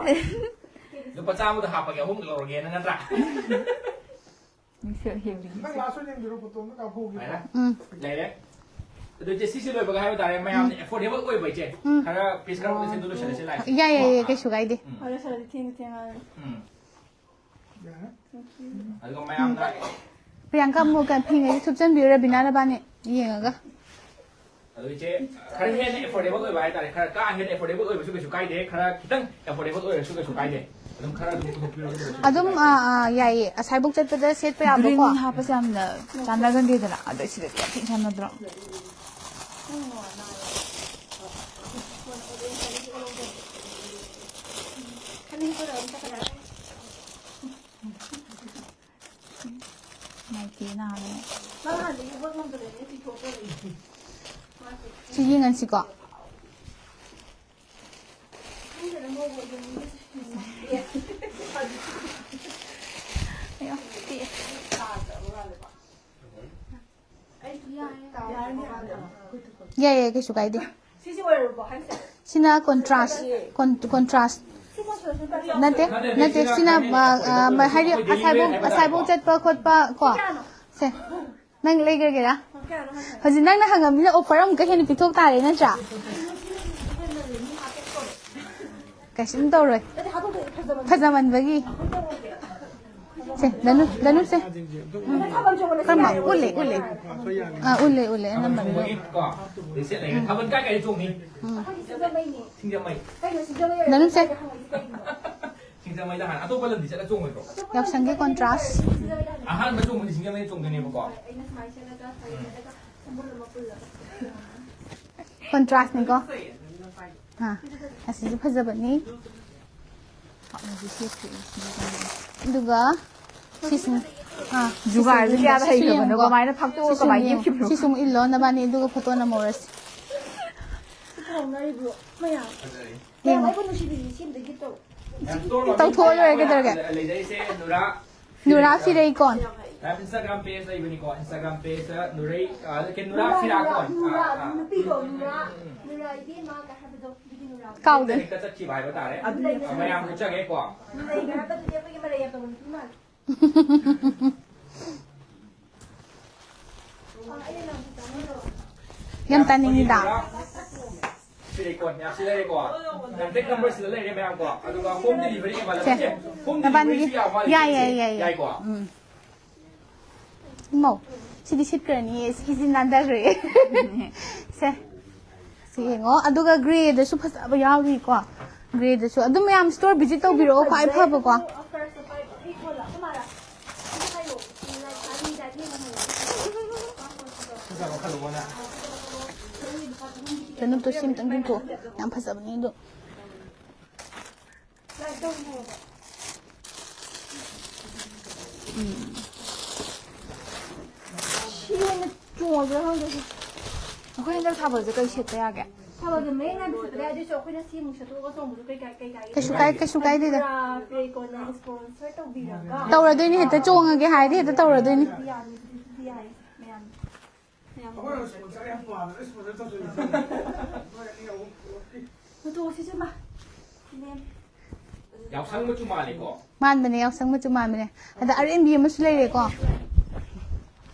ꯂꯨꯄꯥ ꯆꯥꯝꯃꯗ ꯍꯥꯞꯄꯒꯦ, ꯑꯍꯨꯝ ꯂꯧꯔꯒꯦꯅ, ꯅꯠꯇ꯭ꯔꯥ? ꯃꯤꯡꯁꯦꯜ ꯌꯦꯡꯕꯤꯌꯨ꯫ ꯅꯪ ꯂꯥꯁ ꯑꯣꯏꯅ ꯌꯦꯡꯕꯤꯔꯣ, ꯐꯣꯇꯣ ꯑꯝꯇ ꯀꯥꯞꯍꯧꯒꯦ꯫ ꯁꯨꯃꯥꯏꯅ ꯎꯝ꯫ ꯂꯩꯔꯦ꯫ ꯑꯗꯨ ꯏꯆꯦ, ꯁꯤꯁꯦ ꯂꯣꯏꯕꯒ ꯍꯥꯏꯕ ꯇꯥꯔꯦ, ꯃꯌꯥꯝꯅ ꯎꯝ꯫ ꯑꯦꯐꯣꯔꯗꯦꯕꯜ ꯑꯣꯏꯕ ꯏꯆꯦ꯫ ꯎꯝ꯫ ꯈꯔ ꯄꯤꯁ ꯈꯔ ꯍꯣꯡꯕꯁꯦ ꯑꯗꯨ ꯂꯣꯏꯁꯤꯜꯂꯁꯤ ꯂꯥꯛꯑꯦ꯫ ꯌꯥꯏ, ꯌꯥꯏ, ꯌꯥꯏ, ꯀꯩꯁꯨ ꯀꯥꯏꯗꯦ꯫ ꯎꯝ꯫ ꯐꯔꯦ, ꯁꯥꯔꯗꯤ ꯊꯦꯡꯁꯨ ꯊꯦꯡꯉꯛꯑꯅꯤ꯫ ꯎꯝ꯫ ꯑꯗꯨꯒ ꯃꯌꯥꯝꯅ ꯄ꯭ꯔꯤꯌꯥꯡꯀꯥ ꯑꯃꯨꯛ ꯀꯩꯅꯣ ꯐꯤꯉꯩꯁꯦ ꯊꯨꯞꯆꯟꯕꯤꯌꯨ, ꯔꯕꯤꯅꯥ ꯅꯕꯥꯅꯤ ꯌꯦꯡꯉꯒ꯫ ꯑꯗꯨ ꯏꯆꯦ, ꯈꯔ ꯍꯦꯟꯅ affordable ꯑꯣꯏꯕ ꯍꯥꯏꯇꯥꯔꯦ, ꯈꯔ ꯀꯥ ꯍꯦꯟꯅ affordable ꯑꯣꯏꯕꯁꯨ ꯀꯩꯁꯨ ꯀꯥꯏꯗꯦ, ꯈꯔ ꯈꯤꯇꯪ affordable ꯑꯣꯏꯔꯁꯨ ꯀꯩꯁꯨ ꯀꯥꯏꯗꯦ꯫ ꯑꯗꯨꯝ ꯈꯔ ꯑꯗꯨꯝ ꯄꯨꯊꯣꯛꯄꯤꯔꯣ, ꯑꯗꯨꯝ ꯀꯩꯁꯨ ꯑꯗꯨꯝ ꯀꯥꯏꯗꯦ꯫ ꯑꯥ, ꯑꯥ, ꯌꯥꯏꯌꯦ, ꯑꯁꯥꯏꯕꯧ ꯆꯠꯄꯗ ꯁꯦꯠꯄ ꯌꯥꯕꯀꯣ꯫ Green ꯍꯥꯞꯄꯁꯦ ꯌꯥꯝꯅ ꯆꯥꯟꯅꯒꯟꯗꯦꯗꯅ, ꯑꯗꯣ ꯁꯤꯗꯗꯤ ꯌꯥꯝ ꯊꯤꯅ ꯆꯥꯟꯅꯗ꯭ꯔꯣ? ꯅꯥꯏꯇꯤ ꯅꯥꯕꯅꯦ꯫ ꯁꯤ ꯌꯦꯡꯍꯟꯁꯤꯀꯣ꯫ ꯑꯌꯣ, ꯄꯤꯛꯑꯦ꯫ ꯌꯥꯏ, ꯌꯥꯏ, ꯀꯩꯁꯨ ꯀꯥꯏꯗꯦ꯫ ꯁꯤꯅ contrast, con-, contrast꯫ ꯅꯠꯇꯦ, ꯅꯠꯇꯦ, ꯁꯤꯅ, ꯑ, ꯑ, ꯃ-, ꯍꯥꯏꯗꯤ ꯑꯁꯥꯏꯕꯧ, ꯑꯁꯥꯏꯕꯧ ꯆꯠꯄ ꯈꯣꯠꯄ ꯀꯣ꯫ ꯁꯦ, ꯅꯪ ꯂꯩꯈ꯭ꯔꯒꯦꯔꯥ? ꯍꯧꯖꯤꯛ ꯅꯪꯅ ꯍꯪꯉꯝꯅꯤꯅ offer ꯑꯃꯨꯛꯀ ꯍꯦꯟꯅ ꯄꯤꯊꯣꯛ ꯇꯥꯔꯦ ꯅꯠꯇ꯭ꯔꯥ? ꯀꯩꯁꯨꯝ ꯇꯧꯔꯣꯏ꯫ ꯐꯖꯃꯟꯕꯒꯤ꯫ ꯁꯦ, ꯗꯅꯨ, ꯗꯅꯨ ꯁꯦ꯫ ꯎꯝ꯫ ꯀꯔꯝꯕ? ꯎꯠꯂꯦ, ꯎꯠꯂꯦ꯫ ꯑꯥ, ꯎꯠꯂꯦ, ꯎꯠꯂꯦ꯫ ꯑꯅꯝꯕꯅ ꯎꯠꯂꯦ꯫ ꯀꯣ? ꯂꯤꯁꯦꯠ ꯂꯩꯔꯦ꯫ ꯊꯥꯕꯜ ꯀꯥꯏ ꯀꯥꯏꯗ ꯆꯣꯡꯅꯤ? ꯎꯝ꯫ ꯁꯤꯡꯖꯃꯩꯅꯤ꯫ ꯗꯅꯨ ꯁꯦ꯫ ꯁꯤꯡꯖꯃꯩ ꯂꯥꯛꯑꯦ ꯍꯪꯉꯛꯏꯁꯦ ꯀꯩꯒꯤꯅꯣ? ꯁꯤꯡꯖꯃꯩꯗ ꯍꯥꯟꯅ ꯑꯇꯣꯞꯄ ꯂꯝꯗꯤ ꯆꯠꯂ ꯆꯣꯡꯉꯣꯏꯗ꯭ꯔꯣ? ꯌꯥꯎꯁꯪꯒꯤ contrast꯫ ꯑꯍꯥꯟꯕ ꯆꯣꯡꯕꯗꯤ ꯁꯤꯡꯖꯃꯩ ꯆꯣꯡꯗꯣꯏꯅꯦꯕꯀꯣ꯫ ꯎꯝ꯫ Contrastꯅꯤꯀꯣ꯫ ꯑꯥ, ꯑꯁꯤꯁꯨ ꯐꯖꯕꯅꯤ꯫ ꯑꯗꯨꯒ ꯁꯤꯁꯨ, ꯑꯥ, ꯖꯨꯒꯥꯔꯁꯦ ꯁꯤꯁꯨ ꯀꯌꯥꯗ ꯌꯦꯡꯉꯨꯀꯣ, ꯍꯩꯈ꯭ꯔꯕꯅꯣ? ꯁꯤꯁꯨ ꯌꯦꯡꯉꯨꯀꯣ꯫ ꯀꯃꯥꯏꯅ ꯐꯥꯛꯇꯣꯛꯑꯒ ꯁꯤꯁꯨ ꯀꯃꯥꯏꯅ ꯌꯦꯡꯉꯨ, ꯌꯦꯞꯈꯤꯕꯅꯣ? ꯁꯤꯁꯨ ꯑꯃꯨꯛ ꯏꯜꯂꯣ, ꯅꯕꯥꯅꯤ, ꯑꯗꯨꯒ photo ꯅꯝꯍꯧꯔꯁꯤ꯫ ꯐꯖꯔꯦ꯫ ꯌꯦꯡꯉꯣ꯫ ꯇꯧꯊꯣꯛꯑ ꯂꯣꯏꯔꯦ, ꯀꯩꯗꯧꯔꯒꯦ? ꯂꯩꯖꯔꯤꯁꯦ ꯅꯨꯔꯥ ꯅꯨꯔꯥ ꯐꯤꯔꯩꯀꯣꯟ꯫ Instagram page ꯂꯩꯕꯅꯤꯀꯣ, Instagram page ꯅꯨꯔꯩ, ꯑ, ꯀꯩꯅꯣ, ꯅꯨꯔꯥ ꯐꯤꯔꯥꯀꯣꯟ꯫ ꯅꯨꯔꯥ, ꯑꯥ, ꯑꯥ꯫ ꯅꯨꯄꯤꯗꯣ, ꯅꯨꯔꯥ, ꯎꯝ, ꯎꯝ, ꯎꯝ꯫ ꯅꯨꯔꯥ ꯏꯕꯦꯝꯃ ꯀ ꯍꯥꯏꯕꯗꯣ, ꯑꯗꯨꯒꯤ ꯅꯨꯔꯥꯗꯣ꯫ ꯀꯥꯎꯗꯦ꯫ ꯍꯦꯛꯇ ꯆꯠꯈꯤꯕ ꯍꯥꯏꯕ ꯇꯥꯔꯦ꯫ ꯑꯗꯨꯅꯦ꯫ ꯃꯌꯥꯝ ꯎꯠꯆꯒꯦꯀꯣ꯫ ꯅꯨꯔꯩ ꯍꯥꯏꯕꯗꯨꯗꯤ ꯑꯩꯈꯣꯏꯒꯤ ꯃꯔꯩ ꯌꯥꯝ ꯇꯧꯕ ꯅꯨꯄꯤ ꯃꯥꯜꯂꯦ꯫ ꯌꯥꯝ ꯇꯥꯅꯤꯡꯉꯤꯗ꯫ ꯁꯤ ꯂꯩꯀꯣ, ꯃꯌꯥꯝ ꯁꯤ ꯂꯩꯔꯦꯀꯣ꯫ ꯀꯟꯇꯦꯛ ꯅꯝꯕꯔꯁꯤꯗ ꯂꯩꯔꯦ ꯃꯌꯥꯝ ꯀꯣ꯫ ꯑꯗꯨꯒ ꯍꯣꯝ ꯗꯤꯂꯤꯚꯔꯤ ꯑꯦꯕꯥꯏꯂꯦꯕꯜ ꯁꯦ, ꯁꯦ꯫ ꯍꯣꯝ ꯅꯕꯥꯅꯤꯒꯤ ꯗꯤꯂꯤꯚꯔꯤꯁꯨ ꯌꯥꯕ ꯃꯥꯜꯂꯦ ꯌꯥꯏ, ꯁꯤꯁꯦ꯫ ꯌꯥꯏ, ꯌꯥꯏ, ꯌꯥꯏ꯫ ꯌꯥꯏꯀꯣ? ꯎꯝ꯫ ꯏꯃꯧ, ꯁꯤꯗꯤ ꯁꯤꯠꯈ꯭ꯔꯅꯤꯌꯦ, ꯁꯤꯁꯤ ꯅꯥꯟꯊꯈ꯭ꯔꯦ꯫ ꯁꯦ, ꯁꯤ ꯌꯦꯡꯉꯣ꯫ ꯑꯗꯨꯒ ꯒ꯭ꯔꯦꯗꯁꯨ ꯐꯖꯕ ꯌꯥꯎꯔꯤꯀꯣ꯫ ꯒ꯭ꯔꯦꯗꯁꯨ ꯑꯗꯨꯝ ꯃꯌꯥꯝ ꯁ꯭ꯇꯣꯔ ꯚꯤꯖꯤꯠ ꯇꯧꯕꯤꯔꯛꯑꯣ, ꯈ꯭ꯋꯥꯏ ꯐꯕꯀꯣ꯫ ꯀꯩꯅꯣꯝꯇꯣ ꯁꯤ ꯑꯝꯇꯪ ꯌꯦꯡꯊꯣꯛꯑꯣ꯫ ꯌꯥꯝ ꯐꯖꯕꯅꯦ ꯑꯗꯣ꯫ ꯎꯝ꯫ ꯁꯤ ꯑꯣꯏꯅ ꯆꯣꯡꯉꯁꯤꯔ ꯈꯪꯗꯦ ꯁꯤ꯫ ꯑꯩꯈꯣꯏ ꯍꯟꯗꯛ ꯊꯥꯕꯜꯁꯦ ꯀꯩ ꯁꯦꯠꯄ ꯌꯥꯒꯦ? ꯊꯥꯕꯜꯁꯦ ꯃꯌꯦꯛ ꯅꯥꯏꯕ ꯁꯦꯠꯄ ꯌꯥꯏ, ꯑꯗꯨꯏꯁꯨ ꯑꯩꯈꯣꯏꯅ ꯁꯤ ꯑꯃꯨꯛ ꯁꯦꯠꯇꯣꯛꯑꯒ ꯆꯣꯡꯕꯗꯣ ꯀꯩ ꯀꯥꯏ-, ꯀꯩ ꯀꯥꯏꯒꯦ? ꯀꯩꯁꯨ ꯀꯥꯏ-, ꯀꯩꯁꯨ ꯀꯥꯏꯗꯦꯗ꯫ ꯄꯨꯔꯥ ꯐ꯭ꯔꯦꯀꯣꯟꯅ ꯏꯁꯄꯣꯟꯁꯔ ꯇꯧꯕꯤꯔꯒ ꯇꯧꯔꯗꯣꯏꯅꯤ, ꯍꯦꯛꯇ ꯆꯣꯡꯉꯒꯦ ꯍꯥꯏꯔꯗꯤ ꯍꯦꯛꯇ ꯇꯧꯔꯗꯣꯏꯅꯤ꯫ ꯑꯗꯨꯗꯤ ꯌꯥꯅꯤ, ꯑꯗꯨꯗꯤ ꯌꯥꯏ, ꯃꯌꯥꯝ꯫ ꯃꯌꯥꯝ꯫ ꯑꯩꯈꯣꯏꯅ ꯏꯁꯄꯣꯟꯁꯔ ꯌꯥꯝ ꯄꯥꯝꯃꯦ, ꯏꯁꯄꯣꯟꯁꯔ ꯇꯧꯁꯤꯜꯂꯤ꯫ ꯃꯇꯣꯛꯁꯤꯁꯨ ꯃꯥ꯫ ꯌꯥꯎꯁꯪ ꯃꯆꯨ ꯃꯥꯜꯂꯤꯀꯣ? ꯃꯥꯟꯕꯅꯦ, ꯌꯥꯎꯁꯪ ꯃꯆꯨ ꯃꯥꯟꯕꯅꯦ꯫ ꯑꯗ ꯑꯔꯦꯝꯕꯤ ꯑꯃꯁꯨ ꯂꯩꯔꯦꯀꯣ꯫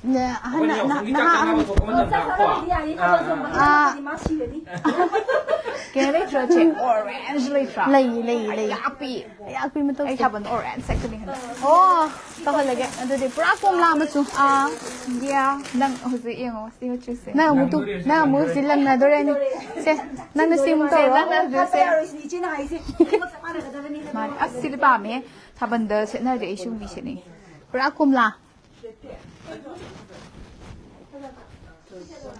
ꯅ-, ꯑꯍꯟ-, ꯑꯩꯈꯣꯏꯅ ꯅ-, ꯌꯥꯎꯁꯪꯒꯤ ꯆꯥꯛ ꯅꯍꯥ ꯆꯥꯅꯕ ꯑꯃ ꯊꯣꯛꯄ ꯃꯇꯝꯗ ꯀꯣ? ꯑꯥ, ꯑꯥ꯫ ꯀꯩꯅꯣ ꯂꯩꯇ꯭ꯔꯣ, ꯆꯦ? ꯑꯣꯔꯦꯟꯖ ꯂꯩꯇ꯭ꯔꯥ? ꯂꯩꯌꯦ, ꯂꯩꯌꯦ, ꯂꯩꯌꯦ꯫ ꯑꯌꯥꯛꯄꯤ꯫ ꯑꯌꯥꯛꯄꯤ ꯃꯇꯧꯁꯦ꯫ ꯑꯩ ꯊꯥꯕꯜ ꯑꯣꯔꯦꯟꯖ ꯁꯦꯠꯀꯅꯤ ꯍꯟꯗꯛ꯫ ꯑꯣ, ꯇꯧꯍꯜꯂꯒꯦ꯫ ꯑꯗꯨꯗꯤ ꯄꯨꯔꯥ ꯀꯣꯝꯂꯥ ꯃꯆꯨ꯫ ꯑꯥ, ꯌꯥ, ꯅꯪ ꯍꯧꯖꯤꯛ ꯌꯦꯡꯉꯣ꯫ ꯁꯤ ꯃꯆꯨꯁꯦ꯫ ꯅꯪ ꯑꯃꯨꯛ ꯇꯨ-, ꯅꯪ ꯑꯃꯨꯛ ꯍꯧꯖꯤꯛ ꯂꯪꯅꯗꯣꯔꯦꯅꯦ꯫ ꯁꯦ, ꯅꯪꯅ ꯁꯤ ꯑꯃꯨꯛ ꯇꯧꯔꯣ꯫ ꯅꯪꯅ ꯍꯧꯖꯤꯛ ꯁꯦ꯫ ꯏꯆꯦꯅ ꯍꯥꯏꯁꯦ꯫ ꯃꯥꯅꯦ꯫ ꯑꯁ, ꯁꯤꯗꯤ ꯄꯥꯝꯃꯦ꯫ ꯊꯥꯕꯜꯗ ꯁꯦꯠꯅꯔꯗꯤ ꯑꯩ ꯁꯤꯒꯨꯝꯕꯤ ꯁꯦꯠꯅꯤꯡꯉꯦ꯫ ꯄꯨꯔꯥ ꯀꯣꯝꯂꯥ꯫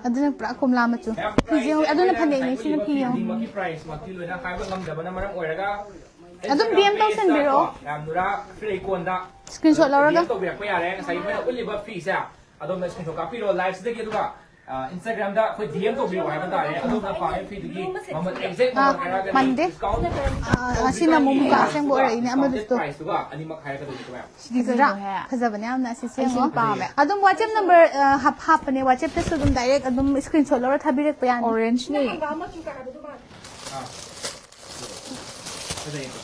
ꯑꯗꯨꯅ ꯄꯨꯔꯥ ꯀꯣꯝꯂꯥ ꯃꯆꯨ꯫ ꯐꯤꯁꯦ ꯌꯦꯡꯉꯨ, ꯑꯗꯨꯅ ꯐꯅꯦꯛꯅꯦ, ꯁꯤꯅ ꯐꯤ ꯌꯦꯡꯉꯨ꯫ ꯈꯨꯗꯤꯡꯃꯛꯀꯤ ꯄ꯭ꯔꯥꯏꯁꯃꯛꯇꯤ ꯂꯣꯏꯅ ꯍꯥꯏꯕ ꯉꯝꯗꯕꯅ ꯃꯔꯝ ꯑꯣꯏꯔꯒ ꯑꯗꯨꯝ ꯗꯤ ꯑꯦꯝ ꯇꯧꯁꯟꯕꯤꯔꯛꯑꯣ꯫ ꯌꯥꯝ ꯅꯨꯔꯥ ꯐ꯭ꯔꯦꯀꯣꯟꯗ ꯁ꯭ꯀ꯭ꯔꯤꯟꯁꯣꯠ ꯂꯧꯔꯒ꯫ ꯗꯤ ꯑꯦꯝ ꯇꯧꯕꯤꯔꯛꯄ ꯌꯥꯔꯦ꯫ ꯉꯁꯥꯏꯒꯤ ꯑꯩꯈꯣꯏꯅ ꯎꯠꯂꯤꯕ ꯐꯤꯁꯦ ꯑꯗꯣꯝꯅ ꯁ꯭ꯀ꯭ꯔꯤꯟꯁꯣꯠ ꯀꯥꯞꯄꯤꯔꯣ ꯂꯥꯏꯚꯁꯤꯗꯒꯤ, ꯑꯗꯨꯒ, ꯑ, ꯏꯟꯁꯇꯥꯒ꯭ꯔꯥꯝꯗ ꯑꯩꯈꯣꯏ ꯗꯤ ꯑꯦꯝ ꯇꯧꯕꯤꯔꯛꯑꯣ ꯍꯥꯏꯕ ꯇꯥꯔꯦ꯫ ꯑꯗꯣꯝꯅ ꯄꯥꯝꯃꯤꯕ ꯐꯤꯗꯨꯒꯤ ꯃꯃꯜ ꯑꯦꯛꯖꯦꯛ ꯑꯥ, ꯃꯃꯜ ꯍꯥꯏꯔꯛꯑꯒꯗꯤ ꯃꯟꯗꯦ꯫ ꯗꯤꯁꯀꯥꯎꯟ ꯑꯥ, ꯑꯁꯤꯅ ꯑꯃꯨꯛ ꯃꯨꯀꯥ ꯑꯁꯦꯡꯕ ꯑꯣꯏꯔꯛꯏꯅꯦ, ꯑꯃꯗꯨꯁꯨ꯫ ꯗꯤꯁꯀꯥꯎꯟꯇꯦꯠ ꯄ꯭ꯔꯥꯏꯁꯇꯨꯒ ꯑꯅꯤꯃꯛ ꯍꯥꯏꯔꯛꯀꯗꯣꯏꯅꯤ ꯃꯌꯥꯝ꯫ ꯁꯤꯗꯤ ꯐꯖꯗ꯭ꯔꯥ? ꯀꯩꯅꯣꯍꯦ? ꯐꯖꯕꯅꯦ ꯌꯥꯝꯅ, ꯑꯁꯤꯁꯦ ꯑꯩꯁꯨ ꯌꯦꯡꯉꯣ꯫ ꯄꯥꯝꯃꯦ꯫ ꯑꯗꯨꯝ WhatsApp ꯅꯝꯕꯔ, ꯑ, ꯍꯥꯞ-, ꯍꯥꯞꯄꯅꯦ, WhatsApp-ꯇꯁꯨ ꯑꯗꯨꯝ ꯗꯥꯏꯔꯦꯛ ꯑꯗꯨꯝ ꯁ꯭ꯀ꯭ꯔꯤꯟꯁꯣꯠ ꯂꯧꯔ ꯊꯥꯕꯤꯔꯛꯄ ꯌꯥꯅꯤ꯫ ꯑꯣꯔꯦꯟꯖꯅꯦ꯫ ꯑꯥ꯫ ꯐꯖꯩꯀꯣ?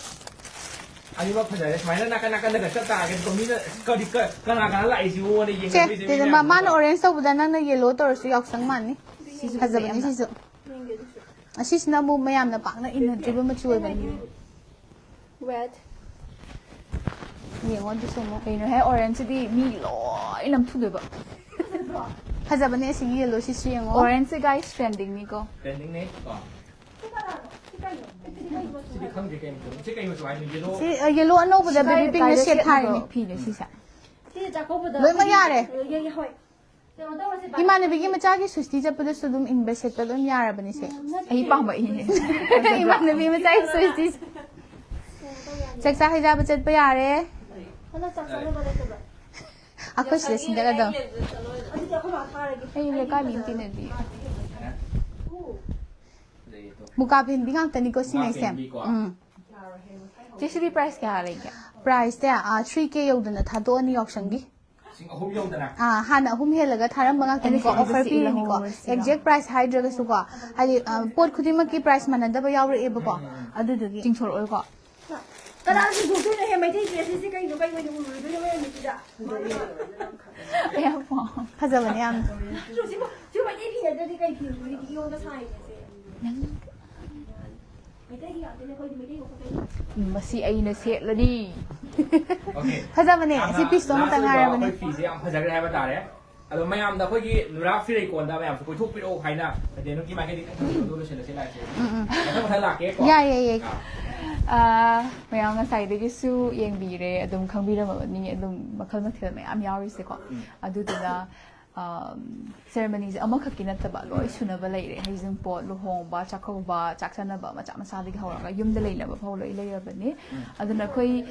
ꯑꯅꯤꯃꯛ ꯐꯖꯔꯦ꯫ ꯁꯨꯃꯥꯏꯅ ꯅꯥꯀꯟ ꯅꯥꯀꯟꯗꯒ ꯆꯠ ꯇꯥꯔꯒꯗꯤꯀꯣ, ꯃꯤꯅ ꯀꯔꯤ, ꯀ-, ꯀꯅꯥ ꯀꯅꯥ ꯂꯥꯛꯏꯁꯤꯕꯣꯅ ꯁꯦ, ꯌꯦꯡꯅꯗꯣꯏꯁꯦ ꯃꯤ ꯇꯦꯖꯃꯥ, ꯃꯌꯥꯝꯗꯣ꯫ ꯃꯥꯅ ꯑꯣꯔꯦꯟꯖ ꯇꯧꯕꯗ ꯅꯪꯅ ꯌꯦꯂꯣ ꯇꯧꯔꯁꯨ ꯌꯥꯎꯁꯪ ꯃꯥꯟꯅꯤ꯫ ꯁꯤꯁꯨ ꯐꯖꯕꯅꯤ ꯐꯖꯩ ꯌꯥꯝꯅ꯫ ꯁꯤꯁꯨ꯫ ꯑꯁꯤꯁꯤꯅ ꯑꯃꯨꯛ ꯃꯌꯥꯝꯅ ꯄꯥꯛꯅ ꯏꯟꯅꯗ꯭ꯔꯤꯕ ꯃꯆꯨ ꯑꯣꯏꯕꯅꯤ꯫ Red. ꯌꯦꯡꯉꯣ ꯑꯗꯨꯁꯨ ꯑꯃꯨꯛ꯫ ꯀꯩꯅꯣꯍꯦ, orangeꯁꯤꯗꯤ ꯃꯤ ꯂꯣꯏ ꯅꯝꯊꯨꯗꯣꯏꯕ꯫ ꯐꯖꯕꯅꯦ ꯑꯁꯤꯒꯤ yellowꯁꯤꯁꯨ ꯌꯦꯡꯉꯣ꯫ Orangeꯁꯦ guys trendingꯅꯤꯀꯣ꯫ Trendingꯅꯦ ꯀꯣ꯫ ꯁꯤꯗꯤ ꯈꯪꯗꯦ ꯀꯩ ꯃꯆꯨꯅꯣ꯫ ꯁꯤ ꯀꯩ ꯃꯆꯨ ꯍꯥꯏꯅꯣ? Yellow? ꯁꯤ, ꯑ, yellow ꯑꯅꯧꯕꯗ ꯁꯤ baby ꯀꯥꯏꯗ, pinkꯅ ꯀꯥꯏꯗ shade ꯁꯦꯠꯅꯕ ꯊꯥꯔꯤꯅꯦ꯫ ꯐꯤꯅꯣ ꯁꯤꯁꯦ? ꯁꯤ ꯆꯥꯛꯀꯧꯕꯗ ꯂꯣꯏꯅꯃꯛ ꯌꯥꯔꯦ꯫ ꯍꯣꯏ꯫ ꯀꯩꯅꯣ ꯇꯧꯔꯁꯦ, ꯏꯃꯥꯟꯅꯕꯤꯒꯤ ꯃꯆꯥꯒꯤ ꯁ꯭ꯋꯤꯁꯇꯤ ꯆꯠꯄꯗꯁꯨ ꯑꯗꯨꯝ ꯏꯟꯕ ꯁꯦꯠꯄ ꯂꯣꯏ ꯌꯥꯔꯕꯅꯤ ꯁꯦ꯫ ꯎꯝ, ꯅꯠꯇꯦ꯫ ꯑꯩ ꯄꯥꯝꯃꯛꯏꯅꯦ꯫ ꯏꯃꯥꯟꯅꯕꯤ ꯃꯆꯥꯒꯤ ꯁ꯭ꯋꯤꯁꯇꯤ꯫ ꯀꯩꯅꯣ ꯇꯧ ꯌꯥꯅꯤ꯫ ꯆꯥꯛ ꯆꯥ ꯍꯩꯖꯥꯕ ꯆꯠꯄ ꯌꯥꯔꯦ꯫ ꯍꯟꯗꯛ ꯆꯥꯛ ꯆꯥꯅꯕ ꯂꯩꯇꯕ꯭ꯔꯥ? ꯑꯩꯈꯣꯏ ꯁꯤꯗ ꯁꯤꯟꯗꯔ ꯑꯗꯨꯝ꯫ ꯑꯗꯨꯗꯤ ꯑꯩꯈꯣꯏ ꯃꯥ ꯊꯥꯔꯒꯦ꯫ ꯑꯩ ꯂꯩꯀꯥꯏ ꯃꯤ ꯑꯝꯇ ꯏꯟꯅꯗꯤꯌꯦ꯫ ꯎ꯫ ꯃꯨꯀꯥ ꯐꯦꯟꯕꯤ ꯉꯥꯛꯇꯅꯤꯀꯣ ꯁꯤ ꯃꯨꯀꯥ ꯉꯩꯁꯦ꯫ ꯐꯦꯟꯕꯤꯀꯣ꯫ ꯎꯝ꯫ ꯆꯦ, ꯁꯤꯗꯤ price ꯀꯌꯥ ꯂꯩꯒꯦ? Priceꯁꯦ, ꯑꯥ, three K ꯌꯧꯗꯅ ꯊꯥꯗꯣꯛꯑꯅꯤ ꯌꯥꯎꯁꯪꯒꯤ꯫ ꯂꯤꯁꯤꯡ ꯑꯍꯨꯝ ꯌꯧꯗꯅ? ꯑꯥ, ꯍꯥꯟꯅ ꯑꯍꯨꯝ ꯍꯦꯜꯂꯒ ꯊꯥꯔꯝꯕ ꯉꯥꯛꯇꯅꯤꯀꯣ, ꯑꯩꯅ offer ꯁꯤꯗꯤ ꯄꯤꯔꯤꯅꯤꯀꯣ꯫ ꯂꯧꯍꯧꯔꯁꯤꯔ? Exact price ꯍꯥꯏꯗ꯭ꯔꯒꯁꯨꯀꯣ, ꯍꯥꯏꯗꯤ, ꯑꯥ, ꯄꯣꯠ ꯈꯨꯗꯤꯡꯃꯛꯀꯤ price ꯃꯥꯟꯅꯗꯕ ꯌꯥꯎꯔꯛꯑꯦꯕꯀꯣ, ꯎꯝ, ꯎꯝ, ꯎꯝ꯫ ꯑꯗꯨꯗꯨꯒꯤ꯫ ꯆꯤꯡꯊꯣꯔꯛꯑꯣꯏꯀꯣ? ꯀꯅꯥꯅ ꯆꯤꯡꯊꯣꯛꯇꯣꯏꯅꯣꯍꯦ? ꯃꯩꯇꯩ dressꯁꯦ ꯀꯩꯅꯣ, ꯀꯩ ꯑꯣꯏꯅ ꯎꯔꯨꯗꯣꯏꯅꯣ ꯃꯌꯥꯝ ꯃꯤꯠꯁꯤꯗ? ꯀꯌꯥꯝ ꯄꯥꯝ-, ꯐꯖꯕꯅꯦ ꯌꯥꯝꯅ꯫ ꯁꯤꯕꯨ, ꯁꯤꯕꯨ ꯃꯩꯇꯩ ꯐꯤ ꯅꯠꯇ꯭ꯔꯗꯤ ꯀꯩ ꯐꯤꯅꯣ ꯏꯌꯣꯡꯗ ꯁꯥꯔꯤꯁꯦ? ꯅꯪ ꯃꯩꯇꯩꯒꯤ ꯉꯥꯛꯇꯅꯦ, ꯑꯩꯈꯣꯏꯗꯤ ꯃꯩꯇꯩ ꯃꯈꯜ ꯀꯩꯅꯣ? ꯎꯝ, ꯃꯁꯤ ꯑꯩꯅ ꯁꯦꯠꯂꯅꯤ꯫ Okay. ꯐꯖꯕꯅꯦ, ꯌꯥꯝꯅ ꯁꯤ pieceꯇꯣ ꯑꯃꯇ last ꯑꯣꯏꯕ ꯉꯥꯏꯔꯕꯅꯦ꯫ ꯑꯩꯈꯣꯏ ꯐꯤꯁꯦ ꯌꯥꯝ ꯐꯖꯈ꯭ꯔꯦ ꯍꯥꯏꯕ ꯇꯥꯔꯦ꯫ ꯑꯗꯣ ꯃꯌꯥꯝꯗ ꯑꯩꯈꯣꯏꯒꯤ ꯅꯨꯔꯥ ꯐꯤꯔꯩꯀꯣꯟꯗ ꯃꯌꯥꯝꯁꯨ ꯀꯣꯏꯊꯣꯛꯄꯤꯔꯛꯑꯣ ꯍꯥꯏꯅ ꯃꯦꯗꯦꯝꯒꯤ ꯃꯥꯏꯀꯩꯗꯒꯤ ꯑꯗꯨ ꯂꯣꯏꯁꯤꯜꯂꯁꯤ ꯂꯥꯛꯑꯁꯦ꯫ ꯎꯝ, ꯎꯝ꯫ ꯃꯊꯪ ꯃꯊꯪ ꯂꯥꯛꯀꯦ ꯀꯣ꯫ ꯌꯥꯏ, ꯌꯥꯏ, ꯌꯥꯏ꯫ ꯑꯥ꯫ ꯑꯥ, ꯃꯌꯥꯝ ꯉꯁꯥꯏꯗꯒꯤꯁꯨ ꯌꯦꯡꯕꯤꯔꯦ, ꯑꯗꯨꯝ ꯈꯪꯕꯤꯔꯝꯃꯕꯅꯤ, ꯑꯗꯨꯝ ꯃꯈꯜ ꯃꯊꯦꯜ ꯃꯌꯥꯝ ꯌꯥꯎꯔꯤꯁꯦꯀꯣ꯫ ꯎꯝ꯫ ꯑꯗꯨꯗꯨꯅ ꯑꯝ, ceremonyꯁꯦ ꯑꯃꯈꯛꯀꯤ ꯅꯠꯇꯕ ꯂꯣꯏ ꯁꯨꯅꯕ ꯂꯩꯔꯦ꯫ ꯍꯩꯖꯤꯡꯄꯣꯠ, ꯂꯨꯍꯣꯡꯕ, ꯆꯥꯛꯀꯧꯕ, ꯆꯥꯛ ꯆꯥꯅꯕ ꯃꯆꯥ ꯃꯆꯥꯗꯒꯤ ꯍꯧꯔꯒ ꯌꯨꯝꯗ ꯂꯩꯅꯕ ꯐꯥꯎ ꯂꯣꯏ ꯂꯩꯔꯕꯅꯤ꯫ ꯎꯝ꯫ ꯑꯗꯨꯅ ꯑꯩꯈꯣꯏ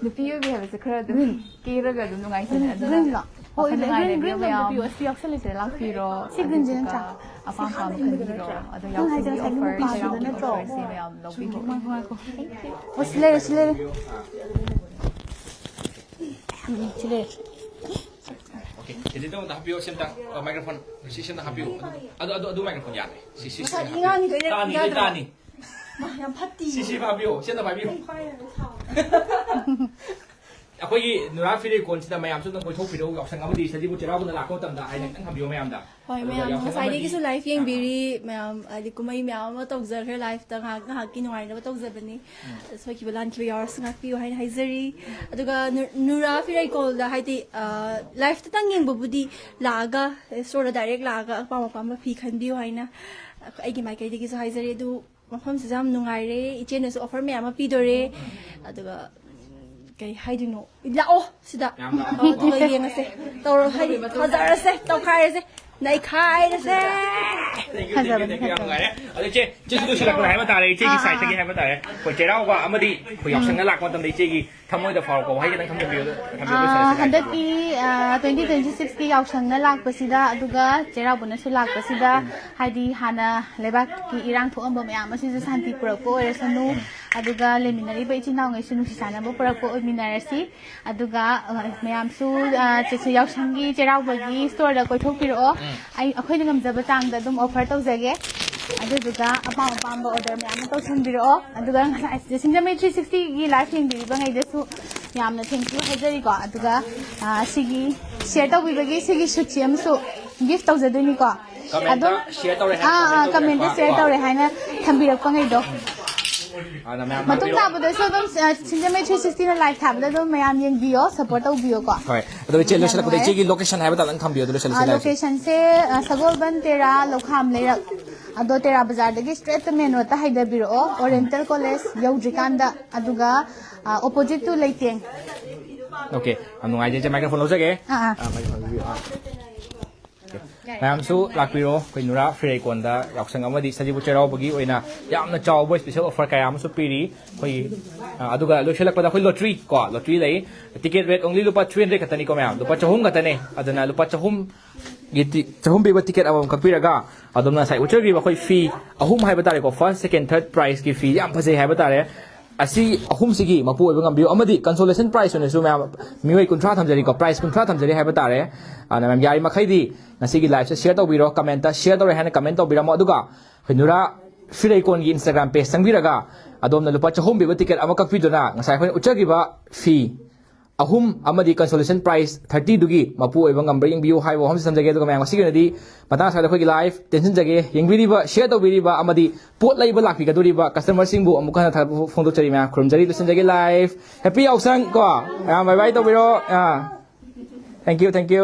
ꯅꯨꯄꯤ ꯑꯣꯏꯕꯤ ꯍꯥꯏꯕꯁꯦ ꯈꯔ ꯑꯗꯨꯝ ꯀꯦꯔꯒ ꯑꯗꯨꯝ ꯅꯨꯡꯉꯥꯏꯖꯩ꯫ ꯑꯗꯨꯅ ꯋꯥꯈꯜ ꯅꯨꯡꯉꯥꯏꯅ ꯂꯩꯕꯤꯌꯣ ꯃꯌꯥꯝ꯫ ꯁꯤꯗ ꯂꯥꯛꯄꯤꯔꯣ꯫ ꯁꯤꯗ ꯑꯗꯨꯗꯨꯒ ꯑꯄꯥꯝ ꯑꯄꯥꯝꯕ ꯈꯟꯕꯤꯔꯣ꯫ ꯑꯗꯣ ꯌꯥꯎꯁꯪꯒꯤ offer, ꯆꯩꯔꯥꯎꯒꯤ offerꯁꯦ ꯃꯌꯥꯝ ꯂꯧꯕꯤꯍꯧꯔꯣ꯫ Thank you꯫ ꯑꯣ, ꯁꯤ ꯂꯩꯔꯦ, ꯁꯤ ꯂꯩꯔꯦ꯫ ꯎꯝ, ꯁꯤ ꯂꯩꯔꯦ꯫ Okay, ꯁꯤꯗ ꯑꯝꯇ ꯍꯥꯞꯄꯤꯌꯣ, ꯁꯤ ꯑꯝꯇ, ꯑ, microphone, ꯁꯤ, ꯁꯤ ꯑꯝꯇ ꯍꯥꯞꯄꯤꯌꯣ꯫ ꯑꯗꯨ, ꯑꯗꯨ, ꯑꯗꯨ microphone ꯌꯥꯗ꯭ꯔꯦ꯫ ꯁꯤ, ꯁꯤ, ꯁꯤ ꯃꯁꯥꯗꯤ ꯍꯥꯞꯄꯤꯌꯣ꯫ ꯏꯉꯥꯡꯅꯤꯗꯣ ꯌꯥꯗ꯭ꯔꯣ? ꯇꯥꯅꯤ, ꯇꯥꯅꯤ꯫ ꯃꯥ ꯌꯥꯝ ꯐꯠꯇꯤ꯫ ꯁꯤ, ꯁꯤ ꯍꯥꯞꯄꯤꯌꯣ, ꯁꯤ ꯑꯝꯇ ꯄꯥꯏꯕꯤꯌꯣ꯫ ꯑꯩ ꯄꯥꯏꯔꯒ ꯁꯥꯎ꯫ ꯑꯩꯈꯣꯏꯒꯤ ꯅꯨꯔꯥ ꯐꯤꯔꯩꯀꯣꯟꯁꯤꯗ ꯃꯌꯥꯝꯁꯨ ꯑꯗꯨꯝ ꯀꯣꯏꯊꯣꯛꯄꯤꯔꯛꯎ, ꯌꯥꯎꯁꯪ ꯑꯃꯗꯤ ꯁꯖꯤꯕꯨ ꯆꯩꯔꯥꯎꯕꯅ ꯂꯥꯛꯄ ꯃꯇꯝꯗ ꯍꯥꯏꯅ ꯈꯤꯇꯪ ꯊꯝꯕꯤꯌꯨ ꯃꯌꯥꯝꯗ꯫ ꯍꯣꯏ, ꯑꯗꯨꯒ ꯃꯌꯥꯝ ꯌꯥꯎꯁꯪ ꯑꯃꯗꯤ ꯉꯁꯥꯏꯗꯒꯤꯁꯨ ꯂꯥꯏꯐ ꯌꯦꯡꯕꯤꯔꯤ ꯃꯌꯥꯝ, ꯍꯥꯏꯗꯤ ꯀꯨꯝꯍꯩ ꯃꯌꯥꯝ ꯑꯃ ꯇꯧꯖꯈ꯭ꯔꯦ ꯂꯥꯏꯐꯇ, ꯉꯥꯏꯍꯥꯛ ꯉꯥꯏꯍꯥꯛꯀꯤ ꯅꯨꯡꯉꯥꯏꯅꯕ ꯇꯧꯖꯕꯅꯤ꯫ ꯁꯣꯏꯈꯤꯕ ꯂꯥꯟꯈꯤꯕ ꯌꯥꯎꯔꯁꯨ ꯉꯥꯛꯄꯤꯌꯨ ꯍꯥꯏꯅ ꯍꯥꯏꯖꯔꯤ꯫ ꯑꯗꯨꯒ ꯅꯨ- ꯅꯨꯔꯥ ꯐꯤꯔꯩꯀꯣꯜꯗ ꯍꯥꯏꯗꯤ, ꯑ, ꯂꯥꯏꯐꯇꯇꯪ ꯌꯦꯡꯕꯕꯨꯗꯤ ꯂꯥꯛꯑꯒ, ꯁ꯭ꯇꯣꯔꯗ ꯗꯥꯏꯔꯦꯛ ꯂꯥꯛꯑꯒ ꯑꯄꯥꯝ ꯑꯄꯥꯝꯕ ꯐꯤ ꯈꯟꯕꯤꯌꯨ ꯍꯥꯏꯅ ꯑꯩꯒꯤ ꯃꯥꯏꯀꯩꯗꯒꯤꯁꯨ ꯍꯥꯏꯖꯔꯤ꯫ ꯑꯗꯨ ꯃꯐꯝꯁꯤꯁꯨ ꯌꯥꯝ ꯅꯨꯡꯉꯥꯏꯔꯦ, ꯏꯆꯦꯅꯁꯨ ꯑꯣꯐꯔ ꯃꯌꯥꯝ ꯑꯃ ꯄꯤꯗꯣꯔꯦ꯫ ꯑꯗꯨꯒ, ꯎꯝ, ꯀꯩ ꯍꯥꯏꯗꯣꯏꯅꯣ? ꯂꯥꯛꯑꯣ ꯁꯤꯗ꯫ ꯌꯥꯝ ꯂꯥꯛꯑꯣ꯫ ꯑꯗꯨꯒ ꯌꯦꯡꯉꯁꯦ, ꯇꯧꯔꯣ, ꯍꯥꯏꯗꯤ ꯐꯖꯔꯁꯦ, ꯇꯧꯈꯥꯏꯔꯁꯦ, ꯅꯩꯈꯥꯏꯔꯁꯦ꯫ Thank you, thank you, thank you, ꯌꯥꯝ ꯅꯨꯡꯉꯥꯏꯔꯦ꯫ ꯑꯗꯣ ꯏꯆꯦ, ꯏꯆꯦꯁꯨ ꯂꯣꯏꯁꯤꯜꯂꯛꯄꯗ ꯍꯥꯏꯕ ꯇꯥꯔꯦ, ꯏꯆꯦꯒꯤ ꯑꯥ, ꯑꯥ, ꯁꯥꯏꯠꯇꯒꯤ ꯑꯥ꯫ ꯍꯥꯏꯕ ꯇꯥꯔꯦ, ꯑꯩꯈꯣꯏ ꯆꯩꯔꯥꯎꯕ ꯑꯃꯗꯤ ꯑꯩꯈꯣꯏ ꯌꯥꯎꯁꯪꯅ ꯂꯥꯛꯄ ꯃꯇꯝꯗ ꯏꯆꯦꯒꯤ ꯊꯃꯣꯏꯗ ꯐꯥꯎꯔꯛꯄ ꯋꯥꯍꯩ ꯈꯤꯇꯪ ꯊꯝꯖꯕꯤꯌꯨ, ꯊꯝꯖꯕꯤꯌꯨ, ꯑꯥ, ꯂꯣꯏꯁꯤꯜꯂꯁꯤ꯫ ꯍꯟꯗꯛꯀꯤ, ꯑꯥ, ꯇ꯭ꯋꯦꯟꯇꯤ ꯇ꯭ꯋꯦꯟꯇꯤ ꯁꯤꯛꯁꯀꯤ ꯌꯥꯎꯁꯪꯅ ꯂꯥꯛꯄꯁꯤꯗ, ꯑꯗꯨꯒ ꯆꯩꯔꯥꯎꯕꯅꯁꯨ ꯂꯥꯛꯄꯁꯤꯗ, ꯍꯥꯏꯗꯤ ꯍꯥꯟꯅ ꯂꯩꯕꯥꯛꯀꯤ ꯏꯔꯥꯡ ꯊꯣꯛꯑꯝꯕ ꯃꯌꯥꯝ ꯑꯁꯤꯁꯨ ꯁꯥꯟꯇꯤ ꯄꯨꯔꯛꯄ ꯑꯣꯏꯔꯁꯅꯨ, ꯑꯗꯨꯒ ꯂꯩꯃꯤꯟꯅꯔꯤꯕ ꯏꯆꯤꯟ ꯏꯅꯥꯎꯉꯩꯁꯨ ꯅꯨꯡꯁꯤ ꯆꯥꯟꯅꯕ ꯄꯨꯔꯛꯄ ꯑꯣꯏꯃꯤꯟꯅꯔꯁꯤ꯫ ꯑꯗꯨꯒ, ꯑ, ꯃꯌꯥꯝꯁꯨ, ꯑ, ꯆꯦ-, ꯆꯦ ꯌꯥꯎꯁꯪꯒꯤ ꯆꯩꯔꯥꯎꯕꯒꯤ ꯁ꯭ꯇꯣꯔꯗ ꯀꯣꯏꯊꯣꯛꯄꯤꯔꯛꯑꯣ꯫ ꯑꯩ, ꯑꯩꯈꯣꯏꯅ ꯉꯝꯖꯕ ꯆꯥꯡꯗ ꯑꯗꯨꯝ ꯑꯣꯐꯔ ꯇꯧꯖꯒꯦ꯫ ꯑꯗꯨꯗꯨꯒ ꯑꯄꯥꯝ ꯑꯄꯥꯝꯕ ꯑꯣꯔꯗꯔ ꯃꯌꯥꯝ ꯑꯃ ꯇꯧꯁꯟꯕꯤꯔꯛꯑꯣ꯫ ꯑꯗꯨꯒ ꯉꯁꯥꯏ ꯁꯤꯡꯖꯃꯩ ꯊ꯭ꯔꯤ ꯁꯤꯛꯁꯇꯤꯒꯤ ꯂꯥꯏꯐ ꯌꯦꯡꯕꯤꯔꯤꯕꯉꯩꯗꯁꯨ ꯌꯥꯝꯅ ꯊꯦꯡꯀ꯭ꯌꯨ ꯍꯥꯏꯖꯔꯤꯀꯣ꯫ ꯑꯗꯨꯒ, ꯑ, ꯁꯤꯒꯤ ꯁꯤꯌꯔ ꯇꯧꯕꯤꯕꯒꯤ ꯁꯤꯒꯤ ꯁꯨꯠꯁꯤ ꯑꯃꯁꯨ ꯒꯤꯐ ꯇꯧꯖꯗꯣꯏꯅꯤꯀꯣ꯫ Comment-ꯇ ꯑꯗꯨꯝ, share ꯇꯧꯔꯦ ꯍꯥꯏꯅ ꯑꯥ, ꯑꯥ, comment ꯇꯧꯕꯤꯔꯛꯄ꯫ comment-ꯇ share ꯇꯧꯔꯦ ꯍꯥꯏꯅ ꯊꯝꯕꯤꯔꯛꯄꯉꯩꯗꯣ꯫ ꯑꯗ ꯃꯌꯥꯝ ꯃꯇꯨꯡ ꯂꯥꯛꯄꯤꯔꯣ꯫ ꯇꯥꯕꯗꯁꯨ ꯑꯗꯨꯝ, ꯑ, ꯁꯤꯡꯖꯃꯩ ꯊ꯭ꯔꯤ ꯁꯤꯛꯁꯇꯤꯅ ꯂꯥꯏꯚ ꯊꯥꯕꯗ ꯑꯗꯨꯝ ꯃꯌꯥꯝ ꯌꯦꯡꯕꯤꯌꯣ, ꯁꯄꯣꯔꯠ ꯇꯧꯕꯤꯌꯣꯀꯣ꯫ ꯍꯣꯏ꯫ ꯑꯗꯣ ꯏꯆꯦ, ꯌꯥꯝ ꯂꯣꯏꯁꯤꯜꯂꯛꯄꯗ ꯅꯨꯡꯉꯥꯏ꯫ ꯏꯆꯦꯒꯤ ꯂꯣꯀꯦꯁꯟ ꯍꯥꯏꯕ ꯇꯥꯕꯗ ꯑꯗꯨꯝ ꯊꯝꯕꯤꯌꯣ, ꯑꯗꯨ ꯑ, ꯂꯣꯏꯁꯤꯜꯂꯁꯤ ꯂꯥꯏꯚꯁꯦ꯫ ꯂꯣꯀꯦꯁꯟꯁꯦ, ꯑ, ꯁꯒꯣꯜꯕꯟ ꯇꯦꯔꯥ, ꯂꯧꯈꯥꯝ ꯂꯩꯔꯛ꯫ ꯑꯗꯣ ꯇꯦꯔꯥ ꯕꯖꯥꯔꯗꯒꯤ ꯏꯁꯇ꯭ꯔꯦꯠꯇ ꯃꯦꯟ ꯔꯣꯗꯇ ꯍꯥꯏꯊꯕꯤꯔꯛꯑꯣ, ꯑꯣꯔꯤꯌꯦꯟꯇꯦꯜ ꯀꯣꯂꯦꯖ ꯌꯧꯗ꯭ꯔꯤꯀꯥꯟꯗ, ꯑꯗꯨꯒ, ꯑ, opposite to ꯂꯩꯇꯦꯡ꯫ ꯑꯣꯀꯦ, ꯌꯥꯝ ꯅꯨꯡꯉꯥꯏꯖꯩ ꯏꯆꯦ, ꯃꯥꯏꯀ꯭ꯔꯣꯐꯣꯟ ꯂꯧꯖꯒꯦ꯫ ꯑꯥ, ꯑꯥ꯫ ꯑꯥ, ꯃꯥꯏꯀ꯭ꯔꯣꯐꯣꯟ ꯄꯤꯕꯤꯌꯨ꯫ ꯑꯥ꯫ ꯑꯣꯀꯦ꯫ ꯃꯌꯥꯝꯁꯨ ꯂꯥꯛꯄꯤꯔꯣ, ꯑꯩꯈꯣꯏ ꯅꯨꯔꯥ ꯐꯤꯔꯩꯀꯣꯟꯗ ꯌꯥꯎꯁꯪ ꯑꯃꯗꯤ ꯁꯖꯤꯕꯨ ꯆꯩꯔꯥꯎꯕꯒꯤ ꯑꯣꯏꯅ ꯌꯥꯝꯅ ꯆꯥꯎꯕ ꯏꯁꯄꯤꯁꯦꯜ ꯑꯣꯐꯔ ꯀꯌꯥ ꯑꯃꯁꯨ ꯄꯤꯔꯤ꯫ ꯑꯩꯈꯣꯏꯒꯤ, ꯑ, ꯑꯗꯨꯒ ꯂꯣꯏꯁꯤꯜꯂꯛꯄꯗ ꯑꯩꯈꯣꯏ ꯂꯣꯇ꯭ꯔꯤ ꯀꯣ, ꯂꯣꯇ꯭ꯔꯤ ꯂꯩ꯫ ꯇꯤꯀꯦꯠ ꯔꯦꯠ ꯑꯣꯡꯂꯤ ꯂꯨꯄꯥ ꯊ꯭ꯔꯤ ꯍꯟꯗ꯭ꯔꯦꯠ ꯈꯛꯇꯅꯤꯀꯣ ꯃꯌꯥꯝ, ꯂꯨꯄꯥ ꯆꯍꯨꯝ ꯈꯛꯇꯅꯦ꯫ ꯑꯗꯨꯅ ꯂꯨꯄꯥ ꯆꯍꯨꯝꯒꯤ ꯇꯤ-, ꯆꯍꯨꯝ ꯄꯤꯕ ꯇꯤꯀꯦꯠ ꯑꯃꯃꯝ ꯀꯛꯄꯤꯔꯒ ꯑꯗꯣꯝꯅ ꯉꯁꯥꯏ ꯎꯠꯆꯈ꯭ꯔꯤꯕ ꯑꯩꯈꯣꯏ ꯐꯤ ꯑꯍꯨꯝ ꯍꯥꯏꯕ ꯇꯥꯔꯦꯀꯣ, ꯐꯥꯔꯁ, ꯁꯦꯀꯦꯟ, ꯊꯥꯔꯠ ꯄ꯭ꯔꯥꯏꯖꯀꯤ ꯐꯤ ꯌꯥꯝ ꯐꯖꯩ ꯍꯥꯏꯕ ꯇꯥꯔꯦ꯫ ꯑꯁꯤ ꯑꯍꯨꯝꯁꯤꯒꯤ ꯃꯄꯨ ꯑꯣꯏꯕ ꯉꯝꯕꯤꯌꯨ, ꯑꯃꯗꯤ ꯀꯟꯁꯣꯂꯦꯁꯟ ꯄ꯭ꯔꯥꯏꯖ ꯑꯣꯏꯅꯁꯨ ꯃꯌꯥꯝ ꯃꯤꯑꯣꯏ ꯀꯨꯟꯊ꯭ꯔꯥ ꯊꯝꯖꯔꯤꯀꯣ, ꯄ꯭ꯔꯥꯏꯖ ꯀꯨꯟꯊ꯭ꯔꯥ ꯊꯝꯖꯔꯤ ꯍꯥꯏꯕ ꯇꯥꯔꯦ꯫ ꯑꯗꯨꯅ ꯃꯌꯥꯝ ꯌꯥꯔꯤꯃꯈꯩꯗꯤ ꯉꯁꯤꯒꯤ ꯂꯥꯏꯐꯁꯦ ꯁꯤꯌꯔ ꯇꯧꯕꯤꯔꯣ, ꯀꯃꯦꯟꯇ ꯁꯤꯌꯔ ꯇꯧꯔꯦ ꯍꯥꯏꯅ ꯀꯃꯦꯟ ꯇꯧꯕꯤꯔꯝꯃꯣ, ꯑꯗꯨꯒ ꯑꯩꯈꯣꯏ ꯅꯨꯔꯥ ꯐꯤꯔꯩꯀꯣꯟꯒꯤ ꯏꯟꯁꯇꯥꯒ꯭ꯔꯥꯝ ꯄꯦꯖ ꯆꯪꯕꯤꯔꯒ ꯑꯗꯣꯝꯅ ꯂꯨꯄꯥ ꯆꯍꯨꯝ ꯄꯤꯕ ꯇꯤꯀꯦꯠ ꯑꯃ ꯀꯛꯄꯤꯗꯨꯅ ꯉꯁꯥꯏ ꯑꯩꯈꯣꯏꯅ ꯎꯠꯆꯈꯤꯕ ꯐꯤ ꯑꯍꯨꯝ ꯑꯃꯗꯤ consolation prize thirty ꯗꯨꯒꯤ ꯃꯄꯨ ꯑꯣꯏꯕ ꯉꯝꯕ꯭ꯔꯥ ꯌꯦꯡꯕꯤꯌꯨ ꯍꯥꯏꯕ ꯋꯥꯐꯝꯁꯤ ꯊꯝꯖꯒꯦ꯫ ꯑꯗꯨꯒ ꯃꯌꯥꯝ, ꯉꯁꯤꯒꯤ ꯑꯣꯏꯅꯗꯤ ꯃꯇꯥꯡ ꯑꯁ꯭ꯋꯥꯏꯗ ꯑꯩꯈꯣꯏꯒꯤ live ꯇꯦꯟꯁꯤꯟꯖꯒꯦ꯫ ꯌꯦꯡꯕꯤꯔꯤꯕ, share ꯇꯧꯕꯤꯔꯤꯕ ꯑꯃꯗꯤ ꯄꯣꯠ ꯂꯩꯕ ꯂꯥꯛꯄꯤꯒꯗꯧꯔꯤꯕ customer ꯁꯤꯡꯕꯨ ꯑꯃꯨꯛ ꯍꯟꯅ ꯊꯥꯒꯠꯄ ꯐꯣꯡꯗꯣꯛꯆꯔꯤ꯫ ꯃꯌꯥꯝ ꯈꯨꯔꯨꯝꯖꯔꯤ, ꯂꯣꯏꯁꯤꯟꯖꯒꯦ live꯫ Happy ꯌꯥꯎꯁꯪ ꯀꯣ꯫ ꯃꯌꯥꯝ bye bye ꯇꯧꯕꯤꯔꯣ꯫ ꯑꯥ꯫ Thank you, thank you꯫